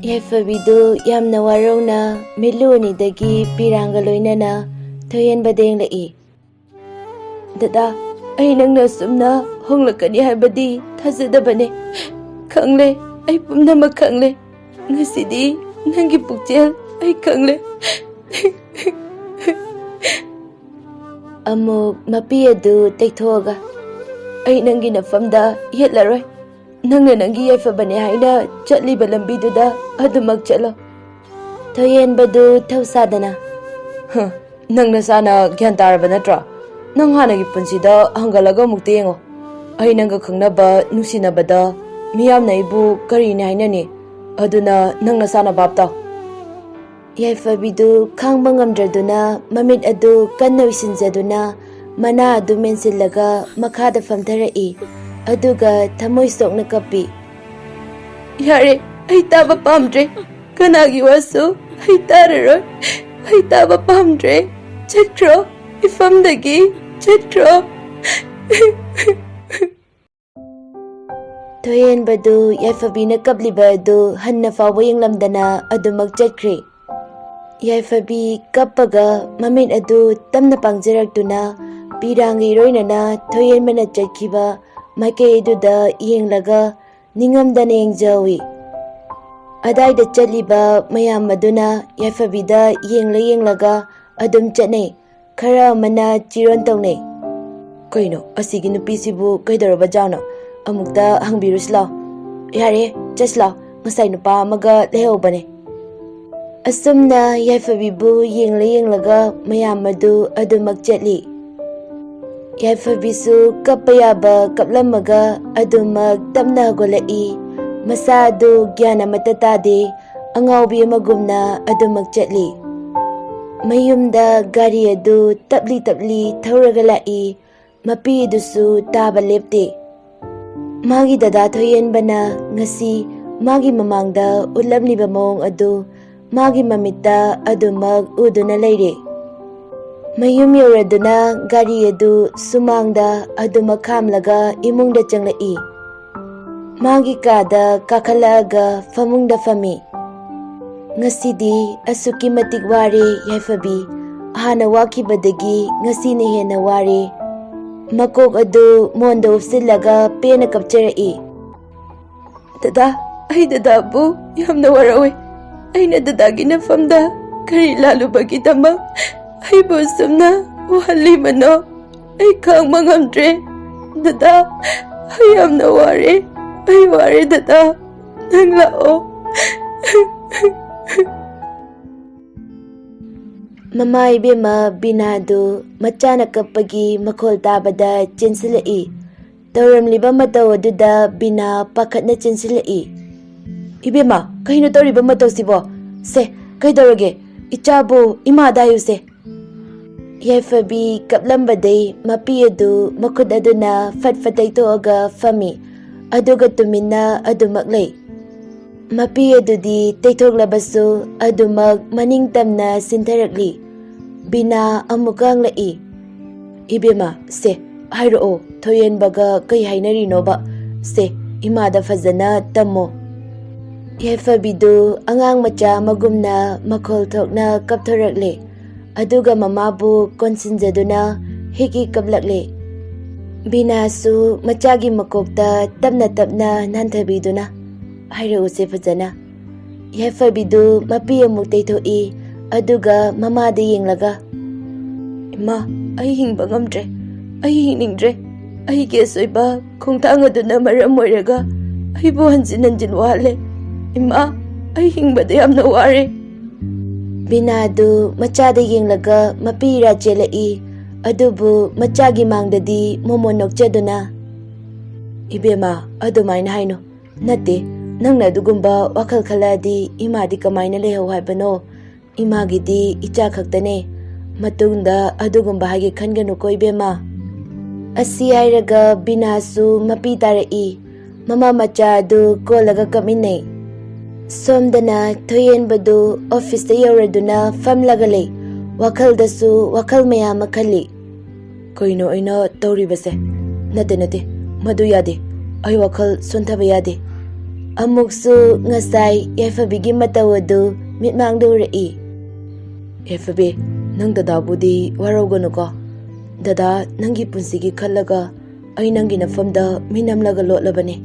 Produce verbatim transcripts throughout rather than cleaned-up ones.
ꯌꯥꯏꯐꯕꯤꯗꯨ ꯌꯥꯝꯅ ꯋꯥꯔꯧꯅ ꯃꯤꯠꯂꯨ ꯑꯅꯤꯗꯒꯤ ꯄꯤꯔꯥꯡꯒ ꯂꯣꯏꯅꯅ ꯊꯣꯏꯍꯦꯟꯕꯗ ꯌꯦꯡꯂꯛꯏ꯫ "ꯗꯗꯥ, ꯑꯩ ꯅꯪꯅ ꯑꯁꯨꯝꯅ ꯍꯣꯡꯂꯛꯀꯅꯤ ꯍꯥꯏꯕꯗꯤ ꯊꯥꯖꯗꯕꯅꯦ꯫ ꯈꯪꯂꯦ, ꯑꯩ ꯄꯨꯝꯅꯃꯛ ꯈꯪꯂꯦ꯫ ꯉꯁꯤꯗꯤ ꯅꯪꯒꯤ ꯄꯨꯛꯆꯦꯜ ꯑꯩ ꯈꯪꯂꯦ꯫" ꯑꯃꯨꯛ ꯃꯄꯤ ꯑꯗꯨ ꯇꯩꯊꯣꯛꯑꯒ, "ꯑꯩ ꯅꯪꯒꯤ ꯅꯐꯝꯗ ꯌꯦꯠꯂꯔꯣꯏ꯫ ꯅꯪꯅ ꯅꯪꯒꯤ ꯌꯥꯏꯐꯕꯅꯦ ꯍꯥꯏꯅ ꯆꯠꯂꯤꯕ ꯂꯝꯕꯤꯗꯨꯗ ꯑꯗꯨꯃꯛ ꯆꯠꯂꯣ꯫" ꯊꯣꯏꯍꯦꯟꯕꯗꯨ ꯊꯧꯁꯥꯗꯅ, "ꯍ, ꯅꯪ ꯅꯁꯥꯅ ꯒ꯭ꯌꯥꯟ ꯇꯥꯔꯕ ꯅꯠꯇ꯭ꯔꯣ? ꯅꯪ ꯍꯥꯟꯅꯒꯤ ꯄꯨꯟꯁꯤꯗ ꯍꯪꯒꯠꯂꯒ ꯑꯃꯨꯛꯇ ꯌꯦꯡꯉꯣ꯫ ꯑꯩ ꯅꯪꯒ ꯈꯪꯅꯕ, ꯅꯨꯡꯁꯤꯅꯕꯗ ꯃꯤꯌꯥꯝꯅ ꯑꯩꯕꯨ ꯀꯔꯤꯅꯤ ꯍꯥꯏꯅꯅꯤ? ꯑꯗꯨꯅ ꯅꯪ ꯅꯁꯥꯅ ꯚꯥꯞ ꯇꯥꯎ꯫" ꯌꯥꯏꯐꯕꯤꯗꯨ ꯈꯥꯡꯕ ꯉꯝꯗ꯭ꯔꯗꯨꯅ ꯃꯃꯤꯠ ꯑꯗꯨ ꯀꯟꯅ ꯎꯏꯁꯤꯟꯖꯗꯨꯅ ꯃꯅꯥ ꯑꯗꯨ ꯃꯦꯟꯁꯤꯜꯂꯒ ꯃꯈꯥꯗ ꯐꯝꯊꯔꯛꯏ꯫ ꯑꯗꯨꯒ ꯊꯃꯣꯏ ꯁꯣꯛꯅ ꯀꯞꯄꯤ꯫ "ꯌꯥꯔꯦ, ꯑꯩ ꯇꯥꯕ ꯄꯥꯝꯗ꯭ꯔꯦ꯫ ꯀꯅꯥꯒꯤ ꯋꯥꯁꯨ ꯑꯩ ꯇꯥꯔꯔꯣꯏ꯫ ꯑꯩ ꯇꯥꯕ ꯄꯥꯝꯗ꯭ꯔꯦ꯫ ꯆꯠꯈ꯭ꯔꯣ, ꯏꯐꯝꯗꯒꯤ ꯆꯠꯈ꯭ꯔꯣ꯫" ꯊꯣꯏꯍꯦꯟꯕꯗꯨ ꯌꯥꯏꯐꯕꯤꯅ ꯀꯞꯂꯤꯕ ꯑꯗꯨ ꯍꯟꯅ ꯐꯥꯎꯕ ꯌꯦꯡꯂꯝꯗꯅ ꯑꯗꯨꯃꯛ ꯆꯠꯈ꯭ꯔꯦ꯫ ꯌꯥꯏꯐꯕꯤ ꯀꯞꯄꯒ ꯃꯃꯤꯠ ꯑꯗꯨ ꯇꯞꯅ ꯄꯥꯡꯖꯔꯛꯇꯨꯅ ꯄꯤꯔꯥꯡꯒ ꯏꯔꯣꯏꯅꯅ ꯊꯣꯏꯍꯦꯟꯕꯅ ꯆꯠꯈꯤꯕ ꯃꯥꯏꯀꯩ ꯑꯗꯨꯗ ꯌꯦꯡꯂꯒ ꯅꯤꯡꯉꯝꯗꯅ ꯌꯦꯡꯖꯍꯧꯏ꯫ ꯑꯗꯥꯏꯗ ꯆꯠꯂꯤꯕ ꯃꯌꯥꯝ ꯑꯗꯨꯅ ꯌꯥꯏꯐꯕꯤꯗ ꯌꯦꯡꯂ ꯌꯦꯡꯂꯒ ꯑꯗꯨꯝ ꯆꯠꯅꯩ꯫ ꯈꯔ ꯑꯃꯅ ꯆꯤꯔꯣꯟ ꯇꯧꯅꯩ꯫ "ꯀꯩꯅꯣ, ꯑꯁꯤꯒꯤ ꯅꯨꯄꯤꯁꯤꯕꯨ ꯀꯩꯗꯧꯔꯕꯖꯥꯠꯅꯣ? ꯑꯃꯨꯛꯇ ꯍꯪꯕꯤꯔꯨꯁꯤ ꯂꯥꯎ꯫" "ꯌꯥꯔꯦ, ꯆꯠꯁꯤ ꯂꯥꯎ, ꯉꯁꯥꯏ ꯅꯨꯄꯥ ꯑꯃꯒ ꯂꯩꯍꯧꯕꯅꯦ꯫" ꯑꯁꯨꯝꯅ ꯌꯥꯏꯐꯕꯤꯕꯨ ꯌꯦꯡꯂ ꯌꯦꯡꯂꯒ ꯃꯌꯥꯝ ꯑꯗꯨ ꯑꯗꯨꯃꯛ ꯆꯠꯂꯤ꯫ ꯌꯥꯏꯐꯕꯤꯁꯨ ꯀꯞꯄ ꯌꯥꯕ ꯀꯞꯂꯝꯃꯒ ꯑꯗꯨꯃꯛ ꯇꯞꯅ ꯍꯧꯒꯠꯂꯛꯏ꯫ ꯃꯁꯥ ꯑꯗꯨ ꯒ꯭ꯌꯥꯟ ꯑꯃꯠꯇ ꯇꯥꯗꯦ꯫ ꯑꯉꯥꯎꯕꯤ ꯑꯃꯒꯨꯝꯅ ꯑꯗꯨꯃꯛ ꯆꯠꯂꯤ꯫ ꯃꯌꯨꯝꯗ ꯒꯥꯔꯤ ꯑꯗꯨ ꯇꯞꯂꯤ ꯇꯞꯂꯤ ꯊꯧꯔꯒ ꯂꯥꯛꯏ꯫ ꯃꯄꯤ ꯑꯗꯨꯁꯨ ꯇꯥꯕ ꯂꯦꯞꯇꯦ꯫ ꯃꯥꯒꯤ ꯗꯗꯥ ꯊꯣꯏꯍꯦꯟꯕꯅ ꯉꯁꯤ ꯃꯥꯒꯤ ꯃꯃꯥꯡꯗ ꯎꯠꯂꯝꯂꯤꯕ ꯃꯑꯣꯡ ꯑꯗꯨ ꯃꯥꯒꯤ ꯃꯃꯤꯠꯇ ꯑꯗꯨꯃꯛ ꯎꯗꯨꯅ ꯂꯩꯔꯦ꯫ ꯃꯌꯨꯝ ꯌꯧꯔꯗꯨꯅ ꯒꯥꯔꯤ ꯑꯗꯨ ꯁꯨꯃꯥꯡꯗ ꯑꯗꯨꯃꯛ ꯈꯥꯝꯂꯒ ꯏꯃꯨꯡꯗ ꯆꯪꯂꯛꯏ꯫ ꯃꯥꯒꯤ ꯀꯥꯗ ꯀꯥꯈꯠꯂꯛꯑꯒ ꯐꯃꯨꯡꯗ ꯐꯝꯃꯤ꯫ "ꯉꯁꯤꯗꯤ ꯑꯁꯨꯛꯀꯤ ꯃꯇꯤꯛ ꯋꯥꯔꯦ ꯌꯥꯏꯐꯕꯤ꯫ ꯍꯥꯟꯅ ꯋꯥꯈꯤꯕꯗꯒꯤ ꯉꯁꯤꯅ ꯍꯦꯟꯅ ꯋꯥꯔꯦ꯫" ꯃꯀꯣꯛ ꯑꯗꯨ ꯃꯣꯟꯗ ꯎꯞꯁꯤꯜꯂꯒ ꯄꯦꯟꯅ ꯀꯞꯆꯔꯛꯏ꯫ "ꯗꯗꯥ, ꯑꯩ ꯗꯗꯥꯕꯨ ꯌꯥꯝꯅ ꯋꯥꯔꯧꯏ꯫ ꯑꯩꯅ ꯗꯗꯥꯒꯤ ꯅꯐꯝꯗ ꯀꯔꯤ ꯂꯥꯜꯂꯨꯕꯒꯤꯗꯃꯛ ꯑꯩꯕꯨ ꯑꯁꯨꯝꯅ ꯋꯥꯍꯜꯂꯤꯕꯅꯣ? ꯑꯩ ꯈꯥꯡꯕ ꯉꯝꯗ꯭ꯔꯦ꯫ ꯗꯗꯥ, ꯑꯩ ꯌꯥꯝꯅ ꯋꯥꯔꯦ꯫ ꯑꯩ ꯋꯥꯔꯦ ꯗꯗꯥ꯫ ꯅꯪ ꯂꯥꯛꯑꯣ꯫" ꯃꯃꯥ ꯏꯕꯦꯝꯃ ꯕꯤꯅꯥꯗꯨ ꯃꯆꯥꯅ ꯀꯞꯄꯒꯤ ꯃꯈꯣꯜ ꯇꯥꯕꯗ ꯆꯦꯟꯁꯤꯜꯂꯛꯏ꯫ ꯇꯧꯔꯝꯂꯤꯕ ꯃꯇꯧ ꯑꯗꯨꯗ ꯕꯤꯅꯥ ꯄꯥꯈꯠꯅ ꯆꯦꯟꯁꯤꯜꯂꯛꯏ꯫ "ꯏꯕꯦꯝꯃ, ꯀꯩꯅꯣ ꯇꯧꯔꯤꯕ ꯃꯇꯧꯁꯤꯕꯣ? ꯁꯦ, ꯀꯩꯗꯧꯔꯒꯦ? ꯏꯆꯥꯕꯨ ꯏꯃꯥꯗ ꯍꯥꯏꯌꯨꯁꯦ꯫" ꯌꯥꯏꯐꯕꯤ ꯀꯞꯂꯝꯕꯗꯩ ꯃꯄꯤ ꯑꯗꯨ ꯃꯈꯨꯠ ꯑꯗꯨꯅ ꯐꯠ ꯐꯠ ꯇꯩꯊꯣꯛꯑꯒ ꯐꯝꯃꯤ, ꯑꯗꯨꯒ ꯇꯨꯃꯤꯟꯅ ꯑꯗꯨꯃꯛ ꯂꯩ꯫ ꯃꯄꯤ ꯑꯗꯨꯗꯤ ꯇꯩꯊꯣꯛꯂꯕꯁꯨ ꯑꯗꯨꯃꯛ ꯃꯅꯤꯡ ꯇꯝꯅ ꯆꯤꯟꯊꯔꯛꯂꯤ꯫ ꯕꯤꯅꯥ ꯑꯃꯨꯛ ꯉꯥꯡꯂꯛꯏ꯫ "ꯏꯕꯦꯝꯃ, ꯁꯦ, ꯍꯥꯏꯔꯛꯑꯣ, ꯊꯣꯏꯍꯦꯟꯕꯒ ꯀꯩ ꯍꯥꯏꯅꯔꯤꯅꯣꯕ? ꯁꯦ, ꯏꯃꯥꯗ ꯐꯖꯅ ꯇꯝꯃꯣ꯫" ꯌꯥꯏꯐꯕꯤꯗꯨ ꯑꯉꯥꯡ ꯃꯆꯥ ꯑꯃꯒꯨꯝꯅ ꯃꯈꯣꯜ ꯊꯣꯛꯅ ꯀꯞꯊꯣꯔꯛꯂꯦ꯫ ꯑꯗꯨꯒ ꯃꯃꯥꯕꯨ ꯀꯣꯟꯁꯤꯟꯖꯗꯨꯅ ꯍꯤꯛ ꯍꯤꯛ ꯀꯞꯂꯛꯂꯦ꯫ ꯕꯤꯅꯥꯁꯨ ꯃꯆꯥꯒꯤ ꯃꯀꯣꯛꯇ ꯇꯞꯅ ꯇꯞꯅ ꯅꯥꯟꯊꯕꯤꯗꯨꯅ, "ꯍꯥꯏꯔꯛꯎꯁꯦ ꯐꯖꯅ꯫" ꯌꯥꯏꯐꯕꯤꯗꯨ ꯃꯄꯤ ꯑꯃꯨꯛ ꯇꯩꯊꯣꯛꯏ, ꯑꯗꯨꯒ ꯃꯃꯥꯗ ꯌꯦꯡꯂꯒ, "ꯏꯃꯥ, ꯑꯩ ꯍꯤꯡꯕ ꯉꯝꯗ꯭ꯔꯦ꯫ ꯑꯩ ꯍꯤꯡꯅꯤꯡꯗ꯭ꯔꯦ꯫ ꯑꯩꯒꯤ ꯑꯁꯣꯏꯕ ꯈꯣꯡꯊꯥꯡ ꯑꯗꯨꯅ ꯃꯔꯝ ꯑꯣꯏꯔꯒ ꯑꯩꯕꯨ ꯍꯟꯖꯤꯟ ꯍꯟꯖꯤꯟ ꯋꯥꯍꯜꯂꯦ꯫ ꯏꯃꯥ, ꯑꯩ ꯍꯤꯡꯕꯗ ꯌꯥꯝꯅ ꯋꯥꯔꯦ꯫" ꯕꯤꯅꯥꯗꯨ ꯃꯆꯥꯗ ꯌꯦꯡꯂꯒ ꯃꯄꯤ ꯏꯔꯥ ꯆꯦꯜꯂꯛꯏ, ꯑꯗꯨꯕꯨ ꯃꯆꯥꯒꯤ ꯃꯥꯡꯗꯗꯤ ꯃꯣꯃꯣꯟ ꯅꯣꯛꯆꯗꯨꯅ, "ꯏꯕꯦꯝꯃ, ꯑꯗꯨꯃꯥꯏꯅ ꯍꯥꯏꯅꯨ꯫ ꯅꯠꯇꯦ, ꯅꯪꯅ ꯑꯗꯨꯒꯨꯝꯕ ꯋꯥꯈꯜ ꯈꯜꯂꯛꯑꯗꯤ ꯏꯃꯥꯗꯤ ꯀꯃꯥꯏꯅ ꯂꯩꯍꯧ ꯍꯥꯏꯕꯅꯣ? ꯏꯃꯥꯒꯤꯗꯤ ꯏꯆꯥ ꯈꯛꯇꯅꯦ꯫ ꯃꯇꯨꯡꯗ ꯑꯗꯨꯒꯨꯝꯕ ꯍꯥꯏꯒꯦ ꯈꯟꯒꯅꯨꯀꯣ ꯏꯕꯦꯝꯃ꯫" ꯑꯁꯤ ꯍꯥꯏꯔꯒ ꯕꯤꯅꯥꯁꯨ ꯃꯄꯤ ꯇꯥꯔꯛꯏ꯫ ꯃꯃꯥ ꯃꯆꯥ ꯑꯗꯨ ꯀꯣꯜꯂꯒ ꯀꯞꯃꯤꯟꯅꯩ꯫ ꯁꯣꯝꯗꯅ ꯊꯣꯏꯍꯦꯟꯕꯗꯨ ꯑꯣꯐꯤꯁꯇ ꯌꯧꯔꯗꯨꯅ ꯐꯝꯂꯒ ꯂꯩ꯫ ꯋꯥꯈꯜꯗꯁꯨ ꯋꯥꯈꯜ ꯃꯌꯥꯝ ꯑꯃ ꯈꯜꯂꯤ꯫ "ꯀꯩꯅꯣ ꯑꯩꯅ ꯇꯧꯔꯤꯕꯁꯦ? ꯅꯠꯇꯦ, ꯅꯠꯇꯦ, ꯃꯗꯨ ꯌꯥꯗꯦ꯫ ꯑꯩ ꯋꯥꯈꯜ ꯁꯣꯟꯊꯕ ꯌꯥꯗꯦ꯫" ꯑꯃꯨꯛꯁꯨ ꯉꯁꯥꯏ ꯌꯥꯏꯐꯕꯤꯒꯤ ꯃꯇꯧ ꯑꯗꯨ ꯃꯤꯠꯃꯥꯡꯗ ꯎꯔꯛꯏ꯫ "ꯑꯦꯐꯕꯤ, ꯅꯪ ꯗꯗꯥꯕꯨꯗꯤ ꯋꯥꯔꯧꯒꯅꯨꯀꯣ꯫ ꯗꯗꯥ, ꯅꯪꯒꯤ ꯄꯨꯟꯁꯤꯒꯤ ꯈꯜꯂꯒ ꯑꯩ ꯅꯪꯒꯤ ꯅꯐꯝꯗ ꯃꯤꯅꯝꯂꯒ ꯂꯣꯠꯂꯕꯅꯤ꯫"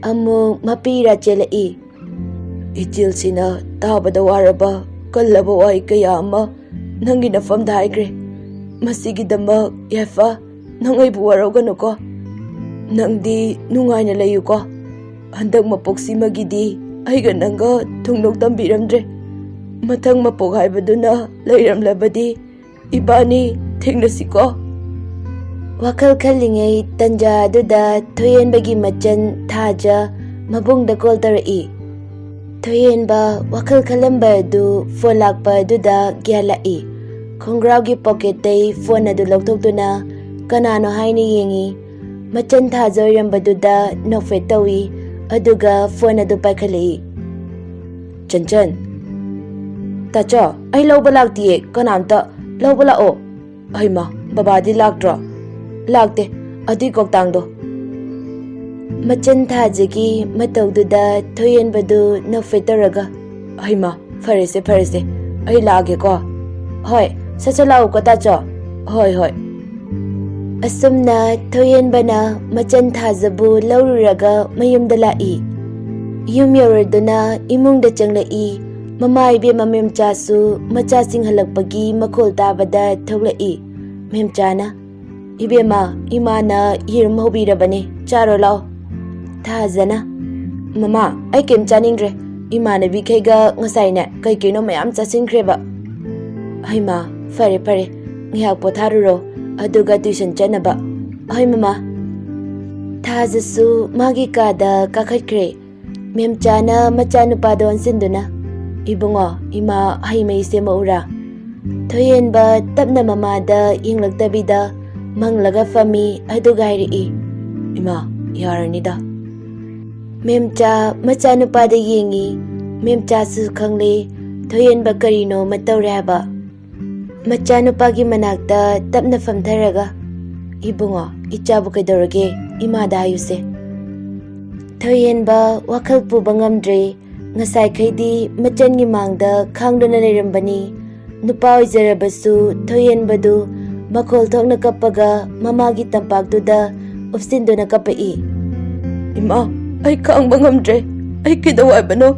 ꯑꯃꯨꯛ ꯃꯄꯤ ꯏꯔꯥ ꯆꯦꯜꯂꯛꯏ꯫ "ꯏꯆꯦꯜꯁꯤꯅ ꯇꯥꯕꯗ ꯋꯥꯔꯕ ꯀꯜꯂꯕ ꯋꯥꯍꯩ ꯀꯌꯥ ꯑꯃ ꯅꯪꯒꯤ ꯅꯐꯝꯗ ꯍꯥꯏꯈ꯭ꯔꯦ꯫ ꯃꯁꯤꯒꯤꯗꯃꯛ ꯌꯥꯏꯐ, ꯅꯪ ꯑꯩꯕꯨ ꯋꯥꯔꯧꯒꯅꯨꯀꯣ꯫ ꯅꯪꯗꯤ ꯅꯨꯡꯉꯥꯏꯅ ꯂꯩꯌꯨꯀꯣ꯫ ꯍꯟꯗꯛ ꯃꯄꯣꯛꯁꯤꯃꯒꯤꯗꯤ ꯑꯩꯒ ꯅꯪꯒ ꯊꯨꯡꯅꯧ ꯇꯝꯕꯤꯔꯝꯗ꯭ꯔꯦ꯫ ꯃꯊꯪ ꯃꯄꯣꯛ ꯍꯥꯏꯕꯗꯨꯅ ꯂꯩꯔꯝꯂꯕꯗꯤ ꯏꯕꯥꯅꯤ ꯊꯦꯡꯅꯁꯤꯀꯣ꯫" ꯋꯥꯈꯜ ꯈꯜꯂꯤꯉꯩ ꯇꯟꯖꯥ ꯑꯗꯨꯗ ꯊꯣꯏꯍꯦꯟꯕꯒꯤ ꯃꯆꯟ ꯊꯥꯖ ꯃꯕꯨꯡꯗ ꯀꯣꯜ ꯇꯧꯔꯛꯏ꯫ ꯊꯣꯏꯍꯦꯟꯕ ꯋꯥꯈꯜ ꯈꯜꯂꯝꯕ ꯑꯗꯨ ꯐꯣꯟ ꯂꯥꯛꯄ ꯑꯗꯨꯗ ꯒ꯭ꯌꯥꯟ ꯂꯥꯛꯏ꯫ ꯈꯣꯡꯒ꯭ꯔꯥꯎꯒꯤ ꯄꯣꯀꯦꯠꯇꯩ ꯐꯣꯟ ꯑꯗꯨ ꯂꯧꯊꯣꯛꯇꯨꯅ ꯀꯅꯥꯅꯣ ꯍꯥꯏꯅ ꯌꯦꯡꯏ꯫ ꯃꯆꯟ ꯊꯥꯖ ꯑꯣꯏꯔꯝꯕꯗꯨꯗ ꯅꯣꯛꯐꯦꯠ ꯇꯧꯏ, ꯑꯗꯨꯒ ꯐꯣꯟ ꯑꯗꯨ ꯄꯥꯏꯈꯠꯂꯛꯏ꯫ "ꯆꯟꯆꯟ꯫" "ꯇꯥꯆꯧ, ꯑꯩ ꯂꯧꯕ ꯂꯥꯛꯇꯤꯌꯦ ꯀꯅꯥꯝꯇ꯫ ꯂꯧꯕ ꯂꯥꯛꯑꯣ꯫" "ꯍꯩꯃꯥ, ꯕꯕꯥꯗꯤ ꯂꯥꯛꯇ꯭ꯔꯣ?" "ꯂꯥꯛꯇꯦ, ꯑꯗꯨꯏ ꯀꯣꯛꯇꯥꯡꯗꯣ꯫" ꯃꯆꯟ ꯊꯥꯖꯒꯤ ꯃꯇꯧꯗꯨꯗ ꯊꯣꯏꯍꯦꯟꯕꯗꯨ ꯅꯣꯛꯐꯦꯠ ꯇꯧꯔꯒ, "ꯍꯩꯃꯥ, ꯐꯔꯦꯁꯦ, ꯐꯔꯦꯁꯦ, ꯑꯩ ꯂꯥꯛꯑꯒꯦꯀꯣ꯫" "ꯍꯣꯏ, ꯁꯠ ꯁꯠ ꯂꯥꯛꯎꯀꯣ ꯇꯥꯆꯧ꯫" "ꯍꯣꯏ, ꯍꯣꯏ꯫" ꯑꯁꯨꯝꯅ ꯊꯣꯏꯍꯦꯟꯕꯅ ꯃꯆꯟ ꯊꯥꯖꯕꯨ ꯂꯧꯔꯨꯔꯒ ꯃꯌꯨꯝꯗ ꯂꯥꯛꯏ꯫ ꯌꯨꯝ ꯌꯧꯔꯗꯨꯅ ꯏꯃꯨꯡꯗ ꯆꯪꯂꯛꯏ꯫ ꯃꯃꯥ ꯏꯕꯦꯝꯃ ꯃꯦꯝꯆꯥꯁꯨ ꯃꯆꯥꯁꯤꯡ ꯍꯜꯂꯛꯄꯒꯤ ꯃꯈꯣꯜ ꯇꯥꯕꯗ ꯊꯣꯛꯂꯛꯏ꯫ ꯃꯦꯝꯆꯥꯅ, "ꯏꯕꯦꯝꯃ, ꯏꯃꯥꯅ ꯌꯦꯔꯨꯝ ꯍꯧꯕꯤꯔꯕꯅꯦ, ꯆꯥꯔꯣ ꯂꯥꯛꯑꯣ꯫" ꯊꯥꯖꯅ, "ꯃꯃꯥ, ꯑꯩ ꯀꯩꯝ ꯆꯥꯅꯤꯡꯗ꯭ꯔꯦ꯫ ꯏꯃꯥꯟꯅꯕꯤꯈꯩꯒ ꯉꯁꯥꯏꯅꯦ ꯀꯩ ꯀꯩꯅꯣ ꯃꯌꯥꯝ ꯆꯥꯁꯤꯟꯈ꯭ꯔꯦꯕ꯫" "ꯍꯩꯃꯥ, ꯐꯔꯦ ꯐꯔꯦ, ꯉꯥꯏꯍꯥꯛ ꯄꯣꯊꯥꯔꯨꯔꯣ, ꯑꯗꯨꯒ ꯇ꯭ꯌꯨꯁꯟ ꯆꯠꯅꯕ꯫" "ꯍꯣꯏ ꯃꯃꯥ꯫" ꯊꯥꯖꯁꯨ ꯃꯥꯒꯤ ꯀꯥꯗ ꯀꯥꯈꯠꯈ꯭ꯔꯦ꯫ ꯃꯦꯝꯆꯥꯅ ꯃꯆꯥꯅꯨꯄꯥꯗ ꯑꯣꯟꯁꯤꯟꯗꯨꯅ, "ꯏꯕꯨꯡꯉꯣ, ꯏꯃꯥ ꯍꯩ ꯃꯍꯤ ꯁꯦꯝꯃꯛꯎꯔꯥ?" ꯊꯣꯏꯍꯦꯟꯕ ꯇꯞꯅ ꯃꯃꯥꯗ ꯌꯦꯡꯂꯛꯇꯕꯤꯗ ꯃꯪꯂꯒ ꯐꯝꯃꯤ, ꯑꯗꯨꯒ ꯍꯥꯏꯔꯛꯏ, "ꯏꯃꯥ, ꯌꯥꯔꯅꯤꯗ꯫" ꯃꯦꯝꯆꯥ ꯃꯆꯥꯅꯨꯄꯥꯗ ꯌꯦꯡꯉꯤ꯫ ꯃꯦꯝꯆꯥꯁꯨ ꯈꯪꯂꯦ ꯊꯣꯏꯍꯦꯟꯕ ꯀꯔꯤꯅꯣ ꯑꯃ ꯇꯧꯔꯦ ꯍꯥꯏꯕ꯫ ꯃꯆꯥꯅꯨꯄꯥꯒꯤ ꯃꯅꯥꯛꯇ ꯇꯞꯅ ꯐꯝꯊꯔꯒ, "ꯏꯕꯨꯡꯉꯣ, ꯏꯆꯥꯕꯨ ꯀꯩꯗꯧꯔꯒꯦ? ꯏꯃꯥꯗ ꯍꯥꯏꯌꯨꯁꯦ꯫" ꯊꯣꯏꯍꯦꯟꯕ ꯋꯥꯈꯜ ꯄꯨꯕ ꯉꯝꯗ꯭ꯔꯦ꯫ ꯉꯁꯥꯏꯈꯩꯗꯤ ꯃꯆꯟꯒꯤ ꯃꯥꯡꯗ ꯈꯥꯡꯗꯨꯅ ꯂꯩꯔꯝꯕꯅꯤ꯫ ꯅꯨꯄꯥ ꯑꯣꯏꯖꯔꯕꯁꯨ ꯊꯣꯏꯍꯦꯟꯕꯗꯨ ꯃꯈꯣꯜ ꯊꯣꯛꯅ ꯀꯞꯄꯒ ꯃꯃꯥꯒꯤ ꯇꯝꯄꯥꯛꯇꯨꯗ ꯎꯞꯁꯤꯟꯗꯨꯅ ꯀꯞꯄꯛꯏ꯫ "ꯏꯃꯥ, ꯑꯩ ꯈꯥꯡꯕ ꯉꯝꯗ꯭ꯔꯦ꯫ ꯑꯩ ꯀꯩꯗꯧ ꯍꯥꯏꯕꯅꯣ?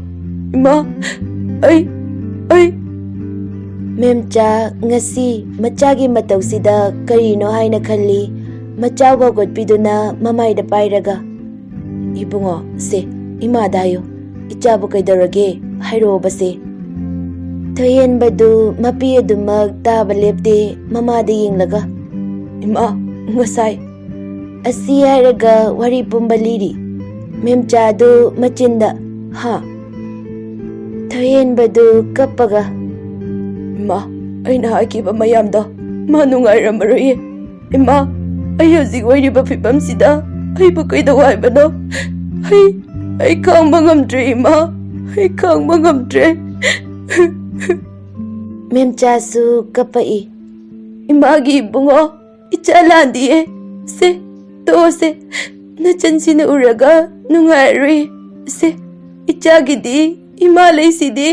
ꯏꯃꯥ, ꯑꯩ, ꯑꯩ" ꯃꯦꯝꯆꯥ ꯉꯁꯤ ꯃꯆꯥꯒꯤ ꯃꯇꯧꯁꯤꯗ ꯀꯔꯤꯅꯣ ꯍꯥꯏꯅ ꯈꯜꯂꯤ꯫ ꯃꯆꯥꯕꯨ ꯍꯧꯒꯠꯄꯤꯗꯨꯅ ꯃꯃꯥꯏꯗ ꯄꯥꯏꯔꯒ, "ꯏꯕꯨꯡꯉꯣ, ꯁꯦ, ꯏꯃꯥꯗ ꯍꯥꯏꯌꯨ, ꯏꯆꯥꯕꯨ ꯀꯩꯗꯧꯔꯒꯦ? ꯍꯥꯏꯔꯛꯑꯣꯕꯁꯦ꯫" ꯊꯣꯏꯍꯦꯟꯕꯗꯨ ꯃꯄꯤ ꯑꯗꯨꯃꯛ ꯇꯥꯕ ꯂꯦꯞꯇꯦ, ꯃꯃꯥꯗ ꯌꯦꯡꯂꯒ, "ꯏꯃꯥ, ꯉꯁꯥꯏ" ꯑꯁꯤ ꯍꯥꯏꯔꯒ ꯋꯥꯔꯤ ꯄꯨꯝꯕ ꯂꯤꯔꯤ꯫ ꯃꯦꯝꯆꯥꯗꯨ ꯃꯆꯤꯟꯗ, "ꯍꯥ?" ꯊꯣꯏꯍꯦꯟꯕꯗꯨ ꯀꯞꯄꯒ, "ꯏꯃꯥ, ꯑꯩꯅ ꯍꯥꯏꯈꯤꯕ ꯃꯌꯥꯝꯗꯣ ꯃꯥ ꯅꯨꯡꯉꯥꯏꯔꯝꯃꯔꯣꯏꯌꯦ꯫ ꯏꯃꯥ, ꯑꯩ ꯍꯧꯖꯤꯛ ꯑꯣꯏꯔꯤꯕ ꯐꯤꯕꯝꯁꯤꯗ ꯑꯩꯕꯨ ꯀꯩꯗꯧ ꯍꯥꯏꯕꯅꯣ? ꯑꯩ, ꯑꯩ ꯈꯥꯡꯕ ꯉꯝꯗ꯭ꯔꯦ ꯏꯃꯥ, ꯑꯩ ꯈꯥꯡꯕ ꯉꯝꯗ꯭ꯔꯦ꯫" ꯃꯦꯝꯆꯥꯁꯨ ꯀꯞꯄꯛꯏ꯫ "ꯏꯃꯥꯒꯤ ꯏꯕꯨꯡꯉꯣ, ꯏꯆꯥ ꯂꯥꯟꯗꯤꯌꯦ꯫ ꯁꯦ, ꯇꯣꯛꯑꯣꯁꯦ꯫ ꯅꯆꯟꯁꯤꯅ ꯎꯔꯒ ꯅꯨꯡꯉꯥꯏꯔꯣꯏ꯫ ꯁꯦ, ꯏꯆꯥꯒꯤꯗꯤ ꯏꯃꯥ ꯂꯩꯁꯤꯗꯤ꯫"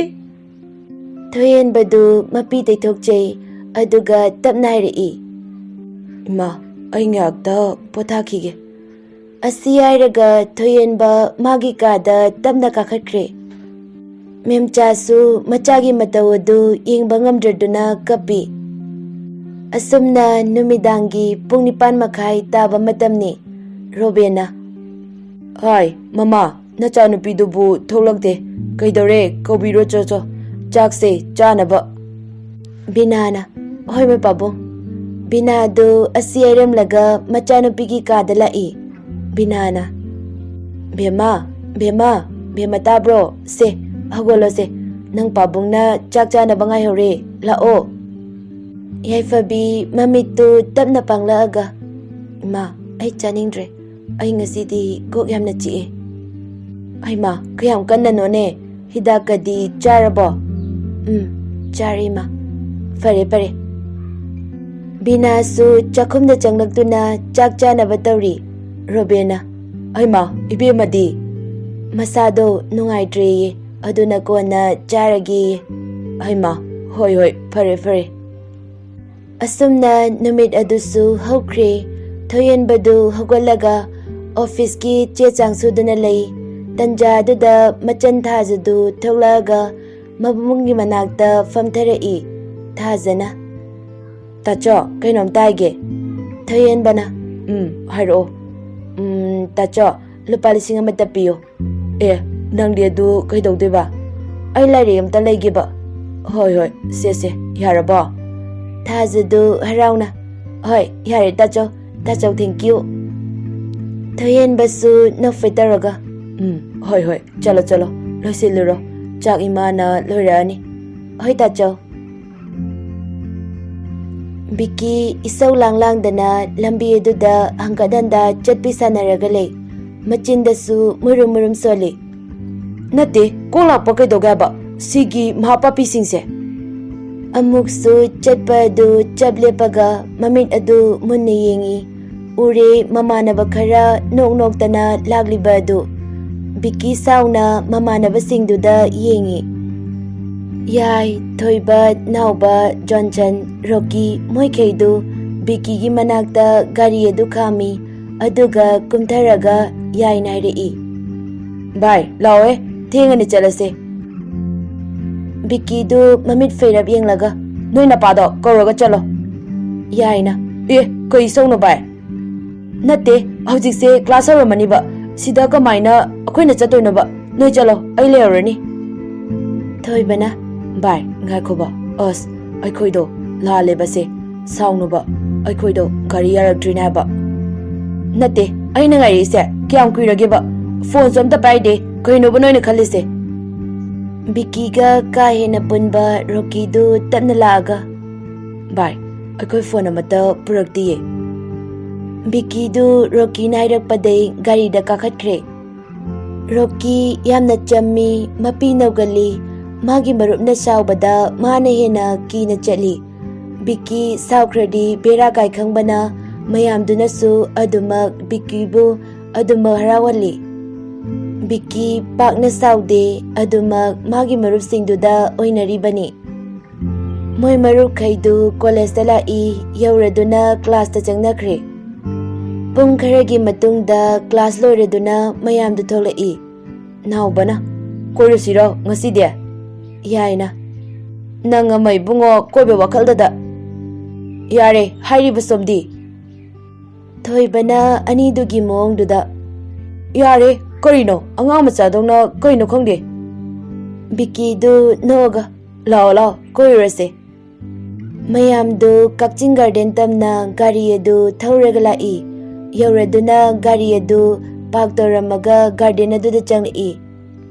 ꯊꯣꯏꯍꯦꯟꯕꯗꯨ ꯃꯄꯤ ꯇꯩꯊꯣꯛꯆꯩ, ꯑꯗꯨꯒ ꯇꯞꯅ ꯍꯥꯏꯔꯛꯏ, "ꯏꯃꯥ, ꯑꯩ ꯉꯥꯏꯍꯥꯛꯇ ꯄꯣꯊꯥꯈꯤꯒꯦ꯫" ꯑꯁꯤ ꯍꯥꯏꯔꯒ ꯊꯣꯏꯍꯦꯟꯕ ꯃꯥꯒꯤ ꯀꯥꯗ ꯇꯞꯅ ꯀꯥꯈꯠꯈ꯭ꯔꯦ꯫ ꯃꯦꯝꯆꯥꯁꯨ ꯃꯆꯥꯒꯤ ꯃꯇꯧ ꯑꯗꯨ ꯌꯦꯡꯕ ꯉꯝꯗ꯭ꯔꯗꯨꯅ ꯀꯞꯄꯤ꯫ ꯑꯁꯨꯝꯅ ꯅꯨꯃꯤꯗꯥꯡꯒꯤ ꯄꯨꯡ ꯅꯤꯄꯥꯟ ꯃꯈꯥꯏ ꯇꯥꯕ ꯃꯇꯝꯅꯤ꯫ ꯔꯣꯕꯦꯅ, "ꯍꯥꯏ, ꯃꯃꯥ, ꯅꯆꯥꯅꯨꯄꯤꯗꯨꯕꯨ ꯊꯣꯛꯂꯛꯇꯦ꯫ ꯀꯩꯗꯧꯔꯦ? ꯀꯧꯕꯤꯔꯣ ꯆꯣ ꯆꯣ, ꯆꯥꯛꯁꯦ ꯆꯥꯅꯕ꯫" ꯕꯤꯅꯥꯅ, "ꯍꯣꯏ, ꯃꯣꯏ ꯄꯥꯕꯨꯡ꯫" ꯕꯤꯅꯥꯗꯨ ꯑꯁꯤ ꯍꯥꯏꯔꯝꯂꯒ ꯃꯆꯥꯅꯨꯄꯤꯒꯤ ꯀꯥꯗ ꯂꯥꯛꯏ꯫ ꯕꯤꯅꯥꯅ, "ꯕꯦꯝꯃ, ꯕꯦꯝꯃ, ꯕꯦꯝꯃ ꯇꯥꯕ꯭ꯔꯣ? ꯁꯦ, ꯍꯧꯒꯠꯂꯣꯁꯦ꯫ ꯅꯪ ꯄꯥꯕꯨꯡꯅ ꯆꯥꯛ ꯆꯥꯅꯕ ꯉꯥꯏꯍꯧꯔꯦ꯫ ꯂꯥꯛꯑꯣ꯫" ꯌꯥꯏꯐꯕꯤ ꯃꯃꯤꯠꯇꯨ ꯇꯞꯅ ꯄꯥꯡꯂꯛꯑꯒ, "ꯏꯃꯥ, ꯑꯩ ꯆꯥꯅꯤꯡꯗ꯭ꯔꯦ꯫ ꯑꯩ ꯉꯁꯤꯗꯤ ꯀꯣꯛ ꯌꯥꯝꯅ ꯆꯤꯛꯑꯦ꯫" "ꯍꯩꯃꯥ, ꯀꯌꯥꯝ ꯀꯟꯅꯅꯣꯅꯦ? ꯍꯤꯗꯥꯛꯀꯗꯤ ꯆꯥꯔꯕꯣ?" "ꯎꯝ, ꯆꯥꯔꯦ ꯏꯃꯥ꯫" "ꯐꯔꯦ, ꯐꯔꯦ꯫" ꯕꯤꯅꯥꯁꯨ ꯆꯥꯛꯈꯨꯝꯗ ꯆꯪꯂꯛꯇꯨꯅ ꯆꯥꯛ ꯆꯥꯅꯕ ꯇꯧꯔꯤ꯫ ꯔꯣꯕꯦꯅ, "ꯍꯩꯃꯥ, ꯏꯕꯦꯝꯃꯗꯤ?" "ꯃꯁꯥꯗꯣ ꯅꯨꯡꯉꯥꯏꯇ꯭ꯔꯦꯌꯦ, ꯑꯗꯨꯅ ꯀꯣꯟꯅ ꯆꯥꯔꯒꯦ꯫ ꯍꯩꯃꯥ, ꯍꯣꯏ ꯍꯣꯏ, ꯐꯔꯦ ꯐꯔꯦ꯫ ꯑꯁꯨꯝꯅ ꯅꯨꯃꯤꯠ ꯑꯗꯨꯁꯨ ꯍꯧꯈ꯭ꯔꯦ꯫ ꯊꯣꯏꯍꯦꯟꯕꯗꯨ ꯍꯧꯒꯠꯂꯒ ꯑꯣꯐꯤꯁꯀꯤ ꯆꯦ ꯆꯥꯡ ꯁꯨꯗꯨꯅ ꯂꯩ꯫ ꯇꯟꯖꯥ ꯑꯗꯨꯗ ꯃꯆꯟ ꯊꯥꯖꯗꯨ ꯊꯣꯛꯂꯛꯑꯒ ꯃꯕꯨꯡꯒꯤ ꯃꯅꯥꯛꯇ ꯐꯝꯊꯔꯛꯏ꯫ ꯊꯥꯖꯅ, "ꯇꯥꯆꯧ, ꯀꯩꯅꯣꯝꯇ ꯍꯥꯏꯒꯦ꯫" ꯊꯣꯏꯍꯦꯟꯕꯅ, "ꯎꯝ, ꯍꯥꯏꯔꯛꯑꯣ꯫" "ꯎꯝ, ꯇꯥꯆꯧ, ꯂꯨꯄꯥ ꯂꯤꯁꯤꯡ ꯑꯃꯇ ꯄꯤꯌꯨ꯫" "ꯑꯦ, ꯅꯪꯗꯤ ꯑꯗꯨ ꯀꯩꯗꯧꯗꯣꯏꯕ?" "ꯑꯩ ꯂꯥꯏꯔꯤꯛ ꯑꯝꯇ ꯂꯩꯒꯦꯕ꯫" "ꯍꯣꯏ ꯍꯣꯏ, ꯁꯦ ꯁꯦ, ꯌꯥꯔꯕꯣ?" ꯊꯥꯖꯗꯨ ꯍꯔꯥꯎꯅ, "ꯍꯣꯏ, ꯌꯥꯔꯦ ꯇꯥꯆꯧ, ꯇꯥꯆꯧ, thank you꯫" ꯊꯣꯏꯍꯦꯟꯕꯁꯨ ꯅꯣꯛꯐꯦꯠ ꯇꯧꯔꯒ, "ꯎꯝ, ꯍꯣꯏ ꯍꯣꯏ, ꯆꯠꯂꯣ ꯆꯠꯂꯣ, ꯂꯣꯏꯁꯤꯜꯂꯨꯔꯣ, ꯆꯥꯛ ꯏꯃꯥꯅ ꯂꯣꯏꯔꯛꯑꯅꯤ꯫" "ꯍꯣꯏ ꯇꯥꯆꯧ꯫" ꯕꯤꯀꯤ ꯏꯁꯧ ꯂꯥꯡ ꯂꯥꯡꯗꯅ ꯂꯝꯕꯤ ꯑꯗꯨꯗ ꯍꯪꯒꯠ ꯍꯟꯗ ꯆꯠꯄꯤ ꯁꯥꯟꯅꯔꯒ ꯂꯩ꯫ ꯃꯆꯤꯟꯗꯁꯨ ꯃꯨꯔꯨꯝ ꯃꯨꯔꯨꯝ ꯁꯣꯜꯂꯤ꯫ "ꯅꯠꯇꯦ, ꯀꯣꯛ ꯂꯥꯛꯄ ꯀꯩꯗꯧꯒꯦ ꯍꯥꯏꯕ ꯁꯤꯒꯤ ꯃꯍꯥꯄꯥꯄꯤꯁꯤꯡꯁꯦ?" ꯑꯃꯨꯛꯁꯨ ꯆꯠꯄ ꯑꯗꯨ ꯆꯞ ꯂꯦꯞꯄꯒ ꯃꯃꯤꯠ ꯑꯗꯨ ꯃꯨꯟꯅ ꯌꯦꯡꯏ꯫ ꯎꯔꯦ, ꯃꯃꯥꯟꯅꯕ ꯈꯔ ꯅꯣꯛ ꯅꯣꯛꯇꯅ ꯂꯥꯛꯂꯤꯕ ꯑꯗꯨ꯫ ꯕꯤꯀꯤ ꯁꯥꯎꯅ ꯃꯃꯥꯟꯅꯕꯁꯤꯡꯗꯨꯗ ꯌꯦꯡꯏ꯫ ꯌꯥꯏ, ꯊꯣꯏꯕ, ꯅꯥꯎꯕ, ꯖꯣꯟꯁꯟ, ꯔꯣꯀꯤ ꯃꯣꯏꯈꯩꯗꯨ ꯕꯤꯀꯤꯒꯤ ꯃꯅꯥꯛꯇ ꯒꯥꯔꯤ ꯑꯗꯨ ꯈꯥꯝꯃꯤ꯫ ꯑꯗꯨꯒ ꯀꯨꯝꯊꯔꯒ ꯌꯥꯏꯅ ꯍꯥꯏꯔꯛꯏ, "ꯚꯥꯏ, ꯂꯥꯛꯑꯣꯍꯦ, ꯊꯦꯡꯉꯅꯤ, ꯆꯠꯂꯁꯦ꯫" ꯕꯤꯀꯤꯗꯨ ꯃꯃꯤꯠ ꯐꯩꯔꯞ ꯌꯦꯡꯂꯒ, "ꯅꯣꯏ ꯅꯄꯥꯗꯣ ꯀꯧꯔꯒ ꯆꯠꯂꯣ꯫" ꯌꯥꯏꯅ, "ꯑꯦ, ꯀꯩ ꯏꯁꯧꯅꯣ ꯚꯥꯏ?" "ꯅꯠꯇꯦ, ꯍꯧꯖꯤꯛꯁꯦ ꯀ꯭ꯂꯥꯁ ꯍꯧꯔꯝꯃꯅꯤꯕ, ꯁꯤꯗ ꯀꯃꯥꯏꯅ ꯑꯩꯈꯣꯏꯅ ꯆꯠꯇꯣꯏꯅꯣꯕ? ꯅꯣꯏ ꯆꯠꯂꯣ, ꯑꯩ ꯂꯩꯍꯧꯔꯅꯤ꯫" ꯊꯣꯏꯕꯅ, "ꯚꯥꯏ, ꯉꯥꯏꯈꯣꯕ, ꯑꯁ, ꯑꯩꯈꯣꯏꯗꯣ ꯂꯥꯜꯂꯦꯕꯁꯦ, ꯁꯥꯎꯅꯨꯕ, ꯑꯩꯈꯣꯏꯗꯣ ꯒꯥꯔꯤ ꯌꯥꯔꯛꯇ꯭ꯔꯤꯅꯦ ꯍꯥꯏꯕ꯫" "ꯅꯠꯇꯦ, ꯑꯩꯅ ꯉꯥꯏꯔꯛꯏꯁꯦ ꯀꯌꯥꯝ ꯀꯨꯏꯔꯒꯦꯕ? ꯐꯣꯟꯁꯨ ꯑꯝꯇ ꯄꯥꯏꯗꯦ, ꯀꯩꯅꯣꯕ ꯅꯣꯏꯅ ꯈꯜꯂꯤꯁꯦ?" ꯕꯤꯀꯤꯒ ꯀꯥ ꯍꯦꯟꯅ ꯄꯨꯟꯕ ꯔꯣꯀꯤꯗꯨ ꯇꯞꯅ ꯂꯥꯛꯑꯒ, "ꯚꯥꯏ, ꯑꯩꯈꯣꯏ ꯐꯣꯟ ꯑꯃꯠꯇ ꯄꯨꯔꯛꯇꯤꯌꯦ꯫" ꯕꯤꯀꯤꯗꯨ ꯔꯣꯀꯤꯅ ꯍꯥꯏꯔꯛꯄꯗꯩ ꯒꯥꯔꯤꯗ ꯀꯥꯈꯠꯈ꯭ꯔꯦ꯫ ꯔꯣꯀꯤ ꯌꯥꯝꯅ ꯆꯝꯃꯤ, ꯃꯄꯤ ꯅꯧꯒꯜꯂꯤ꯫ ꯃꯥꯒꯤ ꯃꯔꯨꯞꯅ ꯁꯥꯎꯕꯗ ꯃꯥꯅ ꯍꯦꯟꯅ ꯀꯤꯅ ꯆꯠꯂꯤ꯫ ꯕꯤꯀꯤ ꯁꯥꯎꯈ꯭ꯔꯗꯤ ꯕꯦꯔꯥ ꯀꯥꯏ ꯈꯪꯕꯅ ꯃꯌꯥꯝꯗꯨꯅꯁꯨ ꯑꯗꯨꯃꯛ ꯕꯤꯀꯤꯕꯨ ꯑꯗꯨꯃꯛ ꯍꯔꯥꯎꯍꯜꯂꯤ꯫ ꯕꯤꯀꯤ ꯄꯥꯛꯅ ꯁꯥꯎꯗꯦ, ꯑꯗꯨꯃꯛ ꯃꯥꯒꯤ ꯃꯔꯨꯞꯁꯤꯡꯗꯨꯗ ꯑꯣꯏꯅꯔꯤꯕꯅꯤ꯫ ꯃꯣꯏ ꯃꯔꯨꯞꯈꯩꯗꯨ ꯀꯣꯂꯦꯖꯇ ꯂꯥꯛꯏ, ꯌꯧꯔꯗꯨꯅ ꯀ꯭ꯂꯥꯁꯇ ꯆꯪꯅꯈ꯭ꯔꯦ꯫ ꯄꯨꯡ ꯈꯔꯒꯤ ꯃꯇꯨꯡꯗ ꯀ꯭ꯂꯥꯁ ꯂꯣꯏꯔꯗꯨꯅ ꯃꯌꯥꯝꯗꯨ ꯊꯣꯛꯂꯛꯏ꯫ ꯅꯥꯎꯕꯅ, "ꯀꯣꯏꯔꯨꯁꯤꯔꯣ ꯉꯁꯤꯗꯤ?" ꯌꯥꯏꯅ, "ꯅꯪ ꯑꯃ ꯏꯕꯨꯡꯉꯣ, ꯀꯣꯏꯕ ꯋꯥꯈꯜꯗꯗ꯫ ꯌꯥꯔꯦ, ꯍꯥꯏꯔꯤꯕ ꯁꯣꯝꯗꯤ?" ꯊꯣꯏꯕꯅ ꯑꯅꯤꯗꯨꯒꯤ ꯃꯑꯣꯡꯗꯨꯗ, "ꯌꯥꯔꯦ, ꯀꯔꯤꯅꯣ ꯑꯉꯥꯡ ꯃꯆꯥꯗꯧꯅ, ꯀꯩꯅꯣ ꯈꯪꯗꯦ?" ꯕꯤꯀꯤꯗꯨ ꯅꯣꯛꯑꯒ, "ꯂꯥꯛꯑꯣ, ꯂꯥꯛꯑꯣ, ꯀꯣꯏꯔꯨꯔꯁꯦ꯫" ꯃꯌꯥꯝꯗꯨ ꯀꯛꯆꯤꯡ ꯒꯥꯔꯗꯦꯟ ꯇꯝꯅ ꯒꯥꯔꯤ ꯑꯗꯨ ꯊꯧꯔꯒ ꯂꯥꯛꯏ꯫ ꯌꯧꯔꯗꯨꯅ ꯒꯥꯔꯤ ꯑꯗꯨ ꯄꯥꯔꯛ ꯇꯧꯔꯝꯃꯒ ꯒꯥꯔꯗꯦꯟ ꯑꯗꯨꯗ ꯆꯪꯂꯛꯏ꯫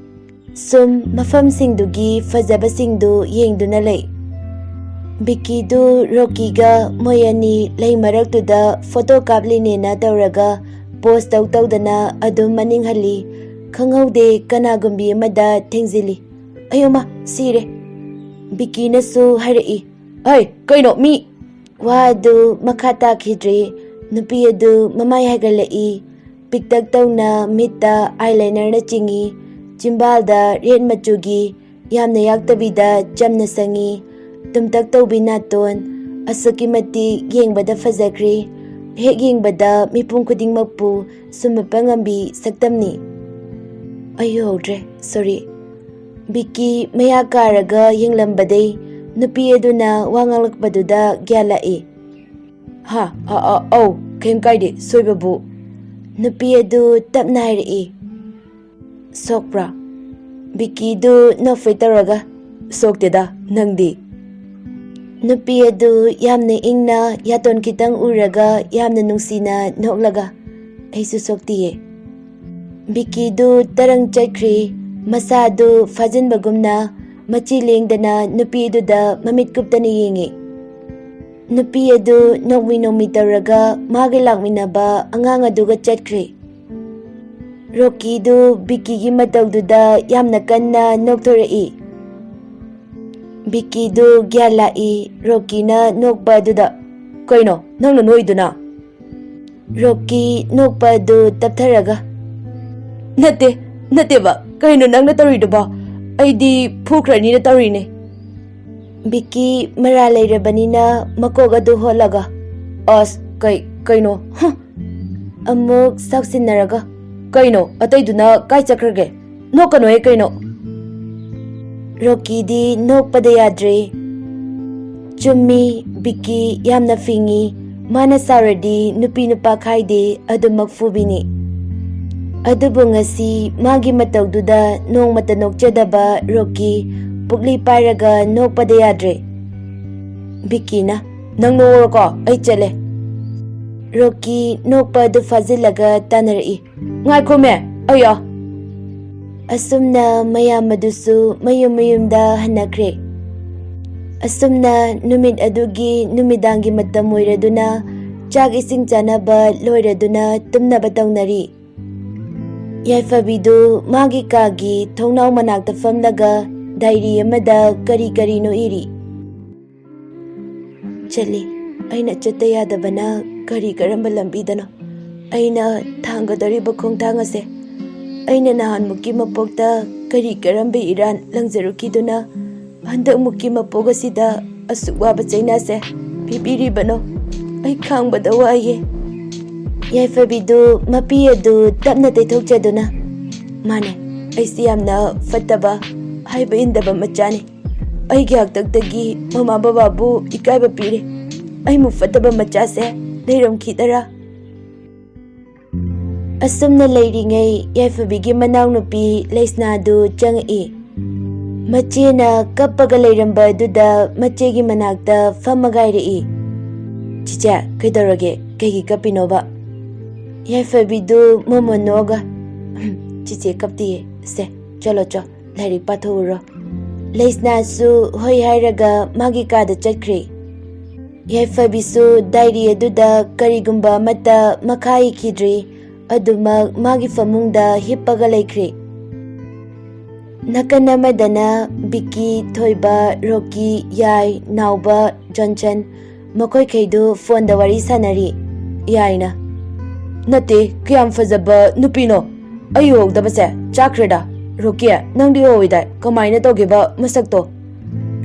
ꯁꯨꯝ ꯃꯐꯝꯁꯤꯡꯗꯨꯒꯤ ꯐꯖꯕꯁꯤꯡꯗꯨ ꯌꯦꯡꯗꯨꯅ ꯂꯩ꯫ ꯕꯤꯀꯤꯗꯨ ꯔꯣꯀꯤꯒ ꯃꯣꯏ ꯑꯅꯤ ꯂꯩ ꯃꯔꯛꯇꯨꯗ ꯐꯣꯇꯣ ꯀꯥꯞꯂꯤꯅꯦꯅ ꯇꯧꯔꯒ ꯄꯣꯁ ꯇꯧ ꯇꯧꯗꯅ ꯑꯗꯨꯝ ꯃꯅꯤꯡ ꯍꯜꯂꯤ꯫ ꯈꯪꯍꯧꯗꯦ ꯀꯅꯥꯒꯨꯝꯕꯤ ꯑꯃꯗ ꯊꯦꯡꯖꯤꯜꯂꯤ꯫ "ꯑꯌꯣꯃ, ꯁꯤꯔꯦ!" ꯕꯤꯀꯤꯅꯁꯨ ꯍꯥꯏꯔꯛꯏ꯫ "ꯍꯩ, ꯀꯩꯅꯣ ꯃꯤ?" ꯋꯥ ꯑꯗꯨ ꯃꯈꯥ ꯇꯥꯈꯤꯗ꯭ꯔꯦ꯫ ꯅꯨꯄꯤ ꯑꯗꯨ ꯃꯃꯥꯏ ꯍꯥꯏꯒꯠꯂꯛꯏ꯫ ꯄꯤꯛꯇꯛ ꯇꯧꯅ ꯃꯤꯠꯇ ꯑꯥꯏꯂꯥꯏꯅꯔꯅ ꯆꯤꯡꯏ꯫ ꯆꯤꯝꯕꯥꯜꯗ ꯔꯦꯠ ꯃꯆꯨꯒꯤ, ꯌꯥꯝꯅ ꯌꯥꯛꯇꯕꯤꯗ ꯆꯝꯅ ꯁꯪꯏ꯫ ꯇꯨꯝꯇꯛ ꯇꯧꯕꯤ ꯅꯥꯇꯣꯟ꯫ ꯑꯁꯨꯛꯀꯤ ꯃꯇꯤꯛ ꯌꯦꯡꯕꯗ ꯐꯖꯈ꯭ꯔꯦ꯫ ꯍꯦꯛ ꯌꯦꯡꯕꯗ ꯃꯤꯄꯨꯝ ꯈꯨꯗꯤꯡꯃꯛꯄꯨ ꯁꯨꯝꯍꯠꯄ ꯉꯝꯕꯤ ꯁꯛꯇꯝꯅꯤ꯫ ꯑꯩ ꯎꯍꯧꯗ꯭ꯔꯦ, ꯁꯣꯔꯤ꯫ ꯕꯤꯀꯤ ꯃꯌꯥ ꯀꯥꯔꯒ ꯌꯦꯡꯂꯝꯕꯗꯩ ꯅꯨꯄꯤ ꯑꯗꯨꯅ ꯋꯥ ꯉꯥꯡꯂꯛꯄꯗꯨꯗ ꯒ꯭ꯌꯥꯟ ꯂꯥꯛꯏ꯫ "ꯍꯥ, ꯑ, ꯑ, ꯑꯧ, ꯀꯩꯝ ꯀꯥꯏꯗꯦ, ꯁꯣꯏꯕꯕꯨ꯫" ꯅꯨꯄꯤ ꯑꯗꯨ ꯇꯞꯅ ꯍꯥꯏꯔꯛꯏ꯫ "ꯁꯣꯛꯄ꯭ꯔꯥ?" ꯕꯤꯀꯤꯗꯨ ꯅꯣꯛꯐꯦꯠ ꯇꯧꯔꯒ, "ꯁꯣꯛꯇꯦꯗ, ꯅꯪꯗꯤ?" ꯅꯨꯄꯤ ꯑꯗꯨ ꯌꯥꯝꯅ ꯏꯪꯅ ꯌꯥꯇꯣꯟ ꯈꯤꯇꯪ ꯎꯔꯒ ꯌꯥꯝꯅ ꯅꯨꯡꯁꯤꯅ ꯅꯣꯛꯂꯒ, "ꯑꯩꯁꯨ ꯁꯣꯛꯇꯤꯌꯦ꯫" ꯕꯤꯀꯤꯗꯨ ꯇꯔꯪ ꯆꯠꯈ꯭ꯔꯦ꯫ ꯃꯁꯥꯗꯨ ꯐꯥꯖꯤꯟꯕꯒꯨꯝꯅ ꯃꯆꯤ ꯂꯦꯡꯗꯅ ꯅꯨꯄꯤꯗꯨꯗ ꯃꯃꯤꯠ ꯀꯨꯞꯇꯅ ꯌꯦꯡꯉꯤ꯫ ꯅꯨꯄꯤ ꯑꯗꯨ ꯅꯣꯡꯃꯤ ꯅꯣꯡꯃꯤ ꯇꯧꯔꯒ ꯃꯥꯒ ꯂꯥꯛꯃꯤꯟꯅꯕ ꯑꯉꯥꯡ ꯑꯗꯨꯒ ꯆꯠꯈ꯭ꯔꯦ꯫ ꯔꯣꯀꯤꯗꯨ ꯕꯤꯀꯤꯒꯤ ꯃꯇꯧꯗꯨꯗ ꯌꯥꯝꯅ ꯀꯟꯅ ꯅꯣꯛꯊꯣꯔꯛꯏ꯫ ꯕꯤꯀꯤꯗꯨ ꯒ꯭ꯌꯥꯟ ꯂꯥꯛꯏ, ꯔꯣꯀꯤꯅ ꯅꯣꯛꯄ ꯑꯗꯨꯗ꯫ "ꯀꯩꯅꯣ ꯅꯪꯅ ꯅꯣꯛꯏꯗꯨꯅ?" ꯔꯣꯀꯤ ꯅꯣꯛꯄ ꯑꯗꯨ ꯇꯞꯊꯔꯒ, "ꯅꯠꯇꯦ, ꯅꯠꯇꯦꯕ, ꯀꯩꯅꯣ ꯅꯪꯅ ꯇꯧꯔꯤꯗꯨꯕꯣ? ꯑꯩꯗꯤ ꯐꯨꯈ꯭ꯔꯅꯤꯅ ꯇꯧꯔꯤꯅꯦ꯫ ꯕꯤꯀꯤ ꯃꯔꯥ ꯂꯩꯔꯕꯅꯤꯅ ꯃꯀꯣꯛ ꯑꯗꯨ ꯍꯣꯠꯂꯒ, "ꯑꯁ, ꯀꯩ, ꯀꯩꯅꯣ? ꯍꯨꯝ!" ꯑꯃꯨꯛ ꯁꯥꯎꯁꯤꯟꯅꯔꯒ, "ꯀꯩꯅꯣ? ꯑꯇꯩꯗꯨꯅ ꯀꯥꯏ ꯆꯠꯈ꯭ꯔꯒꯦ? ꯅꯣꯛꯀꯅꯣꯍꯦ ꯀꯩꯅꯣ!" ꯔꯣꯀꯤꯗꯤ ꯅꯣꯛꯄꯗ ꯌꯥꯗ꯭ꯔꯦ꯫ ꯆꯨꯝꯃꯤ, ꯕꯤꯀꯤ ꯌꯥꯝꯅ ꯐꯤꯡꯉꯤ꯫ ꯃꯥꯅ ꯁꯥꯎꯔꯗꯤ ꯅꯨꯄꯤ ꯅꯨꯄꯥ ꯈꯥꯏꯗꯦ, ꯑꯗꯨꯃꯛ ꯐꯨꯕꯤꯅꯤ꯫ ꯑꯗꯨꯕꯨ ꯉꯁꯤ ꯃꯥꯒꯤ ꯃꯇꯧꯗꯨꯗ ꯅꯣꯡꯃꯇ ꯅꯣꯛꯆꯗꯕ ꯔꯣꯀꯤ ꯄꯨꯛꯂꯤ ꯄꯥꯏꯔꯒ ꯅꯣꯛꯄꯗ ꯌꯥꯗ꯭ꯔꯦ꯫ ꯕꯤꯀꯤꯅ, "ꯅꯪ ꯅꯣꯛꯎꯔꯣꯀꯣ, ꯑꯩ ꯆꯠꯂꯦ꯫" ꯔꯣꯀꯤ ꯅꯣꯛꯄ ꯑꯗꯨ ꯐꯥꯖꯤꯜꯂꯒ ꯇꯥꯟꯅꯔꯛꯏ, "ꯉꯥꯏꯈꯣꯃꯦ, ꯑꯌꯥ!" ꯑꯁꯨꯝꯅ ꯃꯌꯥꯝ ꯑꯗꯨꯁꯨ ꯃꯌꯨꯝ ꯃꯌꯨꯝꯗ ꯍꯟꯅꯈ꯭ꯔꯦ꯫ ꯑꯁꯨꯝꯅ ꯅꯨꯃꯤꯠ ꯑꯗꯨꯒꯤ ꯅꯨꯃꯤꯗꯥꯡꯒꯤ ꯃꯇꯝ ꯑꯣꯏꯔꯗꯨꯅ ꯆꯥꯛ ꯏꯁꯤꯡ ꯆꯥꯅꯕ ꯂꯣꯏꯔꯗꯨꯅ ꯇꯨꯝꯅꯕ ꯇꯧꯅꯔꯤ꯫ ꯌꯥꯏꯐꯕꯤꯗꯨ ꯃꯥꯒꯤ ꯀꯥꯒꯤ ꯊꯣꯡꯅꯥꯎ ꯃꯅꯥꯛꯇ ꯐꯝꯂꯒ ꯗꯥꯏꯔꯤ ꯑꯃꯗ ꯀꯔꯤ ꯀꯔꯤꯅꯣ ꯏꯔꯤ꯫ ꯆꯠꯂꯤ꯫ ꯑꯩꯅ ꯆꯠꯇ ꯌꯥꯗꯕꯅ ꯀꯔꯤ ꯀꯔꯝꯕ ꯂꯝꯕꯤꯗꯅꯣ? ꯑꯩꯅ ꯊꯥꯡꯒꯗꯧꯔꯤꯕ ꯈꯣꯡꯊꯥꯡ ꯑꯁꯦ, ꯑꯩꯅ ꯅꯍꯥꯟꯃꯨꯛꯀꯤ ꯃꯄꯣꯛꯇ ꯀꯔꯤ ꯀꯔꯝꯕ ꯏꯔꯥꯟ ꯂꯪꯖꯔꯨꯈꯤꯗꯨꯅ ꯍꯟꯗꯛꯃꯨꯛꯀꯤ ꯃꯄꯣꯛ ꯑꯁꯤꯗ ꯑꯁꯨꯛ ꯋꯥꯕ ꯆꯩꯅꯥꯁꯦ ꯄꯤꯕꯤꯔꯤꯕꯅꯣ? ꯑꯩ ꯈꯥꯡꯕꯗ ꯋꯥꯏꯌꯦ꯫ ꯌꯥꯏꯐꯕꯤꯗꯨ ꯃꯄꯤ ꯑꯗꯨ ꯇꯞꯅ ꯇꯩꯊꯣꯛꯆꯗꯨꯅ, "ꯃꯥꯅꯦ, ꯑꯩꯁꯤ ꯌꯥꯝꯅ ꯐꯠꯇꯕ, ꯍꯥꯏꯕ ꯏꯟꯗꯕ ꯃꯆꯥꯅꯤ꯫ ꯑꯩꯒꯤ ꯍꯥꯛꯇꯛꯇꯒꯤ ꯃꯃꯥ ꯕꯕꯥꯕꯨ ꯏꯀꯥꯏꯕ ꯄꯤꯔꯦ꯫ ꯑꯩꯃꯨꯛ ꯐꯠꯇꯕ ꯃꯆꯥꯁꯦ ꯂꯩꯔꯝꯈꯤꯗꯔꯥ?" ꯑꯁꯨꯝꯅ ꯂꯩꯔꯤꯉꯩ ꯌꯥꯏꯐꯕꯤꯒꯤ ꯃꯅꯥꯎꯅꯨꯄꯤ ꯂꯩꯁꯅꯥꯗꯨ ꯆꯪꯉꯛꯏ꯫ ꯃꯆꯦꯅ ꯀꯞꯄꯒ ꯂꯩꯔꯝꯕ ꯑꯗꯨꯗ ꯃꯆꯦꯒꯤ ꯃꯅꯥꯛꯇ ꯐꯝꯃꯒ ꯍꯥꯏꯔꯛꯏ, "ꯆꯤꯆꯦ, ꯀꯩꯗꯧꯔꯒꯦ? ꯀꯩꯒꯤ ꯀꯞꯄꯤꯅꯣꯕ?" ꯌꯥꯏꯐꯕꯤꯗꯨ ꯃꯣꯃꯣꯟ ꯅꯣꯛꯑꯒ, "ꯆꯤꯆꯦ ꯀꯞꯇꯤꯌꯦ꯫ ꯁꯦ, ꯆꯠꯂꯣ ꯆꯣ, ꯂꯥꯏꯔꯤꯛ ꯄꯥꯊꯣꯛꯎꯔꯣ꯫" ꯂꯩꯁꯅꯥꯁꯨ ꯍꯣꯏ ꯍꯥꯏꯔꯒ ꯃꯥꯒꯤ ꯀꯥꯗ ꯆꯠꯈ꯭ꯔꯦ꯫ ꯌꯥꯏꯐꯕꯤꯁꯨ ꯗꯥꯏꯔꯤ ꯑꯗꯨꯗ ꯀꯔꯤꯒꯨꯝꯕ ꯑꯃꯠꯇ ꯃꯈꯥ ꯏꯈꯤꯗ꯭ꯔꯤ꯫ ꯑꯗꯨꯃꯛ ꯃꯥꯒꯤ ꯐꯃꯨꯡꯗ ꯍꯤꯞꯄꯒ ꯂꯩꯈ꯭ꯔꯦ꯫ ꯅꯥꯀꯟ ꯑꯃꯗꯅ ꯕꯤꯀꯤ, ꯊꯣꯏꯕ, ꯔꯣꯀꯤ, ꯌꯥꯏ, ꯅꯥꯎꯕ, ꯖꯣꯟꯁꯟ, ꯃꯈꯣꯏꯈꯩꯗꯨ ꯐꯣꯟꯗ ꯋꯥꯔꯤ ꯁꯥꯟꯅꯔꯤ꯫ ꯌꯥꯏꯅ, "ꯅꯠꯇꯦ, ꯀꯌꯥꯝ ꯐꯖꯕ ꯅꯨꯄꯤꯅꯣ! ꯑꯩ ꯎꯍꯧꯗꯕꯁꯦ ꯆꯥꯛꯈ꯭ꯔꯦꯗ꯫ ꯔꯣꯀꯤ, ꯅꯪꯗꯤ ꯎꯍꯧꯏꯗꯥꯏ? ꯀꯃꯥꯏꯅ ꯇꯧꯒꯦꯕ ꯃꯁꯛꯇꯣ?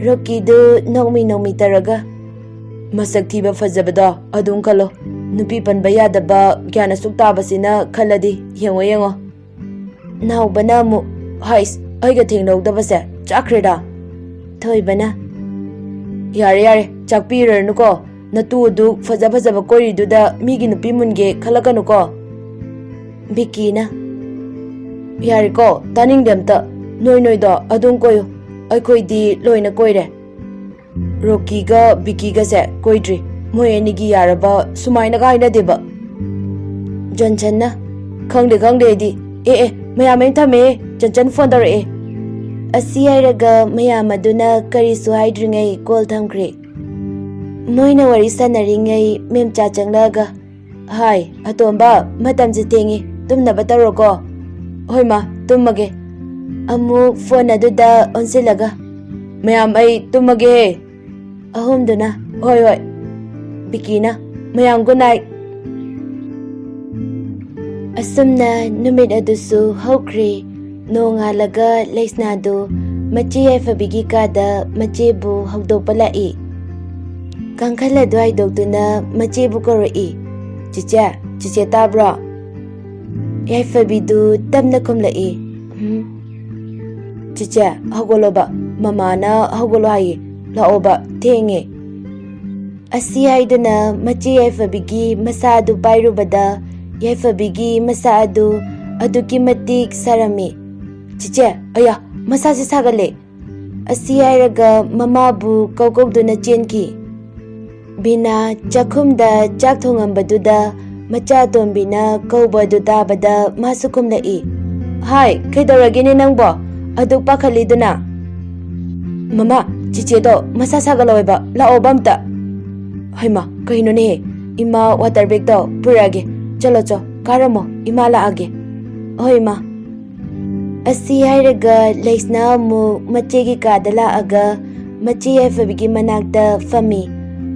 ꯔꯣꯀꯤꯗꯨ ꯅꯣꯡꯃꯤ ꯅꯣꯡꯃꯤ ꯇꯧꯔꯒ, ꯃꯁꯛ ꯊꯤꯕ ꯐꯖꯕꯗꯣ ꯑꯗꯨꯝ ꯈꯜꯂꯣ꯫ ꯅꯨꯄꯤ ꯄꯟꯕ ꯌꯥꯗꯕ ꯒ꯭ꯌꯥꯟ ꯑꯁꯨꯛ ꯇꯥꯕꯁꯤꯅ ꯈꯜꯂꯗꯤ ꯌꯦꯡꯉꯣ ꯌꯦꯡꯉꯣ꯫ ꯅꯥꯎꯕꯅ ꯑꯃꯨꯛ, ꯍꯥꯏꯁ, ꯑꯩꯒ ꯊꯦꯡꯅꯍꯧꯗꯕꯁꯦ ꯆꯥꯛꯈ꯭ꯔꯦꯗ꯫ ꯊꯣꯏꯕꯅ, ꯌꯥꯔꯦ ꯌꯥꯔꯦ, ꯆꯥꯛꯄꯤꯔꯅꯨꯀꯣ꯫ ꯅꯇꯨ ꯑꯗꯨ ꯐꯖ ꯐꯖꯕ ꯀꯣꯏꯔꯤꯗꯨꯗ ꯃꯤꯒꯤ ꯅꯨꯄꯤ ꯃꯨꯟꯒꯦ ꯈꯜꯂꯛꯀꯅꯨꯀꯣ꯫ ꯕꯤꯀꯤꯅ, ꯌꯥꯔꯦꯀꯣ, ꯇꯥꯅꯤꯡꯗꯦ ꯑꯝꯇ꯫ ꯅꯣꯏ ꯅꯣꯏꯗꯣ ꯑꯗꯨꯝ ꯀꯣꯏꯌꯨ, ꯑꯩꯈꯣꯏꯗꯤ ꯂꯣꯏꯅ ꯀꯣꯏꯔꯦ꯫ ꯔꯣꯀꯤꯒ ꯕꯤꯀꯤꯒꯁꯦ ꯀꯣꯏꯗ꯭ꯔꯤ꯫ ꯃꯣꯏ ꯑꯅꯤꯒꯤ ꯌꯥꯔꯕ ꯁꯨꯃꯥꯏꯅꯒ ꯍꯥꯏꯅꯗꯦꯕ꯫ ꯖꯣꯟꯁꯟꯅ, ꯈꯪꯗꯦ ꯈꯪꯗꯦ ꯑꯩꯗꯤ꯫ ꯑꯦ ꯑꯦ, ꯃꯌꯥꯝ ꯑꯩ ꯊꯝꯃꯦ, ꯆꯟꯆꯟ ꯐꯣꯟ ꯇꯧꯔꯛꯑꯦ꯫ ꯑꯁꯤ ꯍꯥꯏꯔꯒ ꯃꯌꯥꯝ ꯑꯗꯨꯅ ꯀꯔꯤꯁꯨ ꯍꯥꯏꯗ꯭ꯔꯤꯉꯩ ꯀꯣꯜ ꯊꯝꯈ꯭ꯔꯦ꯫ ꯃꯣꯏꯅ ꯋꯥꯔꯤ ꯁꯥꯟꯅꯔꯤꯉꯩ ꯃꯦꯝꯆꯥ ꯆꯪꯂꯛꯑꯒ, ꯍꯥꯏ ꯑꯇꯣꯝꯕ, ꯃꯇꯝꯁꯦ ꯊꯦꯡꯉꯤ, ꯇꯨꯝꯅꯕ ꯇꯧꯔꯣꯀꯣ꯫ ꯍꯣꯏ ꯃꯥ, ꯇꯨꯝꯃꯒꯦ꯫ ꯑꯃꯨꯛ ꯐꯣꯟ ꯑꯗꯨꯗ ꯑꯣꯟꯁꯤꯜꯂꯒ, ꯃꯌꯥꯝ ꯑꯩ ꯇꯨꯝꯃꯒꯦ꯫ ꯑꯍꯨꯝꯗꯨꯅ, ꯍꯣꯏ ꯍꯣꯏ꯫ ꯕꯤꯀꯤꯅ, ꯃꯌꯥꯝ ꯒꯨꯗ ꯅꯥꯏꯠ꯫ ꯑꯁꯨꯝꯅ ꯅꯨꯃꯤꯠ ꯑꯗꯨꯁꯨ ꯍꯧꯈ꯭ꯔꯦ꯫ ꯅꯣꯡꯉꯥꯜꯂꯒ ꯂꯩꯁꯅꯥꯗꯨ ꯃꯆꯦ ꯌꯥꯏꯐꯕꯤꯒꯤ ꯀꯥꯗ ꯃꯆꯦꯕꯨ ꯍꯧꯗꯣꯛꯄ ꯂꯥꯛꯏ꯫ ꯀꯥꯡꯈꯜ ꯑꯗꯨ ꯍꯥꯏꯗꯣꯛꯇꯨꯅ ꯃꯆꯦꯕꯨ ꯀꯧꯔꯛꯏ꯫ ꯆꯤꯆꯦ, ꯆꯤꯆꯦ ꯇꯥꯕ꯭ꯔꯣ? ꯌꯥꯏꯐꯕꯤꯗꯨ ꯇꯞꯅ ꯈꯨꯝꯂꯛꯏ꯫ ꯎꯝ꯫ ꯆꯤꯆꯦ, ꯍꯧꯒꯠꯂꯣꯕ, ꯃꯃꯥꯅ ꯍꯧꯒꯠꯂꯣ ꯍꯥꯏꯌꯦ, ꯂꯥꯛꯑꯣꯕ, ꯊꯦꯡꯉꯦ꯫ ꯑꯁꯤ ꯍꯥꯏꯗꯨꯅ ꯃꯆꯦ ꯌꯥꯏꯐꯕꯤꯒꯤ ꯃꯁꯥ ꯑꯗꯨ ꯄꯥꯏꯔꯨꯕꯗ ꯌꯥꯏꯐꯕꯤꯒꯤ ꯃꯁꯥ ꯑꯗꯨ ꯑꯗꯨꯛꯀꯤ ꯃꯇꯤꯛ ꯁꯥꯔꯝꯃꯤ꯫ ꯆꯤꯆꯦ, ꯑꯌꯥ, ꯃꯁꯥꯁꯦ ꯁꯥꯒꯠꯂꯦ꯫ ꯑꯁꯤ ꯍꯥꯏꯔꯒ ꯃꯃꯥꯕꯨ ꯀꯧꯀꯧꯗꯨꯅ ꯆꯦꯟꯈꯤ꯫ ꯕꯤꯅꯥ ꯆꯥꯛꯈꯨꯝꯗ ꯆꯥꯛ ꯊꯣꯡꯉꯝꯕꯗꯨꯗ ꯃꯆꯥ ꯑꯇꯣꯝꯕꯤꯅ ꯀꯧꯕ ꯑꯗꯨ ꯇꯥꯕꯗ ꯃꯥꯁꯨ ꯈꯨꯝꯂꯛꯏ꯫ ꯍꯥꯏ, ꯀꯩꯗꯧꯔꯒꯦꯅꯦ ꯅꯪꯕꯣ? ꯑꯗꯨꯛ ꯄꯥꯈꯠꯂꯤꯗꯨꯅ? ꯃꯃꯥ, ꯆꯤꯆꯦꯗꯣ ꯃꯁꯥ ꯁꯥꯒꯠꯂꯧꯋꯦꯕ, ꯂꯥꯛꯑꯣꯕ ꯑꯝꯇ꯫ ꯍꯩꯃꯥ, ꯀꯩꯅꯣꯅꯦꯍꯦ? ꯏꯃꯥ ꯋꯥꯇꯔ ꯕꯦꯒꯇꯣ ꯄꯨꯔꯛꯑꯒꯦ꯫ ꯆꯠꯂꯣ ꯆꯣ, ꯀꯥꯔꯝꯃꯣ, ꯏꯃꯥ ꯂꯥꯛꯑꯒꯦ꯫ ꯍꯣꯏ ꯏꯃꯥ꯫ ꯑꯁꯤ ꯍꯥꯏꯔꯒ ꯂꯩꯁꯅꯥ ꯑꯃꯨꯛ ꯃꯆꯦꯒꯤ ꯀꯥꯗ ꯂꯥꯛꯑꯒ ꯃꯆꯦ ꯌꯥꯏꯐꯕꯤꯒꯤ ꯃꯅꯥꯛꯇ ꯐꯝꯃꯤ꯫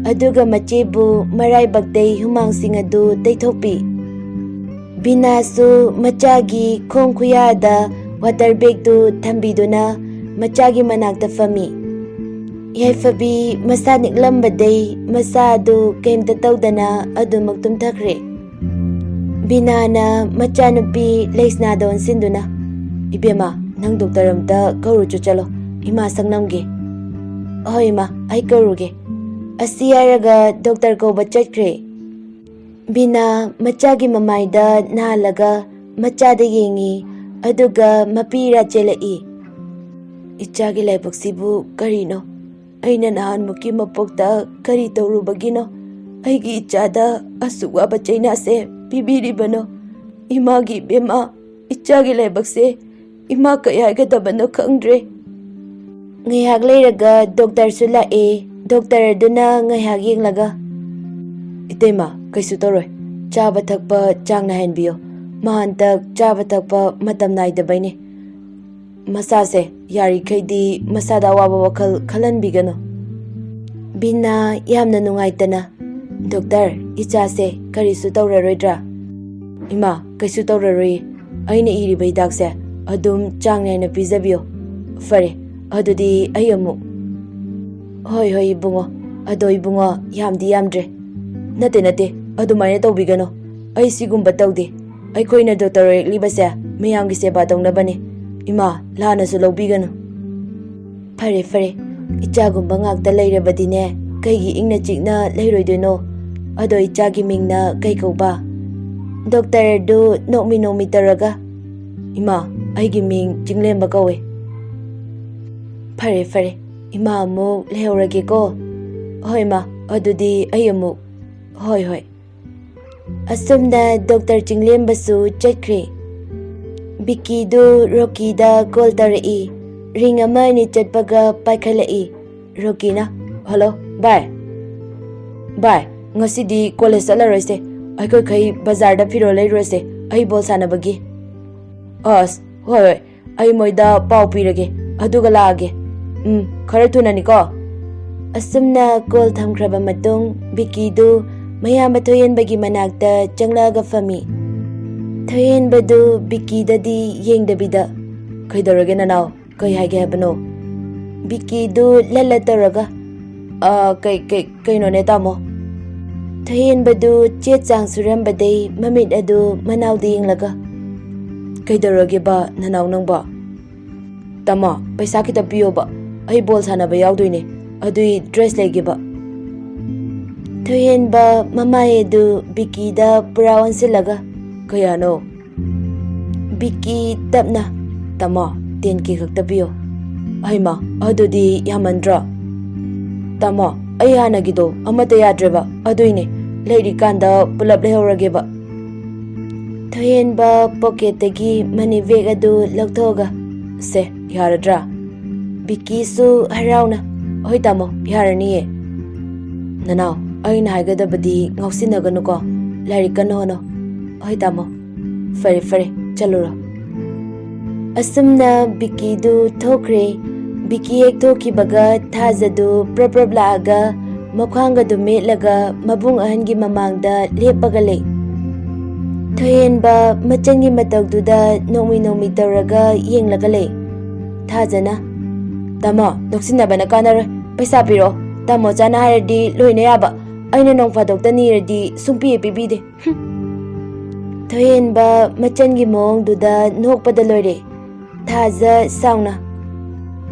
ꯑꯗꯨꯒ ꯃꯆꯦꯕꯨ ꯃꯔꯥꯏꯕꯛꯇꯩ ꯍꯨꯃꯥꯡꯁꯤꯡ ꯑꯗꯨ ꯇꯩꯊꯣꯛꯄꯤ꯫ ꯕꯤꯅꯥꯁꯨ ꯃꯆꯥꯒꯤ ꯈꯣꯡ ꯈꯨꯌꯥꯗ ꯋꯥꯇꯔ ꯕꯦꯒꯇꯨ ꯊꯝꯕꯤꯗꯨꯅ ꯃꯆꯥꯒꯤ ꯃꯅꯥꯛꯇ ꯐꯝꯃꯤ꯫ ꯌꯥꯏꯐꯕꯤ ꯃꯁꯥ ꯅꯤꯛꯂꯝꯕꯗꯩ ꯃꯁꯥ ꯑꯗꯨ ꯀꯩꯝꯇ ꯇꯧꯗꯅ ꯑꯗꯨꯃꯛ ꯇꯨꯝꯊꯈ꯭ꯔꯦ꯫ ꯕꯤꯅꯥꯅ ꯃꯆꯥꯅꯨꯄꯤ ꯂꯩꯁꯅꯥꯗ ꯑꯣꯟꯁꯤꯟꯗꯨꯅ, "ꯏꯕꯦꯝꯃ, ꯅꯪ ꯗꯣꯛꯇꯔ ꯑꯝꯇ ꯀꯧꯔꯨꯆꯣ ꯆꯠꯂꯣ, ꯏꯃꯥ ꯁꯛꯅꯝꯒꯦ꯫" "ꯍꯣꯏ ꯏꯃꯥ, ꯑꯩ ꯀꯧꯔꯨꯒꯦ꯫" ꯑꯁꯤ ꯍꯥꯏꯔꯒ ꯗꯣꯛꯇꯔ ꯀꯧꯕ ꯆꯠꯈ꯭ꯔꯦ꯫ ꯕꯤꯅꯥ ꯃꯆꯥꯒꯤ ꯃꯃꯥꯏꯗ ꯅꯥꯜꯂꯒ ꯃꯆꯥꯗ ꯌꯦꯡꯉꯤ, ꯑꯗꯨꯒ ꯃꯄꯤ ꯏꯔꯥ ꯆꯦꯜꯂꯛꯏ꯫ "ꯏꯆꯥꯒꯤ ꯂꯥꯏꯕꯛꯁꯤꯕꯨ ꯀꯔꯤꯅꯣ? ꯑꯩꯅ ꯅꯍꯥꯟꯃꯨꯛꯀꯤ ꯃꯄꯣꯛꯇ ꯀꯔꯤ ꯇꯧꯔꯨꯕꯒꯤꯅꯣ ꯑꯩꯒꯤ ꯏꯆꯥꯗ ꯑꯁꯨꯛ ꯋꯥꯕ ꯆꯩꯅꯥꯁꯦ ꯄꯤꯕꯤꯔꯤꯕꯅꯣ? ꯏꯃꯥꯒꯤ ꯏꯕꯦꯝꯃ, ꯏꯆꯥꯒꯤ ꯂꯥꯏꯕꯛꯁꯦ ꯏꯃꯥ ꯀꯩ ꯍꯥꯏꯒꯗꯕꯅꯣ ꯈꯪꯗ꯭ꯔꯦ꯫" ꯉꯥꯏꯍꯥꯛ ꯂꯩꯔꯒ ꯗꯣꯛꯇꯔꯁꯨ ꯂꯥꯛꯑꯦ꯫ ꯗꯣꯛꯇꯔ ꯑꯗꯨꯅ ꯉꯥꯏꯍꯥꯛ ꯌꯦꯡꯂꯒ, "ꯏꯇꯩꯃ, ꯀꯩꯁꯨ ꯇꯧꯔꯣꯏ꯫ ꯆꯥꯕ ꯊꯛꯄ ꯆꯥꯡ ꯅꯥꯏꯍꯟꯕꯤꯌꯨ꯫ ꯃꯥ ꯍꯟꯗꯛ ꯆꯥꯕ ꯊꯛꯄ ꯃꯇꯝ ꯅꯥꯏꯗꯕꯩꯅꯦ꯫ ꯃꯁꯥꯁꯦ ꯌꯥꯔꯤꯈꯩꯗꯤ ꯃꯁꯥꯗ ꯑꯋꯥꯕ ꯋꯥꯈꯜ ꯈꯜꯍꯟꯕꯤꯒꯅꯨ꯫" ꯕꯤꯅꯥ ꯌꯥꯝꯅ ꯅꯨꯡꯉꯥꯏꯇꯅ, "ꯗꯣꯛꯇꯔ, ꯏꯆꯥꯁꯦ ꯀꯔꯤꯁꯨ ꯇꯧꯔꯔꯣꯏꯗ꯭ꯔꯥ?" "ꯏꯃꯥ, ꯀꯩꯁꯨ ꯇꯧꯔꯔꯣꯏ꯫ ꯑꯩꯅ ꯏꯔꯤꯕ ꯍꯤꯗꯥꯛꯁꯦ ꯑꯗꯨꯝ ꯆꯥꯡ ꯅꯥꯏꯅ ꯄꯤꯖꯕꯤꯌꯨ꯫" "ꯐꯔꯦ, ꯑꯗꯨꯗꯤ ꯑꯩ ꯑꯃꯨꯛ꯫" "ꯍꯣꯏ, ꯍꯣꯏ, ꯏꯕꯨꯡꯉꯣ꯫ ꯑꯗꯣ ꯏꯕꯨꯡꯉꯣ, ꯌꯥꯝꯗꯤ ꯌꯥꯝꯗ꯭ꯔꯦ꯫" "ꯅꯠꯇꯦ, ꯅꯠꯇꯦ, ꯑꯗꯨꯃꯥꯏꯅ ꯇꯧꯕꯤꯒꯅꯨ꯫ ꯑꯩ ꯁꯤꯒꯨꯝꯕ ꯇꯧꯗꯦ꯫ ꯑꯩꯈꯣꯏꯅ ꯗꯣꯛꯇꯔ ꯑꯣꯏꯔꯛꯂꯤꯕꯁꯦ ꯃꯌꯥꯝꯒꯤ ꯁꯦꯕꯥ ꯇꯧꯅꯕꯅꯦ꯫ ꯏꯃꯥ, ꯂꯥꯟꯅꯁꯨ ꯂꯧꯕꯤꯒꯅꯨ꯫" "ꯐꯔꯦ, ꯐꯔꯦ꯫ ꯏꯆꯥꯒꯨꯝꯕ ꯉꯥꯛꯇ ꯂꯩꯔꯕꯗꯤꯅꯦ, ꯀꯩꯒꯤ ꯏꯪꯅ ꯆꯤꯛꯅ ꯂꯩꯔꯣꯏꯗꯣꯏꯅꯣ? ꯑꯗꯣ ꯏꯆꯥꯒꯤ ꯃꯤꯡꯅ ꯀꯩ ꯀꯧꯕ?" ꯗꯣꯛꯇꯔꯗꯨ ꯅꯣꯛꯃꯤ ꯅꯣꯛꯃꯤ ꯇꯧꯔꯒ, "ꯏꯃꯥ, ꯑꯩꯒꯤ ꯃꯤꯡ ꯆꯤꯡꯂꯦꯝꯕ ꯀꯧꯋꯦ꯫" "ꯐꯔꯦ, ꯐꯔꯦ꯫ ꯏꯃꯥ ꯑꯃꯨꯛ ꯂꯩꯍꯧꯔꯒꯦꯀꯣ꯫" "ꯍꯣꯏ, ꯃꯥ꯫ ꯑꯗꯨꯗꯤ ꯑꯩ ꯑꯃꯨꯛ꯫" "ꯍꯣꯏ, ꯍꯣꯏ꯫" ꯑꯁꯨꯝꯅ ꯗꯣꯛꯇꯔ ꯆꯤꯡꯂꯦꯝꯕꯁꯨ ꯆꯠꯈ꯭ꯔꯦ꯫ ꯕꯤꯀꯤꯗꯨ ꯔꯣꯀꯤꯗ ꯀꯣꯜ ꯇꯧꯔꯛꯏ꯫ ꯔꯤꯡ ꯑꯃ ꯑꯅꯤ ꯆꯠꯄꯒ ꯄꯥꯏꯈꯠꯂꯛꯏ꯫ ꯔꯣꯀꯤꯅ, "ꯍꯜꯂꯣ, ꯚꯥꯏ꯫ ꯚꯥꯏ, ꯉꯁꯤꯗꯤ ꯀꯣꯂꯦꯖ ꯆꯠꯂꯔꯣꯏꯁꯦ꯫ ꯑꯩꯈꯣꯏꯈꯩ ꯕꯖꯥꯔꯗ ꯐꯤꯔꯣꯜ ꯂꯩꯔꯨꯔꯁꯦ, ꯑꯩ ꯕꯣꯜ ꯁꯥꯟꯅꯕꯒꯤ꯫" "ꯑꯁ, ꯍꯣꯏ, ꯍꯣꯏ꯫ ꯑꯩ ꯃꯣꯏꯗ ꯄꯥꯎ ꯄꯤꯔꯒꯦ, ꯑꯗꯨꯒ ꯂꯥꯛꯑꯒꯦ꯫ ꯎꯝ, ꯈꯔ ꯊꯨꯅꯅꯤꯀꯣ꯫" ꯑꯁꯨꯝꯅ ꯀꯣꯜ ꯊꯝꯈ꯭ꯔꯕ ꯃꯇꯨꯡ, ꯕꯤꯀꯤꯗꯨ ꯃꯌꯥꯝꯕ ꯊꯣꯏꯍꯦꯟꯕꯒꯤ ꯃꯅꯥꯛꯇ ꯆꯪꯂꯛꯑꯒ ꯐꯝꯃꯤ꯫ ꯊꯣꯏꯍꯦꯟꯕꯗꯨ ꯕꯤꯀꯤꯗꯗꯤ ꯌꯦꯡꯗꯕꯤꯗ, "ꯀꯩꯗꯧꯔꯒꯦ ꯅꯅꯥꯎ? ꯀꯩ ꯍꯥꯏꯒꯦ ꯍꯥꯏꯕꯅꯣ?" ꯕꯤꯀꯤꯗꯨ ꯂꯠꯂ ꯇꯧꯔꯒ, "ꯑ, ꯀꯩ, ꯀꯩ, ꯀꯩꯅꯣꯅꯦ ꯇꯥꯃꯣ?" ꯊꯣꯏꯍꯦꯟꯕꯗꯨ ꯆꯦ ꯆꯥꯡ ꯁꯨꯔꯝꯕꯗꯩ ꯃꯃꯤꯠ ꯑꯗꯨ ꯃꯅꯥꯎꯗ ꯌꯦꯡꯂꯒ, "ꯀꯩꯗꯧꯔꯒꯦꯕ ꯅꯅꯥꯎ ꯅꯪꯕꯣ?" "ꯇꯥꯃꯣ, ꯄꯩꯁꯥ ꯈꯤꯇ ꯄꯤꯌꯣꯕ, ꯑꯩ ꯕꯣꯜ ꯁꯥꯟꯅꯕ ꯌꯥꯎꯗꯣꯏꯅꯦ, ꯑꯗꯨꯏ ꯗ꯭ꯔꯦꯁ ꯂꯩꯒꯦꯕ꯫" ꯊꯣꯏꯍꯦꯟꯕ ꯃꯃꯥꯏ ꯑꯗꯨ ꯕꯤꯀꯤꯗ ꯄꯨꯔꯥ ꯑꯣꯟꯁꯤꯜꯂꯒ, "ꯀꯌꯥꯅꯣ?" ꯕꯤꯀꯤ ꯇꯞꯅ, "ꯇꯥꯃꯣ, ꯇꯦꯟ ꯀꯦ ꯈꯛꯇ ꯄꯤꯌꯣ꯫" "ꯍꯩꯃꯥ, ꯑꯗꯨꯗꯤ ꯌꯥꯝꯃꯟꯗ꯭ꯔꯣ?" "ꯇꯥꯃꯣ, ꯑꯩ ꯍꯥꯟꯅꯒꯤꯗꯣ ꯑꯃꯠꯇ ꯌꯥꯗ꯭ꯔꯦꯕ, ꯑꯗꯨꯏꯅꯦ ꯂꯩꯔꯤꯀꯥꯟꯗ ꯄꯨꯂꯞ ꯂꯩꯍꯧꯔꯒꯦꯕ꯫" ꯊꯣꯏꯍꯦꯟꯕ ꯄꯣꯀꯦꯠꯇꯒꯤ ꯃꯅꯤ ꯕꯦꯒ ꯑꯗꯨ ꯂꯧꯊꯣꯛꯑꯒ, "ꯁꯦ, ꯌꯥꯔꯗ꯭ꯔꯥ?" ꯕꯤꯀꯤꯁꯨ ꯍꯔꯥꯎꯅ, "ꯍꯣꯏ ꯇꯥꯃꯣ, ꯌꯥꯔꯅꯤꯌꯦ꯫" "ꯅꯅꯥꯎ, ꯑꯩꯅ ꯍꯥꯏꯒꯗꯕꯗꯤ ꯉꯥꯎꯁꯤꯟꯅꯒꯅꯨꯀꯣ, ꯂꯥꯏꯔꯤꯛ ꯀꯟꯅ ꯍꯣꯠꯅꯧ꯫" "ꯍꯣꯏ ꯇꯥꯃꯣ, ꯐꯔꯦ ꯐꯔꯦ, ꯆꯠꯂꯨꯔꯣ꯫" ꯑꯁꯨꯝꯅ ꯕꯤꯀꯤꯗꯨ ꯊꯣꯛꯈ꯭ꯔꯦ꯫ ꯕꯤꯀꯤ ꯍꯦꯛ ꯊꯣꯛꯈꯤꯕꯒ ꯊꯥꯖꯗꯨ ꯄ꯭ꯔꯞ ꯄ꯭ꯔꯞ ꯂꯥꯛꯑꯒ ꯃꯈ꯭ꯋꯥꯡꯒꯗꯨ ꯃꯦꯠꯂꯒ ꯃꯕꯨꯡ ꯑꯍꯟꯒꯤ ꯃꯃꯥꯡꯗ ꯂꯦꯞꯄꯒ ꯂꯩ꯫ ꯊꯣꯏꯍꯦꯟꯕ ꯃꯆꯟꯒꯤ ꯃꯇꯧꯗꯨꯗ ꯅꯣꯡꯃꯤ ꯅꯣꯡꯃꯤ ꯇꯧꯔꯒ ꯌꯦꯡꯂꯒ ꯂꯩ꯫ ꯊꯥꯖꯅ, "ꯇꯥꯃꯣ, ꯅꯣꯛꯁꯤꯟꯅꯕꯅ ꯀꯥꯟꯅꯔꯣꯏ꯫ ꯄꯩꯁꯥ ꯄꯤꯔꯛꯑꯣ꯫ ꯇꯥꯃꯣ ꯆꯥꯅ ꯍꯥꯏꯔꯗꯤ ꯂꯣꯏꯅ ꯌꯥꯕ꯫ ꯑꯩꯅ ꯅꯣꯡ ꯐꯥꯗꯣꯛꯇ ꯅꯤꯔꯗꯤ ꯁꯨꯡꯄꯤ ꯍꯦꯛ ꯄꯤꯕꯤꯗꯦ꯫" ꯍꯨꯝ꯫ ꯊꯣꯏꯍꯦꯟꯕ ꯃꯆꯟꯒꯤ ꯃꯑꯣꯡꯗꯨꯗ ꯅꯣꯛꯄꯗ ꯂꯣꯏꯔꯦ꯫ ꯊꯥꯖ ꯁꯥꯎꯅ,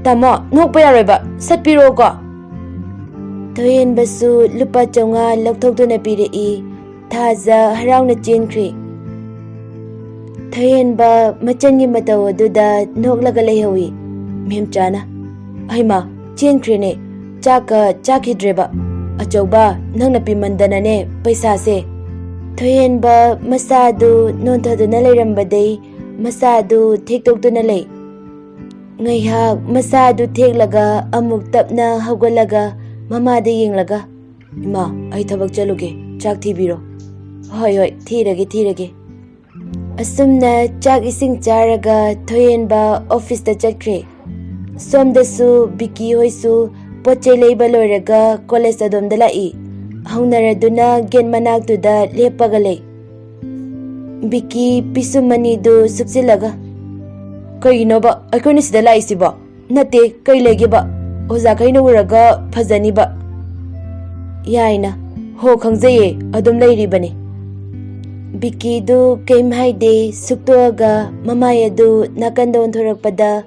"ꯇꯥꯃꯣ, ꯅꯣꯛꯄ ꯌꯥꯔꯣꯏꯕ, ꯁꯠꯄꯤꯔꯛꯑꯣꯀꯣ꯫" ꯊꯣꯏꯍꯦꯟꯕꯁꯨ ꯂꯨꯄꯥ ꯆꯥꯝꯃꯉꯥ ꯂꯧꯊꯣꯛꯇꯨꯅ ꯄꯤꯔꯛꯏ꯫ ꯊꯥꯖ ꯍꯔꯥꯎꯅ ꯆꯦꯟꯈ꯭ꯔꯦ꯫ ꯊꯣꯏꯍꯦꯟꯕ ꯃꯆꯟꯒꯤ ꯃꯇꯧ ꯑꯗꯨꯗ ꯅꯣꯛꯂꯒ ꯂꯩꯍꯧꯏ꯫ ꯃꯦꯝꯆꯥꯅ, "ꯍꯩꯃꯥ, ꯆꯦꯟꯈ꯭ꯔꯦꯅꯦ, ꯆꯥꯛꯀ ꯆꯥꯈꯤꯗ꯭ꯔꯦꯕ꯫ ꯑꯆꯧꯕ, ꯅꯪꯅ ꯄꯤꯃꯟꯗꯅꯅꯦ ꯄꯩꯁꯥꯁꯦ꯫" ꯊꯣꯏꯍꯦꯟꯕ ꯃꯁꯥꯗꯨ ꯅꯣꯟꯊꯗꯨꯅ ꯂꯩꯔꯝꯕꯗꯩ ꯃꯁꯥꯗꯨ ꯊꯦꯛꯇꯣꯛꯇꯨꯅ ꯂꯩ꯫ ꯉꯥꯏꯍꯥꯛ ꯃꯁꯥꯗꯨ ꯊꯦꯛꯂꯒ ꯑꯃꯨꯛ ꯇꯞꯅ ꯍꯧꯒꯠꯂꯒ ꯃꯃꯥꯗ ꯌꯦꯡꯂꯒ, "ꯏꯃꯥ, ꯑꯩ ꯊꯕꯛ ꯆꯠꯂꯨꯒꯦ, ꯆꯥꯛ ꯊꯤꯕꯤꯔꯣ꯫" "ꯍꯣꯏ, ꯍꯣꯏ, ꯊꯤꯔꯒꯦ, ꯊꯤꯔꯒꯦ꯫" ꯑꯁꯨꯝꯅ ꯆꯥꯛ ꯏꯁꯤꯡ ꯆꯥꯔꯒ ꯊꯣꯏꯍꯦꯟꯕ ꯑꯣꯐꯤꯁꯇ ꯆꯠꯈ꯭ꯔꯦ꯫ ꯁꯣꯝꯗꯁꯨ ꯕꯤꯀꯤ ꯍꯣꯏꯁꯨ ꯄꯣꯠ ꯆꯩ ꯂꯩꯕ ꯂꯣꯏꯔꯒ ꯀꯣꯂꯦꯖ ꯑꯗꯣꯝꯗ ꯂꯥꯛꯏ꯫ ꯍꯧꯅꯔꯗꯨꯅ ꯒꯦꯠ ꯃꯅꯥꯛꯇꯨꯗ ꯂꯦꯞꯄꯒ ꯂꯩ꯫ ꯕꯤꯀꯤ ꯄꯤꯁꯨꯝ ꯑꯅꯤꯗꯨ ꯁꯨꯞꯆꯤꯜꯂꯒ, "ꯀꯩꯒꯤꯅꯣꯕ ꯑꯩꯈꯣꯏꯅ ꯁꯤꯗ ꯂꯥꯛꯏꯁꯤꯕꯣ? ꯅꯠꯇꯦ, ꯀꯩ ꯂꯩꯒꯦꯕ? ꯑꯣꯖꯥꯈꯩꯅ ꯎꯔꯒ ꯐꯖꯅꯤꯕ," ꯌꯥꯏꯅ꯫ "ꯍꯣ, ꯈꯪꯖꯩꯌꯦ, ꯑꯗꯨꯝ ꯂꯩꯔꯤꯕꯅꯤ꯫" ꯕꯤꯀꯤꯗꯨ ꯀꯩꯝ ꯍꯥꯏꯗꯦ, ꯁꯨꯛꯇꯣꯛꯑꯒ ꯃꯃꯥꯏ ꯑꯗꯨ ꯅꯥꯀꯟꯗ ꯑꯣꯟꯊꯣꯔꯛꯄꯗ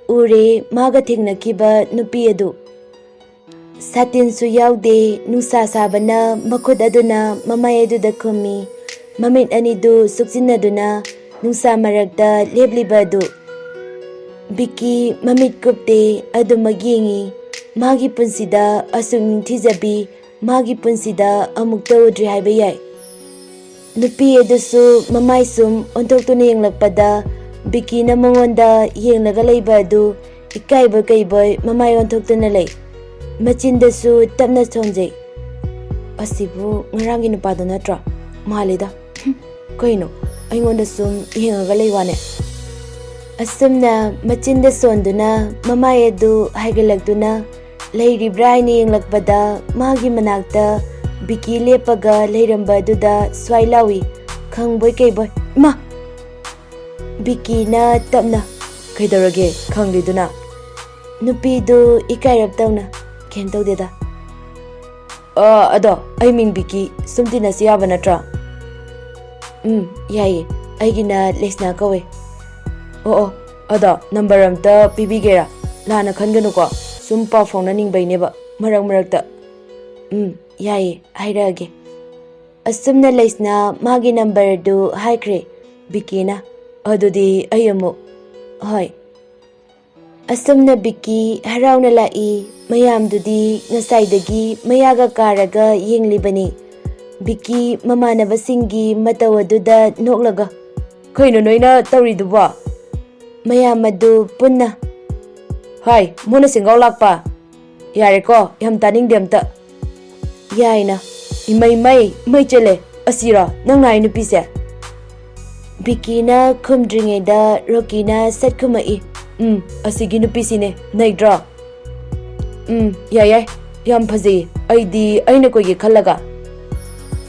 ꯎꯔꯦ ꯃꯥꯒ ꯊꯦꯡꯅꯈꯤꯕ ꯅꯨꯄꯤ ꯑꯗꯨ꯫ ꯁꯥꯇꯤꯟꯁꯨ ꯌꯥꯎꯗꯦ, ꯅꯨꯡꯁꯥ ꯁꯥꯕꯅ ꯃꯈꯨꯠ ꯑꯗꯨꯅ ꯃꯃꯥꯏ ꯑꯗꯨꯗ ꯈꯨꯝꯃꯤ꯫ ꯃꯃꯤꯠ ꯑꯅꯤꯗꯨ ꯁꯨꯛꯆꯤꯟꯅꯗꯨꯅ ꯅꯨꯡꯁꯥ ꯃꯔꯛꯇ ꯂꯦꯞꯂꯤꯕ ꯑꯗꯨ꯫ ꯕꯤꯀꯤ ꯃꯃꯤꯠ ꯀꯨꯞꯇꯦ, ꯑꯗꯨꯃꯛ ꯌꯦꯡꯉꯤ꯫ ꯃꯥꯒꯤ ꯄꯨꯟꯁꯤꯗ ꯑꯁꯨꯛ ꯅꯤꯡꯊꯤꯖꯕꯤ ꯃꯥꯒꯤ ꯄꯨꯟꯁꯤꯗ ꯑꯃꯨꯛꯇ ꯎꯗ꯭ꯔꯤ ꯍꯥꯏꯕ ꯌꯥꯏ꯫ ꯅꯨꯄꯤ ꯑꯗꯨꯁꯨ ꯃꯃꯥꯏ ꯁꯨꯝ ꯑꯣꯟꯊꯣꯛꯇꯨꯅ ꯌꯦꯡꯂꯛꯄꯗ ꯕꯤꯀꯤꯅ ꯃꯉꯣꯟꯗ ꯌꯦꯡꯂꯒ ꯂꯩꯕ ꯑꯗꯨ ꯏꯀꯥꯏꯕꯣꯏ ꯀꯩꯕꯣꯏ ꯃꯃꯥꯏ ꯑꯣꯟꯊꯣꯛꯇꯨꯅ ꯂꯩ꯫ ꯃꯆꯤꯟꯗꯁꯨ ꯇꯞꯅ ꯁꯣꯟꯖꯩ꯫ "ꯑꯁꯤꯕꯨ ꯉꯔꯥꯡꯒꯤ ꯅꯨꯄꯥꯗꯣ ꯅꯠꯇ꯭ꯔꯣ? ꯃꯥꯜꯂꯤꯗ꯫ ꯍꯨꯝ, ꯀꯩꯅꯣ, ꯑꯩꯉꯣꯟꯗ ꯁꯨꯝ ꯌꯦꯡꯉꯒ ꯂꯩ ꯋꯥꯅꯦ?" ꯑꯁꯨꯝꯅ ꯃꯆꯤꯟꯗ ꯁꯣꯟꯗꯨꯅ ꯃꯃꯥꯏ ꯑꯗꯨ ꯍꯥꯏꯒꯠꯂꯛꯇꯨꯅ ꯂꯩꯔꯤꯕ꯭ꯔꯥ ꯍꯥꯏꯅ ꯌꯦꯡꯂꯛꯄꯗ ꯃꯥꯒꯤ ꯃꯅꯥꯛꯇ ꯕꯤꯀꯤ ꯂꯦꯞꯄꯒ ꯂꯩꯔꯝꯕ ꯑꯗꯨꯗ ꯁ꯭ꯋꯥꯏ ꯂꯥꯎꯏ, ꯈꯪꯕꯣꯏ ꯀꯩꯕꯣꯏ꯫ "ꯏꯃꯥ!" ꯕꯤꯀꯤꯅ ꯇꯞꯅ, "ꯀꯩꯗꯧꯔꯒꯦ ꯈꯪꯂꯤꯗꯨꯅ?" ꯅꯨꯄꯤꯗꯨ ꯏꯀꯥꯏꯔꯞ ꯇꯧꯅ, "ꯀꯩꯝ ꯇꯧꯗꯦꯗ꯫ ꯑ, ꯑꯗꯣ ꯑꯩ ꯃꯤꯡ ꯕꯤꯀꯤ, ꯁꯨꯝ ꯇꯤꯟꯅꯁꯤ ꯌꯥꯕ ꯅꯠꯇ꯭ꯔꯣ?" "ꯎꯝ, ꯌꯥꯏꯌꯦ, ꯑꯩꯒꯤꯅ ꯂꯩꯁꯅꯥ ꯀꯧꯋꯦ꯫" "ꯑꯣ, ꯑꯣ, ꯑꯗꯣ ꯅꯝꯕꯔ ꯑꯝꯇ ꯄꯤꯕꯤꯒꯦꯔꯥ? ꯂꯥꯟꯅ ꯈꯟꯒꯅꯨꯀꯣ, ꯁꯨꯝ ꯄꯥꯎ ꯐꯥꯎꯅꯅꯤꯡꯕꯩꯅꯦꯕ ꯃꯔꯛ ꯃꯔꯛꯇ꯫" "ꯎꯝ, ꯌꯥꯏꯌꯦ, ꯍꯥꯏꯔꯛꯑꯒꯦ꯫" ꯑꯁꯨꯝꯅ ꯂꯩꯁꯅꯥ ꯃꯥꯒꯤ ꯅꯝꯕꯔꯗꯨ ꯍꯥꯏꯈ꯭ꯔꯦ ꯕꯤꯀꯤꯅ꯫ "ꯑꯗꯨꯗꯤ ꯑꯩ ꯑꯃꯨꯛ꯫" "ꯍꯣꯏ꯫" ꯑꯁꯨꯝꯅ ꯕꯤꯀꯤ ꯍꯔꯥꯎꯅ ꯂꯥꯛꯏ꯫ ꯃꯌꯥꯝꯗꯨꯗꯤ ꯉꯁꯥꯏꯗꯒꯤ ꯃꯌꯥꯒ ꯀꯥꯔꯒ ꯌꯦꯡꯂꯤꯕꯅꯤ꯫ ꯕꯤꯀꯤ ꯃꯃꯥꯟꯅꯕꯁꯤꯡꯒꯤ ꯃꯇꯧ ꯑꯗꯨꯗ ꯅꯣꯛꯂꯒ, "ꯀꯩꯅꯣ ꯅꯣꯏꯅ ꯇꯧꯔꯤꯗꯨꯕꯣ?" ꯃꯌꯥꯝ ꯑꯗꯨ ꯄꯨꯟꯅ, "ꯍꯥꯏ, ꯃꯣꯟꯅ ꯁꯦꯡꯒꯥꯎ ꯂꯥꯛꯄ꯫ ꯌꯥꯔꯦꯀꯣ, ꯌꯥꯝ ꯇꯥꯅꯤꯡꯗꯦ ꯑꯝꯇ꯫" ꯌꯥꯏꯅ, "ꯏꯃꯩ ꯃꯩ, ꯃꯩ ꯆꯦꯜꯂꯦ꯫ ꯑꯁꯤꯔꯣ ꯅꯪꯅ ꯍꯥꯏ ꯅꯨꯄꯤꯁꯦ?" ꯕꯤꯀꯤꯅ ꯈꯨꯝꯗ꯭ꯔꯤꯉꯩꯗ ꯔꯣꯀꯤꯅ ꯁꯠ ꯈꯨꯝꯃꯛꯏ꯫ "ꯎꯝ, ꯑꯁꯤꯒꯤ ꯅꯨꯄꯤꯁꯤꯅꯦ, ꯅꯩꯗ꯭ꯔꯣ?" "ꯎꯝ, ꯌꯥꯏ ꯌꯥꯏ, ꯌꯥꯝ ꯐꯖꯩꯌꯦ꯫ ꯑꯩꯗꯤ ꯑꯩꯅ ꯀꯣꯏꯒꯦ ꯈꯜꯂꯒ꯫"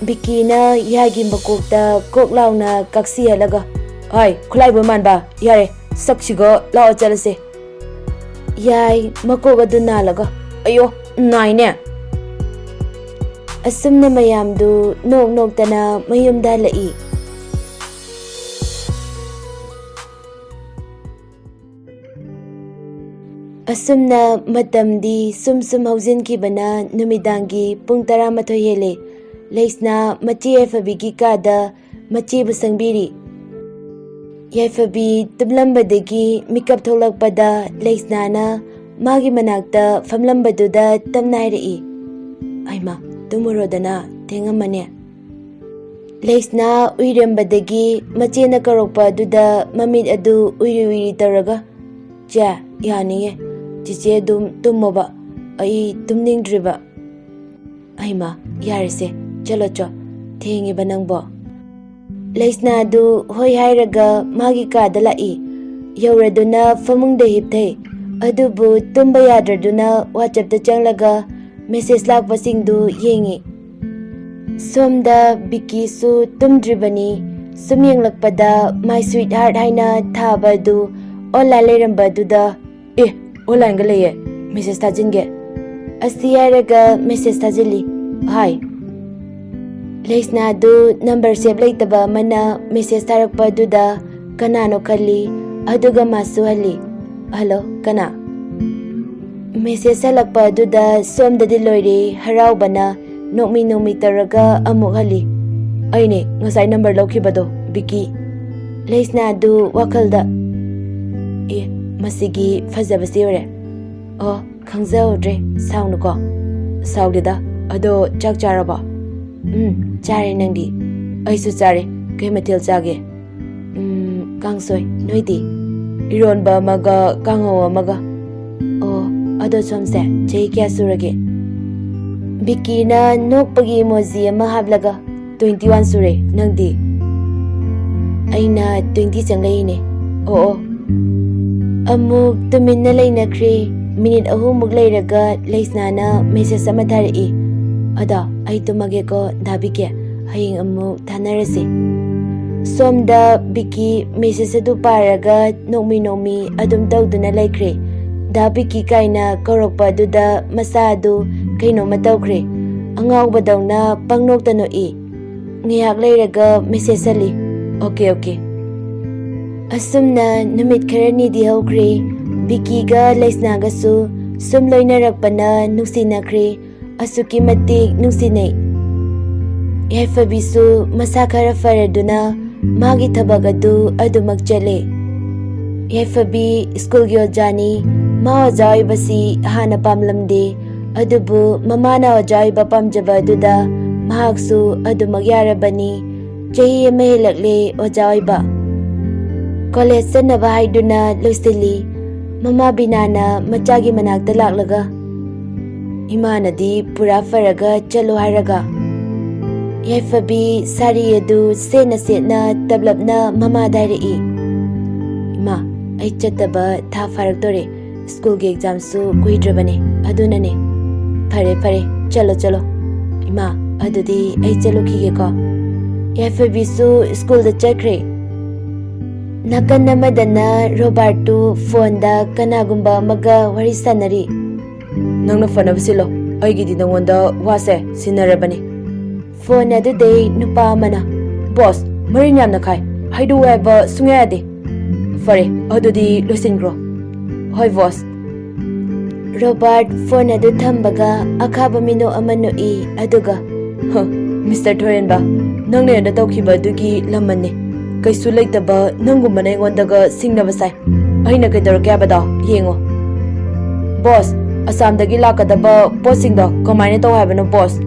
ꯕꯤꯀꯤꯅ ꯌꯥꯏꯒꯤ ꯃꯀꯣꯛꯇ ꯀꯣꯛ ꯂꯥꯎꯅ ꯀꯛꯁꯤꯍꯜꯂꯒ, "ꯍꯥꯏ, ꯈꯨꯠꯂꯥꯏꯕ ꯃꯥꯟꯕ, ꯌꯥꯔꯦ, ꯁꯛꯁꯤꯒ ꯂꯥꯛꯑꯣ ꯆꯠꯂꯁꯦ"꯫ ꯌꯥꯏ ꯃꯀꯣꯛ ꯑꯗꯨ ꯅꯥꯜꯂꯒ, "ꯑꯌꯣ, ꯅꯥꯏꯅꯦ"꯫ ꯑꯁꯨꯝꯅ ꯃꯌꯥꯝꯗꯨ ꯅꯣꯛ ꯅꯣꯛꯇꯅ ꯃꯌꯨꯝꯗ ꯍꯜꯂꯛꯏ꯫ ꯑꯁꯨꯝꯅ ꯃꯇꯝꯗꯤ ꯁꯨꯝ ꯁꯨꯝ ꯍꯧꯖꯤꯟꯈꯤꯕꯅ ꯅꯨꯃꯤꯗꯥꯡꯒꯤ ꯄꯨꯡ ꯇꯔꯥꯃꯥꯊꯣꯏ ꯍꯦꯜꯂꯦ꯫ ꯂꯩꯁꯅꯥ ꯃꯆꯦ ꯌꯥꯏꯐꯕꯤꯒꯤ ꯀꯥꯗ ꯃꯆꯦꯕꯨ ꯁꯪꯕꯤꯔꯤ꯫ ꯌꯥꯏꯐꯕꯤ ꯇꯨꯝꯂꯝꯕꯗꯒꯤ ꯃꯤꯀꯞ ꯊꯣꯛꯂꯛꯄꯗ ꯂꯩꯁꯅꯥꯅ ꯃꯥꯒꯤ ꯃꯅꯥꯛꯇ ꯐꯝꯂꯝꯕꯗꯨꯗ ꯇꯞꯅ ꯍꯥꯏꯔꯛꯏ, "ꯑꯩꯃ, ꯇꯨꯝꯃꯨꯔꯣꯗꯅ, ꯊꯦꯡꯉꯝꯃꯅꯦ"꯫ ꯂꯩꯁꯅꯥ ꯎꯏꯔꯝꯕꯗꯒꯤ ꯃꯆꯦꯅ ꯀꯧꯔꯛꯄ ꯑꯗꯨꯗ ꯃꯃꯤꯠ ꯑꯗꯨ ꯎꯏꯔꯤ ꯎꯏꯔꯤ ꯇꯧꯔꯒ, "ꯆꯦ, ꯌꯥꯅꯤꯌꯦ꯫ ꯆꯤꯆꯦ ꯑꯗꯨꯝ ꯇꯨꯝꯃꯣꯕ꯫ ꯑꯩ ꯇꯨꯝꯅꯤꯡꯗ꯭ꯔꯤꯕ"꯫ "ꯑꯩꯃ, ꯌꯥꯔꯦꯁꯦ, ꯆꯠꯂꯣ ꯆꯣ, ꯊꯦꯡꯉꯤꯕ ꯅꯪꯕꯣ"꯫ ꯂꯩꯁꯅꯥ ꯑꯗꯨ ꯍꯣꯏ ꯍꯥꯏꯔꯒ ꯃꯥꯒꯤ ꯀꯥꯗ ꯂꯥꯛꯏ꯫ ꯌꯧꯔꯗꯨꯅ ꯐꯃꯨꯡꯗ ꯍꯤꯞꯊꯩ꯫ ꯑꯗꯨꯕꯨ ꯇꯨꯝꯕ ꯌꯥꯗ꯭ꯔꯗꯨꯅ WhatsAppꯇ ꯆꯪꯂꯒ ꯃꯦꯁꯦꯖ ꯂꯥꯛꯄꯁꯤꯡꯗꯨ ꯌꯦꯡꯉꯤ꯫ ꯁꯣꯝꯗ ꯕꯤꯀꯤꯁꯨ ꯇꯨꯝꯗ꯭ꯔꯤꯕꯅꯤ꯫ ꯁꯨꯝ ꯌꯦꯡꯂꯛꯄꯗ "My sweetheart" ꯍꯥꯏꯅ ꯊꯥꯕ ꯑꯗꯨ ꯑꯣꯟꯂꯥꯏꯟ ꯂꯩꯔꯝꯕ ꯑꯗꯨꯗ, "ꯑꯦ, ꯑꯣꯟꯂꯥꯏꯟꯒ ꯂꯩꯌꯦ, ꯃꯦꯁꯦꯖ ꯊꯥꯖꯤꯟꯒꯦ" ꯑꯁꯤ ꯍꯥꯏꯔꯒ ꯃꯦꯁꯦꯖ ꯊꯥꯖꯤꯜꯂꯤ꯫ ꯍꯥꯏ꯫ ꯂꯩꯁꯅꯥꯗꯨ ꯅꯝꯕꯔ ꯁꯦꯞ ꯂꯩꯇꯕ ꯑꯃꯅ ꯃꯦꯁꯦꯖ ꯊꯥꯔꯛꯄ ꯑꯗꯨꯗ ꯀꯅꯥꯅꯣ ꯈꯜꯂꯤ, ꯑꯗꯨꯒ ꯃꯥꯁꯨ ꯍꯜꯂꯤ꯫ "ꯍꯜꯂꯣ, ꯀꯅꯥ?" ꯃꯦꯁꯦꯖ ꯍꯜꯂꯛꯄ ꯑꯗꯨꯗ ꯁꯣꯝꯗꯗꯤ ꯂꯣꯏꯔꯦ ꯍꯔꯥꯎꯕꯅ, ꯅꯣꯛꯃꯤ ꯅꯣꯛꯃꯤ ꯇꯧꯔꯒ ꯑꯃꯨꯛ ꯍꯜꯂꯤ꯫ "ꯑꯩꯅꯦ, ꯉꯁꯥꯏ ꯅꯝꯕꯔ ꯂꯧꯈꯤꯕꯗꯣ, ꯕꯤꯀꯤ"꯫ ꯂꯩꯁꯅꯥꯗꯨ ꯋꯥꯈꯜꯗ, "ꯑꯦ, ꯃꯁꯤꯒꯤ ꯐꯖꯕꯁꯤ ꯑꯣꯏꯔꯦ꯫ ꯑꯣ, ꯈꯪꯖꯍꯧꯗ꯭ꯔꯦ, ꯁꯥꯎꯅꯨꯀꯣ"꯫ "ꯁꯥꯎꯗꯦꯗ꯫ ꯑꯗꯣ ꯆꯥꯛ ꯆꯥꯔꯕꯣ?" "ꯎꯝ, ꯆꯥꯔꯦ, ꯅꯪꯗꯤ?" "ꯑꯩꯁꯨ ꯆꯥꯔꯦ꯫ ꯀꯩ ꯃꯊꯦꯜ ꯆꯥꯒꯦ?" "ꯎꯝ, ꯀꯥꯡꯁꯣꯏ꯫ ꯅꯣꯏꯗꯤ?" "ꯏꯔꯣꯟꯕ ꯑꯃꯒ ꯀꯥꯡꯍꯧ ꯑꯃꯒ"꯫ "ꯑꯣ, ꯑꯗꯣ ꯁꯣꯝꯁꯦ ꯆꯍꯤ ꯀꯌꯥ ꯁꯨꯔꯒꯦ?" ꯕꯤꯀꯤꯅ ꯅꯣꯛꯄꯒꯤ ꯏꯃꯣꯖꯤ ꯑꯃ ꯍꯥꯞꯂꯒ, "Twenty one ꯁꯨꯔꯦ꯫ ꯅꯪꯗꯤ?" "ꯑꯩꯅ twenty ꯆꯪꯂꯛꯏꯅꯦ"꯫ "ꯑꯣ, ꯑꯣ"꯫ ꯑꯃꯨꯛ ꯇꯨꯃꯤꯟꯅ ꯂꯩꯅꯈ꯭ꯔꯦ꯫ ꯃꯤꯅꯤꯠ ꯑꯍꯨꯝꯃꯨꯛ ꯂꯩꯔꯒ ꯂꯩꯁꯅꯥꯅ ꯃꯦꯁꯦꯖ ꯑꯃ ꯊꯥꯔꯛꯏ꯫ "ꯑꯗꯣ ꯑꯩ ꯇꯨꯝꯃꯒꯦꯀꯣ ꯗꯥ ꯕꯤꯀꯤ, ꯍꯌꯦꯡ ꯑꯃꯨꯛ ꯊꯥꯅꯔꯁꯤ"꯫ ꯁꯣꯝꯗ ꯕꯤꯀꯤ ꯃꯦꯁꯦꯖ ꯑꯗꯨ ꯄꯥꯔꯒ ꯅꯣꯛꯃꯤ ꯅꯣꯛꯃꯤ ꯑꯗꯨꯝ ꯇꯧꯗꯨꯅ ꯂꯩꯈ꯭ꯔꯦ꯫ ꯗꯥ ꯕꯤꯀꯤ ꯀꯥꯏꯅ ꯀꯧꯔꯛꯄ ꯑꯗꯨꯗ ꯃꯁꯥ ꯑꯗꯨ ꯀꯩꯅꯣꯝꯃ ꯇꯧꯈ꯭ꯔꯦ꯫ ꯑꯉꯥꯎꯕꯗꯧꯅ ꯄꯪꯅꯣꯛꯇ ꯅꯣꯛꯏ꯫ ꯉꯥꯏꯍꯥꯛ ꯂꯩꯔꯒ ꯃꯦꯁꯦꯖ ꯍꯜꯂꯤ꯫ "Okay, okay". ꯑꯁꯨꯝꯅ ꯅꯨꯃꯤꯠ ꯈꯔꯅꯤꯗꯤ ꯍꯧꯈ꯭ꯔꯦ꯫ ꯕꯤꯀꯤꯒ ꯂꯩꯁꯅꯥꯒꯁꯨ ꯁꯨꯝ ꯂꯣꯏꯅꯔꯛꯄꯅ ꯅꯨꯡꯁꯤꯅꯈ꯭ꯔꯦ꯫ ꯑꯁꯨꯛꯀꯤ ꯃꯇꯤꯛ ꯅꯨꯡꯁꯤꯅꯩ꯫ ꯌꯥꯏꯐꯕꯤꯁꯨ ꯃꯁꯥ ꯈꯔ ꯐꯔꯗꯨꯅ ꯃꯥꯒꯤ ꯊꯕꯛ ꯑꯗꯨ ꯑꯗꯨꯃꯛ ꯆꯠꯂꯦ꯫ ꯌꯥꯏꯐꯕꯤ ꯁ꯭ꯀꯨꯜꯒꯤ ꯑꯣꯖꯥꯅꯤ꯫ ꯃꯥ ꯑꯣꯖꯥ ꯑꯣꯏꯕꯁꯤ ꯍꯥꯟꯅ ꯄꯥꯝꯂꯝꯗꯦ, ꯑꯗꯨꯕꯨ ꯃꯃꯥꯅ ꯑꯣꯖꯥ ꯑꯣꯏꯕ ꯄꯥꯝꯖꯕ ꯑꯗꯨꯗ ꯃꯍꯥꯛꯁꯨ ꯑꯗꯨꯃꯛ ꯌꯥꯔꯕꯅꯤ꯫ ꯆꯍꯤ ꯑꯃ ꯍꯦꯜꯂꯛꯂꯦ ꯑꯣꯖꯥ ꯑꯣꯏꯕ꯫ ꯀꯣꯂꯦꯖ ꯆꯠꯅꯕ ꯍꯥꯏꯗꯨꯅ ꯂꯣꯏꯁꯤꯜꯂꯤ꯫ ꯃꯃꯥ ꯕꯤꯅꯥꯅ ꯃꯆꯥꯒꯤ ꯃꯅꯥꯛꯇ ꯂꯥꯛꯂꯒ, "ꯏꯃꯥꯅꯗꯤ ꯄꯨꯔꯥ ꯐꯔꯒ ꯆꯠꯂꯣ ꯍꯥꯏꯔꯒ?" ꯌꯥꯏꯐꯕꯤ ꯁꯥꯔꯤ ꯑꯗꯨ ꯁꯦꯠꯅ ꯁꯦꯠꯅ ꯇꯞꯂꯞꯅ ꯃꯃꯥꯗ ꯍꯥꯏꯔꯛꯏ꯫ "ꯏꯃꯥ, ꯑꯩ ꯆꯠꯇꯕ ꯊꯥ ꯐꯥꯔꯛꯇꯣꯔꯦ꯫ ꯁ꯭ꯀꯨꯜꯒꯤ ꯑꯦꯛꯖꯥꯝꯁꯨ ꯀꯨꯏꯗ꯭ꯔꯕꯅꯦ, ꯑꯗꯨꯅꯅꯦ"꯫ "ꯐꯔꯦ, ꯐꯔꯦ, ꯆꯠꯂꯣ, ꯆꯠꯂꯣ꯫ ꯏꯃꯥ, ꯑꯗꯨꯗꯤ ꯑꯩ ꯆꯠꯂꯨꯈꯤꯒꯦꯀꯣ"꯫ ꯌꯥꯏꯐꯕꯤꯁꯨ ꯁ꯭ꯀꯨꯜꯗ ꯆꯠꯈ꯭ꯔꯦ꯫ ꯅꯥꯀꯟ ꯑꯃꯗꯅ ꯔꯣꯕꯥꯔꯠꯇꯨ ꯐꯣꯟꯗ ꯀꯅꯥꯒꯨꯝꯕ ꯑꯃꯒ ꯋꯥꯔꯤ ꯁꯥꯟꯅꯔꯤ꯫ "ꯅꯪꯅ ꯐꯅꯕ ꯁꯤꯜꯂꯣ, ꯑꯩꯒꯤꯗꯤ ꯅꯉꯣꯟꯗ ꯋꯥꯁꯦ ꯁꯤꯟꯅꯔꯕꯅꯤ"꯫ ꯐꯣꯟ ꯑꯗꯨꯗꯩ ꯅꯨꯄꯥ ꯑꯃꯅ, "ꯕꯣꯁ, ꯃꯔꯤꯟ ꯌꯥꯝꯅ ꯈꯥꯏ, ꯍꯥꯏꯗꯣꯛꯎ ꯍꯥꯏꯕ ꯁꯨꯡꯌꯥ ꯌꯥꯗꯦ"꯫ "ꯐꯔꯦ, ꯑꯗꯨꯗꯤ ꯂꯣꯏꯁꯤꯟꯈ꯭ꯔꯣ"꯫ "ꯍꯣꯏ ꯕꯣꯁ"꯫ ꯔꯣꯕꯥꯔꯠ ꯐꯣꯟ ꯑꯗꯨ ꯊꯝꯕꯒ ꯑꯈꯥꯕ ꯃꯤꯅꯣꯛ ꯑꯃ ꯅꯣꯛꯏ, ꯑꯗꯨꯒ, "ꯍ, ꯃꯤꯁꯇꯔ ꯊꯣꯏꯔꯦꯟꯕ, ꯅꯪꯅ ꯑꯩꯉꯣꯟꯗ ꯇꯧꯈꯤꯕ ꯑꯗꯨꯒꯤ ꯂꯃꯟꯅꯤ꯫ ꯀꯩꯁꯨ ꯂꯩꯇꯕ ꯅꯪꯒꯨꯝꯕꯅ ꯑꯩꯉꯣꯟꯗꯒ ꯁꯤꯡꯅꯕ ꯁꯥꯏ꯫ ꯑꯩꯅ ꯀꯩꯗꯧꯔꯛꯀꯦ ꯍꯥꯏꯕꯗꯣ ꯌꯦꯡꯉꯣ"꯫ "ꯕꯣꯁ, ꯑꯁꯥꯝꯗꯒꯤ ꯂꯥꯛꯀꯗꯕ ꯄꯣꯠꯁꯤꯡꯗꯣ ꯀꯃꯥꯏꯅ ꯇꯧ ꯍꯥꯏꯕꯅꯣ ꯕꯣꯁ?"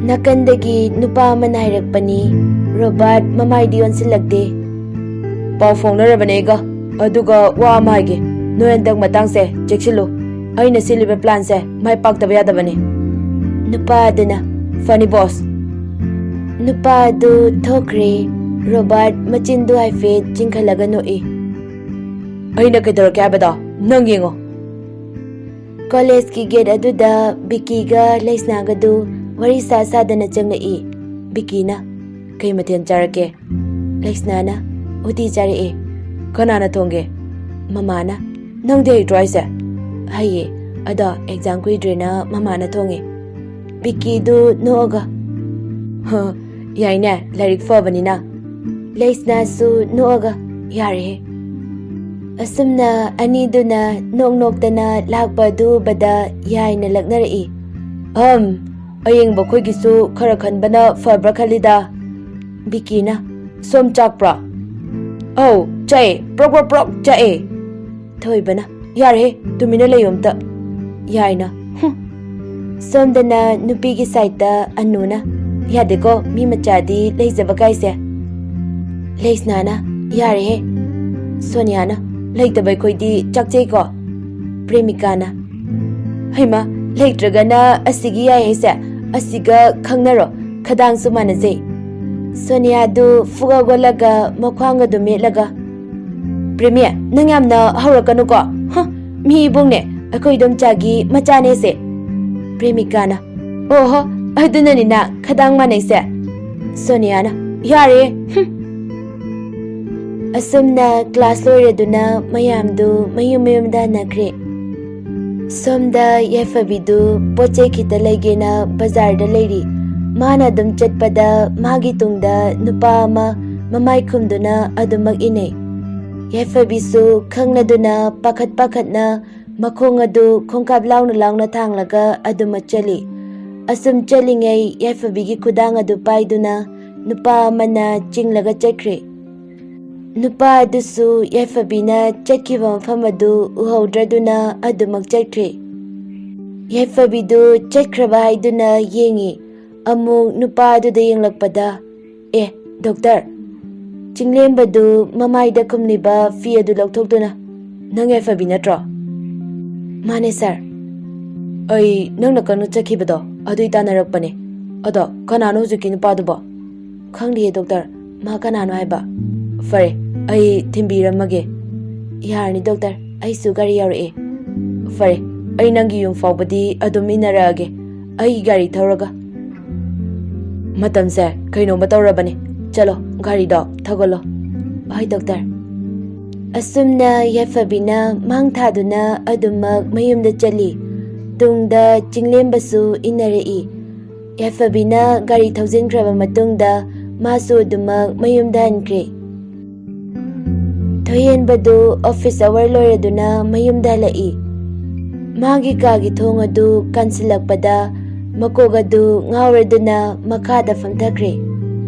ꯅꯥꯀꯟꯗꯒꯤ ꯅꯨꯄꯥ ꯑꯃꯅ ꯍꯥꯏꯔꯛꯄꯅꯤ꯫ ꯔꯣꯕꯥꯔꯠ ꯃꯃꯥꯏꯗꯤ ꯑꯣꯟꯁꯤꯜꯂꯛꯇꯦ꯫ "ꯄꯥꯎ ꯐꯥꯎꯅꯔꯕꯅꯦ ꯑꯩꯒ꯫ ꯑꯗꯨꯒ ꯋꯥ ꯑꯃ ꯍꯥꯏꯒꯦ, ꯅꯣꯏ ꯍꯟꯗꯛ ꯃꯇꯥꯡꯁꯦ ꯆꯦꯛꯁꯤꯜꯂꯨ꯫ ꯑꯩꯅ ꯁꯤꯜꯂꯤꯕ ꯄ꯭ꯂꯥꯟꯁꯦ ꯃꯥꯏ ꯄꯥꯛꯇꯕ ꯌꯥꯗꯕꯅꯤ"꯫ ꯅꯨꯄꯥ ꯑꯗꯨꯅ, "ꯐꯅꯤ ꯕꯣꯁ"꯫ ꯅꯨꯄꯥ ꯑꯗꯨ ꯊꯣꯛꯈ꯭ꯔꯦ꯫ ꯔꯣꯕꯥꯔꯠ ꯃꯆꯤꯟꯗꯨ ꯍꯥꯏꯐꯦꯠ ꯆꯤꯡꯈꯠꯂꯒ ꯅꯣꯛꯏ꯫ "ꯑꯩꯅ ꯀꯩꯗꯧꯔꯛꯀꯦ ꯍꯥꯏꯕꯗꯣ ꯅꯪ ꯌꯦꯡꯉꯣ"꯫ ꯀꯣꯂꯦꯖꯀꯤ ꯒꯦꯠ ꯑꯗꯨꯗ ꯕꯤꯀꯤꯒ ꯂꯩꯁꯅꯥꯒꯗꯨ ꯋꯥꯔꯤ ꯁꯥ ꯁꯥꯗꯅ ꯆꯪꯂꯛꯏ꯫ ꯕꯤꯀꯤꯅ, "ꯀꯩ ꯃꯊꯦꯜ ꯆꯥꯔꯛꯀꯦ?" ꯂꯩꯁꯅꯥꯅ, "ꯎꯇꯤ ꯆꯥꯔꯛꯑꯦ꯫" "ꯀꯅꯥꯅ ꯊꯣꯡꯒꯦ?" "ꯃꯃꯥꯅ꯫" "ꯅꯪꯗꯤ ꯍꯩꯇ꯭ꯔꯣ ꯍꯥꯏꯁꯦ?" "ꯍꯩꯌꯦ, ꯑꯗꯣ ꯑꯦꯛꯖꯥꯝ ꯀꯨꯏꯗ꯭ꯔꯦꯅ ꯃꯃꯥꯅ ꯊꯣꯡꯉꯦ꯫" ꯕꯤꯀꯤꯗꯨ ꯅꯣꯛꯑꯒ, "ꯍ, ꯌꯥꯏꯅꯦ, ꯂꯥꯏꯔꯤꯛ ꯐꯕꯅꯤꯅ꯫" ꯂꯩꯁꯅꯥꯁꯨ ꯅꯣꯛꯑꯒ, "ꯌꯥꯔꯦꯍꯦ꯫" ꯑꯁꯨꯝꯅ ꯑꯅꯤꯗꯨꯅ ꯅꯣꯛ ꯅꯣꯛꯇꯅ ꯂꯥꯛꯄ ꯑꯗꯨ ꯎꯕꯗ ꯌꯥꯏꯅ ꯂꯛꯅꯔꯛꯏ꯫ "ꯑꯍꯝ, ꯑꯌꯦꯡꯕ ꯑꯩꯈꯣꯏꯒꯤꯁꯨ ꯈꯔ ꯈꯟꯕꯅ ꯐꯕ꯭ꯔꯥ ꯈꯜꯂꯤꯗ꯫" ꯕꯤꯀꯤꯅ, "ꯁꯣꯝ ꯆꯥꯛꯄ꯭ꯔꯣ?" "ꯑꯧ, ꯆꯥꯛꯑꯦ, ꯄ꯭ꯔꯣꯛ ꯄ꯭ꯔꯣꯛ ꯄ꯭ꯔꯣꯛ ꯆꯥꯛꯑꯦ꯫" ꯊꯣꯏꯕꯅ, "ꯌꯥꯔꯦꯍꯦ, ꯇꯨꯃꯤꯟꯅ ꯂꯩꯌꯨ ꯑꯝꯇ꯫" ꯌꯥꯏꯅ, "ꯍꯨꯝ꯫" ꯁꯣꯝꯗꯅ ꯅꯨꯄꯤꯒꯤ ꯁꯥꯏꯠꯇ ꯑꯅꯨꯅ, "ꯌꯥꯗꯦꯀꯣ, ꯃꯤ ꯃꯆꯥꯗꯤ ꯂꯩꯖꯕ ꯀꯥꯏꯁꯦ꯫" ꯂꯩꯁꯅꯥꯅ, "ꯌꯥꯔꯦꯍꯦ꯫" ꯁꯣꯅꯤꯌꯥꯅ, "ꯂꯩꯇꯕ ꯑꯩꯈꯣꯏꯗꯤ ꯆꯥꯛꯆꯩꯀꯣ꯫" ꯄ꯭ꯔꯦꯃꯤꯀꯥꯅ, "ꯍꯩꯃꯥ, ꯂꯩꯇ꯭ꯔꯒꯅ ꯑꯁꯤꯒꯤ ꯌꯥꯏ ꯍꯥꯏꯁꯦ, ꯑꯁꯤꯒ ꯈꯪꯅꯔꯣ, ꯈꯗꯥꯡꯁꯨ ꯃꯥꯟꯅꯖꯩ꯫" ꯁꯣꯅꯤꯌꯥꯗꯨ ꯐꯨꯒ ꯒꯣꯜꯂꯒ ꯃꯈ꯭ꯋꯥꯡ ꯑꯗꯨ ꯃꯦꯠꯂꯒ, "ꯄ꯭ꯔꯦꯃꯤ, ꯅꯪ ꯌꯥꯝꯅ ꯍꯧꯔꯛꯀꯅꯨꯀꯣ꯫ ꯍ, ꯃꯤ ꯏꯕꯨꯡꯅꯦ, ꯑꯩꯈꯣꯏ ꯏꯗꯣꯝꯆꯥꯒꯤ ꯃꯆꯥꯅꯦꯁꯦ꯫" ꯄ꯭ꯔꯦꯃꯤꯀꯥꯅ, "ꯑꯣꯍꯣ, ꯑꯗꯨꯅꯅꯤꯅ ꯈꯗꯥꯡ ꯃꯥꯟꯅꯩꯁꯦ꯫" ꯁꯣꯅꯤꯌꯥꯅ, "ꯌꯥꯔꯦ, ꯍꯨꯝ꯫" ꯑꯁꯨꯝꯅ ꯀ꯭ꯂꯥꯁ ꯂꯣꯏꯔꯗꯨꯅ ꯃꯌꯥꯝꯗꯨ ꯃꯌꯨꯝ ꯃꯌꯨꯝꯗ ꯍꯟꯅꯈ꯭ꯔꯦ꯫ ꯁꯣꯝꯗ ꯌꯥꯏꯐꯕꯤꯗꯨ ꯄꯣꯠ ꯆꯩ ꯈꯤꯇ ꯂꯩꯒꯦꯅ ꯕꯖꯥꯔꯗ ꯂꯩꯔꯤ꯫ ꯃꯥꯅ ꯑꯗꯨꯝ ꯆꯠꯄꯗ ꯃꯥꯒꯤ ꯇꯨꯡꯗ ꯅꯨꯄꯥ ꯑꯃ ꯃꯃꯥꯏ ꯈꯨꯝꯗꯨꯅ ꯑꯗꯨꯃꯛ ꯏꯟꯅꯩ꯫ ꯌꯥꯏꯐꯕꯤꯁꯨ ꯈꯪꯂꯗꯨꯅ ꯄꯥꯈꯠ ꯄꯥꯈꯠꯅ ꯃꯈꯣꯡ ꯑꯗꯨ ꯈꯣꯡꯀꯥꯞ ꯂꯥꯎꯅ ꯂꯥꯎꯅ ꯊꯥꯡꯂꯒ ꯑꯗꯨꯃꯛ ꯆꯠꯂꯤ꯫ ꯑꯁꯨꯝ ꯆꯠꯂꯤꯉꯩ ꯌꯥꯏꯐꯕꯤꯒꯤ ꯈꯨꯗꯥꯡ ꯑꯗꯨ ꯄꯥꯏꯗꯨꯅ ꯅꯨꯄꯥ ꯑꯃꯅ ꯆꯤꯡꯂꯒ ꯆꯠꯈ꯭ꯔꯦ꯫ ꯅꯨꯄꯥ ꯑꯗꯨꯁꯨ ꯌꯥꯏꯐꯕꯤꯅ ꯆꯠꯈꯤꯕ ꯃꯐꯝ ꯑꯗꯨ ꯎꯍꯧꯗ꯭ꯔꯗꯨꯅ ꯑꯗꯨꯃꯛ ꯆꯠꯈ꯭ꯔꯦ꯫ ꯌꯥꯏꯐꯕꯤꯗꯨ ꯆꯠꯈ꯭ꯔꯕ ꯍꯥꯏꯗꯨꯅ ꯌꯦꯡꯉꯤ꯫ ꯑꯃꯨꯛ ꯅꯨꯄꯥ ꯑꯗꯨꯗ ꯌꯦꯡꯂꯛꯄꯗ, "ꯑꯦ, ꯗꯣꯛꯇꯔ!" ꯆꯤꯡꯂꯦꯝꯕꯗꯨ ꯃꯃꯥꯏꯗ ꯈꯨꯝꯂꯤꯕ ꯐꯤ ꯑꯗꯨ ꯂꯧꯊꯣꯛꯇꯨꯅ, "ꯅꯪ ꯌꯥꯏꯐꯕꯤ ꯅꯠꯇ꯭ꯔꯣ?" "ꯃꯥꯅꯦ, ꯁꯥꯔ꯫" "ꯑꯩ ꯅꯪꯅ ꯀꯟꯅ ꯆꯠꯈꯤꯕꯗꯣ ꯑꯗꯨꯏ ꯇꯥꯟꯅꯔꯛꯄꯅꯦ꯫ ꯑꯗꯣ ꯀꯅꯥꯅꯣ ꯍꯧꯖꯤꯛꯀꯤ ꯅꯨꯄꯥꯗꯨꯕꯣ?" "ꯈꯪꯗꯤꯌꯦ ꯗꯣꯛꯇꯔ, ꯃꯥ ꯀꯅꯥꯅꯣ ꯍꯥꯏꯕ꯫" "ꯐꯔꯦ, ꯑꯩ ꯊꯤꯟꯕꯤꯔꯝꯃꯒꯦ꯫" "ꯌꯥꯔꯅꯤ ꯗꯣꯛꯇꯔ, ꯑꯩꯁꯨ ꯒꯥꯔꯤ ꯌꯧꯔꯛꯑꯦ꯫" "ꯐꯔꯦ, ꯑꯩ ꯅꯪꯒꯤ ꯌꯨꯝ ꯐꯥꯎꯕꯗꯤ ꯑꯗꯨꯝ ꯏꯟꯅꯔꯛꯑꯒꯦ, ꯑꯩꯒꯤ ꯒꯥꯔꯤ ꯊꯧꯔꯒ꯫ ꯃꯇꯝꯁꯦ ꯀꯩꯅꯣꯝꯃ ꯇꯧꯔꯕꯅꯤ꯫ ꯆꯠꯂꯣ, ꯒꯥꯔꯤꯗꯣ ꯊꯧꯒꯠꯂꯣ꯫ ꯍꯣꯏ, ꯗꯣꯛꯇꯔ꯫ ꯑꯁꯨꯝꯅ ꯌꯥꯏꯐꯕꯤꯅ ꯃꯥꯡ ꯊꯥꯗꯨꯅ ꯑꯗꯨꯃꯛ ꯃꯌꯨꯝꯗ ꯆꯠꯂꯤ꯫ ꯇꯨꯡꯗ ꯆꯤꯡꯂꯦꯝꯕꯁꯨ ꯏꯟꯅꯔꯛꯏ꯫ ꯌꯥꯏꯐꯕꯤꯅ ꯒꯥꯔꯤ ꯊꯧꯖꯤꯟꯈ꯭ꯔꯕ ꯃꯇꯨꯡꯗ ꯃꯥꯁꯨ ꯑꯗꯨꯃꯛ ꯃꯌꯨꯝꯗ ꯍꯟꯈ꯭ꯔꯦ꯫ ꯊꯣꯏꯍꯦꯟꯕꯗꯨ ꯑꯣꯐꯤꯁ ꯑꯋꯔ ꯂꯣꯏꯔꯗꯨꯅ ꯃꯌꯨꯝꯗ ꯍꯜꯂꯛꯏ꯫ ꯃꯥꯒꯤ ꯀꯥꯒꯤ ꯊꯣꯡ ꯑꯗꯨ ꯀꯥꯟꯁꯤꯜꯂꯛꯄꯗ ꯃꯀꯣꯛ ꯑꯗꯨ ꯉꯥꯎꯔꯗꯨꯅ ꯃꯈꯥꯗ ꯐꯝꯊꯈ꯭ꯔꯦ꯫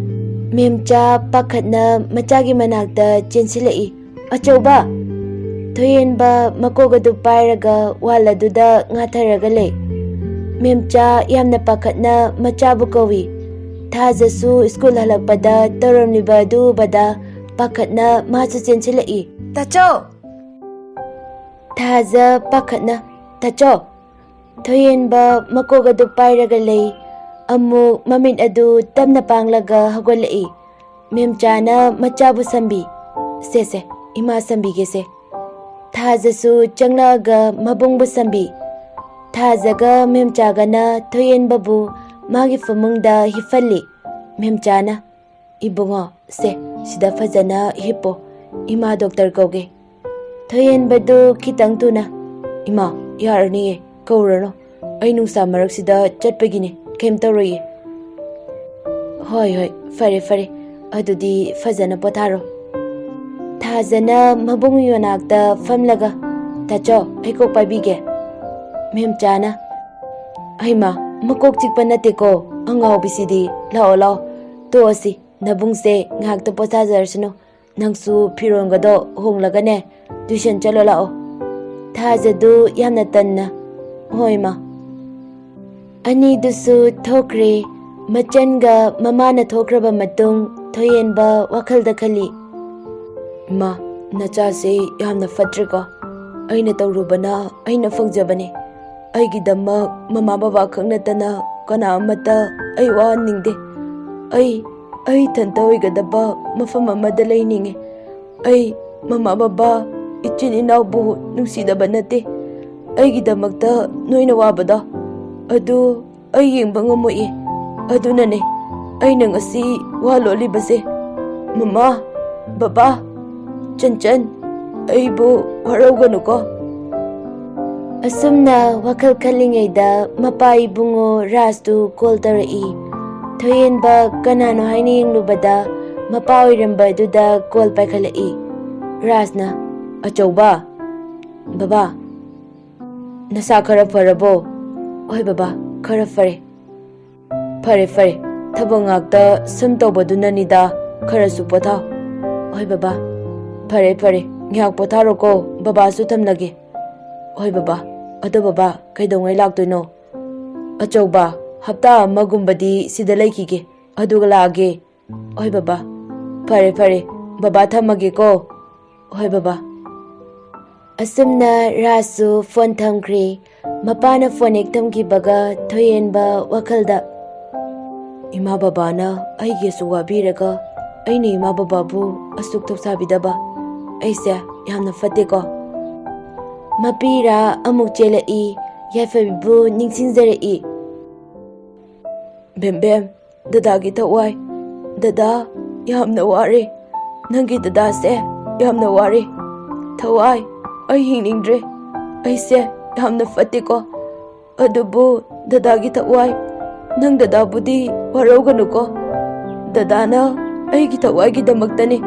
ꯃꯦꯝꯆꯥ ꯄꯥꯈꯠꯅ ꯃꯆꯥꯒꯤ ꯃꯅꯥꯛꯇ ꯆꯦꯟꯁꯤꯜꯂꯛꯏ꯫ "ꯑꯆꯧꯕ!" ꯊꯣꯏꯍꯦꯟꯕ ꯃꯀꯣꯛ ꯑꯗꯨ ꯄꯥꯏꯔꯒ ꯋꯥꯜ ꯑꯗꯨꯗ ꯉꯥꯊꯔꯒ ꯂꯩ꯫ ꯃꯦꯝꯆꯥ ꯌꯥꯝꯅ ꯄꯥꯈꯠꯅ ꯃꯆꯥꯕꯨ ꯀꯧꯏ꯫ ꯊꯥꯖꯁꯨ ꯁ꯭ꯀꯨꯜ ꯍꯜꯂꯛꯄꯗ ꯇꯧꯔꯝꯂꯤꯕ ꯑꯗꯨ ꯎꯕꯗ ꯄꯥꯈꯠꯅ ꯃꯥꯁꯨ ꯆꯦꯟꯁꯤꯜꯂꯛꯏ꯫ "ꯇꯥꯆꯧ!" ꯊꯥꯖ ꯄꯥꯈꯠꯅ, "ꯇꯥꯆꯧ!" ꯊꯣꯏꯍꯦꯟꯕ ꯃꯀꯣꯛ ꯑꯗꯨ ꯄꯥꯏꯔꯒ ꯂꯩ꯫ ꯑꯃꯨꯛ ꯃꯃꯤꯠ ꯑꯗꯨ ꯇꯞꯅ ꯄꯥꯡꯂꯒ ꯍꯧꯒꯠꯂꯛꯏ꯫ ꯃꯦꯝꯆꯥꯅ ꯃꯆꯥꯕꯨ ꯁꯝꯕꯤ꯫ "ꯁꯦ, ꯁꯦ, ꯏꯃꯥ ꯁꯝꯕꯤꯒꯦꯁꯦ꯫" ꯊꯥꯖꯁꯨ ꯆꯪꯂꯛꯑꯒ ꯃꯕꯨꯡꯕꯨ ꯁꯝꯕꯤ꯫ ꯊꯥꯖꯒ ꯃꯦꯝꯆꯥꯒꯅ ꯊꯣꯏꯍꯦꯟꯕꯕꯨ ꯃꯥꯒꯤ ꯐꯃꯨꯡꯗ ꯍꯤꯞꯍꯜꯂꯤ꯫ ꯃꯦꯝꯆꯥꯅ, "ꯏꯕꯨꯡꯉꯣ, ꯁꯦ, ꯁꯤꯗ ꯐꯖꯅ ꯍꯤꯞꯄꯣ꯫ ꯏꯃꯥ ꯗꯣꯛꯇꯔ ꯀꯧꯒꯦ꯫" ꯊꯣꯏꯍꯦꯟꯕꯗꯨ ꯈꯤꯇꯪ ꯊꯨꯅ, "ꯏꯃꯥ, ꯌꯥꯔꯅꯤꯌꯦ, ꯀꯧꯔꯅꯨ꯫ ꯑꯩ ꯅꯨꯡꯁꯥ ꯃꯔꯛꯁꯤꯗ ꯆꯠꯄꯒꯤꯅꯦ, ꯀꯩꯝ ꯇꯧꯔꯣꯏꯌꯦ꯫" "ꯍꯣꯏ, ꯍꯣꯏ, ꯐꯔꯦ, ꯐꯔꯦ꯫ ꯑꯗꯨꯗꯤ ꯐꯖꯅ ꯄꯣꯊꯥꯔꯣ꯫" ꯊꯥꯖꯅ ꯃꯕꯨꯡ ꯃꯅꯥꯛꯇ ꯐꯝꯂꯒ, "ꯇꯥꯆꯧ, ꯑꯩ ꯀꯣꯛ ꯄꯥꯏꯕꯤꯒꯦ꯫" ꯃꯦꯝꯆꯥꯅ, "ꯍꯩꯃꯥ, ꯃꯀꯣꯛ ꯆꯤꯛꯄ ꯅꯠꯇꯦꯀꯣ, ꯑꯉꯥꯎꯕꯤꯁꯤꯗꯤ꯫ ꯂꯥꯛꯑꯣ, ꯂꯥꯛꯑꯣ, ꯇꯣꯛꯑꯁꯤ꯫ ꯅꯕꯨꯡꯁꯦ ꯉꯥꯏꯍꯥꯛꯇ ꯄꯣꯊꯥꯖꯔꯁꯅꯨ꯫ ꯅꯪꯁꯨ ꯐꯤꯔꯣꯟꯒꯗꯣ ꯍꯣꯡꯂꯒꯅꯦ, ꯇ꯭ꯌꯨꯁꯟ ꯆꯠꯂꯣ ꯂꯥꯛꯑꯣ꯫" ꯊꯥꯖꯗꯨ ꯌꯥꯝꯅ ꯇꯟꯅ, "ꯍꯣꯏ, ꯃꯥ꯫" ꯑꯅꯤꯗꯨꯁꯨ ꯊꯣꯛꯈ꯭ꯔꯦ꯫ ꯃꯆꯟꯒ ꯃꯃꯥꯅ ꯊꯣꯛꯈ꯭ꯔꯕ ꯃꯇꯨꯡ, ꯊꯣꯏꯍꯦꯟꯕ ꯋꯥꯈꯜꯗ ꯈꯜꯂꯤ, "ꯏꯃꯥ, ꯅꯆꯥꯁꯦ ꯌꯥꯝꯅ ꯐꯠꯇ꯭ꯔꯦꯀꯣ꯫ ꯑꯩꯅ ꯇꯧꯔꯨꯕꯅ ꯑꯩꯅ ꯐꯪꯖꯕꯅꯤ꯫ ꯑꯩꯒꯤꯗꯃꯛ ꯃꯃꯥ ꯕꯕꯥ ꯈꯛ ꯅꯠꯇꯅ ꯀꯅꯥ ꯑꯃꯠꯇ ꯑꯩ ꯋꯥꯍꯟꯅꯤꯡꯗꯦ꯫ ꯑꯩ, ꯑꯩ ꯏꯊꯟꯇ ꯑꯣꯏꯒꯗꯕ ꯃꯐꯝ ꯑꯃꯗ ꯂꯩꯅꯤꯡꯉꯤ꯫ ꯑꯩ ꯃꯃꯥ ꯕꯕꯥ, ꯏꯆꯤꯟ ꯏꯅꯥꯎꯕꯨ ꯅꯨꯡꯁꯤꯗꯕ ꯅꯠꯇꯦ꯫ ꯑꯩꯒꯤꯗꯃꯛꯇ ꯅꯣꯏꯅ ꯋꯥꯕꯗꯣ, ꯑꯗꯨ ꯑꯩ ꯌꯦꯡꯕ ꯉꯝꯃꯣꯏꯌꯦ꯫ ꯑꯗꯨꯅꯅꯦ ꯑꯩꯅ ꯉꯁꯤ ꯋꯥ ꯂꯣꯠꯂꯤꯕꯁꯦ꯫ ꯃꯃꯥ, ꯕꯕꯥ, ꯆꯟꯆꯟ, ꯑꯩꯕꯨ ꯋꯥꯔꯧꯒꯅꯨꯀꯣ꯫ ꯑꯁꯨꯝꯅ ꯋꯥꯈꯜ ꯈꯜꯂꯤꯉꯩꯗ ꯃꯄꯥ ꯏꯕꯨꯡꯉꯣ ꯔꯥꯖꯇꯨ ꯀꯣꯜ ꯇꯧꯔꯛꯏ꯫ ꯊꯣꯏꯍꯦꯟꯕ ꯀꯅꯥꯅꯣ ꯍꯥꯏꯅ ꯌꯦꯡꯂꯨꯕꯗ ꯃꯄꯥ ꯑꯣꯏꯔꯝꯕ ꯑꯗꯨꯗ ꯀꯣꯜ ꯄꯥꯏꯈꯠꯂꯛꯏ꯫ ꯔꯥꯖꯅ, "ꯑꯆꯧꯕ, ꯕꯕꯥ, ꯅꯁꯥ ꯈꯔ ꯐꯔꯕꯣ?" "ꯍꯣꯏ ꯕꯕꯥ, ꯈꯔ ꯐꯔꯦ꯫" "ꯐꯔꯦ, ꯐꯔꯦ, ꯊꯕꯛ ꯉꯥꯛꯇ ꯁꯨꯝ ꯇꯧꯕꯗꯨꯅꯅꯤꯗ, ꯈꯔꯁꯨ ꯄꯣꯊꯥꯎ꯫" "ꯍꯣꯏ ꯕꯕꯥ꯫" "ꯐꯔꯦ, ꯐꯔꯦ, ꯉꯥꯏꯍꯥꯛ ꯄꯣꯊꯥꯔꯣꯀꯣ, ꯕꯕꯥꯁꯨ ꯊꯝꯂꯒꯦ꯫" "ꯍꯣꯏ ꯕꯕꯥ꯫ ꯑꯗꯣ ꯕꯕꯥ, ꯀꯩꯗꯧꯉꯩ ꯂꯥꯛꯇꯣꯏꯅꯣ?" "ꯑꯆꯧꯕ, ꯍꯞꯇꯥ ꯑꯃꯒꯨꯝꯕꯗꯤ ꯁꯤꯗ ꯂꯩꯈꯤꯒꯦ, ꯑꯗꯨꯒ ꯂꯥꯛꯑꯒꯦ꯫" "ꯍꯣꯏ ꯕꯕꯥ꯫" "ꯐꯔꯦ, ꯐꯔꯦ, ꯕꯕꯥ ꯊꯝꯃꯒꯦꯀꯣ꯫" "ꯍꯣꯏ ꯕꯕꯥ꯫" ꯑꯁꯨꯝꯅ ꯔꯥꯖꯁꯨ ꯐꯣꯟ ꯊꯝꯈ꯭ꯔꯦ꯫ ꯃꯄꯥꯅ ꯐꯣꯟ ꯍꯦꯛ ꯊꯝꯈꯤꯕꯒ ꯊꯣꯏꯍꯦꯟꯕ ꯋꯥꯈꯜꯗ, "ꯏꯃꯥ ꯕꯕꯥꯅ ꯑꯩꯒꯤ ꯑꯁꯨꯛ ꯋꯥꯕꯤꯔꯒ ꯑꯩꯅ ꯏꯃꯥ ꯕꯕꯥꯕꯨ ꯑꯁꯨꯛ ꯊꯧꯁꯥꯕꯤꯗꯕ, ꯑꯩꯁꯦ ꯌꯥꯝꯅ ꯐꯠꯇꯦꯀꯣ꯫" ꯃꯄꯤꯔꯥ ꯑꯃꯨꯛ ꯆꯦꯜꯂꯛꯏ꯫ ꯌꯥꯏꯐꯕꯤꯕꯨ ꯅꯤꯡꯁꯤꯡꯖꯔꯛꯏ꯫ "ꯕꯦꯝꯕꯦꯝ, ꯗꯗꯥꯒꯤ ꯊꯋꯥꯏ, ꯗꯗꯥ ꯌꯥꯝꯅ ꯋꯥꯔꯦ꯫ ꯅꯪꯒꯤ ꯗꯗꯥꯁꯦ ꯌꯥꯝꯅ ꯋꯥꯔꯦ꯫ ꯊꯋꯥꯏ, ꯑꯩ ꯍꯤꯡꯅꯤꯡꯗ꯭ꯔꯦ꯫ ꯑꯩꯁꯦ ꯌꯥꯝꯅ ꯐꯠꯇꯦꯀꯣ꯫ ꯑꯗꯨꯕꯨ ꯗꯗꯥꯒꯤ ꯊꯋꯥꯏ, ꯅꯪ ꯗꯗꯥꯕꯨꯗꯤ ꯋꯥꯔꯧꯒꯅꯨꯀꯣ꯫ ꯗꯗꯥꯅ ꯑꯩꯒꯤ ꯊꯋꯥꯏꯒꯤꯗꯃꯛꯇꯅꯤ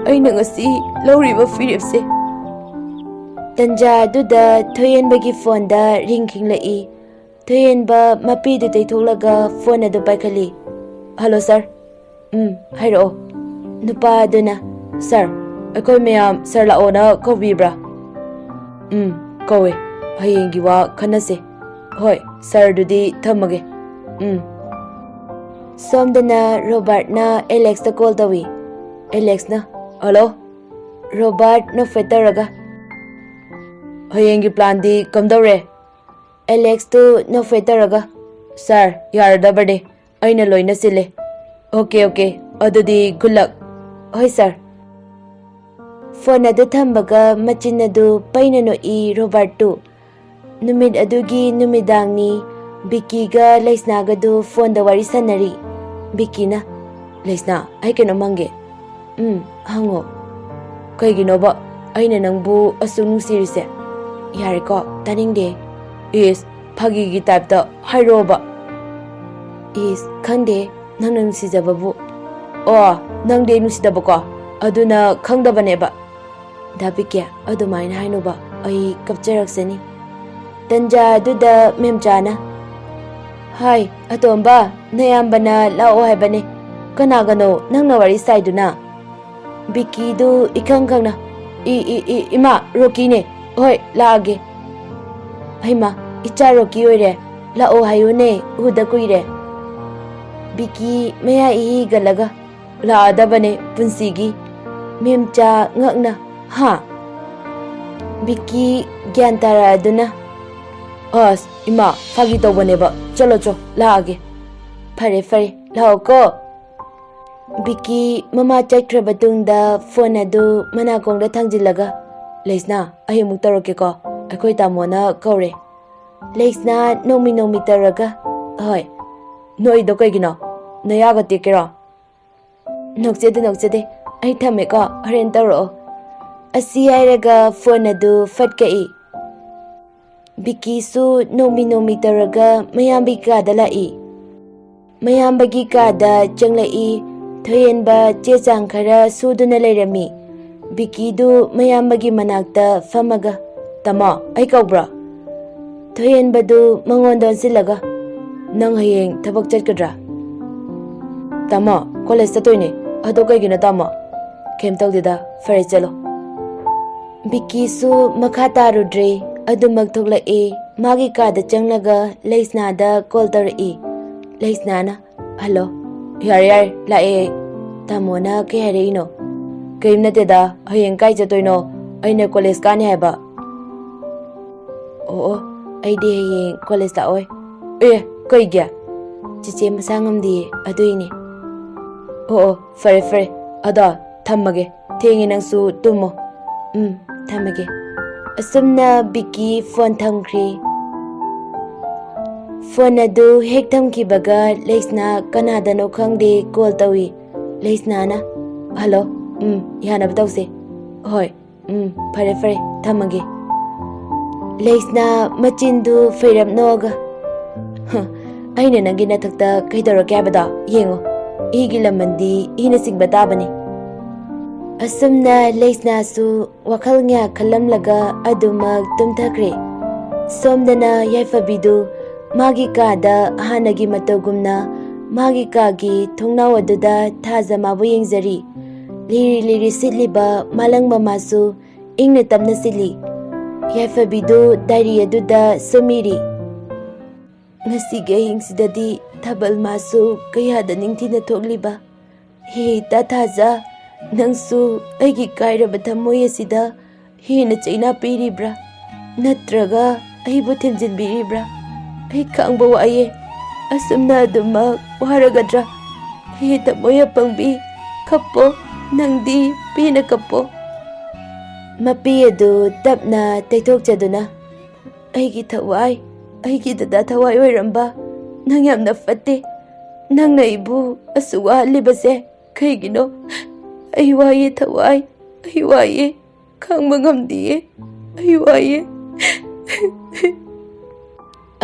ꯑꯩꯅ ꯉꯁꯤ ꯂꯧꯔꯤꯕ ꯐꯤꯔꯦꯞꯁꯦ꯫" ꯇꯟꯖꯥ ꯑꯗꯨꯗ ꯊꯣꯏꯍꯦꯟꯕꯒꯤ ꯐꯣꯟꯗ ꯔꯤꯡ ꯈꯤꯡꯂꯛꯏ꯫ ꯊꯣꯏꯍꯦꯟꯕ ꯃꯄꯤꯗꯨ ꯇꯩꯊꯣꯛꯂꯒ ꯐꯣꯟ ꯑꯗꯨ ꯄꯥꯏꯈꯠꯂꯤ꯫ "ꯍꯜꯂꯣ ꯁꯥꯔ꯫" "ꯎꯝ, ꯍꯥꯏꯔꯛꯑꯣ꯫" ꯅꯨꯄꯥ ꯑꯗꯨꯅ, "ꯁꯥꯔ, ꯑꯩꯈꯣꯏ ꯃꯌꯥꯝ ꯁꯥꯔ ꯂꯥꯛꯑꯣꯅ ꯀꯧꯕꯤꯕ꯭ꯔꯥ?" "ꯎꯝ, ꯀꯧꯋꯦ꯫ ꯍꯌꯦꯡꯒꯤ ꯋꯥ ꯈꯟꯅꯁꯦ꯫ ꯍꯣꯏ, ꯁꯥꯔ, ꯑꯗꯨꯗꯤ ꯊꯝꯃꯒꯦ꯫ ꯎꯝ꯫" ꯁꯣꯝꯗꯅ ꯔꯣꯕꯥꯔꯠꯅ ꯑꯦꯂꯦꯛꯁꯇ ꯀꯣꯜ ꯇꯧꯏ꯫ Election, "hello." ꯔꯣꯕꯥꯔꯠ ꯅꯣꯛꯐꯦꯠ ꯇꯧꯔꯒ, "ꯍꯌꯦꯡꯒꯤ ꯄ꯭ꯂꯥꯟꯗꯤ ꯀꯝꯗꯧꯔꯦ?" ꯑꯦꯂꯦꯛꯁꯇꯨ ꯅꯣꯛꯐꯦꯠ ꯇꯧꯔꯒ, "ꯁꯥꯔ, ꯌꯥꯔꯗꯕꯅꯦ꯫ ꯑꯩꯅ ꯂꯣꯏꯅ ꯁꯤꯜꯂꯦ꯫" "Okay, okay. ꯑꯗꯨꯗꯤ ꯒꯨꯗ ꯂꯛ꯫" "ꯍꯣꯏ, ꯁꯥꯔ꯫" ꯐꯣꯟ ꯑꯗꯨ ꯊꯝꯕꯒ ꯃꯆꯤꯟ ꯑꯗꯨ ꯄꯩꯅ ꯅꯣꯛꯏ ꯔꯣꯕꯥꯔꯠꯇꯨ꯫ ꯅꯨꯃꯤꯠ ꯑꯗꯨꯒꯤ ꯅꯨꯃꯤꯗꯥꯡꯅꯤ꯫ ꯕꯤꯀꯤꯒ ꯂꯩꯁꯅꯥꯒꯗꯨ ꯐꯣꯟꯗ ꯋꯥꯔꯤ ꯁꯥꯟꯅꯔꯤ꯫ ꯕꯤꯀꯤꯅ, "ꯂꯩꯁꯅꯥ, ꯑꯩ ꯀꯩꯅꯣꯝ ꯍꯪꯒꯦ꯫" "ꯎꯝ, ꯍꯪꯉꯣ꯫" "ꯀꯩꯒꯤꯅꯣꯕ ꯑꯩꯅ ꯅꯪꯕꯨ ꯑꯁꯨꯛ ꯅꯨꯡꯁꯤꯔꯤꯁꯦ?" "ꯌꯥꯔꯦꯀꯣ, ꯇꯥꯅꯤꯡꯗꯦ꯫" "ꯏꯁ, ꯐꯥꯒꯤꯒꯤ ꯇꯥꯏꯞꯇ ꯍꯥꯏꯔꯛꯑꯣꯕ꯫" "ꯏꯁ, ꯈꯪꯗꯦ, ꯅꯪꯅ ꯅꯨꯡꯁꯤꯖꯕꯕꯨ꯫" "ꯑꯣ, ꯅꯪꯗꯤ ꯑꯩ ꯅꯨꯡꯁꯤꯗꯕꯀꯣ, ꯑꯗꯨꯅ ꯈꯪꯗꯕꯅꯦꯕ꯫" "ꯗꯥ ꯕꯤꯀꯦ, ꯑꯗꯨꯃꯥꯏꯅ ꯍꯥꯏꯅꯨꯕ, ꯑꯩ ꯀꯞꯆꯔꯛꯁꯅꯤ꯫" ꯇꯟꯖꯥ ꯑꯗꯨꯗ ꯃꯦꯝꯆꯥꯅ, "ꯍꯥꯏ, ꯑꯇꯣꯝꯕ, ꯅꯌꯥꯝꯕꯅ ꯂꯥꯛꯑꯣ ꯍꯥꯏꯕꯅꯦ꯫ ꯀꯅꯥꯒꯅꯣ ꯅꯪꯅ ꯋꯥꯔꯤ ꯁꯥꯏꯗꯨꯅ?" ꯕꯤꯀꯤꯗꯨ ꯏꯈꯪ ꯈꯪꯅ, "ꯏ, ꯏ, ꯏ, ꯏꯃꯥ, ꯔꯣꯀꯤꯅꯦ꯫ ꯍꯣꯏ, ꯂꯥꯛꯑꯒꯦ꯫" "ꯍꯩꯃꯥ, ꯏꯆꯥ ꯔꯣꯀꯤ ꯑꯣꯏꯔꯦ꯫ ꯂꯥꯛꯑꯣ ꯍꯥꯏꯌꯨꯅꯦ, ꯎꯗ ꯀꯨꯏꯔꯦ꯫" ꯕꯤꯀꯤ ꯃꯌꯥ ꯏꯍꯤꯒꯠꯂꯒ, "ꯂꯥꯛꯑꯗꯕꯅꯦ ꯄꯨꯟꯁꯤꯒꯤ꯫" ꯃꯦꯝꯆꯥ ꯉꯛꯅ, "ꯍꯥ?" ꯕꯤꯀꯤ ꯒ꯭ꯌꯥꯟ ꯇꯥꯔꯛꯑꯗꯨꯅ, "ꯑꯁ, ꯏꯃꯥ, ꯐꯥꯒꯤ ꯇꯧꯕꯅꯦꯕ꯫ ꯆꯠꯂꯣ ꯆꯣ, ꯂꯥꯛꯑꯒꯦ꯫" "ꯐꯔꯦ, ꯐꯔꯦ, ꯂꯥꯛꯑꯣꯀꯣ꯫" ꯕꯤꯀꯤ ꯃꯃꯥ ꯆꯠꯈ꯭ꯔꯕ ꯇꯨꯡꯗ ꯐꯣꯟ ꯑꯗꯨ ꯃꯅꯥꯀꯣꯡꯗ ꯊꯥꯡꯖꯤꯜꯂꯒ, "ꯂꯩꯁꯅꯥ, ꯑꯩ ꯑꯃꯨꯛ ꯇꯧꯔꯛꯀꯦꯀꯣ, ꯑꯩꯈꯣꯏ ꯇꯥꯃꯣꯅ ꯀꯧꯔꯦ꯫" ꯂꯩꯁꯅꯥ ꯅꯣꯡꯃꯤ ꯅꯣꯡꯃꯤ ꯇꯧꯔꯒ, "ꯍꯣꯏ꯫" "ꯅꯣꯛꯏꯗꯣ ꯀꯩꯒꯤꯅꯣ? ꯅꯌꯥꯒ ꯇꯦꯛꯀꯦꯔꯣ?" "ꯅꯣꯛꯆꯗꯦ, ꯅꯣꯛꯆꯗꯦ꯫ ꯑꯩ ꯊꯝꯃꯦꯀꯣ, ꯍꯣꯔꯦꯟ ꯇꯧꯔꯛꯑꯣ꯫" ꯑꯁꯤ ꯍꯥꯏꯔꯒ ꯐꯣꯟ ꯑꯗꯨ ꯐꯠ ꯀꯛꯏ꯫ ꯕꯤꯀꯤꯁꯨ ꯅꯣꯡꯃꯤ ꯅꯣꯡꯃꯤ ꯇꯧꯔꯒ ꯃꯌꯥꯝꯕꯒꯤ ꯀꯥꯗ ꯂꯥꯛꯏ꯫ ꯃꯌꯥꯝꯕꯒꯤ ꯀꯥꯗ ꯆꯪꯂꯛꯏ꯫ ꯊꯣꯏꯍꯦꯟꯕ ꯆꯦ ꯆꯥꯡ ꯈꯔ ꯁꯨꯗꯨꯅ ꯂꯩꯔꯝꯃꯤ꯫ ꯕꯤꯀꯤꯗꯨ ꯃꯌꯥꯝꯕꯒꯤ ꯃꯅꯥꯛꯇ ꯐꯝꯃꯒ, "ꯇꯥꯃꯣ, ꯑꯩ ꯀꯧꯕ꯭ꯔꯣ?" ꯊꯣꯏꯍꯦꯟꯕꯗꯨ ꯃꯉꯣꯟꯗ ꯑꯣꯟꯁꯤꯜꯂꯒ, "ꯅꯪ ꯍꯌꯦꯡ ꯊꯕꯛ ꯆꯠꯀꯗ꯭ꯔꯥ?" "ꯇꯥꯃꯣ, ꯀꯣꯂꯦꯖ ꯆꯠꯇꯣꯏꯅꯦ꯫" "ꯑꯗꯣ ꯀꯩꯒꯤꯅꯣ ꯇꯥꯃꯣ?" "ꯀꯩꯝ ꯇꯧꯗꯦꯗ, ꯐꯔꯦ, ꯆꯠꯂꯣ꯫" ꯕꯤꯀꯤꯁꯨ ꯃꯈꯥ ꯇꯥꯔꯨꯗ꯭ꯔꯦ꯫ ꯑꯗꯨꯃꯛ ꯊꯣꯛꯂꯛꯑꯦ꯫ ꯃꯥꯒꯤ ꯀꯥꯗ ꯆꯪꯂꯒ ꯂꯩꯁꯅꯥꯗ ꯀꯣꯜ ꯇꯧꯔꯛꯏ꯫ ꯂꯩꯁꯅꯥꯅ, "ꯍꯜꯂꯣ꯫" "ꯌꯥꯔꯦ, ꯌꯥꯔꯦ, ꯂꯥꯛꯑꯦ ꯑꯩ꯫" "ꯇꯥꯃꯣꯅ ꯀꯩ ꯍꯥꯏꯔꯛꯏꯅꯣ?" "ꯀꯔꯤꯝ ꯅꯠꯇꯦꯗ, ꯍꯌꯦꯡ ꯀꯥꯏ ꯆꯠꯇꯣꯏꯅꯣ? ꯑꯩꯅ ꯀꯣꯂꯦꯖ ꯀꯥꯅꯤ ꯍꯥꯏꯕ꯫" "ꯑꯣ, ꯑꯣ, ꯑꯩꯗꯤ ꯍꯌꯦꯡ ꯀꯣꯂꯦꯖ ꯂꯥꯛꯑꯣꯏ꯫" "ꯑꯦ, ꯀꯩꯒꯤ?" "ꯆꯤꯆꯦ ꯃꯁꯥ ꯉꯝꯗꯤꯌꯦ, ꯑꯗꯨꯏꯅꯦ꯫" "ꯑꯣ, ꯑꯣ, ꯐꯔꯦ, ꯐꯔꯦ꯫ ꯑꯗꯣ ꯊꯝꯃꯒꯦ꯫ ꯊꯦꯡꯉꯦ, ꯅꯪꯁꯨ ꯇꯨꯝꯃꯣ꯫" "ꯎꯝ, ꯊꯝꯃꯒꯦ꯫" ꯑꯁꯨꯝꯅ ꯕꯤꯀꯤ ꯐꯣꯟ ꯊꯝꯈ꯭ꯔꯤ꯫ ꯐꯣꯟ ꯑꯗꯨ ꯍꯦꯛ ꯊꯝꯈꯤꯕꯒ ꯂꯩꯁꯅꯥ ꯀꯅꯥꯗꯅꯣ ꯈꯪꯗꯦ ꯀꯣꯜ ꯇꯧꯏ꯫ ꯂꯩꯁꯅꯥꯅ, "ꯍꯜꯂꯣ, ꯎꯝ, ꯌꯥꯅꯕ ꯇꯧꯁꯦ꯫ ꯍꯣꯏ, ꯎꯝ, ꯐꯔꯦ, ꯐꯔꯦ, ꯊꯝꯃꯒꯦ꯫" ꯂꯩꯁꯅꯥ ꯃꯆꯤꯟꯗꯨ ꯐꯩꯔꯞ ꯅꯣꯛꯑꯒ, "ꯍ, ꯑꯩꯅ ꯅꯪꯒꯤ ꯅꯊꯛꯇ ꯀꯩꯗꯧꯔꯛꯀꯦ ꯍꯥꯏꯕꯗꯣ ꯌꯦꯡꯉꯣ꯫ ꯏꯒꯤ ꯂꯃꯟꯗꯤ ꯏꯅ ꯆꯤꯡꯕ ꯇꯥꯕꯅꯤ꯫" ꯑꯁꯨꯝꯅ ꯂꯩꯁꯅꯥꯁꯨ ꯋꯥꯈꯜ ꯉꯥꯏꯍꯥꯛ ꯈꯜꯂꯝꯂꯒ ꯑꯗꯨꯃꯛ ꯇꯨꯝꯊꯈ꯭ꯔꯦ꯫ ꯁꯣꯝꯗꯅ ꯌꯥꯏꯐꯕꯤꯗꯨ ꯃꯥꯒꯤ ꯀꯥꯗ ꯍꯥꯟꯅꯒꯤ ꯃꯇꯧꯒꯨꯝꯅ ꯃꯥꯒꯤ ꯀꯥꯒꯤ ꯊꯣꯡꯅꯥꯎ ꯑꯗꯨꯗ ꯊꯥꯖ ꯃꯥꯕꯨ ꯌꯦꯡꯖꯔꯤ꯫ ꯂꯤꯔꯤ ꯂꯤꯔꯤ ꯁꯤꯠꯂꯤꯕ ꯃꯥꯂꯪ ꯃꯃꯥꯁꯨ ꯏꯪꯅ ꯇꯞꯅ ꯁꯤꯠꯂꯤ꯫ ꯌꯥꯏꯐꯕꯤꯗꯨ ꯗꯥꯏꯔꯤ ꯑꯗꯨꯗ ꯁꯨꯝ ꯏꯔꯤ꯫ "ꯉꯁꯤꯒꯤ ꯑꯍꯤꯡꯁꯤꯗꯗꯤ ꯊꯥꯕꯜ ꯃꯥꯁꯨ ꯀꯌꯥꯗ ꯅꯤꯡꯊꯤꯅ ꯊꯣꯛꯂꯤꯕ꯫ ꯍꯦ ꯏꯇꯥ ꯊꯥꯖ, ꯅꯪꯁꯨ ꯑꯩꯒꯤ ꯀꯥꯏꯔꯕ ꯊꯃꯣꯏ ꯑꯁꯤꯗ ꯍꯦꯟꯅ ꯆꯩꯅꯥ ꯄꯤꯔꯤꯕ꯭ꯔꯥ? ꯅꯠꯇ꯭ꯔꯒ ꯑꯩꯕꯨ ꯊꯦꯝꯖꯤꯟꯕꯤꯔꯤꯕ꯭ꯔꯥ? ꯑꯩ ꯈꯥꯡꯕ ꯋꯥꯏꯌꯦ꯫ ꯑꯁꯨꯝꯅ ꯑꯗꯨꯃꯛ ꯋꯥꯔꯒꯗ꯭ꯔꯥ? ꯍꯦ ꯊꯃꯣꯏ ꯑꯄꯪꯕꯤ, ꯀꯞꯄꯣ, ꯅꯪꯗꯤ ꯄꯦꯟꯅ ꯀꯞꯄꯣ꯫" ꯃꯄꯤ ꯑꯗꯨ ꯇꯞꯅ ꯇꯩꯊꯣꯛꯆꯗꯨꯅ, "ꯑꯩꯒꯤ ꯊꯋꯥꯏ, ꯑꯩꯒꯤ ꯗꯗꯥ ꯊꯋꯥꯏ ꯑꯣꯏꯔꯝꯕ, ꯅꯪ ꯌꯥꯝꯅ ꯐꯠꯇꯦ꯫ ꯅꯪꯅ ꯑꯩꯕꯨ ꯑꯁꯨꯛ ꯋꯥꯍꯜꯂꯤꯕꯁꯦ ꯀꯩꯒꯤꯅꯣ? ꯑꯩ ꯋꯥꯏꯌꯦ ꯊꯋꯥꯏ, ꯑꯩ ꯋꯥꯏꯌꯦ, ꯈꯥꯡꯕ ꯉꯝꯗꯤꯌꯦ, ꯑꯩ ꯋꯥꯏꯌꯦ꯫"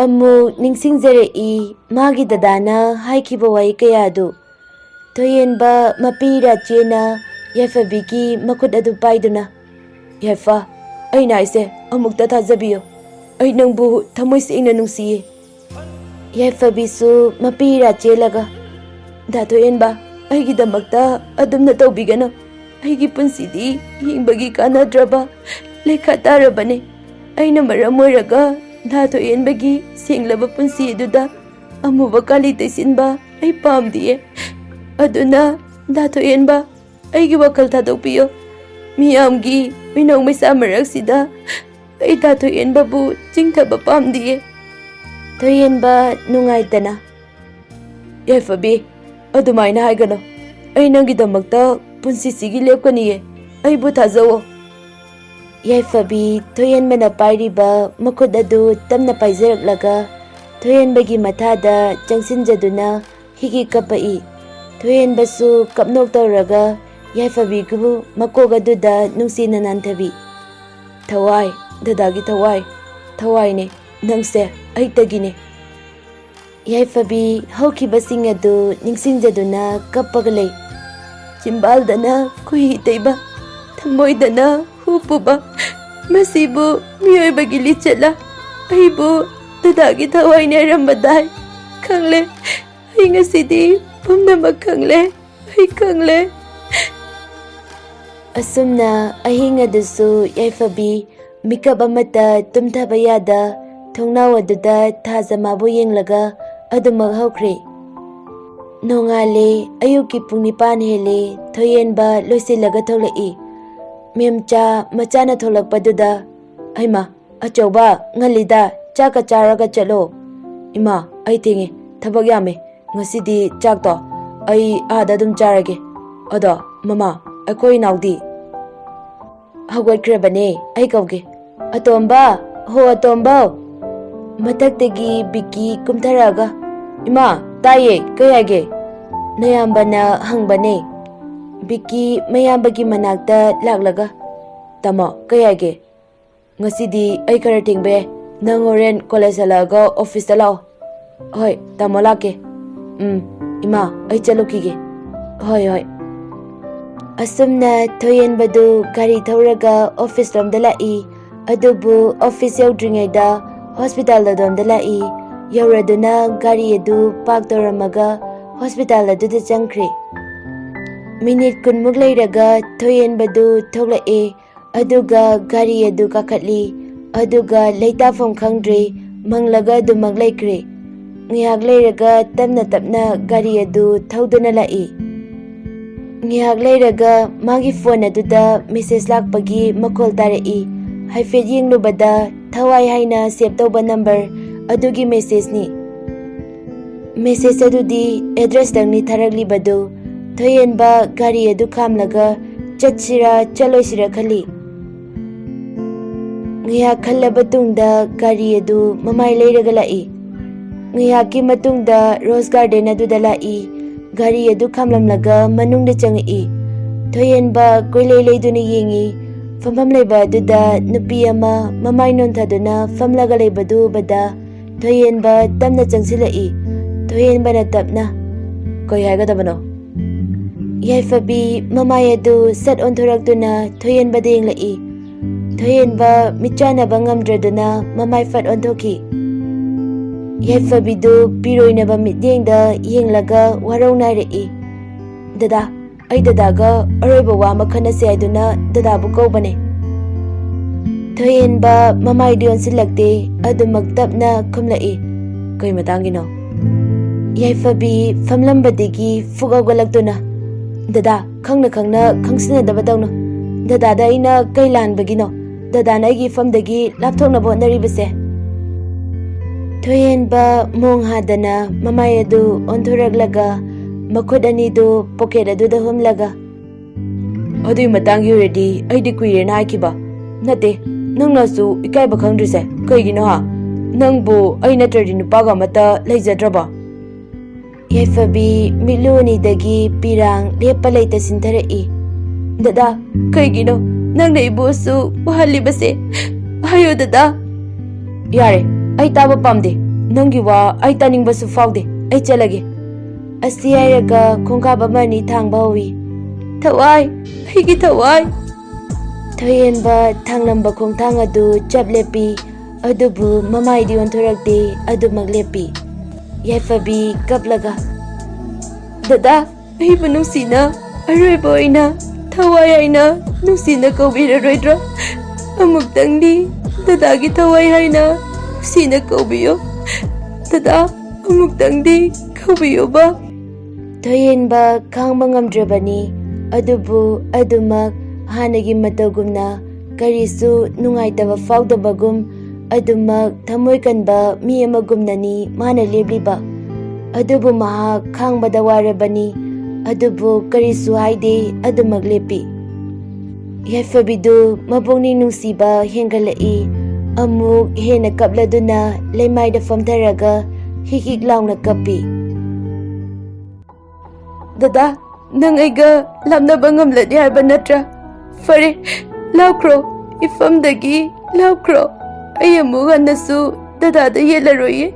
ꯑꯃꯨꯛ ꯅꯤꯡꯁꯤꯡꯖꯔꯛꯏ ꯃꯥꯒꯤ ꯗꯗꯥꯅ ꯍꯥꯏꯈꯤꯕ ꯋꯥꯍꯩ ꯀꯌꯥꯗꯨ꯫ ꯊꯣꯏꯍꯦꯟꯕ ꯃꯄꯤ ꯏꯔꯥ ꯆꯦꯅ ꯌꯥꯏꯐꯕꯤꯒꯤ ꯃꯈꯨꯠ ꯑꯗꯨ ꯄꯥꯏꯗꯨꯅ, "ꯌꯥꯏꯐ, ꯑꯩꯅ ꯍꯥꯏꯁꯦ ꯑꯃꯨꯛꯇ ꯊꯥꯖꯕꯤꯌꯨ꯫ ꯑꯩ ꯅꯪꯕꯨ ꯊꯃꯣꯏ ꯁꯦꯡꯅ ꯅꯨꯡꯁꯤꯌꯦ꯫" ꯌꯥꯏꯐꯕꯤꯁꯨ ꯃꯄꯤ ꯏꯔꯥ ꯆꯦꯜꯂꯒ, "ꯗꯥ ꯊꯣꯏꯍꯦꯟꯕ, ꯑꯩꯒꯤꯗꯃꯛꯇ ꯑꯗꯨꯝꯅ ꯇꯧꯕꯤꯒꯅꯨ꯫ ꯑꯩꯒꯤ ꯄꯨꯟꯁꯤꯗꯤ ꯍꯤꯡꯕꯒꯤ ꯀꯥꯟꯅꯗ꯭ꯔꯕ ꯂꯩꯈꯥ ꯇꯥꯔꯕꯅꯤ꯫ ꯑꯩꯅ ꯃꯔꯝ ꯑꯣꯏꯔꯒ ꯗꯥ ꯊꯣꯏꯍꯦꯟꯕꯒꯤ ꯁꯦꯡꯂꯕ ꯄꯨꯟꯁꯤ ꯑꯗꯨꯗ ꯑꯃꯨꯕ ꯀꯥꯂꯤ ꯇꯩꯁꯤꯟꯕ ꯑꯩ ꯄꯥꯝꯗꯤꯌꯦ꯫ ꯑꯗꯨꯅ ꯗꯥ ꯊꯣꯏꯍꯦꯟꯕ, ꯑꯩꯒꯤ ꯋꯥꯈꯜ ꯊꯥꯗꯣꯛꯄꯤꯌꯨ꯫ ꯃꯤꯌꯥꯝꯒꯤ ꯃꯤꯅꯧ ꯃꯩꯁꯥ ꯃꯔꯛꯁꯤꯗ ꯑꯩ ꯗꯥ ꯊꯣꯏꯍꯦꯟꯕꯕꯨ ꯆꯤꯡꯊꯕ ꯄꯥꯝꯗꯤꯌꯦ꯫" ꯊꯣꯏꯍꯦꯟꯕ ꯅꯨꯡꯉꯥꯏꯇꯅ, "ꯌꯥꯏꯐꯕꯤ, ꯑꯗꯨꯃꯥꯏꯅ ꯍꯥꯏꯒꯅꯨ꯫ ꯑꯩ ꯅꯪꯒꯤꯗꯃꯛꯇ ꯄꯨꯟꯁꯤꯁꯤꯒꯤ ꯂꯦꯞꯀꯅꯤꯌꯦ꯫ ꯑꯩꯕꯨ ꯊꯥꯖꯧꯑꯣ꯫" ꯌꯥꯏꯐꯕꯤ ꯊꯣꯏꯍꯦꯟꯕꯅ ꯄꯥꯏꯔꯤꯕ ꯃꯈꯨꯠ ꯑꯗꯨ ꯇꯞꯅ ꯄꯥꯏꯖꯔꯛꯂꯒ ꯊꯣꯏꯍꯦꯟꯕꯒꯤ ꯃꯊꯥꯗ ꯆꯪꯁꯤꯟꯖꯗꯨꯅ ꯍꯤꯒꯤ ꯀꯞꯄꯛꯏ꯫ ꯊꯣꯏꯍꯦꯟꯕꯁꯨ ꯀꯞꯅꯣꯛ ꯇꯧꯔꯒ ꯌꯥꯏꯐꯕꯤꯒꯨ ꯃꯀꯣꯛ ꯑꯗꯨꯗ ꯅꯨꯡꯁꯤꯅ ꯅꯥꯟꯊꯕꯤ꯫ "ꯊꯋꯥꯏ, ꯗꯗꯥꯒꯤ ꯊꯋꯥꯏ, ꯊꯋꯥꯏꯅꯦ, ꯅꯪꯁꯦ ꯑꯩꯇꯒꯤꯅꯦ꯫" ꯌꯥꯏꯐꯕꯤ ꯍꯧꯈꯤꯕꯁꯤꯡ ꯑꯗꯨ ꯅꯤꯡꯁꯤꯡꯖꯗꯨꯅ ꯀꯞꯄꯒ ꯂꯩ꯫ ꯆꯤꯝꯕꯥꯜꯗꯅ ꯈꯣꯏꯍꯤ ꯇꯩꯕ, ꯊꯃꯣꯏꯗꯅ ꯍꯨ ꯄꯨꯕ, ꯃꯁꯤꯕꯨ ꯃꯤꯑꯣꯏꯕꯒꯤ ꯂꯤꯆꯠꯂ? ꯑꯩꯕꯨ ꯗꯗꯥꯒꯤ ꯊꯋꯥꯏꯅꯦ ꯍꯥꯏꯔꯝꯕꯗꯥꯏ? ꯈꯪꯂꯦ, ꯑꯩ ꯉꯁꯤꯗꯤ ꯄꯨꯝꯅꯃꯛ ꯈꯪꯂꯦ, ꯑꯩ ꯈꯪꯂꯦ꯫ ꯑꯁꯨꯝꯅ ꯑꯍꯤꯡ ꯑꯗꯨꯁꯨ ꯌꯥꯏꯐꯕꯤ ꯃꯤꯀꯞ ꯑꯃꯠꯇ ꯇꯨꯝꯊꯕ ꯌꯥꯗ ꯊꯣꯡꯅꯥꯎ ꯑꯗꯨꯗ ꯊꯥꯖ ꯃꯥꯕꯨ ꯌꯦꯡꯂꯒ ꯑꯗꯨꯃꯛ ꯍꯧꯈ꯭ꯔꯦ꯫ ꯅꯣꯡꯉꯥꯜꯂꯦ, ꯑꯌꯨꯛꯀꯤ ꯄꯨꯡ ꯅꯤꯄꯥꯟ ꯍꯦꯜꯂꯦ, ꯊꯣꯏꯍꯦꯟꯕ ꯂꯣꯏꯁꯤꯜꯂꯒ ꯊꯣꯛꯂꯛꯏ꯫ "ꯃꯦꯝꯆꯥ, ꯃꯆꯥꯅ ꯊꯣꯛꯂꯛꯄꯗꯨꯗ꯫" "ꯍꯩꯃꯥ, ꯑꯆꯧꯕ, ꯉꯜꯂꯤꯗ, ꯆꯥꯛꯀ ꯆꯥꯔꯒ ꯆꯠꯂꯣ꯫" "ꯏꯃꯥ, ꯑꯩ ꯊꯦꯡꯉꯦ, ꯊꯕꯛ ꯌꯥꯝꯃꯦ, ꯉꯁꯤꯗꯤ ꯆꯥꯛꯇꯣ ꯑꯩ ꯑꯥꯗ ꯑꯗꯨꯝ ꯆꯥꯔꯒꯦ꯫ ꯑꯗꯣ ꯃꯃꯥ, ꯑꯩꯈꯣꯏ ꯏꯅꯥꯎꯗꯤ?" "ꯍꯧꯒꯠꯈ꯭ꯔꯕꯅꯦ, ꯑꯩ ꯀꯧꯒꯦ꯫ ꯑꯇꯣꯝꯕ, ꯍꯣ ꯑꯇꯣꯝꯕꯧ!" ꯃꯊꯛꯇꯒꯤ ꯕꯤꯀꯤ ꯀꯨꯝꯊꯔꯛꯑꯒ, "ꯏꯃꯥ, ꯇꯥꯏꯌꯦ, ꯀꯩ ꯍꯥꯏꯒꯦ?" ꯅꯌꯥꯝꯕꯅ ꯍꯪꯕꯅꯦ꯫ ꯕꯤꯀꯤ ꯃꯌꯥꯝꯕꯒꯤ ꯃꯅꯥꯛꯇ ꯂꯥꯛꯂꯒ, "ꯇꯥꯃꯣ, ꯀꯩ ꯍꯥꯏꯒꯦ?" "ꯉꯁꯤꯗꯤ ꯑꯩ ꯈꯔ ꯊꯦꯡꯕ ꯌꯥꯏ꯫ ꯅꯪ ꯍꯣꯔꯦꯟ ꯀꯣꯂꯦꯖ ꯍꯜꯂꯛꯑꯒ ꯑꯣꯐꯤꯁꯇ ꯂꯥꯛꯑꯣ꯫" "ꯍꯣꯏ, ꯇꯥꯃꯣ, ꯂꯥꯛꯀꯦ꯫" "ꯎꯝ, ꯏꯃꯥ, ꯑꯩ ꯆꯠꯂꯨꯈꯤꯒꯦ꯫" "ꯍꯣꯏ, ꯍꯣꯏ꯫" ꯑꯁꯨꯝꯅ ꯊꯣꯏꯍꯦꯟꯕꯗꯨ ꯒꯥꯔꯤ ꯊꯧꯔꯒ ꯑꯣꯐꯤꯁ ꯂꯣꯝꯗ ꯂꯥꯛꯏ꯫ ꯑꯗꯨꯕꯨ ꯑꯣꯐꯤꯁ ꯌꯧꯗ꯭ꯔꯤꯉꯩꯗ ꯍꯣꯁꯄꯤꯇꯥꯜ ꯑꯗꯣꯝꯗ ꯂꯥꯛꯏ꯫ ꯌꯧꯔꯗꯨꯅ ꯒꯥꯔꯤ ꯑꯗꯨ ꯄꯥꯔꯛ ꯇꯧꯔꯝꯃꯒ ꯍꯣꯁꯄꯤꯇꯥꯜ ꯑꯗꯨꯗ ꯆꯪꯈ꯭ꯔꯦ꯫ ꯃꯤꯅꯤꯠ ꯀꯨꯟꯃꯨꯛ ꯂꯩꯔꯒ ꯊꯣꯏꯍꯦꯟꯕꯗꯨ ꯊꯣꯛꯂꯛꯑꯦ꯫ ꯑꯗꯨꯒ ꯒꯥꯔꯤ ꯑꯗꯨ ꯀꯥꯈꯠꯂꯤ꯫ ꯑꯗꯨꯒ ꯂꯩꯇꯥꯐꯝ ꯈꯪꯗ꯭ꯔꯦ, ꯃꯪꯂꯒ ꯑꯗꯨꯃꯛ ꯂꯩꯈ꯭ꯔꯦ꯫ ꯉꯥꯏꯍꯥꯛ ꯂꯩꯔꯒ ꯇꯞꯅ ꯇꯞꯅ ꯒꯥꯔꯤ ꯑꯗꯨ ꯊꯧꯗꯨꯅ ꯂꯥꯛꯏ꯫ ꯉꯥꯏꯍꯥꯛ ꯂꯩꯔꯒ ꯃꯥꯒꯤ ꯐꯣꯟ ꯑꯗꯨꯗ ꯃꯦꯁꯦꯖ ꯂꯥꯛꯄꯒꯤ ꯃꯈꯣꯜ ꯇꯥꯔꯛꯏ꯫ ꯍꯥꯏꯐꯦꯠ ꯌꯦꯡꯂꯨꯕꯗ ꯊꯋꯥꯏ ꯍꯥꯏꯅ ꯁꯦꯚ ꯇꯧꯕ ꯅꯝꯕꯔ ꯑꯗꯨꯒꯤ ꯃꯦꯁꯦꯖꯅꯤ꯫ ꯃꯦꯁꯦꯖ ꯑꯗꯨꯗꯤ ꯑꯦꯗ꯭ꯔꯦꯁꯇꯪꯅꯤ ꯊꯥꯔꯛꯂꯤꯕꯗꯨ꯫ ꯊꯣꯏꯍꯦꯟꯕ ꯒꯥꯔꯤ ꯑꯗꯨ ꯈꯥꯝꯂꯒ ꯆꯠꯁꯤꯔꯥ ꯆꯠꯂꯣꯏꯁꯤꯔꯥ ꯈꯜꯂꯤ꯫ ꯉꯥꯏꯍꯥꯛ ꯈꯜꯂꯕ ꯇꯨꯡꯗ ꯒꯥꯔꯤ ꯑꯗꯨ ꯃꯃꯥꯏ ꯂꯩꯔꯒ ꯂꯥꯛꯏ꯫ ꯉꯥꯏꯍꯥꯛꯀꯤ ꯃꯇꯨꯡꯗ ꯔꯣꯁ ꯒꯥꯔꯗꯦꯟ ꯑꯗꯨꯗ ꯂꯥꯛꯏ꯫ ꯒꯥꯔꯤ ꯑꯗꯨ ꯈꯥꯝꯂꯝꯂꯒ ꯃꯅꯨꯡꯗ ꯆꯪꯉꯛꯏ꯫ ꯊꯣꯏꯍꯦꯟꯕ ꯀꯣꯏꯂꯩ ꯂꯩꯗꯨꯅ ꯌꯦꯡꯉꯤ꯫ ꯐꯝꯐꯝ ꯂꯩꯕ ꯑꯗꯨꯗ ꯅꯨꯄꯤ ꯑꯃ ꯃꯃꯥꯏ ꯅꯣꯟꯊꯗꯨꯅ ꯐꯝꯂꯒ ꯂꯩꯕꯗꯨ ꯎꯕꯗ ꯊꯣꯏꯍꯦꯟꯕ ꯇꯞꯅ ꯆꯪꯁꯤꯜꯂꯛꯏ꯫ ꯊꯣꯏꯍꯦꯟꯕꯅ ꯇꯞꯅ, "ꯀꯩ ꯍꯥꯏꯒꯗꯕꯅꯣ?" ꯌꯥꯏꯐꯕꯤ ꯃꯃꯥꯏ ꯑꯗꯨ ꯁꯠ ꯑꯣꯟꯊꯣꯔꯛꯇꯨꯅ ꯊꯣꯏꯍꯦꯟꯕꯗ ꯌꯦꯡꯂꯛꯏ꯫ ꯊꯣꯏꯍꯦꯟꯕ ꯃꯤꯠꯆꯥꯟꯅꯕ ꯉꯝꯗ꯭ꯔꯗꯨꯅ ꯃꯃꯥꯏ ꯐꯠ ꯑꯣꯟꯊꯣꯛꯈꯤ꯫ ꯌꯥꯏꯐꯕꯤꯗꯨ ꯄꯤꯔꯣꯏꯅꯕ ꯃꯤꯠꯌꯦꯡꯗ ꯌꯦꯡꯂꯒ ꯋꯥꯔꯧ ꯅꯥꯏꯔꯛꯏ꯫ "ꯗꯗꯥ, ꯑꯩ ꯗꯗꯥꯒ ꯑꯔꯣꯏꯕ ꯋꯥ ꯑꯃ ꯈꯟꯅꯁꯦ ꯍꯥꯏꯗꯨꯅ ꯗꯗꯥꯕꯨ ꯀꯧꯕꯅꯦ꯫" ꯊꯣꯏꯍꯦꯟꯕ ꯃꯃꯥꯏꯗꯤ ꯑꯣꯟꯁꯤꯜꯂꯛꯇꯦ, ꯑꯗꯨꯃꯛ ꯇꯞꯅ ꯈꯨꯝꯂꯛꯏ꯫ "ꯀꯩ ꯃꯇꯥꯡꯒꯤꯅꯣ?" ꯌꯥꯏꯐꯕꯤ ꯐꯝꯂꯝꯕꯗꯒꯤ ꯐꯨꯛ ꯍꯧꯒꯠꯂꯛꯇꯨꯅ, "ꯗꯗꯥ, ꯈꯪꯅ ꯈꯪꯅ ꯈꯪꯁꯤꯟꯅꯗꯕ ꯇꯧꯅꯨ꯫ ꯗꯗꯥꯗ ꯑꯩꯅ ꯀꯩ ꯂꯥꯟꯕꯒꯤꯅꯣ? ꯗꯗꯥꯅ ꯑꯩꯒꯤ ꯏꯐꯝꯗꯒꯤ ꯂꯥꯞꯊꯣꯛꯅꯕ ꯍꯣꯠꯅꯔꯤꯕꯁꯦ?" ꯊꯣꯏꯍꯦꯟꯕ ꯃꯣꯡ ꯍꯥꯗꯅ ꯃꯃꯥꯏ ꯑꯗꯨ ꯑꯣꯟꯊꯣꯔꯛꯂꯒ ꯃꯈꯨꯠ ꯑꯅꯤꯗꯨ ꯄꯣꯀꯦꯠ ꯑꯗꯨꯗ ꯍꯨꯝꯂꯒ, "ꯑꯗꯨꯒꯤ ꯃꯇꯥꯡꯒꯤ ꯑꯣꯏꯔꯗꯤ ꯑꯩꯗꯤ ꯀꯨꯏꯔꯦꯅ ꯍꯥꯏꯈꯤꯕ꯫ ꯅꯠꯇꯦ, ꯅꯪꯅꯁꯨ ꯏꯀꯥꯏꯕ ꯈꯪꯗ꯭ꯔꯤꯁꯦ ꯀꯩꯒꯤꯅꯣ ꯍꯥ? ꯅꯪꯕꯨ ꯑꯩ ꯅꯠꯇ꯭ꯔꯗꯤ ꯅꯨꯄꯥꯒ ꯑꯃꯠꯇ ꯂꯩꯖꯗ꯭ꯔꯕꯣ?" ꯌꯥꯏꯐꯕꯤ ꯃꯤꯠꯂꯨ ꯑꯅꯤꯗꯒꯤ ꯄꯤꯔꯥꯡ ꯂꯦꯞꯄ ꯂꯩꯇ ꯆꯤꯟꯊꯔꯛꯏ꯫ "ꯗꯗꯥ, ꯀꯩꯒꯤꯅꯣ ꯅꯪꯅ ꯏꯕꯨ ꯑꯁꯨꯛ ꯋꯥꯍꯜꯂꯤꯕꯁꯦ? ꯍꯥꯏꯌꯨ ꯗꯗꯥ꯫" "ꯌꯥꯔꯦ, ꯑꯩ ꯇꯥꯕ ꯄꯥꯝꯗꯦ꯫ ꯅꯪꯒꯤ ꯋꯥ ꯑꯩ ꯇꯥꯅꯤꯡꯕꯁꯨ ꯐꯥꯎꯗꯦ꯫ ꯑꯩ ꯆꯠꯂꯒꯦ꯫" ꯑꯁꯤ ꯍꯥꯏꯔꯒ ꯈꯣꯡꯀꯥꯞ ꯑꯃ ꯑꯅꯤ ꯊꯥꯡꯕ ꯍꯧꯏ꯫ "ꯊꯋꯥꯏ, ꯑꯩꯒꯤ ꯊꯋꯥꯏ!" ꯊꯣꯏꯍꯦꯟꯕ ꯊꯥꯡꯂꯝꯕ ꯈꯣꯡꯊꯥꯡ ꯑꯗꯨ ꯆꯞ ꯂꯦꯞꯄꯤ, ꯑꯗꯨꯕꯨ ꯃꯃꯥꯏꯗꯤ ꯑꯣꯟꯊꯣꯔꯛꯇꯦ, ꯑꯗꯨꯃꯛ ꯂꯦꯞꯄꯤ꯫ ꯌꯥꯏꯐꯕꯤ ꯀꯞꯂꯒ, "ꯗꯗꯥ, ꯑꯩꯕꯨ ꯅꯨꯡꯁꯤꯅ, ꯑꯔꯣꯏꯕ ꯑꯣꯏꯅ ꯊꯋꯥꯏ ꯍꯥꯏꯅ ꯅꯨꯡꯁꯤꯅ ꯀꯧꯕꯤꯔꯔꯣꯏꯗ꯭ꯔꯣ? ꯑꯃꯨꯛꯇꯪꯗꯤ ꯗꯗꯥꯒꯤ ꯊꯋꯥꯏ ꯍꯥꯏꯅ ꯅꯨꯡꯁꯤꯅ ꯀꯧꯕꯤꯌꯨ꯫ ꯗꯗꯥ, ꯑꯃꯨꯛꯇꯪꯗꯤ ꯀꯧꯕꯤꯌꯨꯕ꯫" ꯊꯣꯏꯍꯦꯟꯕ ꯈꯥꯡꯕ ꯉꯝꯗ꯭ꯔꯕꯅꯤ꯫ ꯑꯗꯨꯕꯨ ꯑꯗꯨꯃꯛ ꯍꯥꯟꯅꯒꯤ ꯃꯇꯧꯒꯨꯝꯅ ꯀꯔꯤꯁꯨ ꯅꯨꯡꯉꯥꯏꯇꯕ ꯐꯥꯎꯗꯕꯒꯨꯝ, ꯑꯗꯨꯃꯛ ꯊꯃꯣꯏ ꯀꯟꯕ ꯃꯤ ꯑꯃꯒꯨꯝꯅꯅꯤ ꯃꯥꯅ ꯂꯦꯞꯂꯤꯕ꯫ ꯑꯗꯨꯕꯨ ꯃꯍꯥꯛ ꯈꯥꯡꯕꯗ ꯋꯥꯔꯕꯅꯤ꯫ ꯑꯗꯨꯕꯨ ꯀꯔꯤꯁꯨ ꯍꯥꯏꯗꯦ, ꯑꯗꯨꯃꯛ ꯂꯦꯞꯄꯤ꯫ ꯌꯥꯏꯐꯕꯤꯗꯨ ꯃꯄꯨꯛꯅꯤꯡ ꯅꯨꯡꯁꯤꯕ ꯍꯦꯟꯒꯠꯂꯛꯏ꯫ ꯑꯃꯨꯛ ꯍꯦꯟꯅ ꯀꯞꯂꯗꯨꯅ ꯂꯩꯃꯥꯏꯗ ꯐꯝꯊꯔꯒ ꯍꯤꯛ ꯍꯤꯛ ꯂꯥꯎꯅ ꯀꯞꯄꯤ꯫ "ꯗꯗꯥ, ꯅꯪ ꯑꯩꯒ ꯂꯥꯞꯅꯕ ꯉꯝꯂꯅꯤ ꯍꯥꯏꯕ ꯅꯠꯇ꯭ꯔꯥ? ꯐꯔꯦ, ꯂꯥꯞꯈ꯭ꯔꯣ, ꯏꯐꯝꯗꯒꯤ ꯂꯥꯞꯈ꯭ꯔꯣ꯫ ꯑꯩ ꯑꯃꯨꯛ ꯍꯟꯅꯁꯨ ꯗꯗꯥꯗ ꯌꯦꯠꯂꯔꯣꯏꯌꯦ꯫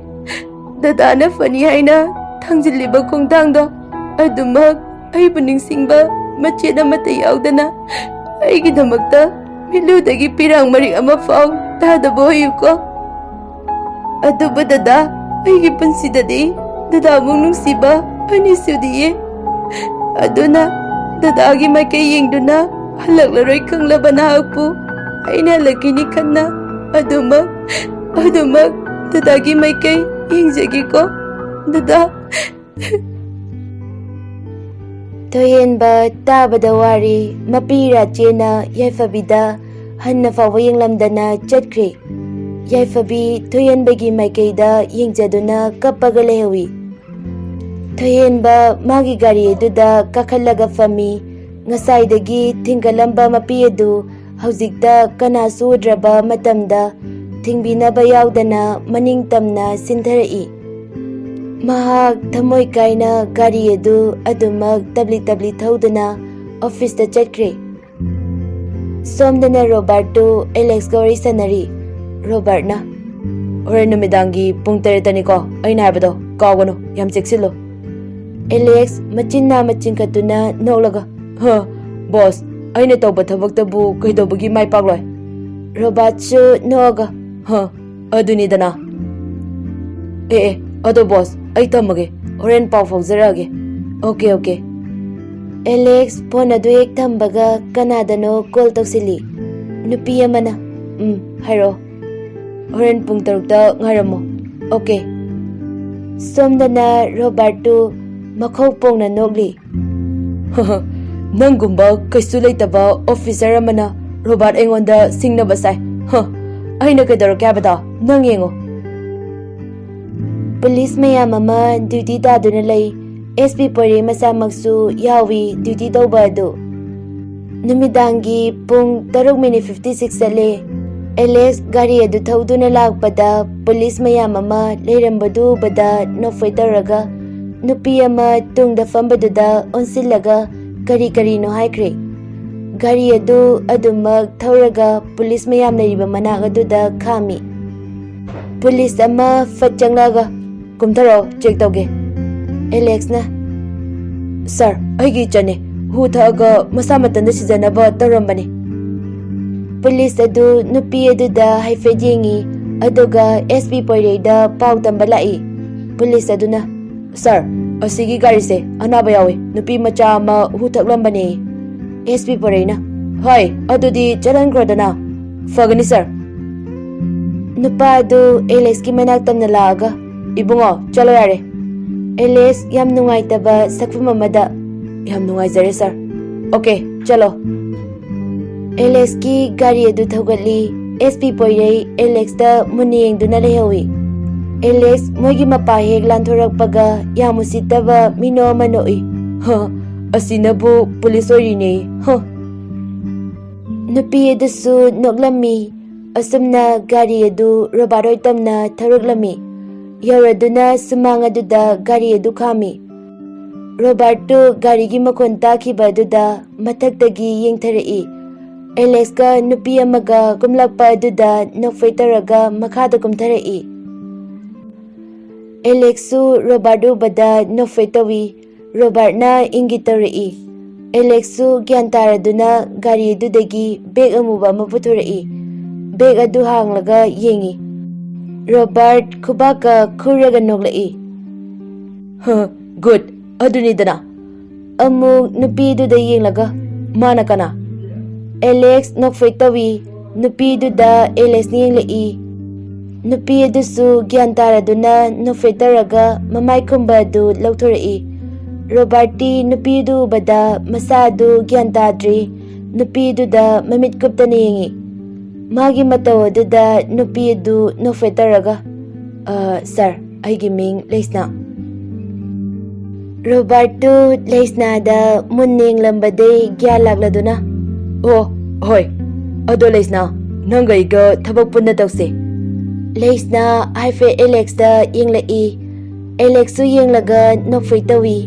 ꯗꯗꯥꯅ ꯐꯅꯤ ꯍꯥꯏꯅ ꯊꯥꯡꯖꯤꯜꯂꯤꯕ ꯈꯣꯡꯊꯥꯡꯗꯣ ꯑꯗꯨꯃꯛ ꯑꯩꯕꯨ ꯅꯤꯡꯁꯤꯡꯕ ꯃꯆꯦꯠ ꯑꯃꯠꯇ ꯌꯥꯎꯗꯅ ꯑꯩꯒꯤꯗꯃꯛꯇ ꯃꯤꯠꯂꯨꯗꯒꯤ ꯄꯤꯔꯥꯡ ꯃꯔꯤꯛ ꯑꯃ ꯐꯥꯎ ꯇꯥꯗꯕ ꯑꯣꯏꯌꯨꯀꯣ꯫ ꯑꯗꯨꯕꯨ ꯗꯗꯥ, ꯑꯩꯒꯤ ꯄꯨꯟꯁꯤꯗꯗꯤ ꯗꯗꯥꯕꯨ ꯅꯨꯡꯁꯤꯕ ꯑꯅꯤ ꯁꯨꯗꯤꯌꯦ꯫ ꯑꯗꯨꯅ ꯗꯗꯥꯒꯤ ꯃꯥꯏꯀꯩ ꯌꯦꯡꯗꯨꯅ ꯍꯜꯂꯛꯂꯔꯣꯏ ꯈꯪꯂꯕ ꯅꯍꯥꯛꯄꯨ ꯑꯩꯅ ꯍꯜꯂꯛꯈꯤꯅꯤ ꯈꯟꯅ ꯑꯗꯨꯃꯛ, ꯑꯗꯨꯃꯛ ꯗꯗꯥꯒꯤ ꯃꯥꯏꯀꯩ ꯌꯦꯡꯖꯒꯦꯀꯣ ꯗꯗꯥ꯫" ꯊꯣꯏꯍꯦꯟꯕ ꯇꯥꯕꯗ ꯋꯥꯔꯤ꯫ ꯃꯄꯤ ꯔꯥꯆꯦꯅ ꯌꯥꯏꯐꯕꯤꯗ ꯍꯟꯅ ꯐꯥꯎꯕ ꯌꯦꯡꯂꯝꯗꯅ ꯆꯠꯈ꯭ꯔꯦ꯫ ꯌꯥꯏꯐꯕꯤ ꯊꯣꯏꯍꯦꯟꯕꯒꯤ ꯃꯥꯏꯀꯩꯗ ꯌꯦꯡꯖꯗꯨꯅ ꯀꯞꯄꯒ ꯂꯩꯍꯧꯏ꯫ ꯊꯣꯏꯍꯦꯟꯕ ꯃꯥꯒꯤ ꯒꯥꯔꯤ ꯑꯗꯨꯗ ꯀꯥꯈꯠꯂꯒ ꯐꯝꯃꯤ꯫ ꯉꯁꯥꯏꯗꯒꯤ ꯊꯤꯡꯒꯠꯂꯝꯕ ꯃꯄꯤ ꯑꯗꯨ ꯍꯧꯖꯤꯛꯇ ꯀꯅꯥꯁꯨ ꯎꯗ꯭ꯔꯕ ꯃꯇꯝꯗ ꯊꯤꯡꯕꯤꯅꯕ ꯌꯥꯎꯗꯅ ꯃꯅꯤꯡ ꯇꯝꯅ ꯆꯤꯟꯊꯔꯛꯏ꯫ ꯃꯍꯥꯛ ꯊꯃꯣꯏ ꯀꯥꯏꯅ ꯒꯥꯔꯤ ꯑꯗꯨ ꯑꯗꯨꯃꯛ ꯇꯞꯂꯤ ꯇꯞꯂꯤ ꯊꯧꯗꯨꯅ ꯑꯣꯐꯤꯁꯇ ꯆꯠꯈ꯭ꯔꯦ꯫ ꯁꯣꯝꯗꯅ ꯔꯣꯕꯥꯔꯠꯇꯨ ꯑꯦꯂꯦꯛꯁꯀ ꯋꯥꯔꯤ ꯁꯥꯟꯅꯔꯤ꯫ ꯔꯣꯕꯥꯔꯠꯅ, "ꯍꯣꯔꯦꯟ ꯅꯨꯃꯤꯗꯥꯡꯒꯤ ꯄꯨꯡ ꯇꯔꯦꯠꯇꯅꯤꯀꯣ ꯑꯩꯅ ꯍꯥꯏꯕꯗꯣ, ꯀꯥꯎꯒꯅꯨ, ꯌꯥꯝ ꯆꯦꯛꯁꯤꯜꯂꯨ꯫" ꯑꯦꯂꯦꯛꯁ ꯃꯆꯤꯟ ꯅꯥꯝꯃ ꯆꯤꯡꯈꯠꯇꯨꯅ ꯅꯣꯛꯂꯒ, "ꯍ, ꯕꯣꯁ, ꯑꯩꯅ ꯇꯧꯕ ꯊꯕꯛꯇꯕꯨ ꯀꯩꯗꯧꯕꯒꯤ ꯃꯥꯏ ꯄꯥꯛꯂꯣꯏ?" ꯔꯣꯕꯥꯔꯠꯁꯨ ꯅꯣꯛꯑꯒ, "ꯍ, ꯑꯗꯨꯅꯤꯗꯅ꯫ ꯑꯦ, ꯑꯦ, ꯑꯗꯣ ꯕꯣꯁ, ꯑꯩ ꯊꯝꯃꯒꯦ, ꯍꯣꯔꯦꯟ ꯄꯥꯎ ꯐꯥꯎꯖꯔꯛꯑꯒꯦ꯫ Okay, okay." ꯑꯦꯂꯦꯛꯁ ꯐꯣꯟ ꯑꯗꯨ ꯍꯦꯛ ꯊꯝꯕꯒ ꯀꯅꯥꯗꯅꯣ ꯀꯣꯜ ꯇꯧꯁꯤꯜꯂꯤ꯫ ꯅꯨꯄꯤ ꯑꯃꯅ, "ꯎꯝ, ꯍꯥꯏꯔꯛꯑꯣ꯫ ꯍꯣꯔꯦꯟ ꯄꯨꯡ ꯇꯔꯨꯛꯇ ꯉꯥꯏꯔꯝꯃꯣ꯫ ꯑꯣꯀꯦ꯫" ꯁꯣꯝꯗꯅ ꯔꯣꯕꯥꯔꯠꯇꯨ ꯃꯈꯧ ꯄꯣꯡꯅ ꯅꯣꯛꯂꯤ꯫ "ꯅꯪꯒꯨꯝꯕ ꯀꯩꯁꯨ ꯂꯩꯇꯕ ꯑꯣꯐꯤꯁꯔ ꯑꯃꯅ ꯔꯣꯕꯥꯔꯠ ꯑꯩꯉꯣꯟꯗ ꯁꯤꯡꯅꯕ ꯁꯥꯏ꯫ ꯍ, ꯑꯩꯅ ꯀꯩꯗꯧꯔꯛꯀꯦ ꯍꯥꯏꯕꯗꯣ ꯅꯪ ꯌꯦꯡꯉꯣ꯫" ꯄꯨꯂꯤꯁ ꯃꯌꯥꯝ ꯑꯃ ꯗ꯭ꯌꯨꯇꯤ ꯇꯥꯗꯨꯅ ꯂꯩ꯫ ꯑꯦꯁ ꯄꯤ ꯄꯣꯏꯔꯦ ꯃꯁꯥꯃꯛꯁꯨ ꯌꯥꯎꯏ ꯗ꯭ꯌꯨꯇꯤ ꯇꯧꯕ ꯑꯗꯨ꯫ ꯅꯨꯃꯤꯗꯥꯡꯒꯤ ꯄꯨꯡ ꯇꯔꯨꯛ ꯃꯤꯅꯤꯠ ꯐꯤꯐꯇꯤ ꯁꯤꯛꯁ ꯆꯠꯂꯦ꯫ ꯑꯦꯂꯦꯛꯁ ꯒꯥꯔꯤ ꯑꯗꯨ ꯊꯧꯗꯨꯅ ꯂꯥꯛꯄꯗ ꯄꯨꯂꯤꯁ ꯃꯌꯥꯝ ꯑꯃ ꯂꯩꯔꯝꯕꯗꯨ ꯎꯕꯗ ꯅꯣꯛꯐꯦ ꯇꯧꯔꯒ ꯅꯨꯄꯤ ꯑꯃ ꯇꯨꯡꯗ ꯐꯝꯕꯗꯨꯗ ꯑꯣꯟꯁꯤꯜꯂꯒ ꯀꯔꯤ ꯀꯔꯤꯅꯣ ꯍꯥꯏꯈ꯭ꯔꯦ꯫ ꯒꯥꯔꯤ ꯑꯗꯨ ꯑꯗꯨꯃꯛ ꯊꯧꯔꯒ ꯄꯨꯂꯤꯁ ꯃꯌꯥꯝ ꯂꯩꯔꯤꯕ ꯃꯅꯥꯛ ꯑꯗꯨꯗ ꯈꯥꯝꯃꯤ꯫ ꯄꯨꯂꯤꯁ ꯑꯃ ꯐꯠ ꯆꯪꯂꯛꯑꯒ, "ꯀꯨꯝꯊꯔꯛꯑꯣ, ꯆꯦꯛ ꯇꯧꯒꯦ꯫" ꯑꯦꯂꯦꯛꯁꯅ, "ꯁꯥꯔ, ꯑꯩꯒꯤ ꯏꯆꯟꯅꯦ꯫ ꯍꯨ ꯊꯛꯑꯒ ꯃꯁꯥ ꯃꯊꯟꯇ ꯁꯤꯖꯅꯕ ꯇꯧꯔꯝꯕꯅꯤ꯫" ꯄꯨꯂꯤꯁ ꯑꯗꯨ ꯅꯨꯄꯤ ꯑꯗꯨꯗ ꯍꯥꯏꯐꯦꯠ ꯌꯦꯡꯉꯤ, ꯑꯗꯨꯒ ꯑꯦꯁ ꯄꯤ ꯄꯣꯏꯔꯩꯗ ꯄꯥꯎ ꯇꯝꯕ ꯂꯥꯛꯏ꯫ ꯄꯨꯂꯤꯁ ꯑꯗꯨꯅ, "ꯁꯥꯔ, ꯑꯁꯤꯒꯤ ꯒꯥꯔꯤꯁꯦ ꯑꯅꯥꯕ ꯌꯥꯎꯏ, ꯅꯨꯄꯤ ꯃꯆꯥ ꯑꯃ ꯍꯨ ꯊꯛꯂꯝꯕꯅꯦ꯫" ꯑꯦꯁ ꯄꯤ ꯄꯣꯏꯔꯩꯅ, "ꯍꯣꯏ, ꯑꯗꯨꯗꯤ ꯆꯠꯍꯟꯈ꯭ꯔꯣꯗꯅ꯫" "ꯐꯒꯅꯤ ꯁꯥꯔ꯫" ꯅꯨꯄꯥ ꯑꯗꯨ ꯑꯦꯂꯦꯛꯁꯀꯤ ꯃꯅꯥꯛ ꯇꯝꯅ ꯂꯥꯛꯑꯒ, "ꯏꯕꯨꯡꯉꯣ, ꯆꯠꯂꯣ ꯌꯥꯔꯦ꯫" ꯑꯦꯂꯦꯛꯁ ꯌꯥꯝ ꯅꯨꯡꯉꯥꯏꯇꯕ ꯁꯛꯐꯝ ꯑꯃꯗ, "ꯌꯥꯝ ꯅꯨꯡꯉꯥꯏꯖꯔꯦ ꯁꯥꯔ꯫ ꯑꯣꯀꯦ, ꯆꯠꯂꯣ꯫" ꯑꯦꯂꯦꯛꯁꯀꯤ ꯒꯥꯔꯤ ꯑꯗꯨ ꯊꯧꯒꯠꯂꯤ꯫ ꯑꯦꯁ ꯄꯤ ꯄꯣꯏꯔꯩ ꯑꯦꯂꯦꯛꯁꯇ ꯃꯨꯟꯅ ꯌꯦꯡꯗꯨꯅ ꯂꯩꯍꯧꯏ꯫ ꯑꯦꯂꯦꯛꯁ ꯃꯣꯏꯒꯤ ꯃꯄꯥ ꯍꯦꯛ ꯂꯥꯟꯊꯣꯔꯛꯄꯒ ꯌꯥꯝ ꯎꯁꯤꯠꯇꯕ ꯃꯤꯅꯣꯛ ꯑꯃ ꯅꯣꯛꯏ꯫ "ꯍ, ꯑꯁꯤꯅꯕꯨ ꯄꯨꯂꯤꯁ ꯑꯣꯏꯔꯤꯅꯦ, ꯍ꯫" ꯅꯨꯄꯤ ꯑꯗꯨꯁꯨ ꯅꯣꯛꯂꯝꯃꯤ꯫ ꯑꯁꯨꯝꯅ ꯒꯥꯔꯤ ꯑꯗꯨ ꯔꯣꯕꯥꯔꯠ ꯍꯣꯏ ꯇꯝꯅ ꯊꯧꯔꯛꯂꯝꯃꯤ꯫ ꯌꯧꯔꯗꯨꯅ ꯁꯨꯃꯥꯡ ꯑꯗꯨꯗ ꯒꯥꯔꯤ ꯑꯗꯨ ꯈꯥꯝꯃꯤ꯫ ꯔꯣꯕꯥꯔꯠꯇꯨ ꯒꯥꯔꯤꯒꯤ ꯃꯈꯣꯟ ꯇꯥꯈꯤꯕ ꯑꯗꯨꯗ ꯃꯊꯛꯇꯒꯤ ꯌꯦꯡꯊꯔꯛꯏ꯫ ꯑꯦꯂꯦꯛꯁꯀ ꯅꯨꯄꯤ ꯑꯃꯒ ꯀꯨꯝꯂꯛꯄ ꯑꯗꯨꯗ ꯅꯣꯛꯐꯦ ꯇꯧꯔꯒ ꯃꯈꯥꯗ ꯀꯨꯝꯊꯔꯛꯏ꯫ ꯑꯦꯂꯦꯛꯁꯁꯨ ꯔꯣꯕꯥꯔꯠ ꯎꯕꯗ ꯅꯣꯛꯐꯦ ꯇꯧꯏ꯫ ꯔꯣꯕꯥꯔꯠꯅ ꯏꯪꯒꯤꯠ ꯇꯧꯔꯛꯏ꯫ ꯑꯦꯂꯦꯛꯁꯁꯨ ꯒ꯭ꯌꯥꯟ ꯇꯥꯔꯗꯨꯅ ꯒꯥꯔꯤ ꯑꯗꯨꯗꯒꯤ ꯕꯦꯒ ꯑꯃꯨꯕ ꯑꯃ ꯄꯨꯊꯣꯔꯛꯏ꯫ ꯕꯦꯒ ꯑꯗꯨ ꯍꯥꯡꯂꯒ ꯌꯦꯡꯏ꯫ ꯔꯣꯕꯥꯔꯠ ꯈꯨꯕꯥꯛꯀ ꯈꯨꯔꯒ ꯅꯣꯛꯂꯛꯏ꯫ "ꯍ, ꯒꯨꯗ, ꯑꯗꯨꯅꯤꯗꯅ꯫" ꯑꯃꯨꯛ ꯅꯨꯄꯤꯗꯨꯗ ꯌꯦꯡꯂꯒ, "ꯃꯥꯅ ꯀꯅꯥ?" ꯑꯦꯂꯦꯛꯁ ꯅꯣꯛꯐꯦꯠ ꯇꯧꯏ꯫ ꯅꯨꯄꯤꯗꯨꯗ ꯑꯦꯂꯦꯛꯁꯅ ꯌꯦꯡꯂꯛꯏ꯫ ꯅꯨꯄꯤ ꯑꯗꯨꯁꯨ ꯒ꯭ꯌꯥꯟ ꯇꯥꯔꯗꯨꯅ ꯅꯣꯛꯐꯦꯠ ꯇꯧꯔꯒ ꯃꯃꯥꯏ ꯈꯨꯝꯕ ꯑꯗꯨ ꯂꯧꯊꯣꯔꯛꯏ꯫ ꯔꯣꯕꯥꯔꯠꯇꯤ ꯅꯨꯄꯤꯗꯨ ꯎꯕꯗ ꯃꯁꯥ ꯑꯗꯨ ꯒ꯭ꯌꯥꯟ ꯇꯥꯗ꯭ꯔꯤ꯫ ꯅꯨꯄꯤꯗꯨꯗ ꯃꯃꯤꯠ ꯀꯨꯞꯇꯅ ꯌꯦꯡꯏ꯫ ꯃꯥꯒꯤ ꯃꯇꯧ ꯑꯗꯨꯗ ꯅꯨꯄꯤ ꯑꯗꯨ ꯅꯣꯛꯐꯦꯠ ꯇꯧꯔꯒ, "ꯑ, ꯁꯥꯔ, ꯑꯩꯒꯤ ꯃꯤꯡ ꯂꯩꯁꯅꯥ꯫" ꯔꯣꯕꯥꯔꯠꯇꯨ ꯂꯩꯁꯅꯥꯗ ꯃꯨꯟꯅ ꯌꯦꯡꯂꯝꯕꯗꯩ ꯒ꯭ꯌꯥꯟ ꯂꯥꯛꯂꯗꯨꯅ, ꯑꯣ, ꯍꯣꯏ꯫ ꯑꯗꯣ ꯂꯩꯁꯅꯥ, ꯅꯪꯒ ꯑꯩꯒ ꯊꯕꯛ ꯄꯨꯟꯅ ꯇꯧꯁꯦ꯫ ꯂꯩꯁꯅꯥ ꯍꯥꯏꯐꯦꯠ ꯑꯦꯂꯦꯛꯁꯇ ꯌꯦꯡꯂꯛꯏ꯫ ꯑꯦꯂꯦꯛꯁꯁꯨ ꯌꯦꯡꯂꯒ ꯅꯣꯛꯐꯦꯠ ꯇꯧꯏ꯫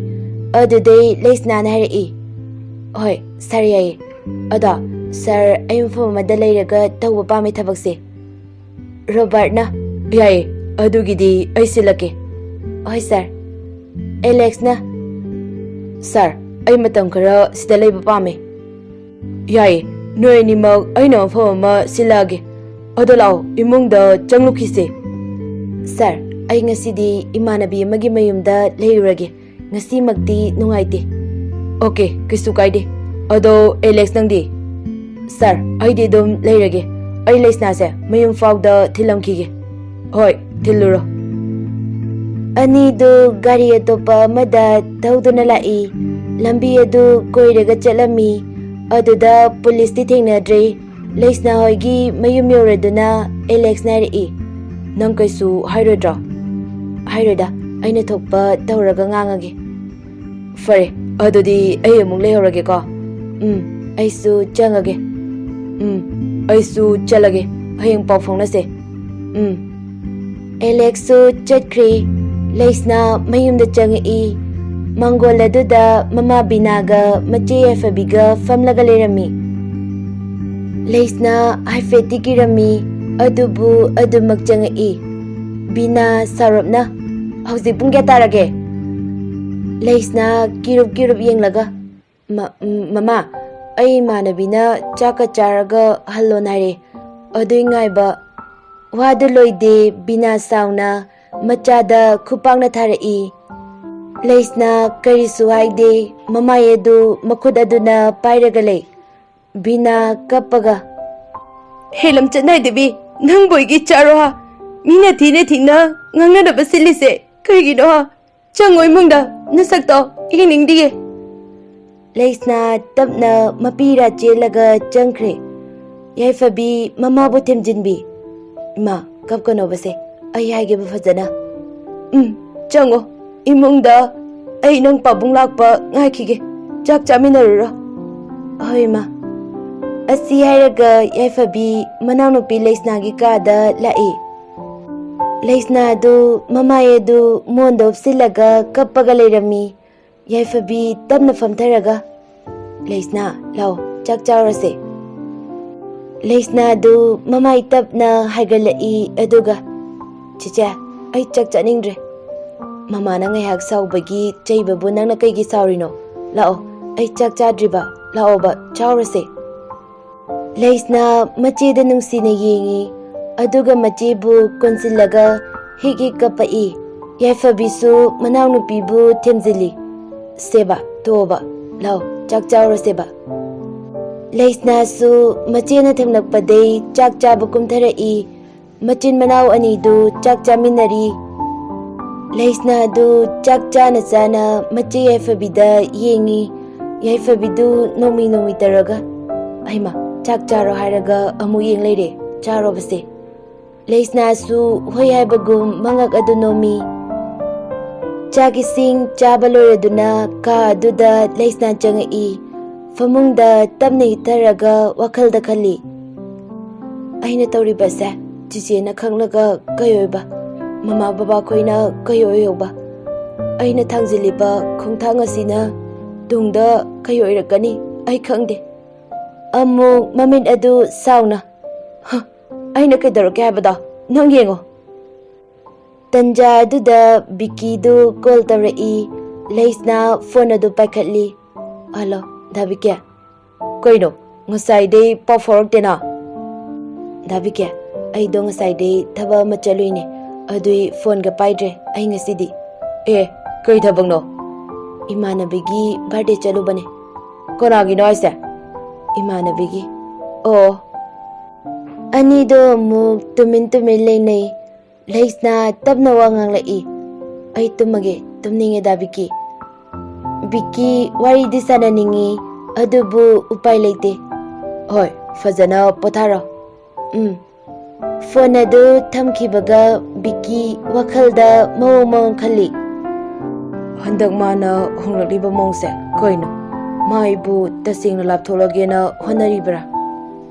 ꯑꯗꯨꯗꯩ ꯂꯩꯁꯅꯥꯅ ꯍꯥꯏꯔꯛꯏ, "ꯍꯣꯏ, ꯁꯥꯔ, ꯌꯥꯏꯌꯦ꯫ ꯑꯗꯣ, ꯁꯥꯔ, ꯑꯩ ꯃꯐꯝ ꯑꯃꯗ ꯂꯩꯔꯒ ꯇꯧꯕ ꯄꯥꯝꯃꯦ ꯊꯕꯛꯁꯦ꯫" ꯔꯣꯕꯥꯔꯠꯅ, "ꯌꯥꯏꯌꯦ, ꯑꯗꯨꯒꯤꯗꯤ ꯑꯩ ꯁꯤꯜꯂꯛꯀꯦ꯫" "ꯍꯣꯏ, ꯁꯥꯔ꯫" ꯑꯦꯂꯦꯛꯁꯅ, "ꯁꯥꯔ, ꯑꯩ ꯃꯇꯝ ꯈꯔ ꯁꯤꯗ ꯂꯩꯕ ꯄꯥꯝꯃꯦ꯫" "ꯌꯥꯏꯌꯦ, ꯅꯣꯏ ꯑꯅꯤꯃꯛ ꯑꯩꯅ ꯃꯐꯝ ꯑꯃ ꯁꯤꯜꯂꯛꯑꯒꯦ꯫ ꯑꯗꯣ ꯂꯥꯛꯑꯣ, ꯏꯃꯨꯡꯗ ꯆꯪꯂꯨꯈꯤꯁꯦ꯫" "ꯁꯥꯔ, ꯑꯩ ꯉꯁꯤꯗꯤ ꯏꯃꯥꯟꯅꯕꯤ ꯑꯃꯒꯤ ꯃꯌꯨꯝꯗ ꯂꯩꯔꯨꯔꯒꯦ꯫ ꯉꯁꯤꯃꯛꯇꯤ ꯅꯨꯡꯉꯥꯏꯇꯦ꯫" "ꯑꯣꯀꯦ, ꯀꯩꯁꯨ ꯀꯥꯏꯗꯦ꯫ ꯑꯗꯣ ꯑꯦꯂꯦꯛꯁ, ꯅꯪꯗꯤ?" "ꯁꯥꯔ, ꯑꯩꯗꯤ ꯑꯗꯨꯝ ꯂꯩꯔꯒꯦ꯫ ꯑꯩ ꯂꯩꯁꯅꯥꯁꯦ ꯃꯌꯨꯝ ꯐꯥꯎꯗ ꯊꯤꯜꯂꯝꯈꯤꯒꯦ꯫" "ꯍꯣꯏ, ꯊꯤꯜꯂꯨꯔꯣ꯫" ꯑꯅꯤꯗꯨ ꯒꯥꯔꯤ ꯑꯇꯣꯞꯄ ꯑꯃꯗ ꯊꯧꯗꯨꯅ ꯂꯥꯛꯏ꯫ ꯂꯝꯕꯤ ꯑꯗꯨ ꯀꯣꯏꯔꯒ ꯆꯠꯂꯝꯃꯤ꯫ ꯑꯗꯨꯗ ꯄꯨꯂꯤꯁꯇꯤ ꯊꯦꯡꯅꯗ꯭ꯔꯦ꯫ ꯂꯩꯁꯅꯥ ꯍꯣꯏꯒꯤ ꯃꯌꯨꯝ ꯌꯧꯔꯗꯨꯅ ꯑꯦꯂꯦꯛꯁꯅ ꯍꯥꯏꯔꯛꯏ, "ꯅꯪ ꯀꯩꯁꯨ ꯍꯥꯏꯔꯣꯏꯗ꯭ꯔꯣ?" "ꯍꯥꯏꯔꯣꯏꯗ, ꯑꯩꯅ ꯊꯣꯛꯄ ꯇꯧꯔꯒ ꯉꯥꯡꯉꯒꯦ꯫" "ꯐꯔꯦ, ꯑꯗꯨꯗꯤ ꯑꯩ ꯑꯃꯨꯛ ꯂꯩꯍꯧꯔꯒꯦꯀꯣ꯫" "ꯎꯝ, ꯑꯩꯁꯨ ꯆꯪꯉꯒꯦ꯫" "ꯎꯝ, ꯑꯩꯁꯨ ꯆꯠꯂꯒꯦ꯫ ꯍꯌꯦꯡ ꯄꯥꯎ ꯐꯥꯎꯅꯁꯦ꯫" "ꯎꯝ꯫" ꯑꯦꯂꯦꯛꯁꯁꯨ ꯆꯠꯈ꯭ꯔꯦ꯫ ꯂꯩꯁꯅꯥ ꯃꯌꯨꯝꯗ ꯆꯪꯉꯛꯏ꯫ ꯃꯥꯡꯒꯣꯜ ꯑꯗꯨꯗ ꯃꯃꯥ ꯕꯤꯅꯥꯒ ꯃꯆꯦ ꯌꯥꯏꯐꯕꯤꯒ ꯐꯝꯂꯒ ꯂꯩꯔꯝꯃꯤ꯫ ꯂꯩꯁꯅꯥ ꯍꯥꯏꯐꯦꯠꯇꯤ ꯀꯤꯔꯝꯃꯤ, ꯑꯗꯨꯕꯨ ꯑꯗꯨꯃꯛ ꯆꯪꯉꯛꯏ꯫ ꯕꯤꯅꯥ ꯁꯥꯎꯔꯞꯅ, "ꯍꯧꯖꯤꯛ ꯄꯨꯡ ꯀꯌꯥ ꯇꯥꯔꯒꯦ?" ꯂꯩꯁꯅꯥ ꯀꯤꯔꯨꯞ ꯀꯤꯔꯨꯞ ꯌꯦꯡꯂꯒ, "ꯃ-, ꯃꯃꯥ, ꯑꯩ ꯏꯃꯥꯟꯅꯕꯤꯅ ꯆꯥꯛꯀ ꯆꯥꯔꯒ ꯍꯜꯂꯣꯅ ꯍꯥꯏꯔꯦ꯫ ꯑꯗꯨꯏ ꯉꯥꯏꯕ꯫" ꯋꯥꯗꯨ ꯂꯣꯏꯗꯦ, ꯕꯤꯅꯥ ꯁꯥꯎꯅ ꯃꯆꯥꯗ ꯈꯨꯄꯥꯛꯅ ꯊꯥꯔꯛꯏ꯫ ꯂꯩꯁꯅꯥ ꯀꯔꯤꯁꯨ ꯍꯥꯏꯗꯦ, ꯃꯃꯥꯏ ꯑꯗꯨ ꯃꯈꯨꯠ ꯑꯗꯨꯅ ꯄꯥꯏꯔꯒ ꯂꯩ꯫ ꯕꯤꯅꯥ ꯀꯞꯄꯒ, "ꯍꯦ ꯂꯝꯆꯠ ꯅꯥꯏꯗꯕꯤ, ꯅꯪꯕꯨ ꯑꯩꯒꯤ ꯏꯆꯥꯔꯣ ꯍꯥ? ꯃꯤꯅ ꯊꯤꯅ ꯊꯤꯅ ꯉꯥꯡꯅꯅꯕ ꯁꯤꯜꯂꯤꯁꯦ ꯀꯩꯒꯤꯅꯣ ꯍꯥ? ꯆꯪꯉꯣ ꯏꯃꯨꯡꯗ, ꯅꯁꯛꯇꯣ ꯌꯦꯡꯅꯤꯡꯗꯤꯌꯦ꯫" ꯂꯩꯁꯅꯥ ꯇꯞꯅ ꯃꯄꯤꯔꯥ ꯆꯦꯜꯂꯒ ꯆꯪꯈ꯭ꯔꯦ꯫ ꯌꯥꯏꯐꯕꯤ ꯃꯃꯥꯕꯨ ꯊꯦꯝꯖꯤꯟꯕꯤ, "ꯏꯃꯥ, ꯀꯞꯀꯅꯣꯕꯁꯦ, ꯑꯩ ꯍꯥꯏꯒꯦꯕ ꯐꯖꯅ꯫" "ꯎꯝ, ꯆꯪꯉꯣ ꯏꯃꯨꯡꯗ, ꯑꯩ ꯅꯪ ꯄꯥꯕꯨꯡ ꯂꯥꯛꯄ ꯉꯥꯏꯈꯤꯒꯦ, ꯆꯥꯛ ꯆꯥꯃꯤꯟꯅꯔꯨꯔꯣ꯫" "ꯍꯣꯏ, ꯏꯃꯥ꯫" ꯑꯁꯤ ꯍꯥꯏꯔꯒ ꯌꯥꯏꯐꯕꯤ ꯃꯅꯥꯎꯅꯨꯄꯤ ꯂꯩꯁꯅꯥꯒꯤ ꯀꯥꯗ ꯂꯥꯛꯏ꯫ ꯂꯩꯁꯅꯥ ꯑꯗꯨ ꯃꯃꯥꯏ ꯑꯗꯨ ꯃꯣꯟꯗ ꯎꯞꯁꯤꯜꯂꯒ ꯀꯞꯄꯒ ꯂꯩꯔꯝꯃꯤ꯫ ꯌꯥꯏꯐꯕꯤ ꯇꯞꯅ ꯐꯝꯊꯔꯒ, "ꯂꯩꯁꯅꯥ, ꯂꯥꯛꯑꯣ, ꯆꯥꯛ ꯆꯥꯔꯁꯦ꯫" ꯂꯩꯁꯅꯥ ꯑꯗꯨ ꯃꯃꯥꯏ ꯇꯞꯅ ꯍꯥꯏꯒꯠꯂꯛꯏ, ꯑꯗꯨꯒ, "ꯆꯤꯆꯦ, ꯑꯩ ꯆꯥꯛ ꯆꯥꯅꯤꯡꯗ꯭ꯔꯦ꯫ ꯃꯃꯥꯅ ꯉꯥꯏꯍꯥꯛ ꯁꯥꯎꯕꯒꯤ ꯆꯩꯕꯕꯨ ꯅꯪꯅ ꯀꯩꯒꯤ ꯁꯥꯎꯔꯤꯅꯣ? ꯂꯥꯛꯑꯣ, ꯑꯩ ꯆꯥꯛ ꯆꯥꯗ꯭ꯔꯤꯕ, ꯂꯥꯛꯑꯣꯕ, ꯆꯥꯎꯔꯁꯦ꯫" ꯂꯩꯁꯅꯥ ꯃꯆꯦꯗ ꯅꯨꯡꯁꯤꯅ ꯌꯦꯡꯉꯤ, ꯑꯗꯨꯒ ꯃꯆꯦꯕꯨ ꯀꯣꯟꯁꯤꯜꯂꯒ ꯍꯤꯛ ꯍꯤꯛ ꯀꯞꯄꯛꯏ꯫ ꯌꯥꯏꯐꯕꯤꯁꯨ ꯃꯅꯥꯎꯅꯨꯄꯤꯕꯨ ꯊꯦꯝꯖꯤꯜꯂꯤ꯫ "ꯁꯦꯕ, ꯇꯣꯛꯑꯣꯕ, ꯂꯥꯛꯑꯣ, ꯆꯥꯛ ꯆꯥꯎꯔꯁꯦꯕ꯫" ꯂꯩꯁꯅꯥꯁꯨ ꯃꯆꯦꯅ ꯊꯦꯝꯂꯛꯄꯗꯩ ꯆꯥꯛ ꯆꯥꯕ ꯀꯨꯝꯊꯔꯛꯏ꯫ ꯃꯆꯤꯟ ꯃꯅꯥꯎ ꯑꯅꯤꯗꯨ ꯆꯥꯛ ꯆꯥꯃꯤꯟꯅꯔꯤ꯫ ꯂꯩꯁꯅꯥ ꯑꯗꯨ ꯆꯥꯛ ꯆꯥꯅ ꯆꯥꯅ ꯃꯆꯦ ꯌꯥꯏꯐꯕꯤꯗ ꯌꯦꯡꯉꯤ꯫ ꯌꯥꯏꯐꯕꯤꯗꯨ ꯅꯣꯡꯃꯤ ꯅꯣꯡꯃꯤ ꯇꯧꯔꯒ, "ꯍꯩꯃꯥ, ꯆꯥꯛ ꯆꯥꯔꯣ ꯍꯥꯏꯔꯒ ꯑꯃꯨꯛ ꯌꯦꯡ ꯂꯩꯔꯦ, ꯆꯥꯔꯣꯕꯁꯦ꯫" ꯂꯩꯁꯅꯥꯁꯨ ꯍꯣꯏ ꯍꯥꯏꯕꯒꯨꯝ ꯃꯉꯛ ꯑꯗꯨ ꯅꯣꯝꯃꯤ꯫ ꯆꯥꯛ ꯏꯁꯤꯡ ꯆꯥꯕ ꯂꯣꯏꯔꯗꯨꯅ ꯀꯥ ꯑꯗꯨꯗ ꯂꯩꯁꯅꯥ ꯆꯪꯉꯛꯏ꯫ ꯐꯃꯨꯡꯗ ꯇꯞꯅ ꯍꯤꯠꯊꯔꯒ ꯋꯥꯈꯜꯗ ꯈꯜꯂꯤ, "ꯑꯩꯅ ꯇꯧꯔꯤꯕꯁꯦ ꯆꯤꯆꯦꯅ ꯈꯪꯂꯒ ꯀꯩ ꯑꯣꯏꯕ, ꯃꯃꯥ ꯕꯕꯥ ꯈꯣꯏꯅ ꯀꯩ ꯑꯣꯏꯍꯧꯕ, ꯑꯩꯅ ꯊꯥꯡꯖꯤꯜꯂꯤꯕ ꯈꯣꯡꯊꯥꯡ ꯑꯁꯤꯅ ꯇꯨꯡꯗ ꯀꯩ ꯑꯣꯏꯔꯛꯀꯅꯤ ꯑꯩ ꯈꯪꯗꯦ꯫" ꯑꯃꯨꯛ ꯃꯃꯤꯠ ꯑꯗꯨ ꯁꯥꯎꯅ, "ꯍ, ꯑꯩꯅ ꯀꯩꯗꯧꯔꯛꯀꯦ ꯍꯥꯏꯕꯗꯣ ꯅꯪ ꯌꯦꯡꯉꯣ꯫" ꯇꯟꯖꯥ ꯑꯗꯨꯗ ꯕꯤꯀꯤꯗꯨ ꯀꯣꯜ ꯇꯧꯔꯛꯏ꯫ ꯂꯩꯁꯅꯥ ꯐꯣꯟ ꯑꯗꯨ ꯄꯥꯏꯈꯠꯂꯤ꯫ "ꯍꯜꯂꯣ, ꯗꯥ ꯕꯤꯀꯤ꯫" "ꯀꯩꯅꯣ, ꯉꯁꯥꯏꯗꯩ ꯄꯥꯎ ꯐꯥꯎꯔꯛꯇꯦꯅ?" "ꯗꯥ ꯕꯤꯀꯤ, ꯑꯩꯗꯣ ꯉꯁꯥꯏꯗꯩ ꯊꯕꯛ ꯑꯃ ꯆꯠꯂꯨꯏꯅꯦ, ꯑꯗꯨꯏ ꯐꯣꯟꯒ ꯄꯥꯏꯗ꯭ꯔꯦ ꯑꯩ ꯉꯁꯤꯗꯤ꯫" "ꯑꯦ, ꯀꯩ ꯊꯕꯛꯅꯣ?" "ꯏꯃꯥꯟꯅꯕꯤꯒꯤ ꯕꯥꯔꯗꯦ ꯆꯠꯂꯨꯕꯅꯦ꯫" "ꯀꯅꯥꯒꯤꯅꯣ ꯍꯥꯏꯁꯦ?" "ꯏꯃꯥꯟꯅꯕꯤꯒꯤ꯫" "ꯑꯣ꯫" ꯑꯅꯤꯗꯣ ꯑꯃꯨꯛ ꯇꯨꯃꯤꯟ ꯇꯨꯃꯤꯟ ꯂꯩꯅꯩ꯫ ꯂꯩꯁꯅꯥ ꯇꯞꯅ ꯋꯥ ꯉꯥꯡꯂꯛꯏ꯫ "ꯑꯩ ꯇꯨꯝꯃꯒꯦ, ꯇꯨꯝꯅꯤꯡꯉꯦ ꯗꯥ ꯕꯤꯀꯤ꯫" ꯕꯤꯀꯤ ꯋꯥꯔꯤꯗꯤ ꯁꯥꯟꯅꯅꯤꯡꯉꯤ, ꯑꯗꯨꯕꯨ ꯎꯄꯥꯏ ꯂꯩꯇꯦ꯫ "ꯍꯣꯏ, ꯐꯖꯅ ꯄꯣꯊꯥꯔꯣ꯫" "ꯎꯝ꯫" ꯐꯣꯟ ꯑꯗꯨ ꯊꯝꯈꯤꯕꯒ ꯕꯤꯀꯤ ꯋꯥꯈꯜꯗ ꯃꯑꯣꯡ ꯃꯑꯣꯡ ꯈꯜꯂꯤ꯫ "ꯍꯟꯗꯛ ꯃꯥꯅ ꯍꯣꯡꯂꯛꯂꯤꯕ ꯃꯑꯣꯡꯁꯦ ꯀꯩꯅꯣ? ꯃꯥ ꯑꯩꯕꯨ ꯇꯁꯦꯡꯅ ꯂꯥꯞꯊꯣꯛꯂꯒꯦꯅ ꯍꯣꯠꯅꯔꯤꯕ꯭ꯔꯥ?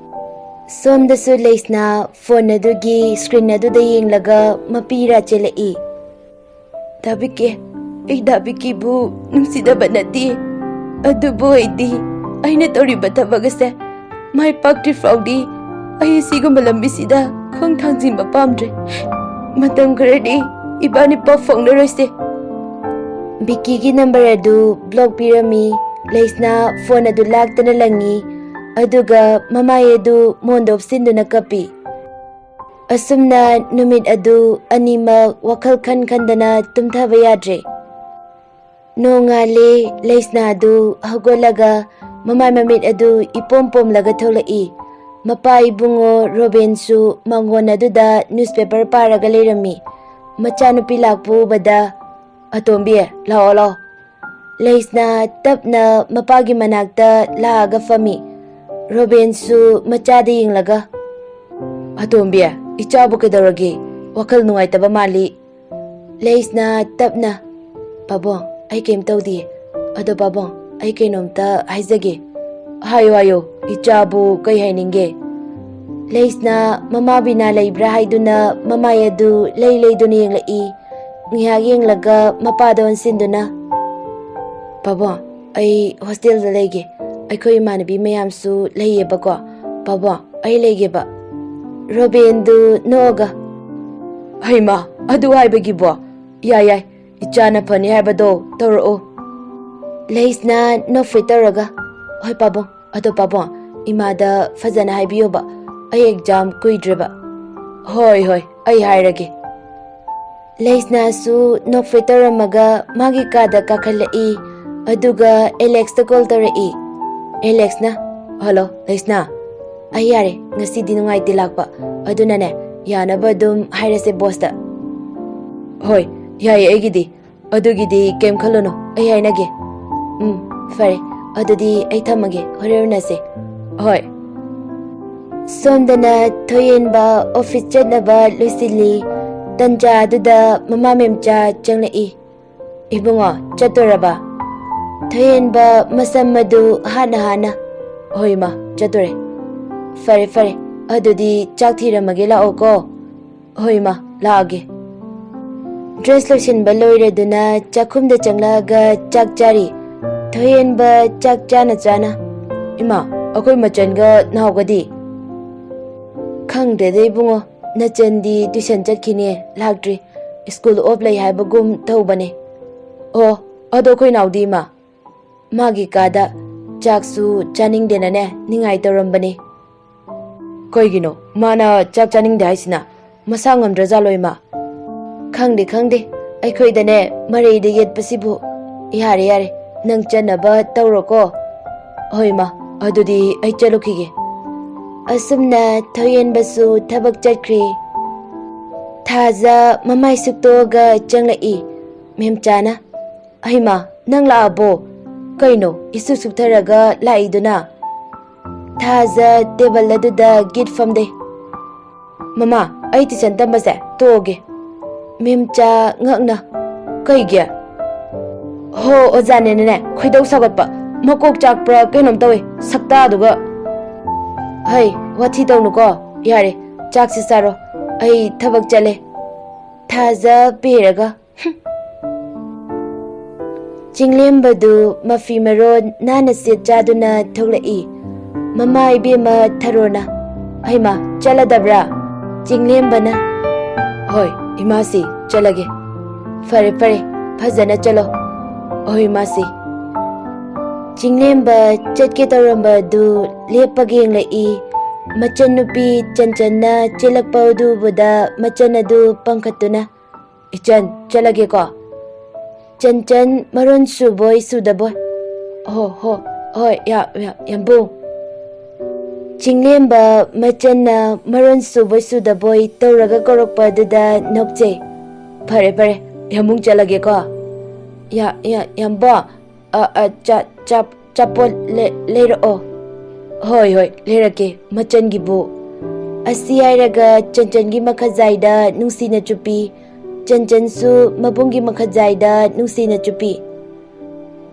ꯁꯣꯝꯗꯁꯨ ꯂꯩꯁꯅꯥ ꯐꯣꯟ ꯑꯗꯨꯒꯤ ꯁ꯭ꯀ꯭ꯔꯤꯟ ꯑꯗꯨꯗ ꯌꯦꯡꯂꯒ ꯃꯄꯤ ꯏꯔꯥ ꯆꯦꯜꯂꯛꯏ꯫ "ꯗꯥ ꯕꯤꯀꯤ, ꯑꯩ ꯗꯥ ꯕꯤꯀꯤꯕꯨ ꯅꯨꯡꯁꯤꯗꯕ ꯅꯠꯇꯦ, ꯑꯗꯨꯕꯨ ꯑꯩꯗꯤ ꯑꯩꯅ ꯇꯧꯔꯤꯕ ꯊꯕꯛ ꯑꯁꯦ ꯃꯥꯏ ꯄꯥꯛꯇ꯭ꯔꯤ ꯐꯥꯎꯗꯤ ꯑꯩ ꯁꯤꯒꯨꯝꯕ ꯂꯝꯕꯤꯁꯤꯗ ꯈꯣꯡ ꯊꯥꯡꯖꯤꯟꯕ ꯄꯥꯝꯗ꯭ꯔꯦ꯫ ꯃꯇꯝ ꯈꯔꯗꯤ ꯏꯕꯥꯅꯤ ꯄꯥꯎ ꯐꯥꯎꯅꯔꯣꯏꯁꯦ꯫" ꯕꯤꯀꯤꯒꯤ ꯅꯝꯕꯔ ꯑꯗꯨ ꯕ꯭ꯂꯣꯛ ꯄꯤꯔꯝꯃꯤ꯫ ꯂꯩꯁꯅꯥ ꯐꯣꯟ ꯑꯗꯨ ꯂꯥꯛꯇꯅ ꯂꯪꯉꯤ, ꯑꯗꯨꯒ ꯃꯃꯥꯏ ꯑꯗꯨ ꯃꯣꯟꯗ ꯎꯞꯁꯤꯟꯗꯨꯅ ꯀꯞꯄꯤ꯫ ꯑꯁꯨꯝꯅ ꯅꯨꯃꯤꯠ ꯑꯗꯨ ꯑꯅꯤꯃꯛ ꯋꯥꯈꯜ ꯈꯟ ꯈꯟꯗꯅ ꯇꯨꯝꯊꯕ ꯌꯥꯗ꯭ꯔꯦ꯫ ꯅꯣꯡꯉꯥꯜꯂꯦ꯫ ꯂꯩꯁꯅꯥꯗꯨ ꯍꯧꯒꯠꯂꯒ ꯃꯃꯥꯏ ꯃꯃꯤꯠ ꯑꯗꯨ ꯏꯄꯣꯝ ꯄꯣꯝꯂꯒ ꯊꯣꯛꯂꯛꯏ꯫ ꯃꯄꯥ ꯏꯕꯨꯡꯉꯣ ꯔꯣꯕꯦꯟꯁꯨ ꯃꯥꯡꯒꯣꯟ ꯑꯗꯨꯗ ꯅ꯭ꯌꯨꯁꯄꯦꯄꯔ ꯄꯥꯔꯒ ꯂꯩꯔꯝꯃꯤ꯫ ꯃꯆꯥꯅꯨꯄꯤ ꯂꯥꯛꯄ ꯎꯕꯗ, "ꯑꯇꯣꯝꯕꯤ, ꯂꯥꯛꯑꯣ, ꯂꯥꯛꯑꯣ꯫" ꯂꯩꯁꯅꯥ ꯇꯞꯅ ꯃꯄꯥꯒꯤ ꯃꯅꯥꯛꯇ ꯂꯥꯛꯑꯒ ꯐꯝꯃꯤ꯫ ꯔꯣꯕꯦꯟꯁꯨ ꯃꯆꯥꯗ ꯌꯦꯡꯂꯒ, "ꯑꯇꯣꯝꯕꯤ, ꯏꯆꯥꯕꯨ ꯀꯩꯗꯧꯔꯒꯦ? ꯋꯥꯈꯜ ꯅꯨꯡꯉꯥꯏꯇꯕ ꯃꯥꯜꯂꯤ꯫" ꯂꯩꯁꯅꯥ ꯇꯞꯅ, "ꯄꯥꯕꯨꯡ, ꯑꯩ ꯀꯩꯝ ꯇꯧꯗꯤꯌꯦ꯫ ꯑꯗꯣ ꯄꯥꯕꯨꯡ, ꯑꯩ ꯀꯩꯅꯣꯝꯇ ꯍꯥꯏꯖꯒꯦ꯫" "ꯍꯥꯏꯌꯣ, ꯍꯥꯏꯌꯣ, ꯏꯆꯥꯕꯨ ꯀꯩ ꯍꯥꯏꯅꯤꯡꯒꯦ?" ꯂꯩꯁꯅꯥ ꯃꯃꯥ ꯕꯤꯅꯥ ꯂꯩꯕ꯭ꯔꯥ ꯍꯥꯏꯗꯨꯅ ꯃꯃꯥꯏ ꯑꯗꯨ ꯂꯩ ꯂꯩꯗꯨꯅ ꯌꯦꯡꯂꯛꯏ꯫ ꯉꯥꯏꯍꯥꯛ ꯌꯦꯡꯂꯒ ꯃꯄꯥꯗ ꯑꯣꯟꯁꯤꯟꯗꯨꯅ, "ꯄꯥꯕꯨꯡ, ꯑꯩ ꯍꯣꯁꯇꯦꯜꯗ ꯂꯩꯒꯦ꯫ ꯑꯩꯈꯣꯏ ꯏꯃꯥꯟꯅꯕꯤ ꯃꯌꯥꯝꯁꯨ ꯂꯩꯌꯦꯕꯀꯣ꯫ ꯄꯥꯕꯨꯡ, ꯑꯩ ꯂꯩꯒꯦꯕ꯫" ꯔꯣꯕꯦꯟꯗꯨ ꯅꯣꯛꯑꯒ, "ꯍꯩꯃꯥ, ꯑꯗꯨ ꯍꯥꯏꯕꯒꯤꯕꯣ? ꯌꯥꯏ, ꯌꯥꯏ, ꯏꯆꯥꯅ ꯐꯅꯤ ꯍꯥꯏꯕꯗꯣ ꯇꯧꯔꯛꯑꯣ꯫" ꯂꯩꯁꯅꯥ ꯅꯣꯛꯐꯦꯠ ꯇꯧꯔꯒ, "ꯍꯣꯏ ꯄꯥꯕꯨꯡ, ꯑꯗꯣ ꯄꯥꯕꯨꯡ, ꯏꯃꯥꯗ ꯐꯖꯅ ꯍꯥꯏꯕꯤꯌꯣꯕ, ꯑꯩ ꯑꯦꯛꯖꯥꯝ ꯀꯨꯏꯗ꯭ꯔꯦꯕ꯫" "ꯍꯣꯏ, ꯍꯣꯏ, ꯑꯩ ꯍꯥꯏꯔꯒꯦ꯫" ꯂꯩꯁꯅꯥꯁꯨ ꯅꯣꯛꯐꯦꯠ ꯇꯧꯔꯝꯃꯒ ꯃꯥꯒꯤ ꯀꯥꯗ ꯀꯥꯈꯠꯂꯛꯏ꯫ ꯑꯗꯨꯒ ꯑꯦꯂꯦꯛꯁꯇ ꯀꯣꯜ ꯇꯧꯔꯛꯏ꯫ ꯑꯦꯂꯦꯛꯁꯅ, "ꯍꯜꯂꯣ, ꯂꯩꯁꯅꯥ꯫ ꯑꯩ ꯌꯥꯔꯦ, ꯉꯁꯤꯗꯤ ꯅꯨꯡꯉꯥꯏꯇꯦ ꯂꯥꯛꯄ꯫ ꯑꯗꯨꯅꯅꯦ, ꯌꯥꯅꯕ ꯑꯗꯨꯝ ꯍꯥꯏꯔꯁꯦ ꯕꯣꯁꯇ꯫" "ꯍꯣꯏ, ꯌꯥꯏꯌꯦ ꯑꯩꯒꯤꯗꯤ꯫ ꯑꯗꯨꯒꯤꯗꯤ ꯀꯩꯝ ꯈꯜꯂꯨꯅꯨ, ꯑꯩ ꯍꯥꯏꯅꯒꯦ꯫" "ꯎꯝ, ꯐꯔꯦ꯫ ꯑꯗꯨꯗꯤ ꯑꯩ ꯊꯝꯃꯒꯦ, ꯍꯣꯔꯦꯟ ꯎꯅꯁꯦ꯫" "ꯍꯣꯏ꯫" ꯁꯣꯝꯗꯅ ꯊꯣꯏꯍꯦꯟꯕ ꯑꯣꯐꯤꯁ ꯆꯠꯅꯕ ꯂꯣꯏꯁꯤꯜꯂꯤ꯫ ꯇꯟꯖꯥ ꯑꯗꯨꯗ ꯃꯃꯥ ꯃꯦꯝꯆꯥ ꯆꯪꯂꯛꯏ꯫ "ꯏꯕꯨꯡꯉꯣ, ꯆꯠꯇꯣꯔꯕ?" ꯊꯣꯏꯍꯦꯟꯕ ꯃꯁꯝ ꯑꯗꯨ ꯍꯥꯠꯅ ꯍꯥꯠꯅ, "ꯍꯣꯏ ꯏꯃꯥ, ꯆꯠꯇꯣꯔꯦ꯫" ꯐꯔꯦ ꯐꯔꯦ, ꯑꯗꯨꯗꯤ ꯆꯥꯛ ꯊꯤꯔꯝꯃꯒꯦ, ꯂꯥꯛꯑꯣꯀꯣ꯫ ꯍꯣꯏ ꯏꯃꯥ, ꯂꯥꯛꯑꯒꯦ꯫ ꯗ꯭ꯔꯦꯁ ꯂꯣꯏꯁꯤꯟꯕ ꯂꯣꯏꯔꯗꯨꯅ ꯆꯥꯛꯈꯨꯝꯗ ꯆꯪꯂꯛꯑꯒ ꯆꯥꯛ ꯆꯥꯔꯤ꯫ ꯊꯣꯏꯍꯦꯟꯕ ꯆꯥꯛ ꯆꯥꯅ ꯆꯥꯅ, "ꯏꯃꯥ, ꯑꯩꯈꯣꯏ ꯃꯆꯟꯒ ꯅꯥꯎꯒꯗꯤ?" "ꯈꯪꯗꯦꯗ ꯏꯕꯨꯡꯉꯣ, ꯅꯆꯟꯗꯤ ꯇꯨꯏꯁꯟ ꯆꯠꯈꯤꯅꯦ, ꯂꯥꯛꯇ꯭ꯔꯤ꯫ ꯁ꯭ꯀꯨꯜ ꯑꯣꯐ ꯂꯩ ꯍꯥꯏꯕꯒꯨꯝ ꯇꯧꯕꯅꯦ꯫ ꯑꯣ, ꯑꯗꯣ ꯑꯩꯈꯣꯏ ꯅꯥꯎꯗꯤ ꯏꯃꯥ?" "ꯃꯥꯒꯤ ꯀꯥꯗ ꯆꯥꯛꯁꯨ ꯆꯥꯅꯤꯡꯗꯦꯅꯅꯦ ꯅꯤꯡꯉꯥꯏ ꯇꯧꯔꯝꯕꯅꯦ꯫" "ꯀꯩꯒꯤꯅꯣ ꯃꯥꯅ ꯆꯥꯛ ꯆꯥꯅꯤꯡꯗꯦ ꯍꯥꯏꯁꯤꯅ? ꯃꯁꯥ ꯉꯝꯗ꯭ꯔꯖꯥꯠꯂꯣ ꯏꯃꯥ?" "ꯈꯪꯗꯦ ꯈꯪꯗꯦ, ꯑꯩꯈꯣꯏꯗꯅꯦ ꯃꯔꯩꯗ ꯌꯦꯠꯄꯁꯤꯕꯨ꯫ ꯌꯥꯔꯦ ꯌꯥꯔꯦ, ꯅꯪ ꯆꯠꯅꯕ ꯇꯧꯔꯣꯀꯣ꯫" "ꯍꯣꯏ ꯏꯃꯥ, ꯑꯗꯨꯗꯤ ꯑꯩ ꯆꯠꯂꯨꯈꯤꯒꯦ꯫" ꯑꯁꯨꯝꯅ ꯊꯣꯏꯍꯦꯟꯕꯁꯨ ꯊꯕꯛ ꯆꯠꯈ꯭ꯔꯦ꯫ ꯊꯥꯖ ꯃꯃꯥꯏ ꯁꯨꯛꯇꯣꯛꯑꯒ ꯆꯪꯂꯛꯏ꯫ ꯃꯦꯝꯆꯥꯅ, "ꯍꯩꯃꯥ, ꯅꯪ ꯂꯥꯛꯑꯕꯣ? ꯀꯩꯅꯣ ꯏꯁꯨ ꯁꯨꯛꯊꯔꯒ ꯂꯥꯛꯏꯗꯨꯅ?" ꯊꯥꯖ ꯇꯦꯕꯜ ꯑꯗꯨꯗ ꯒꯤꯠ ꯐꯝꯗꯦ꯫ "ꯃꯃꯥ, ꯑꯩ ꯇꯨꯏꯁꯟ ꯇꯝꯕꯁꯦ ꯇꯣꯛꯑꯒꯦ꯫" ꯃꯦꯝꯆꯥ ꯉꯛꯅ, "ꯀꯩꯒꯤ?" "ꯍꯣ, ꯑꯣꯖꯥꯅꯦꯅꯅꯦ ꯈꯣꯏꯗꯧ ꯁꯥꯎꯒꯠꯄ, ꯃꯀꯣꯛ ꯆꯥꯛꯄ꯭ꯔꯥ ꯀꯩꯅꯣꯝ ꯇꯧꯋꯦ ꯁꯛꯇꯥꯗꯨꯒ꯫" "ꯍꯩ, ꯋꯥꯊꯤ ꯇꯧꯅꯨꯀꯣ, ꯌꯥꯔꯦ, ꯆꯥꯛꯁꯤ ꯆꯥꯔꯣ, ꯑꯩ ꯊꯕꯛ ꯆꯠꯂꯦ꯫" ꯊꯥꯖ ꯄꯦꯔꯒ, ꯆꯤꯡꯂꯦꯝꯕꯗꯨ ꯃꯐꯤ ꯃꯔꯣꯟ ꯅꯥꯟꯅ ꯁꯦꯠ ꯆꯥꯗꯨꯅ ꯊꯣꯛꯂꯛꯏ꯫ ꯃꯃꯥ ꯏꯕꯦꯝꯃ ꯊꯔꯣꯅ, "ꯍꯩꯃꯥ, ꯆꯠꯂꯗꯕ꯭ꯔꯥ?" ꯆꯤꯡꯂꯦꯝꯕꯅ, "ꯍꯣꯏ, ꯏꯃꯥꯁꯤ, ꯆꯠꯂꯒꯦ꯫" "ꯐꯔꯦ, ꯐꯔꯦ, ꯐꯖꯅ ꯆꯠꯂꯣ꯫" "ꯍꯣꯏ, ꯏꯃꯥꯁꯤ꯫" ꯆꯤꯡꯂꯦꯝꯕ ꯆꯠꯀꯦ ꯇꯧꯔꯝꯕ ꯑꯗꯨ ꯂꯦꯞꯄꯒ ꯌꯦꯡꯂꯛꯏ꯫ ꯃꯆꯟꯅꯨꯄꯤ ꯆꯟꯆꯟꯅ ꯆꯦꯜꯂꯛꯄ ꯑꯗꯨ ꯎꯕꯗ ꯃꯆꯟ ꯑꯗꯨ ꯄꯥꯡꯈꯠꯇꯨꯅ, "ꯏꯆꯟ, ꯆꯠꯂꯒꯦꯀꯣ꯫" ꯆꯟꯆꯟ ꯃꯔꯣꯟ ꯁꯨꯕꯣꯏ ꯁꯨꯗꯕꯣꯏ, "ꯍꯣ, ꯍꯣ, ꯍꯣꯏ, ꯌꯥ-, ꯌꯥ-, ꯌꯥꯝꯕꯨꯡ꯫" ꯆꯤꯡꯂꯦꯝꯕ ꯃꯆꯟꯅ ꯃꯔꯣꯟ ꯁꯨꯕꯣꯏ ꯁꯨꯗꯕꯣꯏ ꯇꯧꯔꯒ ꯀꯧꯔꯛꯄ ꯑꯗꯨꯗ ꯅꯣꯛꯆꯩ꯫ "ꯐꯔꯦ, ꯐꯔꯦ, ꯌꯥꯝꯕꯨꯡ ꯆꯠꯂꯒꯦꯀꯣ꯫" "ꯌꯥ-, ꯌꯥ-, ꯌꯥꯝꯕꯣ, ꯑ, ꯑ, ꯆꯥ-, ꯆꯥ-, ꯆꯥꯄꯣꯠ ꯂꯩ-, ꯂꯩꯔꯛꯑꯣ꯫" "ꯍꯣꯏ, ꯍꯣꯏ, ꯂꯩꯔꯛꯀꯦ, ꯃꯆꯟꯒꯤꯕꯨ꯫" ꯑꯁꯤ ꯍꯥꯏꯔꯒ ꯆꯟꯆꯟꯒꯤ ꯃꯈꯖꯥꯏꯗ ꯅꯨꯡꯁꯤꯅ ꯆꯨꯞꯄꯤ꯫ ꯆꯟꯆꯟꯁꯨ ꯃꯕꯨꯡꯒꯤ ꯃꯈꯖꯥꯏꯗ ꯅꯨꯡꯁꯤꯅ ꯆꯨꯞꯄꯤ꯫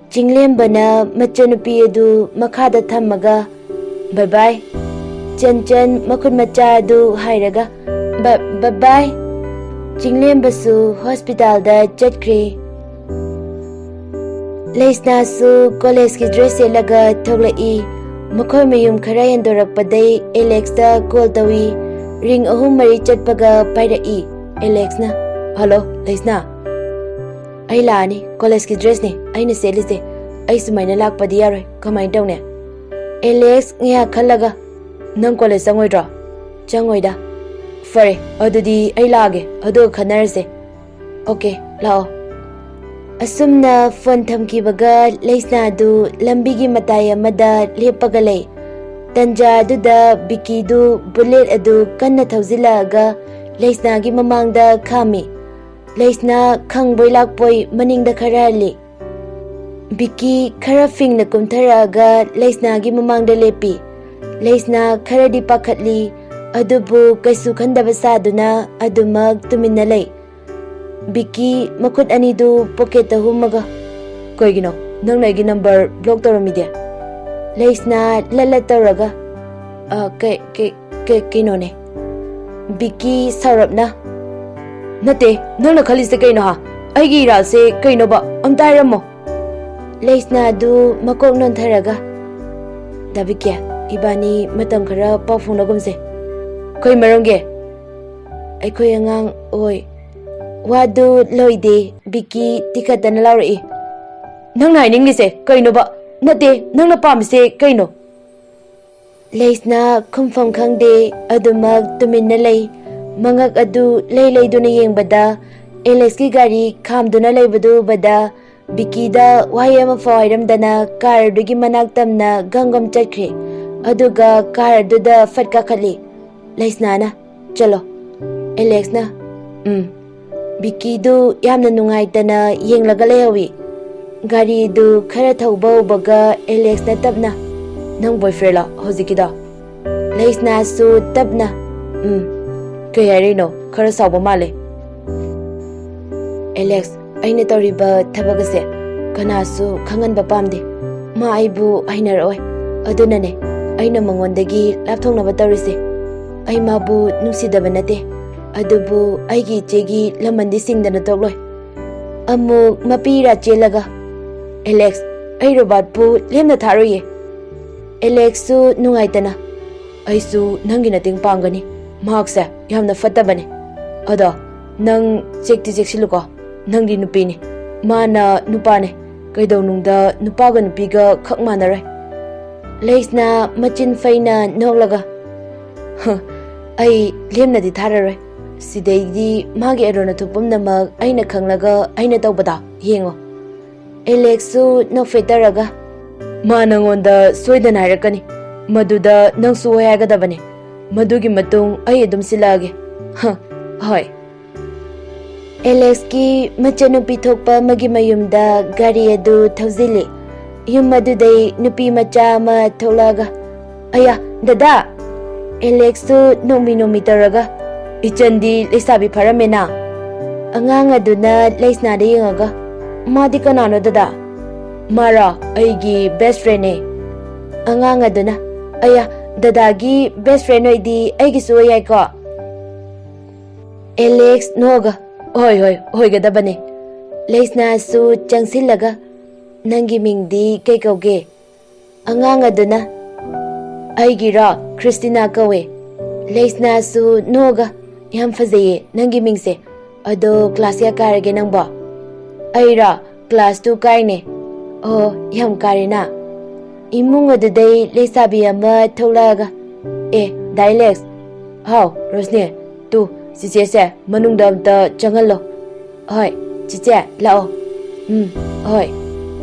ꯆꯤꯡꯂꯦꯝꯕꯅ ꯃꯆꯟꯅꯨꯄꯤ ꯑꯗꯨ ꯃꯈꯥꯗ ꯊꯝꯃꯒ, "ꯕꯥꯏ ꯕꯥꯏ, ꯆꯟꯆꯟ ꯃꯈꯨꯠ ꯃꯆꯥ ꯑꯗꯨ ꯍꯥꯏꯔꯒ, "ꯕ-, ꯕ-, ꯕꯥꯏ!" ꯆꯤꯡꯂꯦꯝꯕꯁꯨ ꯍꯣꯁꯄꯤꯇꯥꯜꯗ ꯆꯠꯈ꯭ꯔꯦ꯫ ꯂꯩꯁꯅꯥꯁꯨ ꯀꯣꯂꯦꯖꯀꯤ ꯗ꯭ꯔꯦꯁ ꯁꯦꯠꯂꯒ ꯊꯣꯛꯂꯛꯏ꯫ ꯃꯈꯣꯏ ꯃꯌꯨꯝ ꯈꯔ ꯍꯦꯟꯗꯣꯔꯛꯄꯗꯩ ꯑꯦꯂꯦꯛꯁꯇ ꯀꯣꯜ ꯇꯧꯏ꯫ ꯔꯤꯡ ꯑꯍꯨꯝ ꯃꯔꯤ ꯆꯠꯄꯒ ꯄꯥꯏꯔꯛꯏ꯫ ꯑꯦꯂꯦꯛꯁꯅ, "ꯍꯜꯂꯣ, ꯂꯩꯁꯅꯥ꯫ ꯑꯩ ꯂꯥꯛꯑꯅꯤ꯫ ꯀꯣꯂꯦꯖꯀꯤ ꯗ꯭ꯔꯦꯁꯅꯦ ꯑꯩꯅ ꯁꯦꯠꯂꯤꯁꯦ꯫ ꯑꯩ ꯁꯨꯃꯥꯏꯅ ꯂꯥꯛꯄꯗꯤ ꯌꯥꯔꯣꯏ꯫ ꯀꯃꯥꯏꯅ ꯇꯧꯅꯤ?" ꯑꯦꯂꯦꯛꯁ ꯉꯥꯏꯍꯥꯛ ꯈꯜꯂꯒ, "ꯅꯪ ꯀꯣꯂꯦꯖ ꯆꯪꯉꯣꯏꯗ꯭ꯔꯣ?" "ꯆꯪꯉꯣꯏꯗ꯫" "ꯐꯔꯦ, ꯑꯗꯨꯗꯤ ꯑꯩ ꯂꯥꯛꯑꯒꯦ, ꯑꯗꯨꯒ ꯈꯟꯅꯔꯁꯦ꯫" "ꯑꯣꯀꯦ, ꯂꯥꯛꯑꯣ꯫" ꯑꯁꯨꯝꯅ ꯐꯣꯟ ꯊꯝꯈꯤꯕꯒ ꯂꯩꯁꯅꯥꯗꯨ ꯂꯝꯕꯤꯒꯤ ꯃꯇꯥꯏ ꯑꯃꯗ ꯂꯦꯞꯄꯒ ꯂꯩ꯫ ꯇꯟꯖꯥ ꯑꯗꯨꯗ ꯕꯤꯀꯤꯗꯨ ꯕꯨꯂꯦꯠ ꯑꯗꯨ ꯀꯟꯅ ꯊꯧꯖꯤꯜꯂꯛꯑꯒ ꯂꯩꯁꯅꯥꯒꯤ ꯃꯃꯥꯡꯗ ꯈꯥꯝꯃꯤ꯫ ꯂꯩꯁꯅꯥ ꯈꯪꯕꯣꯏ ꯂꯥꯛꯄꯣꯏ ꯃꯅꯤꯡꯗ ꯈꯔ ꯍꯜꯂꯤ꯫ ꯕꯤꯀꯤ ꯈꯔ ꯐꯤꯡꯅ ꯀꯨꯝꯊꯔꯛꯑꯒ ꯂꯩꯁꯅꯥꯒꯤ ꯃꯃꯥꯡꯗ ꯂꯦꯞꯄꯤ꯫ ꯂꯩꯁꯅꯥ ꯈꯔꯗꯤ ꯄꯥꯈꯠꯂꯤ, ꯑꯗꯨꯕꯨ ꯀꯩꯁꯨ ꯈꯟꯗꯕ ꯁꯥꯗꯨꯅ ꯑꯗꯨꯃꯛ ꯇꯨꯃꯤꯟꯅ ꯂꯩ꯫ ꯕꯤꯀꯤ ꯃꯈꯨꯠ ꯑꯅꯤꯗꯨ ꯄꯣꯀꯦꯠꯇ ꯍꯨꯝꯃꯒ, "ꯀꯩꯒꯤꯅꯣ? ꯅꯪꯅ ꯑꯩꯒꯤ ꯅꯝꯕꯔ ꯕ꯭ꯂꯣꯛ ꯇꯧꯔꯝꯃꯤꯗꯤ?" ꯂꯩꯁꯅꯥ ꯂꯠ ꯂꯠ ꯇꯧꯔꯒ, "ꯑ, ꯀꯩ-, ꯀꯩ-, ꯀꯩ-, ꯀꯩꯅꯣꯅꯦ꯫" ꯕꯤꯀꯤ ꯁꯥꯎꯔꯞꯅ, "ꯅꯠꯇꯦ, ꯅꯪꯅ ꯈꯜꯂꯤꯁꯦ ꯀꯩꯅꯣ ꯍꯥ? ꯑꯩꯒꯤ ꯏꯔꯥꯜꯁꯦ ꯀꯩꯅꯣꯕ? ꯑꯝꯇ ꯍꯥꯏꯔꯝꯃꯣ꯫" ꯂꯩꯁꯅꯥꯗꯨ ꯃꯀꯣꯛ ꯅꯣꯟꯊꯔꯒ, "ꯗꯥ ꯕꯤꯀꯤ, ꯏꯕꯥꯅꯤ ꯃꯇꯝ ꯈꯔ ꯄꯥꯎ ꯐꯥꯎꯅꯒꯨꯝꯁꯦ꯫" "ꯀꯩ ꯃꯔꯝꯒꯤ?" "ꯑꯩꯈꯣꯏ ꯑꯉꯥꯡ ꯑꯣꯏ꯫" ꯋꯥꯗꯨ ꯂꯣꯏꯗꯦ, ꯕꯤꯀꯤ ꯇꯤꯈꯠꯇꯅ ꯂꯥꯎꯔꯛꯏ, "ꯅꯪꯅ ꯍꯥꯏꯅꯤꯡꯂꯤꯁꯦ ꯀꯩꯅꯣꯕ? ꯅꯠꯇꯦ, ꯅꯪꯅ ꯄꯥꯝꯃꯤꯁꯦ ꯀꯩꯅꯣ?" ꯂꯩꯁꯅꯥ ꯈꯨꯝꯐꯝ ꯈꯪꯗꯦ, ꯑꯗꯨꯃꯛ ꯇꯨꯃꯤꯟꯅ ꯂꯩ꯫ ꯃꯉꯛ ꯑꯗꯨ ꯂꯩ ꯂꯩꯗꯨꯅ ꯌꯦꯡꯕꯗ, ꯑꯦꯂꯦꯛꯁꯀꯤ ꯒꯥꯔꯤ ꯈꯥꯝꯗꯨꯅ ꯂꯩꯕꯗꯨ ꯎꯕꯗ, ꯕꯤꯀꯤꯗ ꯋꯥꯍꯩ ꯑꯃꯐꯥꯎ ꯍꯥꯏꯔꯝꯗꯅ ꯀꯥꯔ ꯑꯗꯨꯒꯤ ꯃꯅꯥꯛ ꯇꯝꯅ ꯒꯝ ꯒꯝ ꯆꯠꯈ꯭ꯔꯦ꯫ ꯑꯗꯨꯒ ꯀꯥꯔ ꯑꯗꯨꯗ ꯐꯠ ꯀꯥꯈꯠꯂꯤ꯫ ꯂꯩꯁꯅꯥꯅ, "ꯆꯠꯂꯣ꯫" ꯑꯦꯂꯦꯛꯁꯅ, "ꯎꯝ꯫" ꯕꯤꯀꯤꯗꯨ ꯌꯥꯝꯅ ꯅꯨꯡꯉꯥꯏꯇꯅ ꯌꯦꯡꯂꯒ ꯂꯩꯍꯧꯏ꯫ ꯒꯥꯔꯤꯗꯨ ꯈꯔ ꯊꯧꯕ ꯍꯧꯕꯒ ꯑꯦꯂꯦꯛꯁꯅ ꯇꯞꯅ, "ꯅꯪ ꯕꯣꯏꯐ꯭ꯔꯦꯟꯂꯣ ꯍꯧꯖꯤꯛꯀꯤꯗꯣ?" ꯂꯩꯁꯅꯥꯁꯨ ꯇꯞꯅ, "ꯎꯝ꯫" "ꯀꯩ ꯍꯥꯏꯔꯤꯅꯣ? ꯈꯔ ꯁꯥꯎꯕ ꯃꯥꯜꯂꯦ꯫" "ꯑꯦꯂꯦꯛꯁ, ꯑꯩꯅ ꯇꯧꯔꯤꯕ ꯊꯕꯛ ꯑꯁꯦ ꯀꯅꯥꯁꯨ ꯈꯪꯍꯟꯕ ꯄꯥꯝꯗꯦ꯫ ꯃꯥ ꯑꯩꯕꯨ ꯍꯩꯅꯔꯛꯑꯣꯏ꯫ ꯑꯗꯨꯅꯅꯦ, ꯑꯩꯅ ꯃꯉꯣꯟꯗꯒꯤ ꯂꯥꯞꯊꯣꯛꯅꯕ ꯇꯧꯔꯤꯁꯦ꯫ ꯑꯩ ꯃꯥꯕꯨ ꯅꯨꯡꯁꯤꯗꯕ ꯅꯠꯇꯦ, ꯑꯗꯨꯕꯨ ꯑꯩꯒꯤ ꯏꯆꯦꯒꯤ ꯂꯃꯟꯗꯤ ꯁꯤꯡꯗꯅ ꯇꯣꯛꯂꯣꯏ꯫ ꯑꯃꯨꯛ ꯃꯄꯤ ꯏꯔꯥ ꯆꯦꯜꯂꯒ, "ꯑꯦꯂꯦꯛꯁ, ꯑꯩ ꯔꯣꯕꯥꯔꯠꯄꯨ ꯂꯦꯝꯅ ꯊꯥꯔꯣꯏꯌꯦ꯫" ꯑꯦꯂꯦꯛꯁꯁꯨ ꯅꯨꯡꯉꯥꯏꯇꯅ, "ꯑꯩꯁꯨ ꯅꯪꯒꯤ ꯃꯇꯦꯡ ꯄꯥꯡꯒꯅꯤ꯫ ꯃꯍꯥꯛꯁꯦ ꯌꯥꯝꯅ ꯐꯠꯇꯕꯅꯦ꯫ ꯑꯗꯣ ꯅꯪ ꯆꯦꯛꯇꯤ ꯆꯦꯛꯁꯤꯜꯂꯨꯀꯣ, ꯅꯪꯗꯤ ꯅꯨꯄꯤꯅꯤ, ꯃꯥꯅ ꯅꯨꯄꯥꯅꯦ꯫ ꯀꯩꯗꯧꯅꯨꯡꯗ ꯅꯨꯄꯥꯒ ꯅꯨꯄꯤꯒ ꯈꯛ ꯃꯥꯟꯅꯔꯣꯏ꯫" ꯂꯩꯁꯅꯥ ꯃꯆꯤꯟ ꯐꯩꯅ ꯅꯣꯛꯂꯒ, "ꯍ, ꯑꯩ ꯂꯦꯝꯅꯗꯤ ꯊꯥꯔꯔꯣꯏ꯫ ꯁꯤꯗꯩꯗꯤ ꯃꯥꯒꯤ ꯑꯔꯣꯟ ꯑꯊꯨꯞ ꯄꯨꯝꯅꯃꯛ ꯑꯩꯅ ꯈꯪꯂꯒ ꯑꯩꯅ ꯇꯧꯕꯗꯣ ꯌꯦꯡꯉꯣ꯫" ꯑꯦꯂꯦꯛꯁꯁꯨ ꯅꯣꯛꯐꯦꯠ ꯇꯧꯔꯒ, "ꯃꯥ ꯅꯉꯣꯟꯗ ꯁꯣꯏꯗꯅ ꯍꯥꯏꯔꯛꯀꯅꯤ꯫ ꯃꯗꯨꯗ ꯅꯪꯁꯨ ꯍꯣꯏ ꯍꯥꯏꯒꯗꯕꯅꯤ꯫ ꯃꯗꯨꯒꯤ ꯃꯇꯨꯡ ꯑꯩ ꯑꯗꯨꯝ ꯁꯤꯜꯂꯛꯑꯒꯦ꯫" "ꯍ, ꯍꯣꯏ꯫" ꯑꯦꯂꯦꯛꯁꯀꯤ ꯃꯆꯟꯅꯨꯄꯤ ꯊꯣꯛꯄ ꯑꯃꯒꯤ ꯃꯌꯨꯝꯗ ꯒꯥꯔꯤ ꯑꯗꯨ ꯊꯧꯖꯤꯜꯂꯤ꯫ ꯌꯨꯝ ꯑꯗꯨꯗꯩ ꯅꯨꯄꯤ ꯃꯆꯥ ꯑꯃ ꯊꯣꯛꯂꯛꯑꯒ, "ꯑꯌꯥ, ꯗꯗꯥ!" ꯑꯦꯂꯦꯛꯁꯁꯨ ꯅꯣꯡꯃꯤ ꯅꯣꯡꯃꯤ ꯇꯧꯔꯒ, "ꯏꯆꯟꯗꯤ ꯂꯩꯁꯥꯕꯤ ꯐꯥꯔꯝꯃꯦꯅ꯫" ꯑꯉꯥꯡ ꯑꯗꯨꯅ ꯂꯩꯁꯅꯥꯗ ꯌꯦꯡꯉꯒ, "ꯃꯥꯗꯤ ꯀꯅꯥꯅꯣ ꯗꯗꯥ?" "ꯃꯥꯔꯣ? ꯑꯩꯒꯤ ꯕꯦꯁ ꯐ꯭ꯔꯦꯟꯅꯦ꯫" ꯑꯉꯥꯡ ꯑꯗꯨꯅ, "ꯑꯌꯥ, ꯗꯗꯥꯒꯤ ꯕꯦꯁ ꯐ꯭ꯔꯦꯟ ꯑꯣꯏꯗꯤ ꯑꯩꯒꯤꯁꯨ ꯑꯣꯏ ꯌꯥꯏꯀꯣ?" ꯑꯦꯂꯦꯛꯁ ꯅꯣꯛꯑꯒ, "ꯍꯣꯏ, ꯍꯣꯏ, ꯑꯣꯏꯒꯗꯕꯅꯦ꯫" ꯂꯩꯁꯅꯥꯁꯨ ꯆꯪꯁꯤꯜꯂꯒ, "ꯅꯪꯒꯤ ꯃꯤꯡꯗꯤ ꯀꯩ ꯀꯧꯒꯦ?" ꯑꯉꯥꯡ ꯑꯗꯨꯅ, "ꯑꯩꯒꯤꯔꯣ? ꯈ꯭ꯔꯤꯁꯇꯤꯅꯥ ꯀꯧꯋꯦ꯫" ꯂꯩꯁꯅꯥꯁꯨ ꯅꯣꯛꯑꯒ, "ꯌꯥꯝ ꯐꯖꯩꯌꯦ ꯅꯪꯒꯤ ꯃꯤꯡꯁꯦ꯫ ꯑꯗꯣ ꯀ꯭ꯂꯥꯁ ꯀꯌꯥ ꯀꯥꯔꯒꯦ ꯅꯪꯕꯣ?" "ꯑꯩꯔꯣ? ꯀ꯭ꯂꯥꯁ ꯇꯨ ꯀꯥꯏꯅꯦ꯫" "ꯑꯣ, ꯌꯥꯝ ꯀꯥꯔꯦꯅ꯫" ꯏꯃꯨꯡ ꯑꯗꯨꯗꯩ ꯂꯩꯁꯥꯕꯤ ꯑꯃ ꯊꯣꯛꯂꯛꯑꯒ, "ꯑꯦ, ꯗꯥ ꯑꯦꯂꯦꯛꯁ꯫" "ꯍꯥꯎ, ꯔꯣꯁꯅꯤ, ꯇꯨ, ꯆꯤꯆꯦꯁꯦ ꯃꯅꯨꯡꯗ ꯑꯝꯇ ꯆꯪꯍꯜꯂꯣ꯫" "ꯍꯣꯏ, ꯆꯤꯆꯦ, ꯂꯥꯛꯑꯣ꯫" "ꯎꯝ, ꯍꯣꯏ꯫"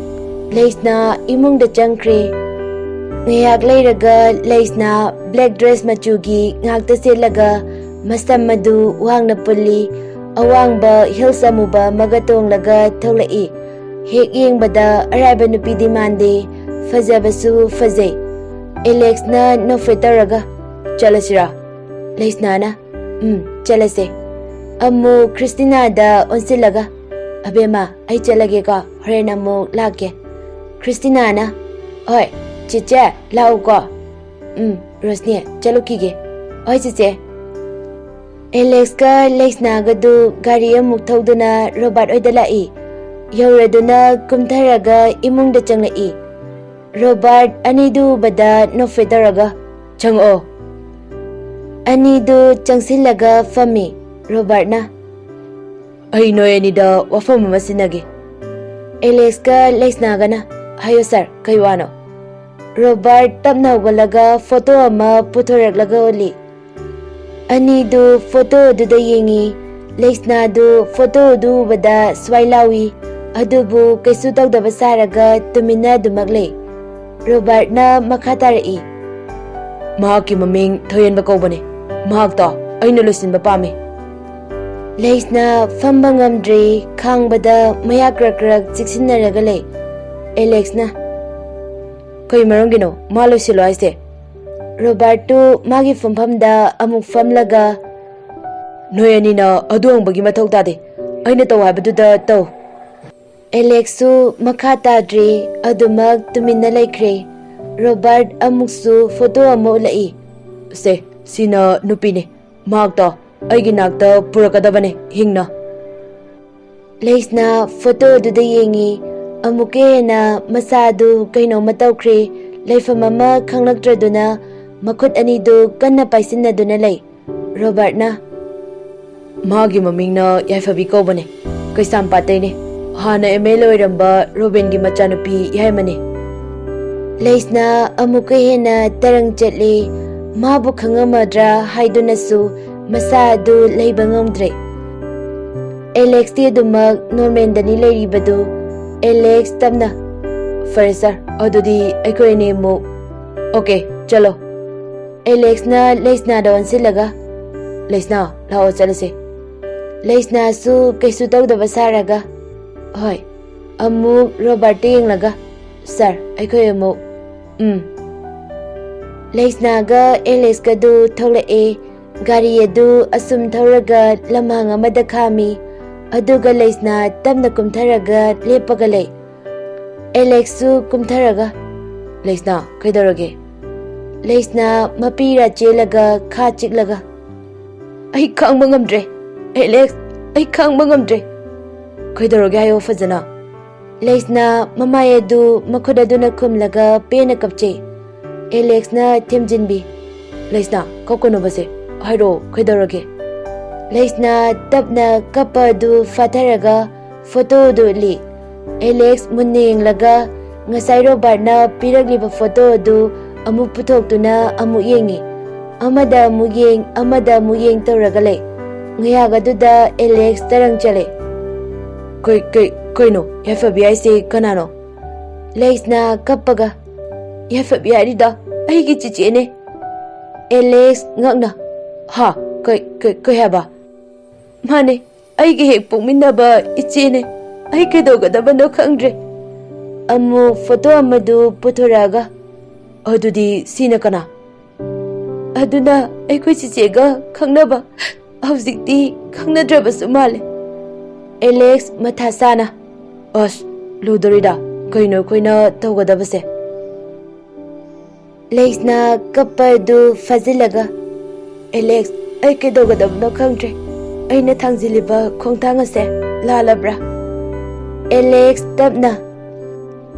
ꯂꯩꯁꯅꯥ ꯏꯃꯨꯡꯗ ꯆꯪꯈ꯭ꯔꯦ꯫ ꯉꯥꯏꯍꯥꯛ ꯂꯩꯔꯒ ꯂꯩꯁꯅꯥ ꯕ꯭ꯂꯦꯛ ꯗ꯭ꯔꯦꯁ ꯃꯆꯨꯒꯤ ꯉꯥꯛꯇ ꯁꯦꯠꯂꯒ, ꯃꯁꯝ ꯑꯗꯨ ꯋꯥꯡꯅ ꯄꯨꯜꯂꯤ, ꯑꯋꯥꯡꯕ ꯍꯤꯜꯁ ꯑꯃꯨꯕ ꯑꯃꯒ ꯇꯣꯡꯂꯒ ꯊꯣꯛꯂꯛꯏ꯫ ꯍꯦꯛ ꯌꯦꯡꯕꯗ ꯑꯔꯥꯏꯕ ꯅꯨꯄꯤꯗꯤ ꯃꯥꯟꯗꯦ, ꯐꯖꯕꯁꯨ ꯐꯖꯩ꯫ ꯑꯦꯂꯦꯛꯁꯅ ꯅꯣꯛꯐꯦꯠ ꯇꯧꯔꯒ, "ꯆꯠꯂꯁꯤꯔꯥ?" ꯂꯩꯁꯅꯥꯅ, "ꯎꯝ, ꯆꯠꯂꯁꯦ꯫" ꯑꯃꯨꯛ ꯈ꯭ꯔꯤꯁꯇꯤꯅꯥꯗ ꯑꯣꯟꯁꯤꯜꯂꯒ, "ꯑꯕꯦꯝꯃ, ꯑꯩ ꯆꯠꯂꯒꯦꯀꯣ, ꯍꯣꯔꯦꯟ ꯑꯃꯨꯛ ꯂꯥꯛꯀꯦ꯫" ꯈ꯭ꯔꯤꯁꯇꯤꯅꯥꯅ, "ꯍꯣꯏ, ꯆꯤꯆꯦ, ꯂꯥꯛꯎꯀꯣ꯫" ꯎꯝ, ꯔꯣꯁꯅꯤ, ꯆꯠꯂꯨꯈꯤꯒꯦ꯫ ꯍꯣꯏ, ꯆꯦꯆꯦ꯫ ꯑꯦꯂꯦꯛꯁꯀ ꯂꯩꯁꯅꯥꯒꯗꯨ ꯒꯥꯔꯤ ꯑꯃꯨꯛ ꯊꯧꯗꯨꯅ ꯔꯣꯕꯥꯔꯠ ꯍꯣꯏꯗ ꯂꯥꯛꯏ꯫ ꯌꯧꯔꯗꯨꯅ ꯀꯨꯝꯊꯔꯒ ꯏꯃꯨꯡꯗ ꯆꯪꯂꯛꯏ꯫ ꯔꯣꯕꯥꯔꯠ ꯑꯅꯤꯗꯨ ꯎꯕꯗ ꯅꯣꯛꯐꯦꯠ ꯇꯧꯔꯒ, "ꯆꯪꯉꯛꯑꯣ꯫" ꯑꯅꯤꯗꯨ ꯆꯪꯁꯤꯜꯂꯒ ꯐꯝꯃꯤ꯫ ꯔꯣꯕꯥꯔꯠꯅ, "ꯑꯩ ꯅꯣꯏ ꯑꯅꯤꯗ ꯋꯥꯐꯝ ꯑꯃ ꯁꯤꯟꯅꯒꯦ꯫" ꯑꯦꯂꯦꯛꯁꯀ ꯂꯩꯁꯅꯥꯒꯅ, "ꯍꯥꯏꯌꯣ ꯁꯥꯔ, ꯀꯩ ꯋꯥꯅꯣ?" ꯔꯣꯕꯥꯔꯠ ꯇꯞꯅ ꯍꯧꯒꯠꯂꯒ ꯐꯣꯇꯣ ꯑꯃ ꯄꯨꯊꯣꯔꯛꯂꯒ ꯎꯠꯂꯤ꯫ ꯑꯅꯤꯗꯨ ꯐꯣꯇꯣ ꯑꯗꯨꯗ ꯌꯦꯡꯉꯤ꯫ ꯂꯩꯁꯅꯥꯗꯨ ꯐꯣꯇꯣ ꯑꯗꯨ ꯎꯕꯗ ꯁ꯭ꯋꯥꯏ ꯂꯥꯎꯏ, ꯑꯗꯨꯕꯨ ꯀꯩꯁꯨ ꯇꯧꯗꯕ ꯁꯥꯔꯒ ꯇꯨꯃꯤꯟꯅ ꯑꯗꯨꯃꯛ ꯂꯩ꯫ ꯔꯣꯕꯥꯔꯠꯅ ꯃꯈꯥ ꯇꯥꯔꯛꯏ, "ꯃꯍꯥꯛꯀꯤ ꯃꯃꯤꯡ ꯊꯣꯏꯍꯟꯕ ꯀꯧꯕꯅꯤ꯫ ꯃꯍꯥꯛꯇꯣ ꯑꯩꯅ ꯂꯣꯏꯁꯤꯟꯕ ꯄꯥꯝꯃꯤ꯫" ꯂꯩꯁꯅꯥ ꯐꯝꯕ ꯉꯝꯗ꯭ꯔꯦ, ꯈꯥꯡꯕꯗ ꯃꯌꯥ ꯀ꯭ꯔꯛ ꯀ꯭ꯔꯛ ꯆꯤꯛꯁꯤꯟꯅꯔꯒ ꯂꯩ꯫ ꯑꯦꯂꯦꯛꯁꯅ, "ꯀꯩ ꯃꯔꯝꯒꯤꯅꯣ ꯃꯥ ꯂꯣꯏꯁꯤꯜꯂꯣ ꯍꯥꯏꯁꯦ?" ꯔꯣꯕꯥꯔꯠꯇꯨ ꯃꯥꯒꯤ ꯐꯝꯐꯝꯗ ꯑꯃꯨꯛ ꯐꯝꯂꯒ, "ꯅꯣꯏ ꯑꯅꯤꯅ ꯑꯗꯨ ꯍꯪꯕꯒꯤ ꯃꯊꯧ ꯇꯥꯗꯦ꯫ ꯑꯩꯅ ꯇꯧ ꯍꯥꯏꯕꯗꯨꯗ ꯇꯧ꯫" ꯑꯦꯂꯦꯛꯁꯁꯨ ꯃꯈꯥ ꯇꯥꯗ꯭ꯔꯦ, ꯑꯗꯨꯃꯛ ꯇꯨꯃꯤꯟꯅ ꯂꯩꯈ꯭ꯔꯦ꯫ ꯔꯣꯕꯥꯔꯠ ꯑꯃꯨꯛꯁꯨ ꯐꯣꯇꯣ ꯑꯃ ꯎꯠꯂꯛꯏ꯫ "ꯁꯦ, ꯁꯤꯅ ꯅꯨꯄꯤꯅꯤ꯫ ꯃꯍꯥꯛꯇꯣ ꯑꯩꯒꯤ ꯅꯥꯛꯇ ꯄꯨꯔꯛꯀꯗꯕꯅꯤ, ꯍꯤꯡꯅ꯫" ꯂꯩꯁꯅꯥ ꯐꯣꯇꯣ ꯑꯗꯨꯗ ꯌꯦꯡꯉꯤ꯫ ꯑꯃꯨꯛꯀ ꯍꯦꯟꯅ ꯃꯁꯥꯗꯨ ꯀꯩꯅꯣꯝꯃ ꯇꯧꯈ꯭ꯔꯦ꯫ ꯂꯩꯐꯝ ꯑꯃ ꯈꯪꯂꯛꯇ꯭ꯔꯗꯨꯅ ꯃꯈꯨꯠ ꯑꯅꯤꯗꯨ ꯀꯟꯅ ꯄꯥꯏꯁꯤꯟꯅꯗꯨꯅ ꯂꯩ꯫ ꯔꯣꯕꯥꯔꯠꯅ, "ꯃꯥꯒꯤ ꯃꯃꯤꯡꯅ ꯌꯥꯏꯐꯕꯤ ꯀꯧꯕꯅꯦ꯫ ꯀꯩꯁꯥꯝꯄꯥꯠꯇꯩꯅꯦ꯫ ꯍꯥꯟꯅ ꯑꯦꯝ ꯑꯦꯜ ꯑꯦ ꯑꯣꯏꯔꯝꯕ ꯔꯣꯕꯤꯟꯒꯤ ꯃꯆꯥꯅꯨꯄꯤ ꯌꯥꯏꯃꯅꯦ꯫" ꯂꯩꯁꯅꯥ ꯑꯃꯨꯛꯀ ꯍꯦꯟꯅ ꯇꯔꯪ ꯆꯠꯂꯤ꯫ ꯃꯥꯕꯨ ꯈꯪꯉꯝꯃꯗ꯭ꯔꯥ ꯍꯥꯏꯗꯨꯅꯁꯨ ꯃꯁꯥ ꯑꯗꯨ ꯂꯩꯕ ꯉꯝꯗ꯭ꯔꯦ꯫ ꯑꯦꯂꯦꯛꯁꯇꯤ ꯑꯗꯨꯃꯛ ꯅꯣꯔꯃꯦꯟꯗꯅꯤ ꯂꯩꯔꯤꯕꯗꯨ꯫ ꯑꯦꯂꯦꯛꯁ ꯇꯞꯅ, "ꯐꯔꯦ ꯁꯥꯔ, ꯑꯗꯨꯗꯤ ꯑꯩꯈꯣꯏ ꯑꯅꯤ ꯑꯃꯨꯛ꯫" "ꯑꯣꯀꯦ, ꯆꯠꯂꯣ꯫" ꯑꯦꯂꯦꯛꯁꯅ ꯂꯩꯁꯅꯥꯗ ꯑꯣꯟꯁꯤꯜꯂꯒ, "ꯂꯩꯁꯅꯥ, ꯂꯥꯛꯑꯣ ꯆꯠꯂꯁꯦ꯫" ꯂꯩꯁꯅꯥꯁꯨ ꯀꯩꯁꯨ ꯇꯧꯗꯕ ꯁꯥꯔꯒ, "ꯍꯣꯏ꯫" ꯑꯃꯨꯛ ꯔꯣꯕꯥꯔꯠꯇ ꯌꯦꯡꯂꯒ, "ꯁꯥꯔ, ꯑꯩꯈꯣꯏ ꯑꯃꯨꯛ꯫" "ꯎꯝ꯫" ꯂꯩꯁꯅꯥꯒ ꯑꯦꯂꯦꯛꯁꯀꯗꯨ ꯊꯣꯛꯂꯛꯑꯦ꯫ ꯒꯥꯔꯤ ꯑꯗꯨ ꯑꯁꯨꯝ ꯊꯧꯔꯒ ꯂꯝꯍꯥꯡ ꯑꯃꯗ ꯈꯥꯝꯃꯤ꯫ ꯑꯗꯨꯒ ꯂꯩꯁꯅꯥ ꯇꯞꯅ ꯀꯨꯝꯊꯔꯒ ꯂꯦꯞꯄꯒ ꯂꯩ꯫ ꯑꯦꯂꯦꯛꯁꯁꯨ ꯀꯨꯝꯊꯔꯒ, "ꯂꯩꯁꯅꯥ, ꯀꯩꯗꯧꯔꯒꯦ?" ꯂꯩꯁꯅꯥ ꯃꯄꯤꯔꯥ ꯆꯦꯜꯂꯒ ꯈꯥ ꯆꯤꯛꯂꯒ, "ꯑꯩ ꯈꯥꯡꯕ ꯉꯝꯗ꯭ꯔꯦ, ꯑꯦꯂꯦꯛꯁ, ꯑꯩ ꯈꯥꯡꯕ ꯉꯝꯗ꯭ꯔꯦ꯫ ꯀꯩꯗꯧꯔꯒꯦ ꯍꯥꯏꯌꯣ ꯐꯖꯅ?" ꯂꯩꯁꯅꯥ ꯃꯃꯥꯏ ꯑꯗꯨ ꯃꯈꯨꯠ ꯑꯗꯨꯅ ꯈꯨꯝꯂꯒ ꯄꯦꯟꯅ ꯀꯞꯆꯩ꯫ ꯑꯦꯂꯦꯛꯁꯅ ꯊꯦꯝꯖꯤꯟꯕꯤ꯫ "ꯂꯩꯁꯅꯥ, ꯀꯞꯀꯅꯣꯕꯁꯦ, ꯍꯥꯏꯔꯛꯑꯣ, ꯀꯩꯗꯧꯔꯒꯦ?" ꯂꯩꯁꯅꯥ ꯇꯞꯅ ꯀꯞꯄ ꯑꯗꯨ ꯐꯥꯊꯔꯒ ꯐꯣꯇꯣ ꯑꯗꯨ ꯎꯠꯂꯤ꯫ ꯑꯦꯂꯦꯛꯁ ꯃꯨꯟꯅ ꯌꯦꯡꯂꯒ ꯉꯁꯥꯏ ꯔꯣꯕꯥꯔꯠꯅ ꯄꯤꯔꯛꯂꯤꯕ ꯐꯣꯇꯣ ꯑꯗꯨ ꯑꯃꯨꯛ ꯄꯨꯊꯣꯛꯇꯨꯅ ꯑꯃꯨꯛ ꯌꯦꯡꯉꯤ꯫ ꯑꯃꯗ ꯑꯃꯨꯛ ꯌꯦꯡ, ꯑꯃꯗ ꯑꯃꯨꯛ ꯌꯦꯡ ꯇꯧꯔꯒ ꯂꯩ꯫ ꯉꯌꯥꯛ ꯑꯗꯨꯗ ꯑꯦꯂꯦꯛꯁ ꯇꯔꯪ ꯆꯠꯂꯦ꯫ "ꯀꯩ, ꯀꯩ, ꯀꯩꯅꯣ? ꯌꯥꯏꯐꯕꯤ ꯍꯥꯏꯁꯦ ꯀꯅꯥꯅꯣ?" ꯂꯩꯁꯅꯥ ꯀꯞꯄꯒ, "ꯌꯥꯏꯐꯕꯤ ꯍꯥꯏꯔꯤꯗꯣ ꯑꯩꯒꯤ ꯆꯤꯆꯦꯅꯦ꯫" ꯑꯦꯂꯦꯛꯁ ꯉꯛꯅ, "ꯍꯥ? ꯀꯩ, ꯀꯩ, ꯀꯩ ꯍꯥꯏꯕ?" "ꯃꯥꯅꯦ, ꯑꯩꯒꯤ ꯍꯦꯛ ꯄꯣꯛꯃꯤꯟꯅꯕ ꯏꯆꯦꯅꯦ꯫ ꯑꯩ ꯀꯩꯗꯧꯒꯗꯕꯅꯣ ꯈꯪꯗ꯭ꯔꯦ꯫" ꯑꯃꯨꯛ ꯐꯣꯇꯣ ꯑꯃꯗꯨ ꯄꯨꯊꯣꯔꯛꯑꯒ, "ꯑꯗꯨꯗꯤ ꯁꯤꯅ ꯀꯅꯥ?" "ꯑꯗꯨꯅ ꯑꯩꯈꯣꯏ ꯆꯤꯆꯦꯒ ꯈꯪꯅꯕ, ꯍꯧꯖꯤꯛꯇꯤ ꯈꯪꯅꯗ꯭ꯔꯕꯁꯨ ꯃꯥꯜꯂꯦ꯫" ꯑꯦꯂꯦꯛꯁ ꯃꯊꯥ ꯁꯥꯅ, "ꯑꯁ, ꯂꯨꯗꯣꯔꯤꯗ, ꯀꯩꯅꯣ ꯑꯩꯈꯣꯏꯅ ꯇꯧꯒꯗꯕꯁꯦ?" ꯂꯩꯁꯅꯥ ꯀꯞꯄ ꯑꯗꯨ ꯐꯥꯖꯤꯜꯂꯒ, "ꯑꯦꯂꯦꯛꯁ, ꯑꯩ ꯀꯩꯗꯧꯒꯗꯕꯅꯣ ꯈꯪꯗ꯭ꯔꯦ꯫ ꯑꯩꯅ ꯊꯥꯡꯖꯤꯜꯂꯤꯕ ꯈꯣꯡꯊꯥꯡ ꯑꯁꯦ ꯂꯥꯜꯂꯕ꯭ꯔꯥ?" ꯑꯦꯂꯦꯛꯁ ꯇꯞꯅ,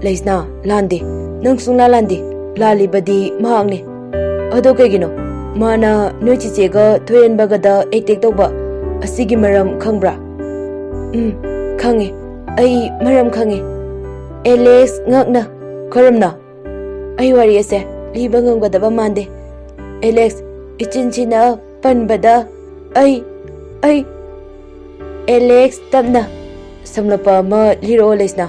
"ꯂꯩꯁꯅꯥ, ꯂꯥꯟꯗꯦ꯫ ꯅꯪ ꯁꯨꯡꯂꯥ ꯂꯥꯟꯗꯦ꯫ ꯂꯥꯜꯂꯤꯕꯗꯤ ꯃꯍꯥꯛꯅꯦ꯫" "ꯑꯗꯣ ꯀꯩꯒꯤꯅꯣ ꯃꯥꯅ ꯅꯣꯏ ꯆꯤꯆꯦꯒ ꯊꯣꯏꯍꯟꯕꯒꯗ ꯑꯦꯇꯦꯛ ꯇꯧꯕ? ꯑꯁꯤꯒꯤ ꯃꯔꯝ ꯈꯪꯕ꯭ꯔꯥ?" "ꯎꯝ, ꯈꯪꯉꯦ꯫ ꯑꯩ ꯃꯔꯝ ꯈꯪꯉꯦ꯫" ꯑꯦꯂꯦꯛꯁ ꯉꯛꯅ, "ꯀꯔꯝꯅ?" "ꯑꯩ ꯋꯥꯔꯤ ꯑꯁꯦ ꯂꯤꯕ ꯉꯝꯒꯗꯕ ꯃꯥꯟꯗꯦ꯫" ꯑꯦꯂꯦꯛꯁ ꯏꯆꯤꯟꯁꯤꯅ ꯄꯟꯕꯗ, "ꯑꯩ, ꯑꯩ꯫" ꯑꯦꯂꯦꯛꯁ ꯇꯞꯅ, "ꯁꯝꯂꯞꯄ ꯑꯃ ꯂꯤꯔꯛꯑꯣ, ꯂꯩꯁꯅꯥ꯫"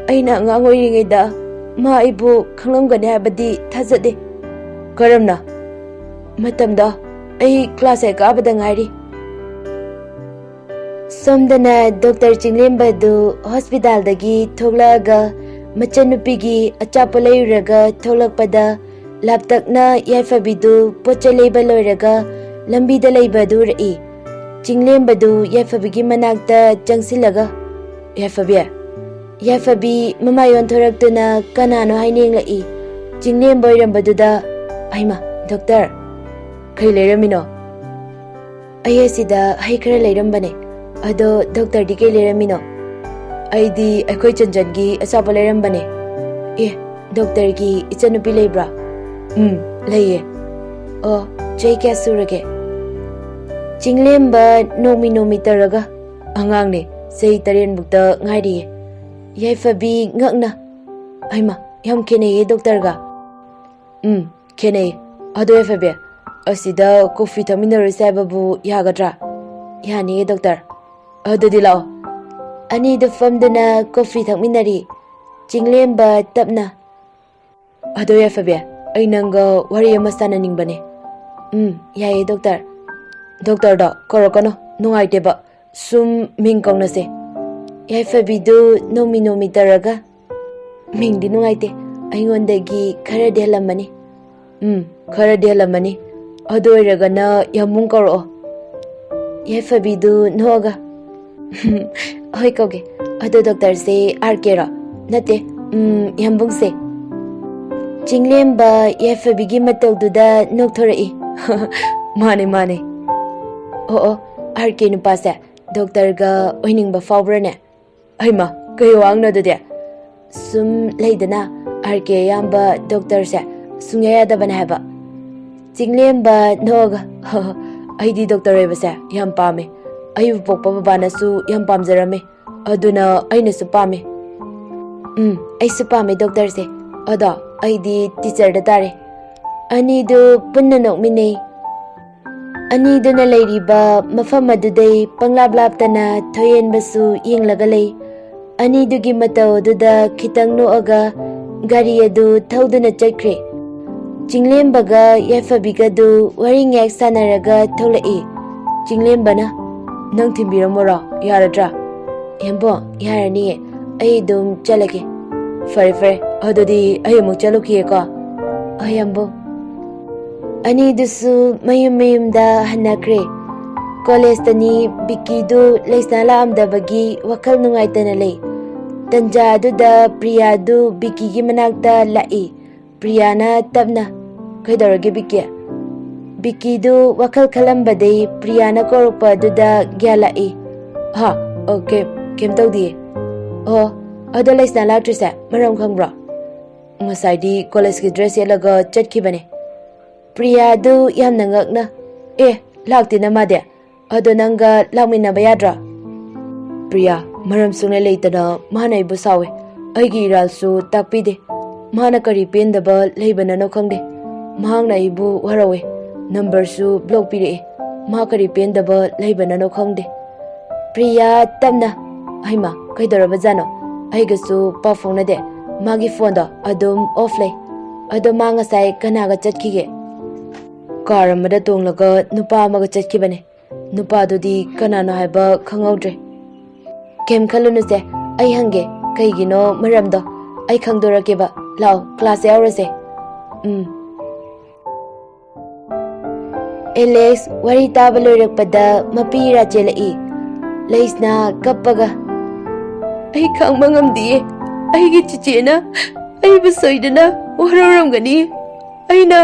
"ꯑꯩꯅ ꯑꯉꯥꯡ ꯑꯣꯏꯔꯤꯉꯩꯗ ꯃꯥ ꯑꯩꯕꯨ ꯈꯪꯂꯝꯒꯅꯤ ꯍꯥꯏꯕꯗꯤ ꯊꯥꯖꯗꯦ꯫" "ꯀꯔꯝꯅ?" "ꯃꯇꯝꯗꯣ ꯑꯩ ꯀ꯭ꯂꯥꯁ ꯑꯦꯠ ꯀꯥꯕꯗ ꯉꯥꯏꯔꯤ꯫" ꯁꯣꯝꯗꯅ ꯗꯣꯛꯇꯔ ꯆꯤꯡꯂꯦꯝꯕꯗꯨ ꯍꯣꯁꯄꯤꯇꯥꯜꯗꯒꯤ ꯊꯣꯛꯂꯛꯑꯒ ꯃꯆꯟꯅꯨꯄꯤꯒꯤ ꯑꯆꯥꯄꯣꯠ ꯂꯩꯔꯨꯔꯒ ꯊꯣꯛꯂꯛꯄꯗ ꯂꯥꯞꯇꯛꯅ ꯌꯥꯏꯐꯕꯤꯗꯨ ꯄꯣꯠ ꯆꯩ ꯂꯩꯕ ꯂꯣꯏꯔꯒ ꯂꯝꯕꯤꯗ ꯂꯩꯕ ꯑꯗꯨ ꯎꯔꯛꯏ꯫ ꯆꯤꯡꯂꯦꯝꯕꯗꯨ ꯌꯥꯏꯐꯕꯤꯒꯤ ꯃꯅꯥꯛꯇ ꯆꯪꯁꯤꯜꯂꯒ, "ꯌꯥꯏꯐꯕꯤ?" ꯌꯥꯏꯐꯕꯤ ꯃꯃꯥꯏ ꯑꯣꯟꯊꯣꯔꯛꯇꯨꯅ ꯀꯅꯥꯅꯣ ꯍꯥꯏꯅ ꯌꯦꯡꯂꯛꯏ꯫ ꯆꯤꯡꯂꯦꯝꯕ ꯑꯣꯏꯔꯝꯕꯗꯨꯗ, "ꯍꯩꯃꯥ, ꯗꯣꯛꯇꯔ, ꯀꯩ ꯂꯩꯔꯝꯃꯤꯅꯣ?" "ꯑꯩ ꯑꯁꯤꯗ ꯍꯩ ꯈꯔ ꯂꯩꯔꯝꯕꯅꯦ꯫ ꯑꯗꯣ ꯗꯣꯛꯇꯔꯗꯤ ꯀꯩ ꯂꯩꯔꯝꯃꯤꯅꯣ?" "ꯑꯩꯗꯤ ꯑꯩꯈꯣꯏ ꯆꯟꯆꯟꯒꯤ ꯑꯆꯥꯄꯣꯠ ꯂꯩꯔꯝꯕꯅꯦ꯫" "ꯑꯦ, ꯗꯣꯛꯇꯔꯒꯤ ꯏꯆꯟꯅꯨꯄꯤ ꯂꯩꯕ꯭ꯔꯥ?" "ꯎꯝ, ꯂꯩꯌꯦ꯫" "ꯑꯣ, ꯆꯍꯤ ꯀꯌꯥ ꯁꯨꯔꯒꯦ?" ꯆꯤꯡꯂꯦꯝꯕ ꯅꯣꯡꯃꯤ ꯅꯣꯡꯃꯤ ꯇꯧꯔꯒ, "ꯑꯉꯥꯡꯅꯦ, ꯆꯍꯤ ꯇꯔꯦꯠꯃꯨꯛꯇ ꯉꯥꯏꯔꯤꯌꯦ꯫" ꯌꯥꯏꯐꯕꯤ ꯉꯛꯅ, "ꯍꯩꯃꯥ, ꯌꯥꯝ ꯈꯦꯠꯅꯩꯌꯦ ꯗꯣꯛꯇꯔꯒ꯫" "ꯎꯝ, ꯈꯦꯠꯅꯩ꯫ ꯑꯗꯣ ꯌꯥꯏꯐꯕꯤ, ꯑꯁꯤꯗ ꯀꯣꯐꯤ ꯊꯛꯃꯤꯟꯅꯔꯨꯁꯦ ꯍꯥꯏꯕꯕꯨ ꯌꯥꯒꯗ꯭ꯔꯥ?" "ꯌꯥꯅꯤꯌꯦ ꯗꯣꯛꯇꯔ꯫" "ꯑꯗꯨꯗꯤ ꯂꯥꯛꯑꯣ꯫" ꯑꯅꯤꯗꯨ ꯐꯝꯗꯨꯅ ꯀꯣꯐꯤ ꯊꯛꯃꯤꯟꯅꯔꯤ꯫ ꯆꯤꯡꯂꯦꯝꯕ ꯇꯞꯅ, "ꯑꯗꯣ ꯌꯥꯏꯐꯕꯤ, ꯑꯩ ꯅꯪꯒ ꯋꯥꯔꯤ ꯑꯃ ꯁꯥꯟꯅꯅꯤꯡꯕꯅꯦ꯫" "ꯎꯝ, ꯌꯥꯏꯌꯦ ꯗꯣꯛꯇꯔ꯫" "ꯗꯣꯛꯇꯔꯗꯣ ꯀꯧꯔꯛꯀꯅꯨ, ꯅꯨꯡꯉꯥꯏꯇꯦꯕ꯫ ꯁꯨꯝ ꯃꯤꯡ ꯀꯧꯅꯁꯦ꯫" ꯌꯥꯏꯐꯕꯤꯗꯨ ꯅꯣꯡꯃꯤ ꯅꯣꯡꯃꯤ ꯇꯧꯔꯒ, "ꯃꯤꯡꯗꯤ ꯅꯨꯡꯉꯥꯏꯇꯦ, ꯑꯩꯉꯣꯟꯗꯒꯤ ꯈꯔꯗꯤ ꯍꯜꯂꯝꯃꯅꯤ꯫" "ꯎꯝ, ꯈꯔꯗꯤ ꯍꯜꯂꯝꯃꯅꯤ꯫ ꯑꯗꯨ ꯑꯣꯏꯔꯒꯅ ꯌꯥꯝꯕꯨꯡ ꯀꯧꯔꯛꯑꯣ꯫" ꯌꯥꯏꯐꯕꯤꯗꯨ ꯅꯣꯛꯑꯒ, "ꯍꯣꯏ ꯀꯧꯒꯦ꯫ ꯑꯗꯣ ꯗꯣꯛꯇꯔꯁꯦ ꯑꯥꯔ ꯀꯦꯔꯣ? ꯅꯠꯇꯦ, ꯎꯝ, ꯌꯥꯝꯕꯨꯡꯁꯦ꯫" ꯆꯤꯡꯂꯦꯝꯕ ꯌꯥꯏꯐꯕꯤꯒꯤ ꯃꯇꯧꯗꯨꯗ ꯅꯣꯛꯊꯣꯔꯛꯏ꯫ "ꯃꯥꯅꯦ, ꯃꯥꯅꯦ꯫" "ꯑꯣ, ꯑꯣ, ꯑꯥꯔ ꯀꯦ ꯅꯨꯄꯥꯁꯦ ꯗꯣꯛꯇꯔꯒ ꯑꯣꯏꯅꯤꯡꯕ ꯐꯥꯎꯕ꯭ꯔꯅꯦ?" "ꯍꯩꯃꯥ, ꯀꯩ ꯋꯥꯡꯅꯣ ꯑꯗꯨꯗꯤ?" "ꯁꯨꯝ ꯂꯩꯗꯅ, ꯑꯥꯔ ꯀꯦ ꯑꯌꯥꯝꯕ ꯗꯣꯛꯇꯔꯁꯦ ꯁꯨꯡꯌꯥ ꯌꯥꯗꯕꯅꯦ ꯍꯥꯏꯕ꯫" ꯆꯤꯡꯂꯦꯝꯕ ꯅꯣꯛꯑꯒ, "ꯍꯣ, ꯍꯣ, ꯑꯩꯗꯤ ꯗꯣꯛꯇꯔ ꯑꯣꯏꯕꯁꯦ ꯌꯥꯝ ꯄꯥꯝꯃꯦ꯫ ꯑꯩꯕꯨ ꯄꯣꯛꯄ ꯕꯕꯥꯅꯁꯨ ꯌꯥꯝ ꯄꯥꯝꯖꯔꯝꯃꯤ꯫ ꯑꯗꯨꯅ ꯑꯩꯅꯁꯨ ꯄꯥꯝꯃꯤ꯫" "ꯎꯝ, ꯑꯩꯁꯨ ꯄꯥꯝꯃꯦ ꯗꯣꯛꯇꯔꯁꯦ꯫ ꯑꯗꯣ ꯑꯩꯗꯤ ꯇꯤꯆꯔꯗ ꯇꯥꯔꯦ꯫" ꯑꯅꯤꯗꯨ ꯄꯨꯟꯅ ꯅꯣꯛꯃꯤꯟꯅꯩ꯫ ꯑꯅꯤꯗꯨꯅ ꯂꯩꯔꯤꯕ ꯃꯐꯝ ꯑꯗꯨꯗꯩ ꯄꯪꯂꯥꯞ ꯂꯥꯞꯇꯅ ꯊꯣꯏꯍꯦꯟꯕꯁꯨ ꯌꯦꯡꯂꯒ ꯂꯩ꯫ ꯑꯅꯤꯗꯨꯒꯤ ꯃꯇꯧ ꯑꯗꯨꯗ ꯈꯤꯇꯪ ꯅꯣꯛꯑꯒ ꯒꯥꯔꯤ ꯑꯗꯨ ꯊꯧꯗꯨꯅ ꯆꯠꯈ꯭ꯔꯦ꯫ ꯆꯤꯡꯂꯦꯝꯕꯒ ꯌꯥꯏꯐꯕꯤꯒꯗꯨ ꯋꯥꯔꯤ ꯉꯥꯏꯍꯥꯛ ꯁꯥꯟꯅꯔꯒ ꯊꯣꯛꯂꯛꯏ꯫ ꯆꯤꯡꯂꯦꯝꯕꯅ, "ꯅꯪ ꯊꯤꯟꯕꯤꯔꯝꯃꯣꯔꯣ? ꯌꯥꯔꯗ꯭ꯔꯥ?" "ꯌꯥꯝꯕꯨꯡ, ꯌꯥꯔꯅꯤꯌꯦ, ꯑꯩ ꯑꯗꯨꯝ ꯆꯠꯂꯒꯦ꯫" "ꯐꯔꯦ, ꯐꯔꯦ, ꯑꯗꯨꯗꯤ ꯑꯩ ꯑꯃꯨꯛ ꯆꯠꯂꯨꯈꯤꯒꯦꯀꯣ꯫" "ꯍꯣꯏ, ꯌꯥꯝꯕꯨꯡ꯫" ꯑꯅꯤꯗꯨꯁꯨ ꯃꯌꯨꯝ ꯃꯌꯨꯝꯗ ꯍꯟꯅꯈ꯭ꯔꯦ꯫ ꯀꯣꯂꯦꯖꯇꯅꯤ ꯕꯤꯀꯤꯗꯨ ꯂꯩꯁꯅꯥ ꯂꯥꯛꯑꯝꯗꯕꯒꯤ ꯋꯥꯈꯜ ꯅꯨꯡꯉꯥꯏꯇꯅ ꯂꯩ꯫ ꯇꯟꯖꯥ ꯑꯗꯨꯗ ꯄ꯭ꯔꯤꯌꯥꯗꯨ ꯕꯤꯀꯤꯒꯤ ꯃꯅꯥꯛꯇ ꯂꯥꯛꯏ꯫ ꯄ꯭ꯔꯤꯌꯥꯅ ꯇꯞꯅ, "ꯀꯩꯗꯧꯔꯒꯦ ꯕꯤꯀꯤ?" ꯕꯤꯀꯤꯗꯨ ꯋꯥꯈꯜ ꯈꯜꯂꯝꯕꯗꯩ ꯄ꯭ꯔꯤꯌꯥꯅ ꯀꯧꯔꯛꯄ ꯑꯗꯨꯗ ꯒ꯭ꯌꯥꯟ ꯂꯥꯛꯏ꯫ "ꯍꯥ? ꯑꯣ, ꯀꯩ-, ꯀꯩꯝ ꯇꯧꯗꯤꯌꯦ꯫ ꯑꯣ, ꯑꯗꯣ ꯂꯩꯁꯅꯥ ꯂꯥꯛꯇ꯭ꯔꯤꯁꯦ ꯃꯔꯝ ꯈꯪꯕ꯭ꯔꯣ?" "ꯉꯁꯥꯏꯗꯤ ꯀꯣꯂꯦꯖꯀꯤ ꯗ꯭ꯔꯦꯁ ꯁꯦꯠꯂꯒ ꯆꯠꯈꯤꯕꯅꯦ꯫" ꯄ꯭ꯔꯤꯌꯥꯗꯨ ꯌꯥꯝꯅ ꯉꯛꯅ, "ꯑꯦ, ꯂꯥꯛꯇꯦꯅ ꯃꯥꯗꯤ꯫ ꯑꯗꯣ ꯅꯪꯒ ꯂꯥꯛꯃꯤꯟꯅꯕ ꯌꯥꯗ꯭ꯔꯣ?" "ꯄ꯭ꯔꯤꯌꯥ, ꯃꯔꯝ ꯁꯨꯡꯂꯩ ꯂꯩꯇꯅ ꯃꯥꯅ ꯑꯩꯕꯨ ꯁꯥꯎꯋꯦ꯫ ꯑꯩꯒꯤ ꯏꯔꯥꯜꯁꯨ ꯇꯥꯛꯄꯤꯗꯦ꯫ ꯃꯥꯅ ꯀꯔꯤ ꯄꯦꯟꯗꯕ ꯂꯩꯕꯅꯅꯣ ꯈꯪꯗꯦ꯫ ꯃꯍꯥꯛꯅ ꯑꯩꯕꯨ ꯋꯥꯔꯧꯋꯦ꯫ ꯅꯝꯕꯔꯁꯨ ꯕ꯭ꯂꯣꯛ ꯄꯤꯔꯛꯑꯦ꯫ ꯃꯥ ꯀꯔꯤ ꯄꯦꯟꯗꯕ ꯂꯩꯕꯅꯅꯣ ꯈꯪꯗꯦ꯫" ꯄ꯭ꯔꯤꯌꯥ ꯇꯞꯅ, "ꯍꯩꯃꯥ, ꯀꯩꯗꯧꯔꯕꯖꯥꯠꯅꯣ? ꯑꯩꯒꯁꯨ ꯄꯥꯎ ꯐꯥꯎꯅꯗꯦ꯫ ꯃꯥꯒꯤ ꯐꯣꯟꯗꯣ ꯑꯗꯨꯝ ꯑꯣꯐ ꯂꯩ꯫ ꯑꯗꯣ ꯃꯥ ꯉꯁꯥꯏ ꯀꯅꯥꯒ ꯆꯠꯈꯤꯒꯦ?" "ꯀꯥꯔ ꯑꯃꯗ ꯇꯣꯡꯂꯒ ꯅꯨꯄꯥ ꯑꯃꯒ ꯆꯠꯈꯤꯕꯅꯦ꯫ ꯅꯨꯄꯥꯗꯨꯗꯤ ꯀꯅꯥꯅꯣ ꯍꯥꯏꯕ ꯈꯪꯍꯧꯗ꯭ꯔꯦ꯫" "ꯀꯩꯝ ꯈꯜꯂꯨꯅꯨꯁꯦ, ꯑꯩ ꯍꯪꯒꯦ꯫ ꯀꯩꯒꯤꯅꯣ ꯃꯔꯝꯗꯣ? ꯑꯩ ꯈꯪꯗꯣꯔꯛꯀꯦꯕ꯫ ꯂꯥꯛꯑꯣ, ꯀ꯭ꯂꯥꯁ ꯌꯥꯎꯔꯁꯦ꯫" "ꯎꯝ꯫" ꯑꯦꯂꯦꯛꯁ ꯋꯥꯔꯤ ꯇꯥꯕ ꯂꯣꯏꯔꯛꯄꯗ ꯃꯄꯤ ꯏꯔꯥ ꯆꯦꯜꯂꯛꯏ꯫ ꯂꯩꯁꯅꯥ ꯀꯞꯄꯒ, "ꯑꯩ ꯈꯥꯡꯕ ꯉꯝꯗꯤꯌꯦ꯫ ꯑꯩꯒꯤ ꯆꯤꯆꯦꯅ ꯑꯩꯕꯨ ꯁꯣꯏꯗꯅ ꯋꯥꯔꯧꯔꯝꯒꯅꯤ꯫ ꯑꯩꯅ,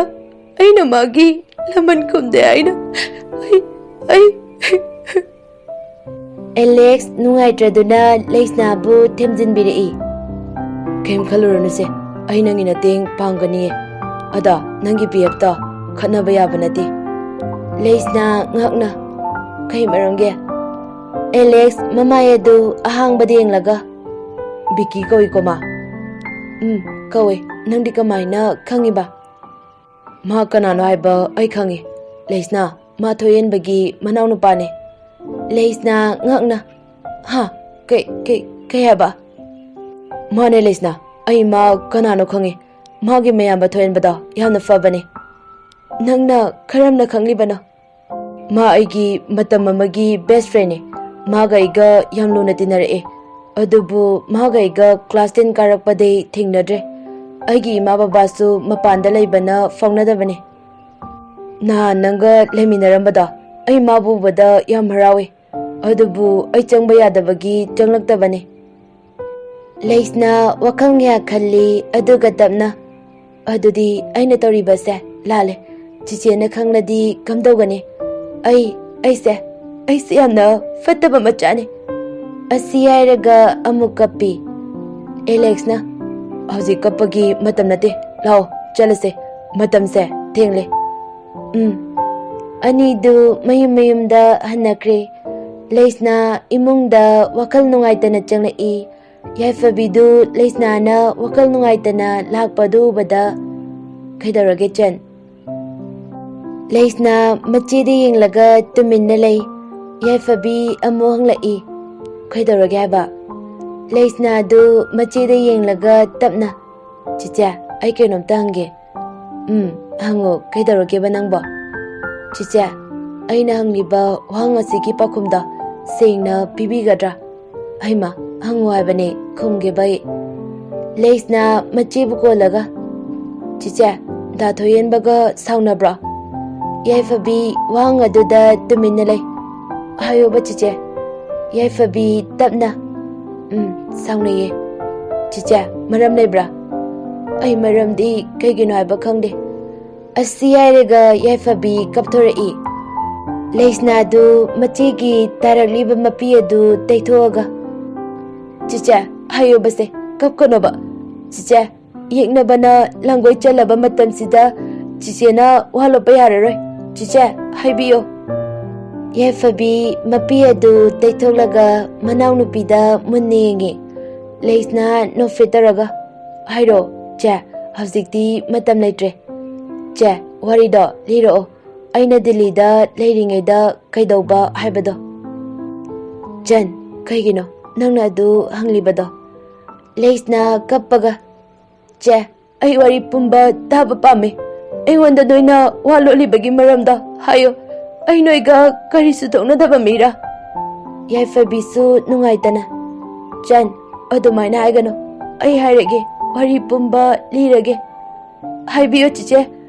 ꯑꯩꯅ ꯃꯥꯒꯤ ꯂꯃꯟ ꯈꯨꯝꯗꯦ ꯍꯥꯏꯅ꯫ ꯑꯩ, ꯑꯩ..." ꯑꯦꯂꯦꯛꯁ ꯅꯨꯡꯉꯥꯏꯇ꯭ꯔꯗꯨꯅ ꯂꯩꯁꯅꯥꯕꯨ ꯊꯦꯝꯖꯤꯟꯕꯤꯔꯛꯏ꯫ "ꯀꯩꯝ ꯈꯜꯂꯨꯔꯅꯨꯁꯦ, ꯑꯩ ꯅꯪꯒꯤ ꯃꯇꯦꯡ ꯄꯥꯡꯒꯅꯤꯌꯦ꯫ ꯑꯗꯣ ꯅꯪꯒꯤ ꯕꯤ ꯑꯦꯐꯇꯣ ꯈꯠꯅꯕ ꯌꯥꯕ ꯅꯠꯇꯦ꯫" ꯂꯩꯁꯅꯥ ꯉꯛꯅ, "ꯀꯩ ꯃꯔꯝꯒꯤ?" ꯑꯦꯂꯦꯛꯁ ꯃꯃꯥꯏ ꯑꯗꯨ ꯑꯍꯥꯡꯕꯗ ꯌꯦꯡꯂꯒ, "ꯕꯤꯀꯤ ꯀꯧꯏꯀꯣ ꯃꯥ?" "ꯎꯝ, ꯀꯧꯏ꯫ ꯅꯪꯗꯤ ꯀꯃꯥꯏꯅ ꯈꯪꯉꯤꯕ?" "ꯃꯥ ꯀꯅꯥꯅꯣ ꯍꯥꯏꯕ ꯑꯩ ꯈꯪꯉꯤ꯫ ꯂꯩꯁꯅꯥ, ꯃꯥ ꯊꯣꯏꯍꯦꯟꯕꯒꯤ ꯃꯅꯥꯎꯅꯨꯄꯥꯅꯦ꯫" ꯂꯩꯁꯅꯥ ꯉꯛꯅ, "ꯍꯥ? ꯀꯩ, ꯀꯩ, ꯀꯩ ꯍꯥꯏꯕ?" "ꯃꯥꯅꯦ ꯂꯩꯁꯅꯥ, ꯑꯩ ꯃꯥ ꯀꯅꯥꯅꯣ ꯈꯪꯉꯤ꯫ ꯃꯥꯒꯤ ꯃꯌꯥꯝꯕ ꯊꯣꯏꯍꯦꯟꯕꯗꯣ ꯌꯥꯝꯅ ꯐꯕꯅꯦ꯫" "ꯅꯪꯅ ꯀꯔꯝꯅ ꯈꯪꯂꯤꯕꯅꯣ?" "ꯃꯥ ꯑꯩꯒꯤ ꯃꯇꯝ ꯑꯃꯒꯤ ꯕꯦꯁ ꯐ꯭ꯔꯦꯟꯅꯦ꯫ ꯃꯥꯒ ꯑꯩꯒ ꯌꯥꯝ ꯂꯨꯅ ꯇꯤꯟꯅꯔꯛꯑꯦ꯫ ꯑꯗꯨꯕꯨ ꯃꯥꯒ ꯑꯩꯒ ꯀ꯭ꯂꯥꯁ ꯇꯦꯟ ꯀꯥꯔꯛꯄꯗꯩ ꯊꯦꯡꯅꯗ꯭ꯔꯦ꯫ ꯑꯩꯒꯤ ꯏꯃꯥ ꯕꯕꯥꯁꯨ ꯃꯄꯥꯟꯗ ꯂꯩꯕꯅ ꯐꯥꯎꯅꯗꯕꯅꯦ꯫ ꯅꯍꯥꯟ ꯅꯪꯒ ꯂꯩꯃꯤꯟꯅꯔꯝꯕꯗꯣ, ꯑꯩ ꯃꯥꯕꯨ ꯎꯕꯗ ꯌꯥꯝ ꯍꯔꯥꯎꯏ꯫ ꯑꯗꯨꯕꯨ ꯑꯩ ꯆꯪꯕ ꯌꯥꯗꯕꯒꯤ ꯆꯪꯂꯛꯇꯕꯅꯦ꯫" ꯂꯩꯁꯅꯥ ꯋꯥꯈꯜ ꯀꯌꯥ ꯈꯜꯂꯤ, ꯑꯗꯨꯒ ꯇꯞꯅ, ꯑꯗꯨꯗꯤ ꯑꯩꯅ ꯇꯧꯔꯤꯕꯁꯦ ꯂꯥꯜꯂꯦ꯫ ꯆꯤꯆꯦꯅ ꯈꯪꯂꯗꯤ ꯀꯝꯗꯧꯒꯅꯤ? ꯑꯩ, ꯑꯩꯁꯦ, ꯑꯩꯁꯦ ꯌꯥꯝꯅ ꯐꯠꯇꯕ ꯃꯆꯥꯅꯤ꯫ ꯑꯁꯤ ꯍꯥꯏꯔꯒ ꯑꯃꯨꯛ ꯀꯞꯄꯤ꯫ ꯑꯦꯂꯦꯛꯁꯅ, "ꯍꯧꯖꯤꯛ ꯀꯞꯄꯒꯤ ꯃꯇꯝ ꯅꯠꯇꯦ, ꯂꯥꯛꯑꯣ ꯆꯠꯂꯁꯦ, ꯃꯇꯝꯁꯦ ꯊꯦꯡꯂꯦ꯫" ꯎꯝ꯫ ꯑꯅꯤꯗꯨ ꯃꯌꯨꯝ ꯃꯌꯨꯝꯗ ꯍꯟꯅꯈ꯭ꯔꯦ꯫ ꯂꯩꯁꯅꯥ ꯏꯃꯨꯡꯗ ꯋꯥꯈꯜ ꯅꯨꯡꯉꯥꯏꯇꯅ ꯆꯪꯂꯛꯏ꯫ ꯌꯥꯏꯐꯕꯤꯗꯨ ꯂꯩꯁꯅꯥꯅ ꯋꯥꯈꯜ ꯅꯨꯡꯉꯥꯏꯇꯅ ꯂꯥꯛꯄꯗꯨ ꯎꯕꯗ, "ꯀꯩꯗꯧꯔꯒꯦ ꯆꯟ?" ꯂꯩꯁꯅꯥ ꯃꯆꯦꯗ ꯌꯦꯡꯂꯒ ꯇꯨꯃꯤꯟꯅ ꯂꯩ꯫ ꯌꯥꯏꯐꯕꯤ ꯑꯃꯨꯛ ꯍꯪꯂꯛꯏ, "ꯀꯩꯗꯧꯔꯒꯦ ꯍꯥꯏꯕ?" ꯂꯩꯁꯅꯥꯗꯨ ꯃꯆꯦꯗ ꯌꯦꯡꯂꯒ ꯇꯞꯅ, "ꯆꯤꯆꯦ, ꯑꯩ ꯀꯩꯅꯣꯝꯇ ꯍꯪꯒꯦ꯫" "ꯎꯝ, ꯍꯪꯉꯣ, ꯀꯩꯗꯧꯔꯒꯦꯕ ꯅꯪꯕꯣ?" "ꯆꯤꯆꯦ, ꯑꯩꯅ ꯍꯪꯂꯤꯕ ꯋꯥꯍꯪ ꯑꯁꯤꯒꯤ ꯄꯥꯎꯈꯨꯝꯗꯣ ꯁꯦꯡꯅ ꯄꯤꯕꯤꯒꯗ꯭ꯔꯥ?" "ꯍꯩꯃ, ꯍꯪꯉꯨ ꯍꯥꯏꯕꯅꯦ, ꯈꯨꯝꯒꯦꯕ ꯑꯩ꯫" ꯂꯩꯁꯅꯥ ꯃꯆꯦꯕꯨ ꯀꯣꯜꯂꯒ, "ꯆꯤꯆꯦ, ꯗꯥ ꯊꯣꯏꯍꯦꯟꯕꯒ ꯁꯥꯎꯅꯕ꯭ꯔꯣ?" ꯌꯥꯏꯐꯕꯤ ꯋꯥꯍꯪ ꯑꯗꯨꯗ ꯇꯨꯃꯤꯟꯅ ꯂꯩ꯫ "ꯍꯥꯏꯌꯣꯕ ꯆꯤꯆꯦ꯫" ꯌꯥꯏꯐꯕꯤ ꯇꯞꯅ, "ꯎꯝ, ꯁꯥꯎꯅꯩꯌꯦ꯫" "ꯆꯤꯆꯦ, ꯃꯔꯝ ꯂꯩꯕ꯭ꯔꯥ?" "ꯑꯩ ꯃꯔꯝꯗꯤ ꯀꯩꯒꯤꯅꯣ ꯍꯥꯏꯕ ꯈꯪꯗꯦ꯫" ꯑꯁꯤ ꯍꯥꯏꯔꯒ ꯌꯥꯏꯐꯕꯤ ꯀꯞꯊꯣꯔꯛꯏ꯫ ꯂꯩꯁꯅꯥꯗꯨ ꯃꯆꯦꯒꯤ ꯇꯥꯔꯛꯂꯤꯕ ꯃꯄꯤ ꯑꯗꯨ ꯇꯩꯊꯣꯛꯑꯒ, "ꯆꯤꯆꯦ, ꯍꯥꯏꯌꯣꯕꯁꯦ, ꯀꯞꯀꯅꯣꯕ꯫ ꯆꯤꯆꯦ, ꯌꯦꯛꯅꯕꯅ ꯂꯥꯡꯒꯣꯏ ꯆꯜꯂꯕ ꯃꯇꯝꯁꯤꯗ ꯆꯤꯆꯦꯅ ꯋꯥ ꯂꯣꯠꯄ ꯌꯥꯔꯔꯣꯏ꯫ ꯆꯤꯆꯦ, ꯍꯥꯏꯕꯤꯌꯣ꯫" ꯌꯥꯏꯐꯕꯤ ꯃꯄꯤ ꯑꯗꯨ ꯇꯩꯊꯣꯛꯂꯒ ꯃꯅꯥꯎꯅꯨꯄꯤꯗ ꯃꯨꯟꯅ ꯌꯦꯡꯉꯤ꯫ ꯂꯩꯁꯅꯥ ꯅꯣꯛꯐꯦꯠ ꯇꯧꯔꯒ, "ꯍꯥꯏꯔꯣ, ꯆꯦ, ꯍꯧꯖꯤꯛꯇꯤ ꯃꯇꯝ ꯂꯩꯇ꯭ꯔꯦ꯫ ꯆꯦ, ꯋꯥꯔꯤꯗꯣ ꯂꯤꯔꯛꯑꯣ, ꯑꯩꯅ ꯗꯤꯜꯂꯤꯗ ꯂꯩꯔꯤꯉꯩꯗ ꯀꯩꯗꯧꯕ ꯍꯥꯏꯕꯗꯣ꯫" "ꯆꯟ, ꯀꯩꯒꯤꯅꯣ ꯅꯪꯅ ꯑꯗꯨ ꯍꯪꯂꯤꯕꯗꯣ?" ꯂꯩꯁꯅꯥ ꯀꯞꯄꯒ, "ꯆꯦ, ꯑꯩ ꯋꯥꯔꯤ ꯄꯨꯝꯕ ꯇꯥꯕ ꯄꯥꯝꯃꯤ꯫ ꯑꯩꯉꯣꯟꯗ ꯅꯣꯏꯅ ꯋꯥ ꯂꯣꯠꯂꯤꯕꯒꯤ ꯃꯔꯝꯗꯣ ꯍꯥꯏꯌꯨ꯫ ꯑꯩ ꯅꯣꯏꯒ ꯀꯔꯤꯁꯨ ꯊꯣꯛꯅꯗꯕ ꯃꯤꯔꯥ?" ꯌꯥꯏꯐꯕꯤꯁꯨ ꯅꯨꯡꯉꯥꯏꯇꯅ, "ꯆꯟ, ꯑꯗꯨꯃꯥꯏꯅ ꯍꯥꯏꯒꯅꯨ꯫ ꯑꯩ ꯍꯥꯏꯔꯒꯦ, ꯋꯥꯔꯤ ꯄꯨꯝꯕ ꯂꯤꯔꯒꯦ꯫" "ꯍꯥꯏꯕꯤꯌꯨ ꯆꯤꯆꯦ,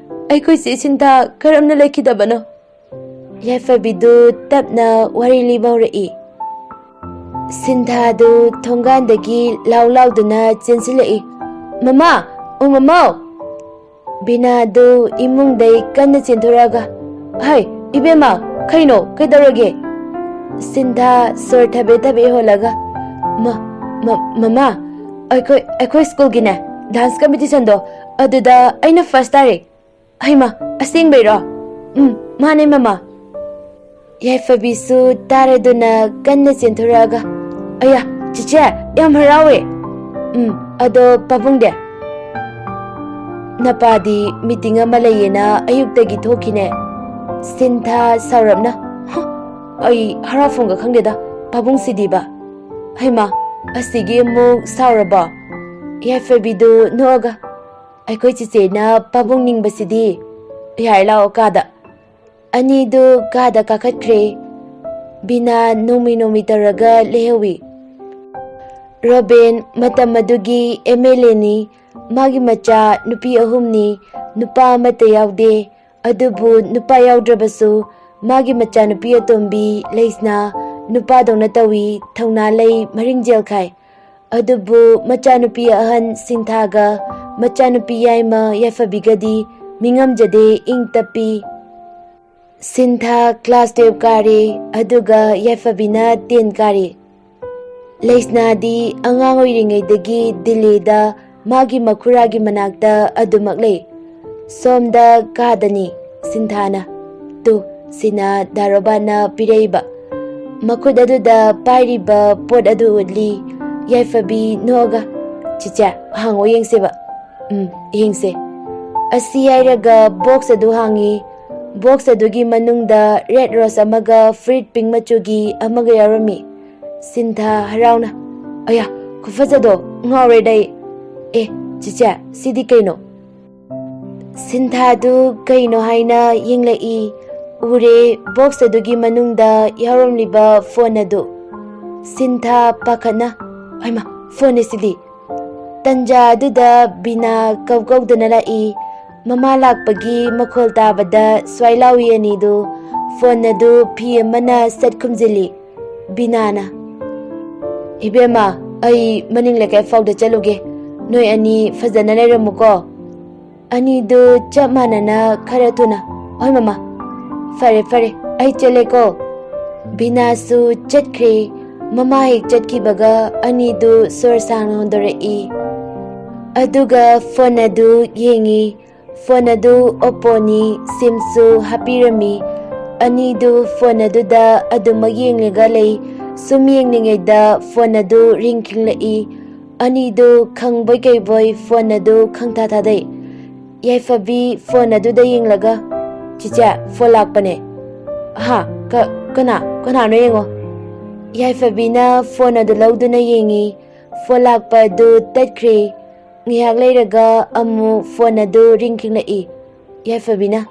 ꯑꯩꯈꯣꯏ ꯆꯦ ꯁꯤꯟꯊꯥ ꯀꯔꯝꯅ ꯂꯩꯈꯤꯗꯕꯅꯣ?" ꯌꯥꯏꯐꯕꯤꯗꯨ ꯇꯞꯅ ꯋꯥꯔꯤ ꯂꯤꯕ ꯍꯧꯔꯛꯏ꯫ ꯁꯤꯟꯊꯥꯗꯨ ꯊꯣꯡꯒꯥꯟꯗꯒꯤ ꯂꯥꯎ ꯂꯥꯎꯗꯨꯅ ꯆꯦꯟꯁꯤꯜꯂꯛꯏ꯫ "ꯃꯃꯥ! ꯑꯣ ꯃꯃꯥ!" ꯕꯤꯅꯥꯗꯨ ꯏꯃꯨꯡꯗꯩ ꯀꯟꯅ ꯆꯦꯟꯊꯣꯔꯛꯑꯒ, "ꯍꯩ, ꯏꯕꯦꯝꯃ, ꯀꯩꯅꯣ? ꯀꯩꯗꯧꯔꯒꯦ?" ꯁꯤꯟꯊꯥ ꯁꯣꯔ ꯊꯕꯦ ꯊꯕꯦ ꯍꯣꯜꯂꯒ, "ꯃ-, ꯃ-, ꯃꯃꯥ, ꯑꯩꯈꯣꯏ, ꯑꯩꯈꯣꯏ ꯁ꯭ꯀꯨꯜꯒꯤꯅꯦ, ꯗꯥꯟꯁ ꯀꯝꯄꯤꯇꯤꯁꯟꯗꯣ, ꯑꯗꯨꯗ ꯑꯩꯅ ꯐꯥꯔꯁ ꯇꯥꯔꯦ꯫" "ꯍꯩꯃꯥ, ꯑꯁꯦꯡꯕꯩꯔꯣ?" "ꯎꯝ, ꯃꯥꯅꯦ ꯃꯃꯥ꯫" ꯌꯥꯏꯐꯕꯤꯁꯨ ꯇꯥꯔꯗꯨꯅ ꯀꯟꯅ ꯆꯦꯟꯊꯣꯔꯛꯑꯒ, "ꯑꯌꯥ, ꯆꯤꯆꯦ, ꯌꯥꯝ ꯍꯔꯥꯎꯋꯦ꯫ ꯎꯝ, ꯑꯗꯣ ꯄꯥꯕꯨꯡꯗꯤ?" "ꯅꯄꯥꯗꯤ ꯃꯤꯇꯤꯡ ꯑꯃ ꯂꯩꯌꯦꯅ ꯑꯌꯨꯛꯇꯒꯤ ꯊꯣꯛꯈꯤꯅꯦ꯫" ꯁꯤꯟꯊꯥ ꯁꯥꯎꯔꯞꯅ, "ꯍ, ꯑꯩ ꯍꯔꯥꯎꯐꯝꯒ ꯈꯪꯗꯦꯗ, ꯄꯥꯕꯨꯡꯁꯤꯗꯤꯕ꯫" ꯍꯩꯃꯥ, ꯑꯁꯤꯒꯤ ꯑꯃꯨꯛ ꯁꯥꯎꯔꯕꯣ? ꯌꯥꯏꯐꯕꯤꯗꯨ ꯅꯣꯛꯑꯒ, "ꯑꯩꯈꯣꯏ ꯆꯤꯆꯦꯅ ꯄꯥꯕꯨꯡ ꯅꯤꯡꯕꯁꯤꯗꯤ꯫ ꯌꯥꯔꯦ, ꯂꯥꯛꯑꯣ ꯀꯥꯗ꯫" ꯑꯅꯤꯗꯨ ꯀꯥꯗ ꯀꯥꯈꯠꯈ꯭ꯔꯦ꯫ ꯕꯤꯅꯥ ꯅꯣꯡꯃꯤ ꯅꯣꯡꯃꯤ ꯇꯧꯔꯒ ꯂꯩꯍꯧꯏ꯫ ꯔꯣꯕꯦꯟ ꯃꯇꯝ ꯑꯗꯨꯒꯤ ꯑꯦꯝ ꯑꯦꯜ ꯑꯦꯅꯤ꯫ ꯃꯥꯒꯤ ꯃꯆꯥ ꯅꯨꯄꯤ ꯑꯍꯨꯝꯅꯤ, ꯅꯨꯄꯥ ꯑꯃꯠꯇ ꯌꯥꯎꯗꯦ꯫ ꯑꯗꯨꯕꯨ ꯅꯨꯄꯥ ꯌꯥꯎꯗ꯭ꯔꯕꯁꯨ ꯃꯥꯒꯤ ꯃꯆꯥꯅꯨꯄꯤ ꯑꯇꯣꯝꯕꯤ ꯂꯩꯁꯅꯥ ꯅꯨꯄꯥꯗꯧꯅ ꯇꯧꯏ, ꯊꯧꯅꯥ ꯂꯩ, ꯃꯔꯤꯡꯖꯦꯜ ꯈꯥꯏ꯫ ꯑꯗꯨꯕꯨ ꯃꯆꯥꯅꯨꯄꯤ ꯑꯍꯟ ꯁꯤꯟꯊꯥꯒ ꯃꯆꯥꯅꯨꯄꯤ ꯌꯥꯏꯃ ꯌꯥꯏꯐꯕꯤꯒꯗꯤ ꯃꯤꯉꯝꯖꯗꯦ, ꯏꯪ ꯇꯞꯄꯤ꯫ ꯁꯤꯟꯊꯥ ꯀ꯭ꯂꯥꯁ ꯇꯨꯌꯦꯜꯐ ꯀꯥꯔꯦ, ꯑꯗꯨꯒ ꯌꯥꯏꯐꯕꯤꯅ ꯇꯦꯟ ꯀꯥꯔꯦ꯫ ꯂꯩꯁꯅꯥꯗꯤ ꯑꯉꯥꯡ ꯑꯣꯏꯔꯤꯉꯩꯗꯒꯤ ꯗꯤꯜꯂꯤꯗ ꯃꯥꯒꯤ ꯃꯈꯨꯔꯥꯒꯤ ꯃꯅꯥꯛꯇ ꯑꯗꯨꯃꯛ ꯂꯩ꯫ ꯁꯣꯝꯗ ꯀꯥꯗꯅꯤ ꯁꯤꯟꯊꯥꯅ꯫ ꯇꯨ, ꯁꯤꯅ ꯗꯥ ꯔꯣꯕꯥꯟꯅ ꯄꯤꯔꯛꯏꯕ꯫ ꯃꯈꯨꯠ ꯑꯗꯨꯗ ꯄꯥꯏꯔꯤꯕ ꯄꯣꯠ ꯑꯗꯨ ꯎꯠꯂꯤ꯫ ꯌꯥꯏꯐꯕꯤ ꯅꯣꯛꯑꯒ, "ꯆꯤꯆꯦ, ꯍꯥꯡꯉꯣ ꯌꯦꯡꯁꯦꯕ꯫" "ꯎꯝ, ꯌꯦꯡꯁꯦ꯫" ꯑꯁꯤ ꯍꯥꯏꯔꯒ ꯕꯣꯛꯁ ꯑꯗꯨ ꯍꯥꯡꯉꯤ꯫ ꯕꯣꯛꯁ ꯑꯗꯨꯒꯤ ꯃꯅꯨꯡꯗ ꯔꯦꯗ ꯔꯣꯁ ꯑꯃꯒ ꯐꯨꯔꯤꯠ ꯄꯤꯡ ꯃꯆꯨꯒꯤ ꯑꯃꯒ ꯌꯥꯎꯔꯝꯃꯤ꯫ ꯁꯤꯟꯊꯥ ꯍꯔꯥꯎꯅ, "ꯑꯌꯥ, ꯈꯨꯐꯖꯗꯣ, ꯉꯥꯎꯔꯦꯗ ꯑꯩ꯫ ꯑꯦ, ꯆꯤꯆꯦ, ꯁꯤꯗꯤ ꯀꯩꯅꯣ?" ꯁꯤꯟꯊꯥꯗꯨ ꯀꯩꯅꯣ ꯍꯥꯏꯅ ꯌꯦꯡꯂꯛꯏ꯫ ꯎꯔꯦ, ꯕꯣꯛꯁ ꯑꯗꯨꯒꯤ ꯃꯅꯨꯡꯗ ꯌꯥꯎꯔꯝꯂꯤꯕ ꯐꯣꯟ ꯑꯗꯨ꯫ ꯁꯤꯟꯊꯥ ꯄꯥꯈꯠꯅ, "ꯍꯩꯃꯥ, ꯐꯣꯟ ꯑꯁꯤꯗꯤ?" ꯇꯟꯖꯥ ꯑꯗꯨꯗ ꯕꯤꯅꯥ ꯀꯧ ꯀꯧꯗꯅ ꯂꯥꯛꯏ꯫ ꯃꯃꯥ ꯂꯥꯛꯄꯒꯤ ꯃꯈꯣꯜ ꯇꯥꯕꯗ ꯁ꯭ꯋꯥꯏ ꯂꯥꯎꯏ ꯑꯅꯤꯗꯨ ꯐꯣꯟ ꯑꯗꯨ ꯐꯤ ꯑꯃꯅ ꯁꯠ ꯈꯨꯝꯖꯤꯜꯂꯤ꯫ ꯕꯤꯅꯥꯅ, "ꯏꯕꯦꯝꯃ, ꯑꯩ ꯃꯅꯤꯡ ꯂꯩꯀꯥꯏ ꯐꯥꯎꯗ ꯆꯠꯂꯨꯒꯦ꯫ ꯅꯣꯏ ꯑꯅꯤ ꯐꯖꯅ ꯂꯩꯔꯝꯃꯨꯀꯣ꯫" ꯑꯅꯤꯗꯨ ꯆꯞ ꯃꯥꯟꯅꯅ ꯈꯔ ꯊꯨꯅ, "ꯍꯣꯏ ꯃꯃꯥ, ꯐꯔꯦ ꯐꯔꯦ, ꯑꯩ ꯆꯠꯂꯦꯀꯣ"꯫ ꯕꯤꯅꯥꯁꯨ ꯆꯠꯈ꯭ꯔꯦ꯫ ꯃꯃꯥ ꯍꯦꯛ ꯆꯠꯈꯤꯕꯒ ꯑꯅꯤꯗꯨ ꯁꯣꯔ ꯁꯥꯡꯅ ꯍꯣꯟꯗꯣꯔꯛꯏ꯫ ꯑꯗꯨꯒ ꯐꯣꯟ ꯑꯗꯨ ꯌꯦꯡꯉꯤ꯫ ꯐꯣꯟ ꯑꯗꯨ ꯑꯣꯞꯄꯣꯅꯤ, ꯁꯤꯝꯁꯨ ꯍꯥꯞꯄꯤꯔꯝꯃꯤ꯫ ꯑꯅꯤꯗꯨ ꯐꯣꯟ ꯑꯗꯨꯗ ꯑꯗꯨꯃꯛ ꯌꯦꯡꯂꯒ ꯂꯩ꯫ ꯁꯨꯝ ꯌꯦꯡꯂꯤꯉꯩꯗ ꯐꯣꯟ ꯑꯗꯨ ꯔꯤꯡ ꯈꯤꯡꯂꯛꯏ꯫ ꯑꯅꯤꯗꯨ ꯈꯪꯕꯣꯏ ꯀꯩꯕꯣꯏ ꯐꯣꯟ ꯑꯗꯨ ꯈꯪꯊꯥ ꯊꯥꯗꯩ꯫ ꯌꯥꯏꯐꯕꯤ ꯐꯣꯟ ꯑꯗꯨꯗ ꯌꯦꯡꯂꯒ, "ꯆꯤꯆꯦ, ꯐꯣꯟ ꯂꯥꯛꯄꯅꯦ"꯫ "ꯍꯥ? ꯀ-, ꯀꯅꯥ? ꯀꯅꯥꯅꯣ ꯌꯦꯡꯉꯣ"꯫ ꯌꯥꯏꯐꯕꯤꯅ ꯐꯣꯟ ꯑꯗꯨ ꯂꯧꯗꯨꯅ ꯌꯦꯡꯉꯤ꯫ ꯐꯣꯟ ꯂꯥꯛꯄ ꯑꯗꯨ ꯇꯠꯈ꯭ꯔꯦ꯫ ꯉꯥꯏꯍꯥꯛ ꯂꯩꯔꯒ ꯑꯃꯨꯛ ꯐꯣꯟ ꯑꯗꯨ ꯔꯤꯡ ꯈꯤꯡꯂꯛꯏ꯫ ꯌꯥꯏꯐꯕꯤꯅ,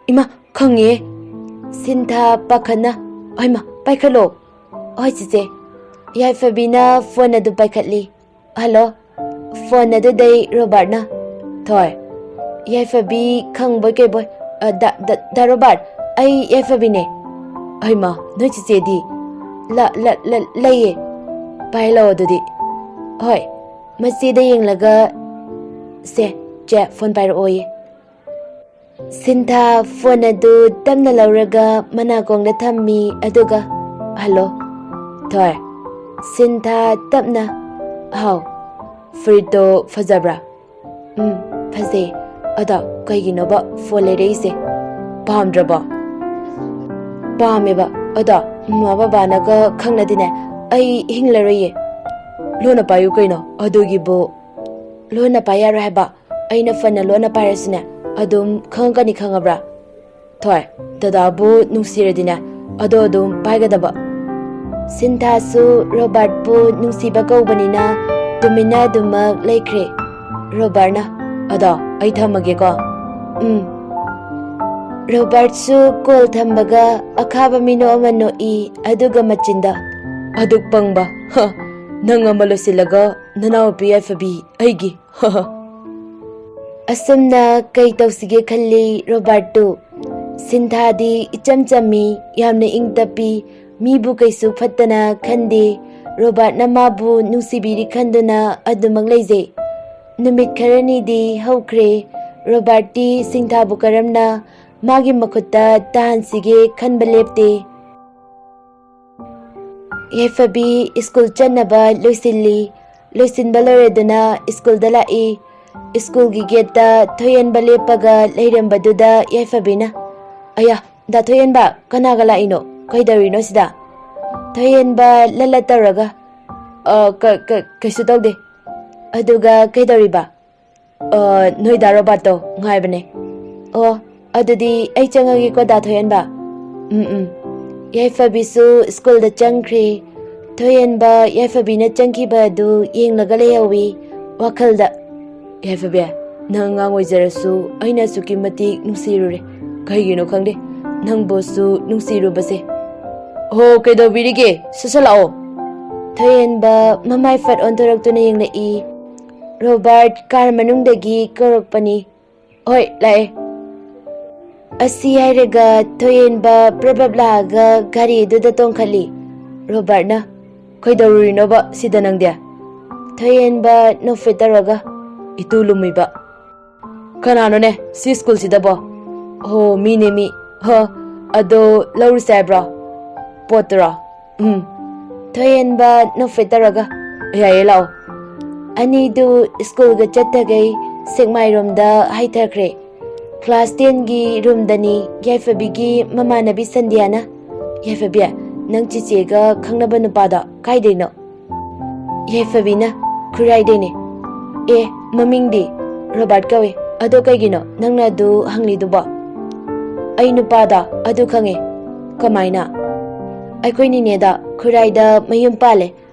"ꯏꯃꯥ, ꯈꯪꯉꯦ"꯫ ꯁꯤꯟꯊꯥ ꯄꯥꯈꯠꯅ, "ꯍꯣꯏꯃꯥ, ꯄꯥꯏꯈꯠꯂꯣ"꯫ "ꯍꯣꯏ ꯆꯤꯆꯦ"꯫ ꯌꯥꯏꯐꯕꯤꯅ ꯐꯣꯟ ꯑꯗꯨ ꯄꯥꯏꯈꯠꯂꯤ꯫ "ꯍꯜꯂꯣ"꯫ ꯐꯣꯟ ꯑꯗꯨꯗꯩ ꯔꯣꯕꯥꯔꯠꯅ, "ꯊꯣꯏ"꯫ ꯌꯥꯏꯐꯕꯤ ꯈꯪꯕꯣꯏ ꯀꯩꯕꯣꯏ, "ꯑ, ꯗꯥ, ꯗꯥ, ꯗꯥ ꯔꯣꯕꯥꯔꯠ, ꯑꯩ ꯌꯥꯏꯐꯕꯤꯅꯦ"꯫ "ꯍꯩꯃꯥ, ꯅꯣꯏ ꯆꯤꯆꯦꯗꯤ?" "ꯂ-, ꯂ-, ꯂ-, ꯂꯩꯌꯦ"꯫ "ꯄꯥꯏꯍꯜꯂꯛꯑꯣ ꯑꯗꯨꯗꯤ"꯫ "ꯍꯣꯏ"꯫ ꯃꯆꯦꯗ ꯌꯦꯡꯂꯒ, "ꯁꯦ, ꯆꯦ, ꯐꯣꯟ ꯄꯥꯏꯔꯛꯑꯣꯌꯦ"꯫ ꯁꯤꯟꯊꯥ ꯐꯣꯟ ꯑꯗꯨ ꯇꯞꯅ ꯂꯧꯔꯒ ꯃꯅꯥꯀꯣꯡꯗ ꯊꯝꯃꯤ, ꯑꯗꯨꯒ, "ꯍꯜꯂꯣ, ꯊꯣꯏ"꯫ ꯁꯤꯟꯊꯥ ꯇꯞꯅ, "ꯍꯥꯎ, ꯐꯨꯔꯤꯠꯇꯣ ꯐꯖꯕ꯭ꯔꯥ?" "ꯎꯝ, ꯐꯖꯩ꯫ ꯑꯗꯣ ꯀꯩꯒꯤꯅꯣꯕ ꯐꯣꯟ ꯂꯩꯔꯛꯏꯁꯦ? ꯄꯥꯝꯗ꯭ꯔꯕꯣ?" "ꯄꯥꯝꯃꯦꯕ, ꯑꯗꯣ ꯃꯃꯥ ꯕꯕꯥꯅꯒ ꯈꯪꯂꯗꯤꯅꯦ, ꯑꯩ ꯍꯤꯡꯂꯔꯣꯏꯌꯦ"꯫ "ꯂꯣꯟꯅ ꯄꯥꯏꯌꯨ ꯀꯩꯅꯣ, ꯑꯗꯨꯒꯤꯕꯨ"꯫ "ꯂꯣꯟꯅ ꯄꯥꯏ ꯌꯥꯔꯣꯏ ꯍꯥꯏꯕ꯫ ꯑꯩꯅ ꯐꯅ ꯂꯣꯟꯅ ꯄꯥꯏꯔꯁꯨꯅꯦ, ꯑꯗꯨꯝ ꯈꯪꯉꯛꯀꯅꯤ, ꯈꯪꯉꯕ꯭ꯔꯥ? ꯊꯣꯏ, ꯗꯗꯥꯕꯨ ꯅꯨꯡꯁꯤꯔꯗꯤꯅꯦ, ꯑꯗꯣ ꯑꯗꯨꯝ ꯄꯥꯏꯒꯗꯕ"꯫ ꯁꯤꯟꯊꯥꯁꯨ ꯔꯣꯕꯥꯔꯠꯄꯨ ꯅꯨꯡꯁꯤꯕ ꯀꯧꯕꯅꯤꯅ ꯇꯨꯃꯤꯟꯅ ꯑꯗꯨꯃꯛ ꯂꯩꯈ꯭ꯔꯦ꯫ ꯔꯣꯕꯥꯔꯠꯅ, "ꯑꯗꯣ ꯑꯩ ꯊꯝꯃꯒꯦꯀꯣ"꯫ "ꯎꯝ"꯫ ꯔꯣꯕꯥꯔꯠꯁꯨ ꯀꯣꯜ ꯊꯝꯕꯒ ꯑꯈꯥꯕ ꯃꯤꯅꯣꯛ ꯑꯃ ꯅꯣꯛꯏ, ꯑꯗꯨꯒ ꯃꯆꯤꯟꯗ, "ꯑꯗꯨꯛ ꯄꯪꯕ, ꯍ, ꯅꯪ ꯑꯃ ꯂꯣꯏꯁꯤꯜꯂꯒ ꯅꯅꯥꯎꯄꯤ ꯌꯥꯏꯐꯕꯤ ꯑꯩꯒꯤ"꯫ ꯑꯁꯨꯝꯅ ꯀꯩ ꯇꯧꯁꯤꯒꯦ ꯈꯜꯂꯤ ꯔꯣꯕꯥꯔꯠꯇꯨ꯫ ꯁꯤꯟꯊꯥꯗꯤ ꯏꯆꯝ ꯆꯝꯃꯤ, ꯌꯥꯝꯅ ꯏꯪ ꯇꯞꯄꯤ, ꯃꯤꯕꯨ ꯀꯩꯁꯨ ꯐꯠꯇꯅ ꯈꯟꯗꯦ꯫ ꯔꯣꯕꯥꯔꯠꯅ ꯃꯥꯕꯨ ꯅꯨꯡꯁꯤꯕꯤꯔꯤ ꯈꯟꯗꯨꯅ ꯑꯗꯨꯃꯛ ꯂꯩꯖꯩ꯫ ꯅꯨꯃꯤꯠ ꯈꯔꯅꯤꯗꯤ ꯍꯧꯈ꯭ꯔꯦ꯫ ꯔꯣꯕꯥꯔꯠꯇꯤ ꯁꯤꯡꯊꯥꯕꯨ ꯀꯔꯝꯅ ꯃꯥꯒꯤ ꯃꯈꯨꯠꯇ ꯇꯥꯍꯟꯁꯤꯒꯦ ꯈꯟꯕ ꯂꯦꯞꯇꯦ꯫ ꯌꯥꯏꯐꯕꯤ ꯁ꯭ꯀꯨꯜ ꯆꯠꯅꯕ ꯂꯣꯏꯁꯤꯜꯂꯤ꯫ ꯂꯣꯏꯁꯤꯟꯕ ꯂꯣꯏꯔꯗꯨꯅ ꯁ꯭ꯀꯨꯜꯗ ꯂꯥꯛꯏ꯫ ꯁ꯭ꯀꯨꯜꯒꯤ ꯒꯦꯠꯇ ꯊꯣꯏꯍꯦꯟꯕ ꯂꯦꯞꯄꯒ ꯂꯩꯔꯝꯕꯗꯨꯗ ꯌꯥꯏꯐꯕꯤꯅ, "ꯑꯌꯥ, ꯗꯥ ꯊꯣꯏꯍꯦꯟꯕ, ꯀꯅꯥꯒ ꯂꯥꯛꯏꯅꯣ? ꯀꯩꯗꯧꯔꯤꯅꯣ ꯁꯤꯗ?" ꯊꯣꯏꯍꯦꯟꯕ ꯂꯠꯂꯠ ꯇꯧꯔꯒ, "ꯑ, ꯀ-, ꯀ-, ꯀꯩꯁꯨ ꯇꯧꯗꯦ꯫ ꯑꯗꯨꯒ ꯀꯩꯗꯧꯔꯤꯕ?" "ꯑ, ꯅꯣꯏ ꯗꯥ ꯔꯣꯕꯥꯔꯠꯇꯣ ꯉꯥꯏꯕꯅꯦ꯫" "ꯑꯣ, ꯑꯗꯨꯗꯤ ꯑꯩ ꯆꯪꯉꯒꯦꯀꯣ, ꯗꯥ ꯊꯣꯏꯍꯦꯟꯕ꯫" "ꯎꯝ, ꯎꯝ꯫" ꯌꯥꯏꯐꯕꯤꯁꯨ ꯁ꯭ꯀꯨꯜꯗ ꯆꯪꯈ꯭ꯔꯦ꯫ ꯊꯣꯏꯍꯦꯟꯕ ꯌꯥꯏꯐꯕꯤꯅ ꯆꯪꯈꯤꯕ ꯑꯗꯨ ꯌꯦꯡꯂꯒ ꯂꯩꯍꯧꯋꯤ ꯋꯥꯈꯜꯗ꯫ "ꯌꯥꯏꯐꯕꯤ, ꯅꯪ ꯑꯉꯥꯡ ꯑꯣꯏꯖꯔꯁꯨ ꯑꯩꯅ ꯑꯁꯨꯛꯀꯤ ꯃꯇꯤꯛ ꯅꯨꯡꯁꯤꯔꯨꯔꯦ꯫ ꯀꯩꯒꯤꯅꯣ ꯈꯪꯗꯦ, ꯅꯪꯕꯨꯁꯨ ꯅꯨꯡꯁꯤꯔꯨꯕꯁꯦ꯫ ꯍꯣ, ꯀꯩꯗꯧꯕꯤꯔꯤꯒꯦ? ꯁꯠ ꯁꯠ ꯂꯥꯛꯑꯣ꯫" ꯊꯣꯏꯍꯦꯟꯕ ꯃꯃꯥꯏ ꯐꯠ ꯑꯣꯟꯊꯣꯔꯛꯇꯨꯅ ꯌꯦꯡꯂꯛꯏ꯫ ꯔꯣꯕꯥꯔꯠ ꯀꯥꯔ ꯃꯅꯨꯡꯗꯒꯤ ꯀꯧꯔꯛꯄꯅꯤ꯫ "ꯍꯣꯏ, ꯂꯥꯛꯑꯦ꯫" ꯑꯁꯤ ꯍꯥꯏꯔꯒ ꯊꯣꯏꯍꯦꯟꯕ ꯄ꯭ꯔꯞ ꯄ꯭ꯔꯞ ꯂꯥꯛꯑꯒ ꯒꯥꯔꯤ ꯑꯗꯨꯗ ꯇꯣꯡꯈꯠꯂꯤ꯫ ꯔꯣꯕꯥꯔꯠꯅ, "ꯀꯩꯗꯧꯔꯨꯔꯤꯅꯣꯕ ꯁꯤꯗ ꯅꯪꯗꯤ?" ꯊꯣꯏꯍꯦꯟꯕ ꯅꯣꯛꯐꯦꯠ ꯇꯧꯔꯒ, "ꯏꯇꯨ ꯂꯨꯝꯃꯤꯕ꯫" "ꯀꯅꯥꯅꯣꯅꯦ ꯁꯤ ꯁ꯭ꯀꯨꯜꯁꯤꯗꯕꯣ?" "ꯍꯣ, ꯃꯤꯅꯦ ꯃꯤ꯫ ꯍꯣ, ꯑꯗꯣ ꯂꯧꯔꯨꯁꯦ ꯍꯥꯏꯕ꯭ꯔꯣ? ꯄꯣꯠꯇꯨꯔꯣ?" "ꯎꯝ꯫" ꯊꯣꯏꯍꯦꯟꯕ ꯅꯣꯛꯐꯦꯠ ꯇꯧꯔꯒ, "ꯌꯥꯏꯌꯦ, ꯂꯥꯛꯑꯣ꯫" ꯑꯅꯤꯗꯨ ꯁ꯭ꯀꯨꯜꯒ ꯆꯠꯇꯈꯩ ꯁꯦꯛꯃꯥꯏꯔꯣꯝꯗ ꯍꯥꯏꯊꯈ꯭ꯔꯦ꯫ ꯀ꯭ꯂꯥꯁ ꯇꯦꯟꯒꯤ ꯔꯨꯝꯗꯅꯤ ꯌꯥꯏꯐꯕꯤꯒꯤ ꯃꯃꯥꯟꯅꯕꯤ ꯁꯟꯙ꯭ꯌꯥꯅ, "ꯌꯥꯏꯐꯕꯤ, ꯅꯪ ꯆꯤꯆꯦꯒ ꯈꯪꯅꯕ ꯅꯨꯄꯥꯗꯣ ꯀꯥꯏꯗꯩꯅꯣ?" ꯌꯥꯏꯐꯕꯤꯅ, "ꯈꯨꯔꯥꯏꯗꯩꯅꯦ꯫" "ꯑꯦ, ꯃꯃꯤꯡꯗꯤ?" "ꯔꯣꯕꯥꯔꯠ ꯀꯧꯏ꯫ ꯑꯗꯣ ꯀꯩꯒꯤꯅꯣ ꯅꯪꯅ ꯑꯗꯨ ꯍꯪꯂꯤꯗꯨꯕꯣ?" "ꯑꯩ ꯅꯨꯄꯥꯗꯣ ꯑꯗꯨ ꯈꯪꯉꯦ꯫" "ꯀꯃꯥꯏꯅ?" "ꯑꯩꯈꯣꯏ ꯅꯤꯅꯦꯗꯣ ꯈꯨꯔꯥꯏꯗ ꯃꯌꯨꯝ ꯄꯥꯜꯂꯦ꯫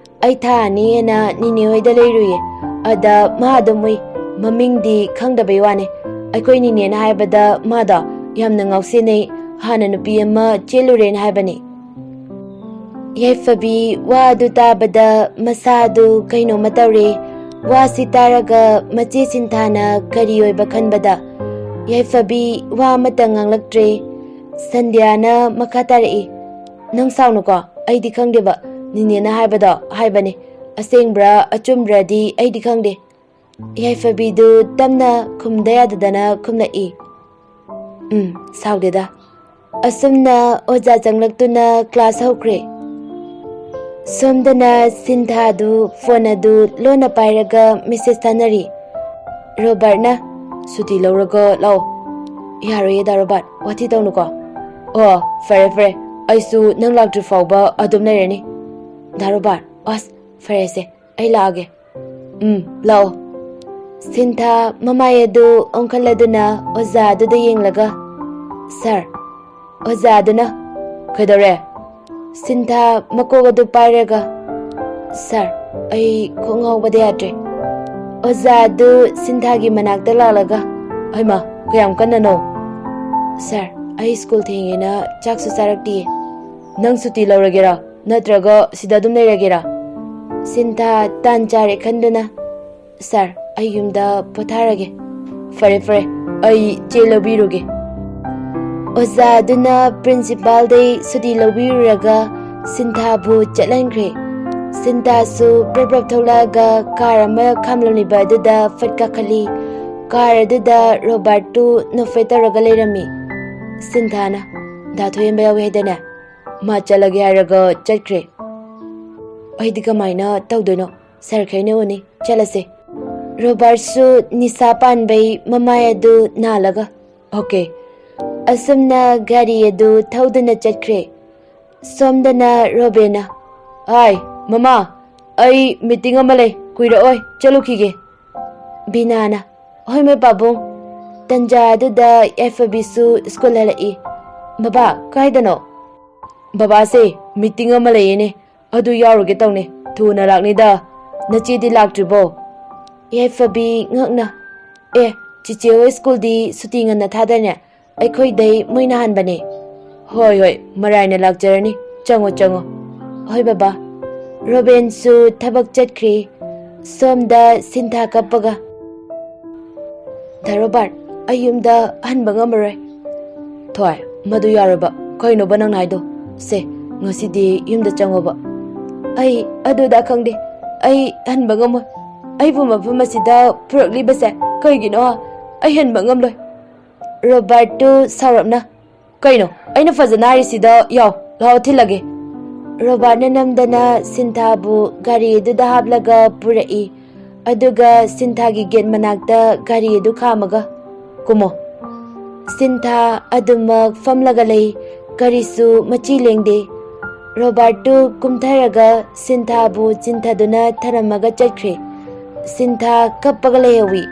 ꯑꯩ ꯊꯥ ꯑꯅꯤ ꯍꯦꯟꯅ ꯅꯤꯅꯦ ꯍꯣꯏꯗ ꯂꯩꯔꯨꯏꯌꯦ꯫ ꯑꯗ ꯃꯥ ꯑꯗꯨꯝ ꯎꯏ꯫ ꯃꯃꯤꯡꯗꯤ ꯈꯪꯗꯕꯩ ꯋꯥꯅꯦ꯫ ꯑꯩꯈꯣꯏ ꯅꯤꯅꯦꯅ ꯍꯥꯏꯕꯗ ꯃꯥꯗꯣ ꯌꯥꯝꯅ ꯉꯥꯎꯁꯤꯟꯅꯩ, ꯍꯥꯟꯅ ꯅꯨꯄꯤ ꯑꯃ ꯆꯦꯜꯂꯨꯔꯦꯅ ꯍꯥꯏꯕꯅꯤ꯫" ꯌꯥꯏꯐꯕꯤ ꯋꯥ ꯑꯗꯨ ꯇꯥꯕꯗ ꯃꯁꯥꯗꯨ ꯀꯩꯅꯣꯝꯃ ꯇꯧꯔꯦ꯫ ꯋꯥꯁꯤ ꯇꯥꯔꯒ ꯃꯆꯦ ꯁꯤꯟꯊꯥꯅ ꯀꯔꯤ ꯑꯣꯏꯕ ꯈꯟꯕꯗ ꯌꯥꯏꯐꯕꯤ ꯋꯥ ꯑꯃꯠꯇ ꯉꯥꯡꯂꯛꯇ꯭ꯔꯦ꯫ ꯁꯟꯙ꯭ꯌꯥꯅ ꯃꯈꯥ ꯇꯥꯔꯛꯏ, "ꯅꯪ ꯁꯥꯎꯅꯨꯀꯣ, ꯑꯩꯗꯤ ꯈꯪꯗꯦꯕ, ꯅꯤꯅꯦꯅ ꯍꯥꯏꯕꯗꯣ ꯍꯥꯏꯕꯅꯦ꯫ ꯑꯁꯦꯡꯕ꯭ꯔꯥ ꯑꯆꯨꯝꯕ꯭ꯔꯥꯗꯤ ꯑꯩꯗꯤ ꯈꯪꯗꯦ꯫ ꯌꯥꯏꯐꯕꯤꯗꯨ ꯇꯞꯅ ꯈꯨꯝꯗ ꯌꯥꯗꯗꯅ ꯈꯨꯝꯂꯛꯏ꯫ "ꯎꯝ, ꯁꯥꯎꯗꯦꯗ꯫" ꯑꯁꯨꯝꯅ ꯑꯣꯖꯥ ꯆꯪꯂꯛꯇꯨꯅ ꯀ꯭ꯂꯥꯁ ꯍꯧꯈ꯭ꯔꯦ꯫ ꯁꯣꯝꯗꯅ ꯁꯤꯟꯊꯥꯗꯨ ꯐꯣꯟ ꯑꯗꯨ ꯂꯣꯟꯅ ꯄꯥꯏꯔꯒ ꯃꯦꯁꯦꯖ ꯊꯥꯅꯔꯤ꯫ ꯔꯣꯕꯥꯔꯠꯅ, "ꯁꯨꯇꯤ ꯂꯧꯔꯒ ꯂꯥꯛꯑꯣ꯫" "ꯌꯥꯔꯣꯏꯌꯦ ꯗꯥ ꯔꯣꯕꯥꯔꯠ, ꯋꯥꯊꯤ ꯇꯧꯅꯨꯀꯣ꯫" "ꯑꯣ, ꯐꯔꯦ ꯐꯔꯦ, ꯑꯩꯁꯨ ꯅꯪ ꯂꯥꯛꯇ꯭ꯔꯤ ꯐꯥꯎꯕ ꯑꯗꯨꯝ ꯂꯩꯔꯅꯤ꯫" "ꯗꯥ ꯔꯣꯕꯥꯔꯠ, ꯑꯁ, ꯐꯔꯦꯁꯦ, ꯑꯩ ꯂꯥꯛꯑꯒꯦ꯫" "ꯎꯝ, ꯂꯥꯛꯑꯣ꯫" ꯁꯤꯟꯊꯥ ꯃꯃꯥꯏ ꯑꯗꯨ ꯑꯣꯟꯈꯠꯂꯗꯨꯅ ꯑꯣꯖꯥ ꯑꯗꯨꯗ ꯌꯦꯡꯂꯒ, "ꯁꯥꯔ꯫" ꯑꯣꯖꯥ ꯑꯗꯨꯅ, "ꯀꯩꯗꯧꯔꯦ?" ꯁꯤꯟꯊꯥ ꯃꯀꯣꯛ ꯑꯗꯨ ꯄꯥꯏꯔꯒ, "ꯁꯥꯔ, ꯑꯩ ꯀꯣꯛ ꯉꯥꯎꯕꯗ ꯌꯥꯗ꯭ꯔꯦ꯫" ꯑꯣꯖꯥ ꯑꯗꯨ ꯁꯤꯟꯊꯥꯒꯤ ꯃꯅꯥꯛꯇ ꯂꯥꯛꯂꯒ, "ꯍꯩꯃꯥ, ꯀꯌꯥꯝ ꯀꯟꯅꯅꯣ?" "ꯁꯥꯔ, ꯑꯩ ꯁ꯭ꯀꯨꯜ ꯊꯦꯡꯉꯦꯅ ꯆꯥꯛꯁꯨ ꯆꯥꯔꯛꯇꯤꯌꯦ꯫" "ꯅꯪ ꯁꯨꯇꯤ ꯂꯧꯔꯒꯦꯔꯥ, ꯅꯠꯇ꯭ꯔꯒ ꯁꯤꯗ ꯑꯗꯨꯝ ꯂꯩꯔꯒꯦꯔꯥ?" ꯁꯤꯟꯊꯥ ꯇꯥꯟ ꯆꯥꯔꯦ ꯈꯟꯗꯨꯅ, "ꯁꯥꯔ, ꯑꯩ ꯌꯨꯝꯗ ꯄꯣꯊꯥꯔꯒꯦ꯫" "ꯐꯔꯦ ꯐꯔꯦ, ꯑꯩ ꯆꯦ ꯂꯧꯕꯤꯔꯨꯒꯦ꯫" ꯑꯣꯖꯥ ꯑꯗꯨꯅ ꯄ꯭ꯔꯤꯟꯁꯤꯄꯥꯜꯗꯩ ꯁꯨꯇꯤ ꯂꯧꯕꯤꯔꯨꯔꯒ ꯁꯤꯟꯊꯥꯕꯨ ꯆꯠꯍꯟꯈ꯭ꯔꯦ꯫ ꯁꯤꯟꯊꯥꯁꯨ ꯄ꯭ꯔꯞ ꯄ꯭ꯔꯞ ꯊꯣꯛꯂꯛꯑꯒ ꯀꯥꯔ ꯑꯃ ꯈꯥꯝꯂꯝꯂꯤꯕ ꯑꯗꯨꯗ ꯐꯠ ꯀꯥꯈꯠꯂꯤ꯫ ꯀꯥꯔ ꯑꯗꯨꯗ ꯔꯣꯕꯥꯔꯠꯇꯨ ꯅꯣꯛꯐꯦꯠ ꯇꯧꯔꯒ ꯂꯩꯔꯝꯃꯤ꯫ ꯁꯤꯟꯊꯥꯅ, "ꯗꯥ ꯊꯣꯏꯍꯦꯟꯕ ꯌꯥꯎꯏ ꯍꯥꯏꯗꯅꯦ? ꯃꯥ ꯆꯠꯂꯒꯦ ꯍꯥꯏꯔꯒ ꯆꯠꯈ꯭ꯔꯦ꯫ ꯑꯩꯗꯤ ꯀꯃꯥꯏꯅ ꯇꯧꯗꯣꯏꯅꯣ? ꯁꯥꯔ ꯈꯩꯅ ꯎꯅꯤ꯫ ꯆꯠꯂꯁꯦ꯫" ꯔꯣꯕꯥꯔꯠꯁꯨ ꯅꯤꯁꯥ ꯄꯥꯟꯕꯩ ꯃꯃꯥꯏ ꯑꯗꯨ ꯅꯥꯜꯂꯒ, "ꯑꯣꯀꯦ꯫" ꯑꯁꯨꯝꯅ ꯒꯥꯔꯤ ꯑꯗꯨ ꯊꯧꯗꯨꯅ ꯆꯠꯈ꯭ꯔꯦ꯫ ꯁꯣꯝꯗꯅ ꯔꯣꯕꯦꯅ, "ꯍꯥꯏ, ꯃꯃꯥ, ꯑꯩ ꯃꯤꯇꯤꯡ ꯑꯃ ꯂꯩ, ꯀꯨꯏꯔꯛꯑꯣꯏ, ꯆꯠꯂꯨꯈꯤꯒꯦ꯫" ꯕꯤꯅꯥꯅ, "ꯍꯣꯏ ꯃꯣꯏ ꯄꯥꯕꯨꯡ꯫" ꯇꯟꯖꯥ ꯑꯗꯨꯗ ꯌꯥꯏꯐꯕꯤꯁꯨ ꯁ꯭ꯀꯨꯜ ꯍꯜꯂꯛꯏ꯫ "ꯕꯕꯥ, ꯀꯥꯏꯗꯅꯣ?" "ꯕꯕꯥꯁꯦ ꯃꯤꯇꯤꯡ ꯑꯃ ꯂꯩꯌꯦꯅꯦ, ꯑꯗꯨ ꯌꯥꯎꯔꯨꯒꯦ ꯇꯧꯅꯦ꯫ ꯊꯨꯅ ꯂꯥꯛꯅꯤꯗ꯫ ꯅꯆꯦꯗꯤ ꯂꯥꯛꯇ꯭ꯔꯤꯕꯣ?" ꯌꯥꯏꯐꯕꯤ ꯉꯛꯅ, "ꯑꯦ, ꯆꯤꯆꯦ ꯍꯣꯏ ꯁ꯭ꯀꯨꯜꯗꯤ ꯁꯨꯇꯤ ꯉꯟꯅ ꯊꯥꯗꯥꯏꯅꯦ? ꯑꯩꯈꯣꯏꯗꯩ ꯃꯣꯏꯅ ꯍꯥꯟꯕꯅꯦ꯫" "ꯍꯣꯏ, ꯍꯣꯏ, ꯃꯔꯥꯏꯅ ꯂꯥꯛꯆꯔꯅꯤ꯫ ꯆꯪꯉꯣ, ꯆꯪꯉꯣ꯫" "ꯍꯣꯏ, ꯕꯕꯥ꯫" ꯔꯣꯕꯦꯟꯁꯨ ꯊꯕꯛ ꯆꯠꯈ꯭ꯔꯦ꯫ ꯁꯣꯝꯗ ꯁꯤꯟꯊꯥ ꯀꯞꯄꯒ, "ꯗꯥ ꯔꯣꯕꯥꯔꯠ, ꯑꯩ ꯌꯨꯝꯗ ꯍꯟꯕ ꯉꯝꯃꯔꯣꯏ꯫" "ꯊꯣꯏ, ꯃꯗꯨ ꯌꯥꯔꯣꯏꯕ꯫ ꯀꯩꯅꯣꯕ ꯅꯪꯅ ꯍꯥꯏꯗꯣ? ꯁꯦ, ꯉꯁꯤꯗꯤ ꯌꯨꯝꯗ ꯆꯪꯉꯣꯕ꯫" "ꯑꯩ ꯑꯗꯨꯗ ꯈꯪꯗꯦ꯫ ꯑꯩ ꯍꯟꯕ ꯉꯝꯃꯣꯏ꯫" ꯑꯩꯕꯨ ꯃꯐꯝ ꯑꯁꯤꯗ ꯄꯨꯔꯛꯂꯤꯕꯁꯦ ꯀꯩꯒꯤꯅꯣ? ꯑꯩ ꯍꯦꯟꯕ ꯉꯝꯂꯣꯏ꯫ ꯔꯣꯕꯥꯔꯠꯇꯨ ꯁꯥꯎꯔꯞꯅ, "ꯀꯩꯅꯣ? ꯑꯩꯅ ꯐꯖꯅ ꯍꯥꯏꯔꯤꯁꯤꯗ ꯌꯥꯎ, ꯂꯥꯎ ꯊꯤꯜꯂꯒꯦ꯫" ꯔꯣꯕꯥꯔꯠꯅ ꯅꯝꯗꯅ ꯁꯤꯟꯊꯥꯕꯨ ꯒꯥꯔꯤ ꯑꯗꯨꯗ ꯍꯥꯞꯂꯒ ꯄꯨꯔꯛꯏ꯫ ꯑꯗꯨꯒ ꯁꯤꯟꯊꯥꯒꯤ ꯒꯦꯠ ꯃꯅꯥꯛꯇ ꯒꯥꯔꯤ ꯑꯗꯨ ꯈꯥꯝꯃꯒ, "ꯀꯨꯝꯃꯣ꯫" ꯁꯤꯟꯊꯥ ꯑꯗꯨꯃꯛ ꯐꯝꯂꯒ ꯂꯩ꯫ ꯀꯔꯤꯁꯨ ꯃꯆꯤ ꯂꯦꯡꯗꯦ꯫ ꯔꯣꯕꯥꯔꯠꯇꯨ ꯀꯨꯝꯊꯔꯒ ꯁꯤꯟꯊꯥꯕꯨ ꯆꯤꯟꯊꯗꯨꯅ ꯊꯅꯝꯃꯒ ꯆꯠꯈ꯭ꯔꯦ꯫ ꯁꯤꯟꯊꯥ ꯀꯞꯄꯒ ꯂꯩꯍꯧꯏ꯫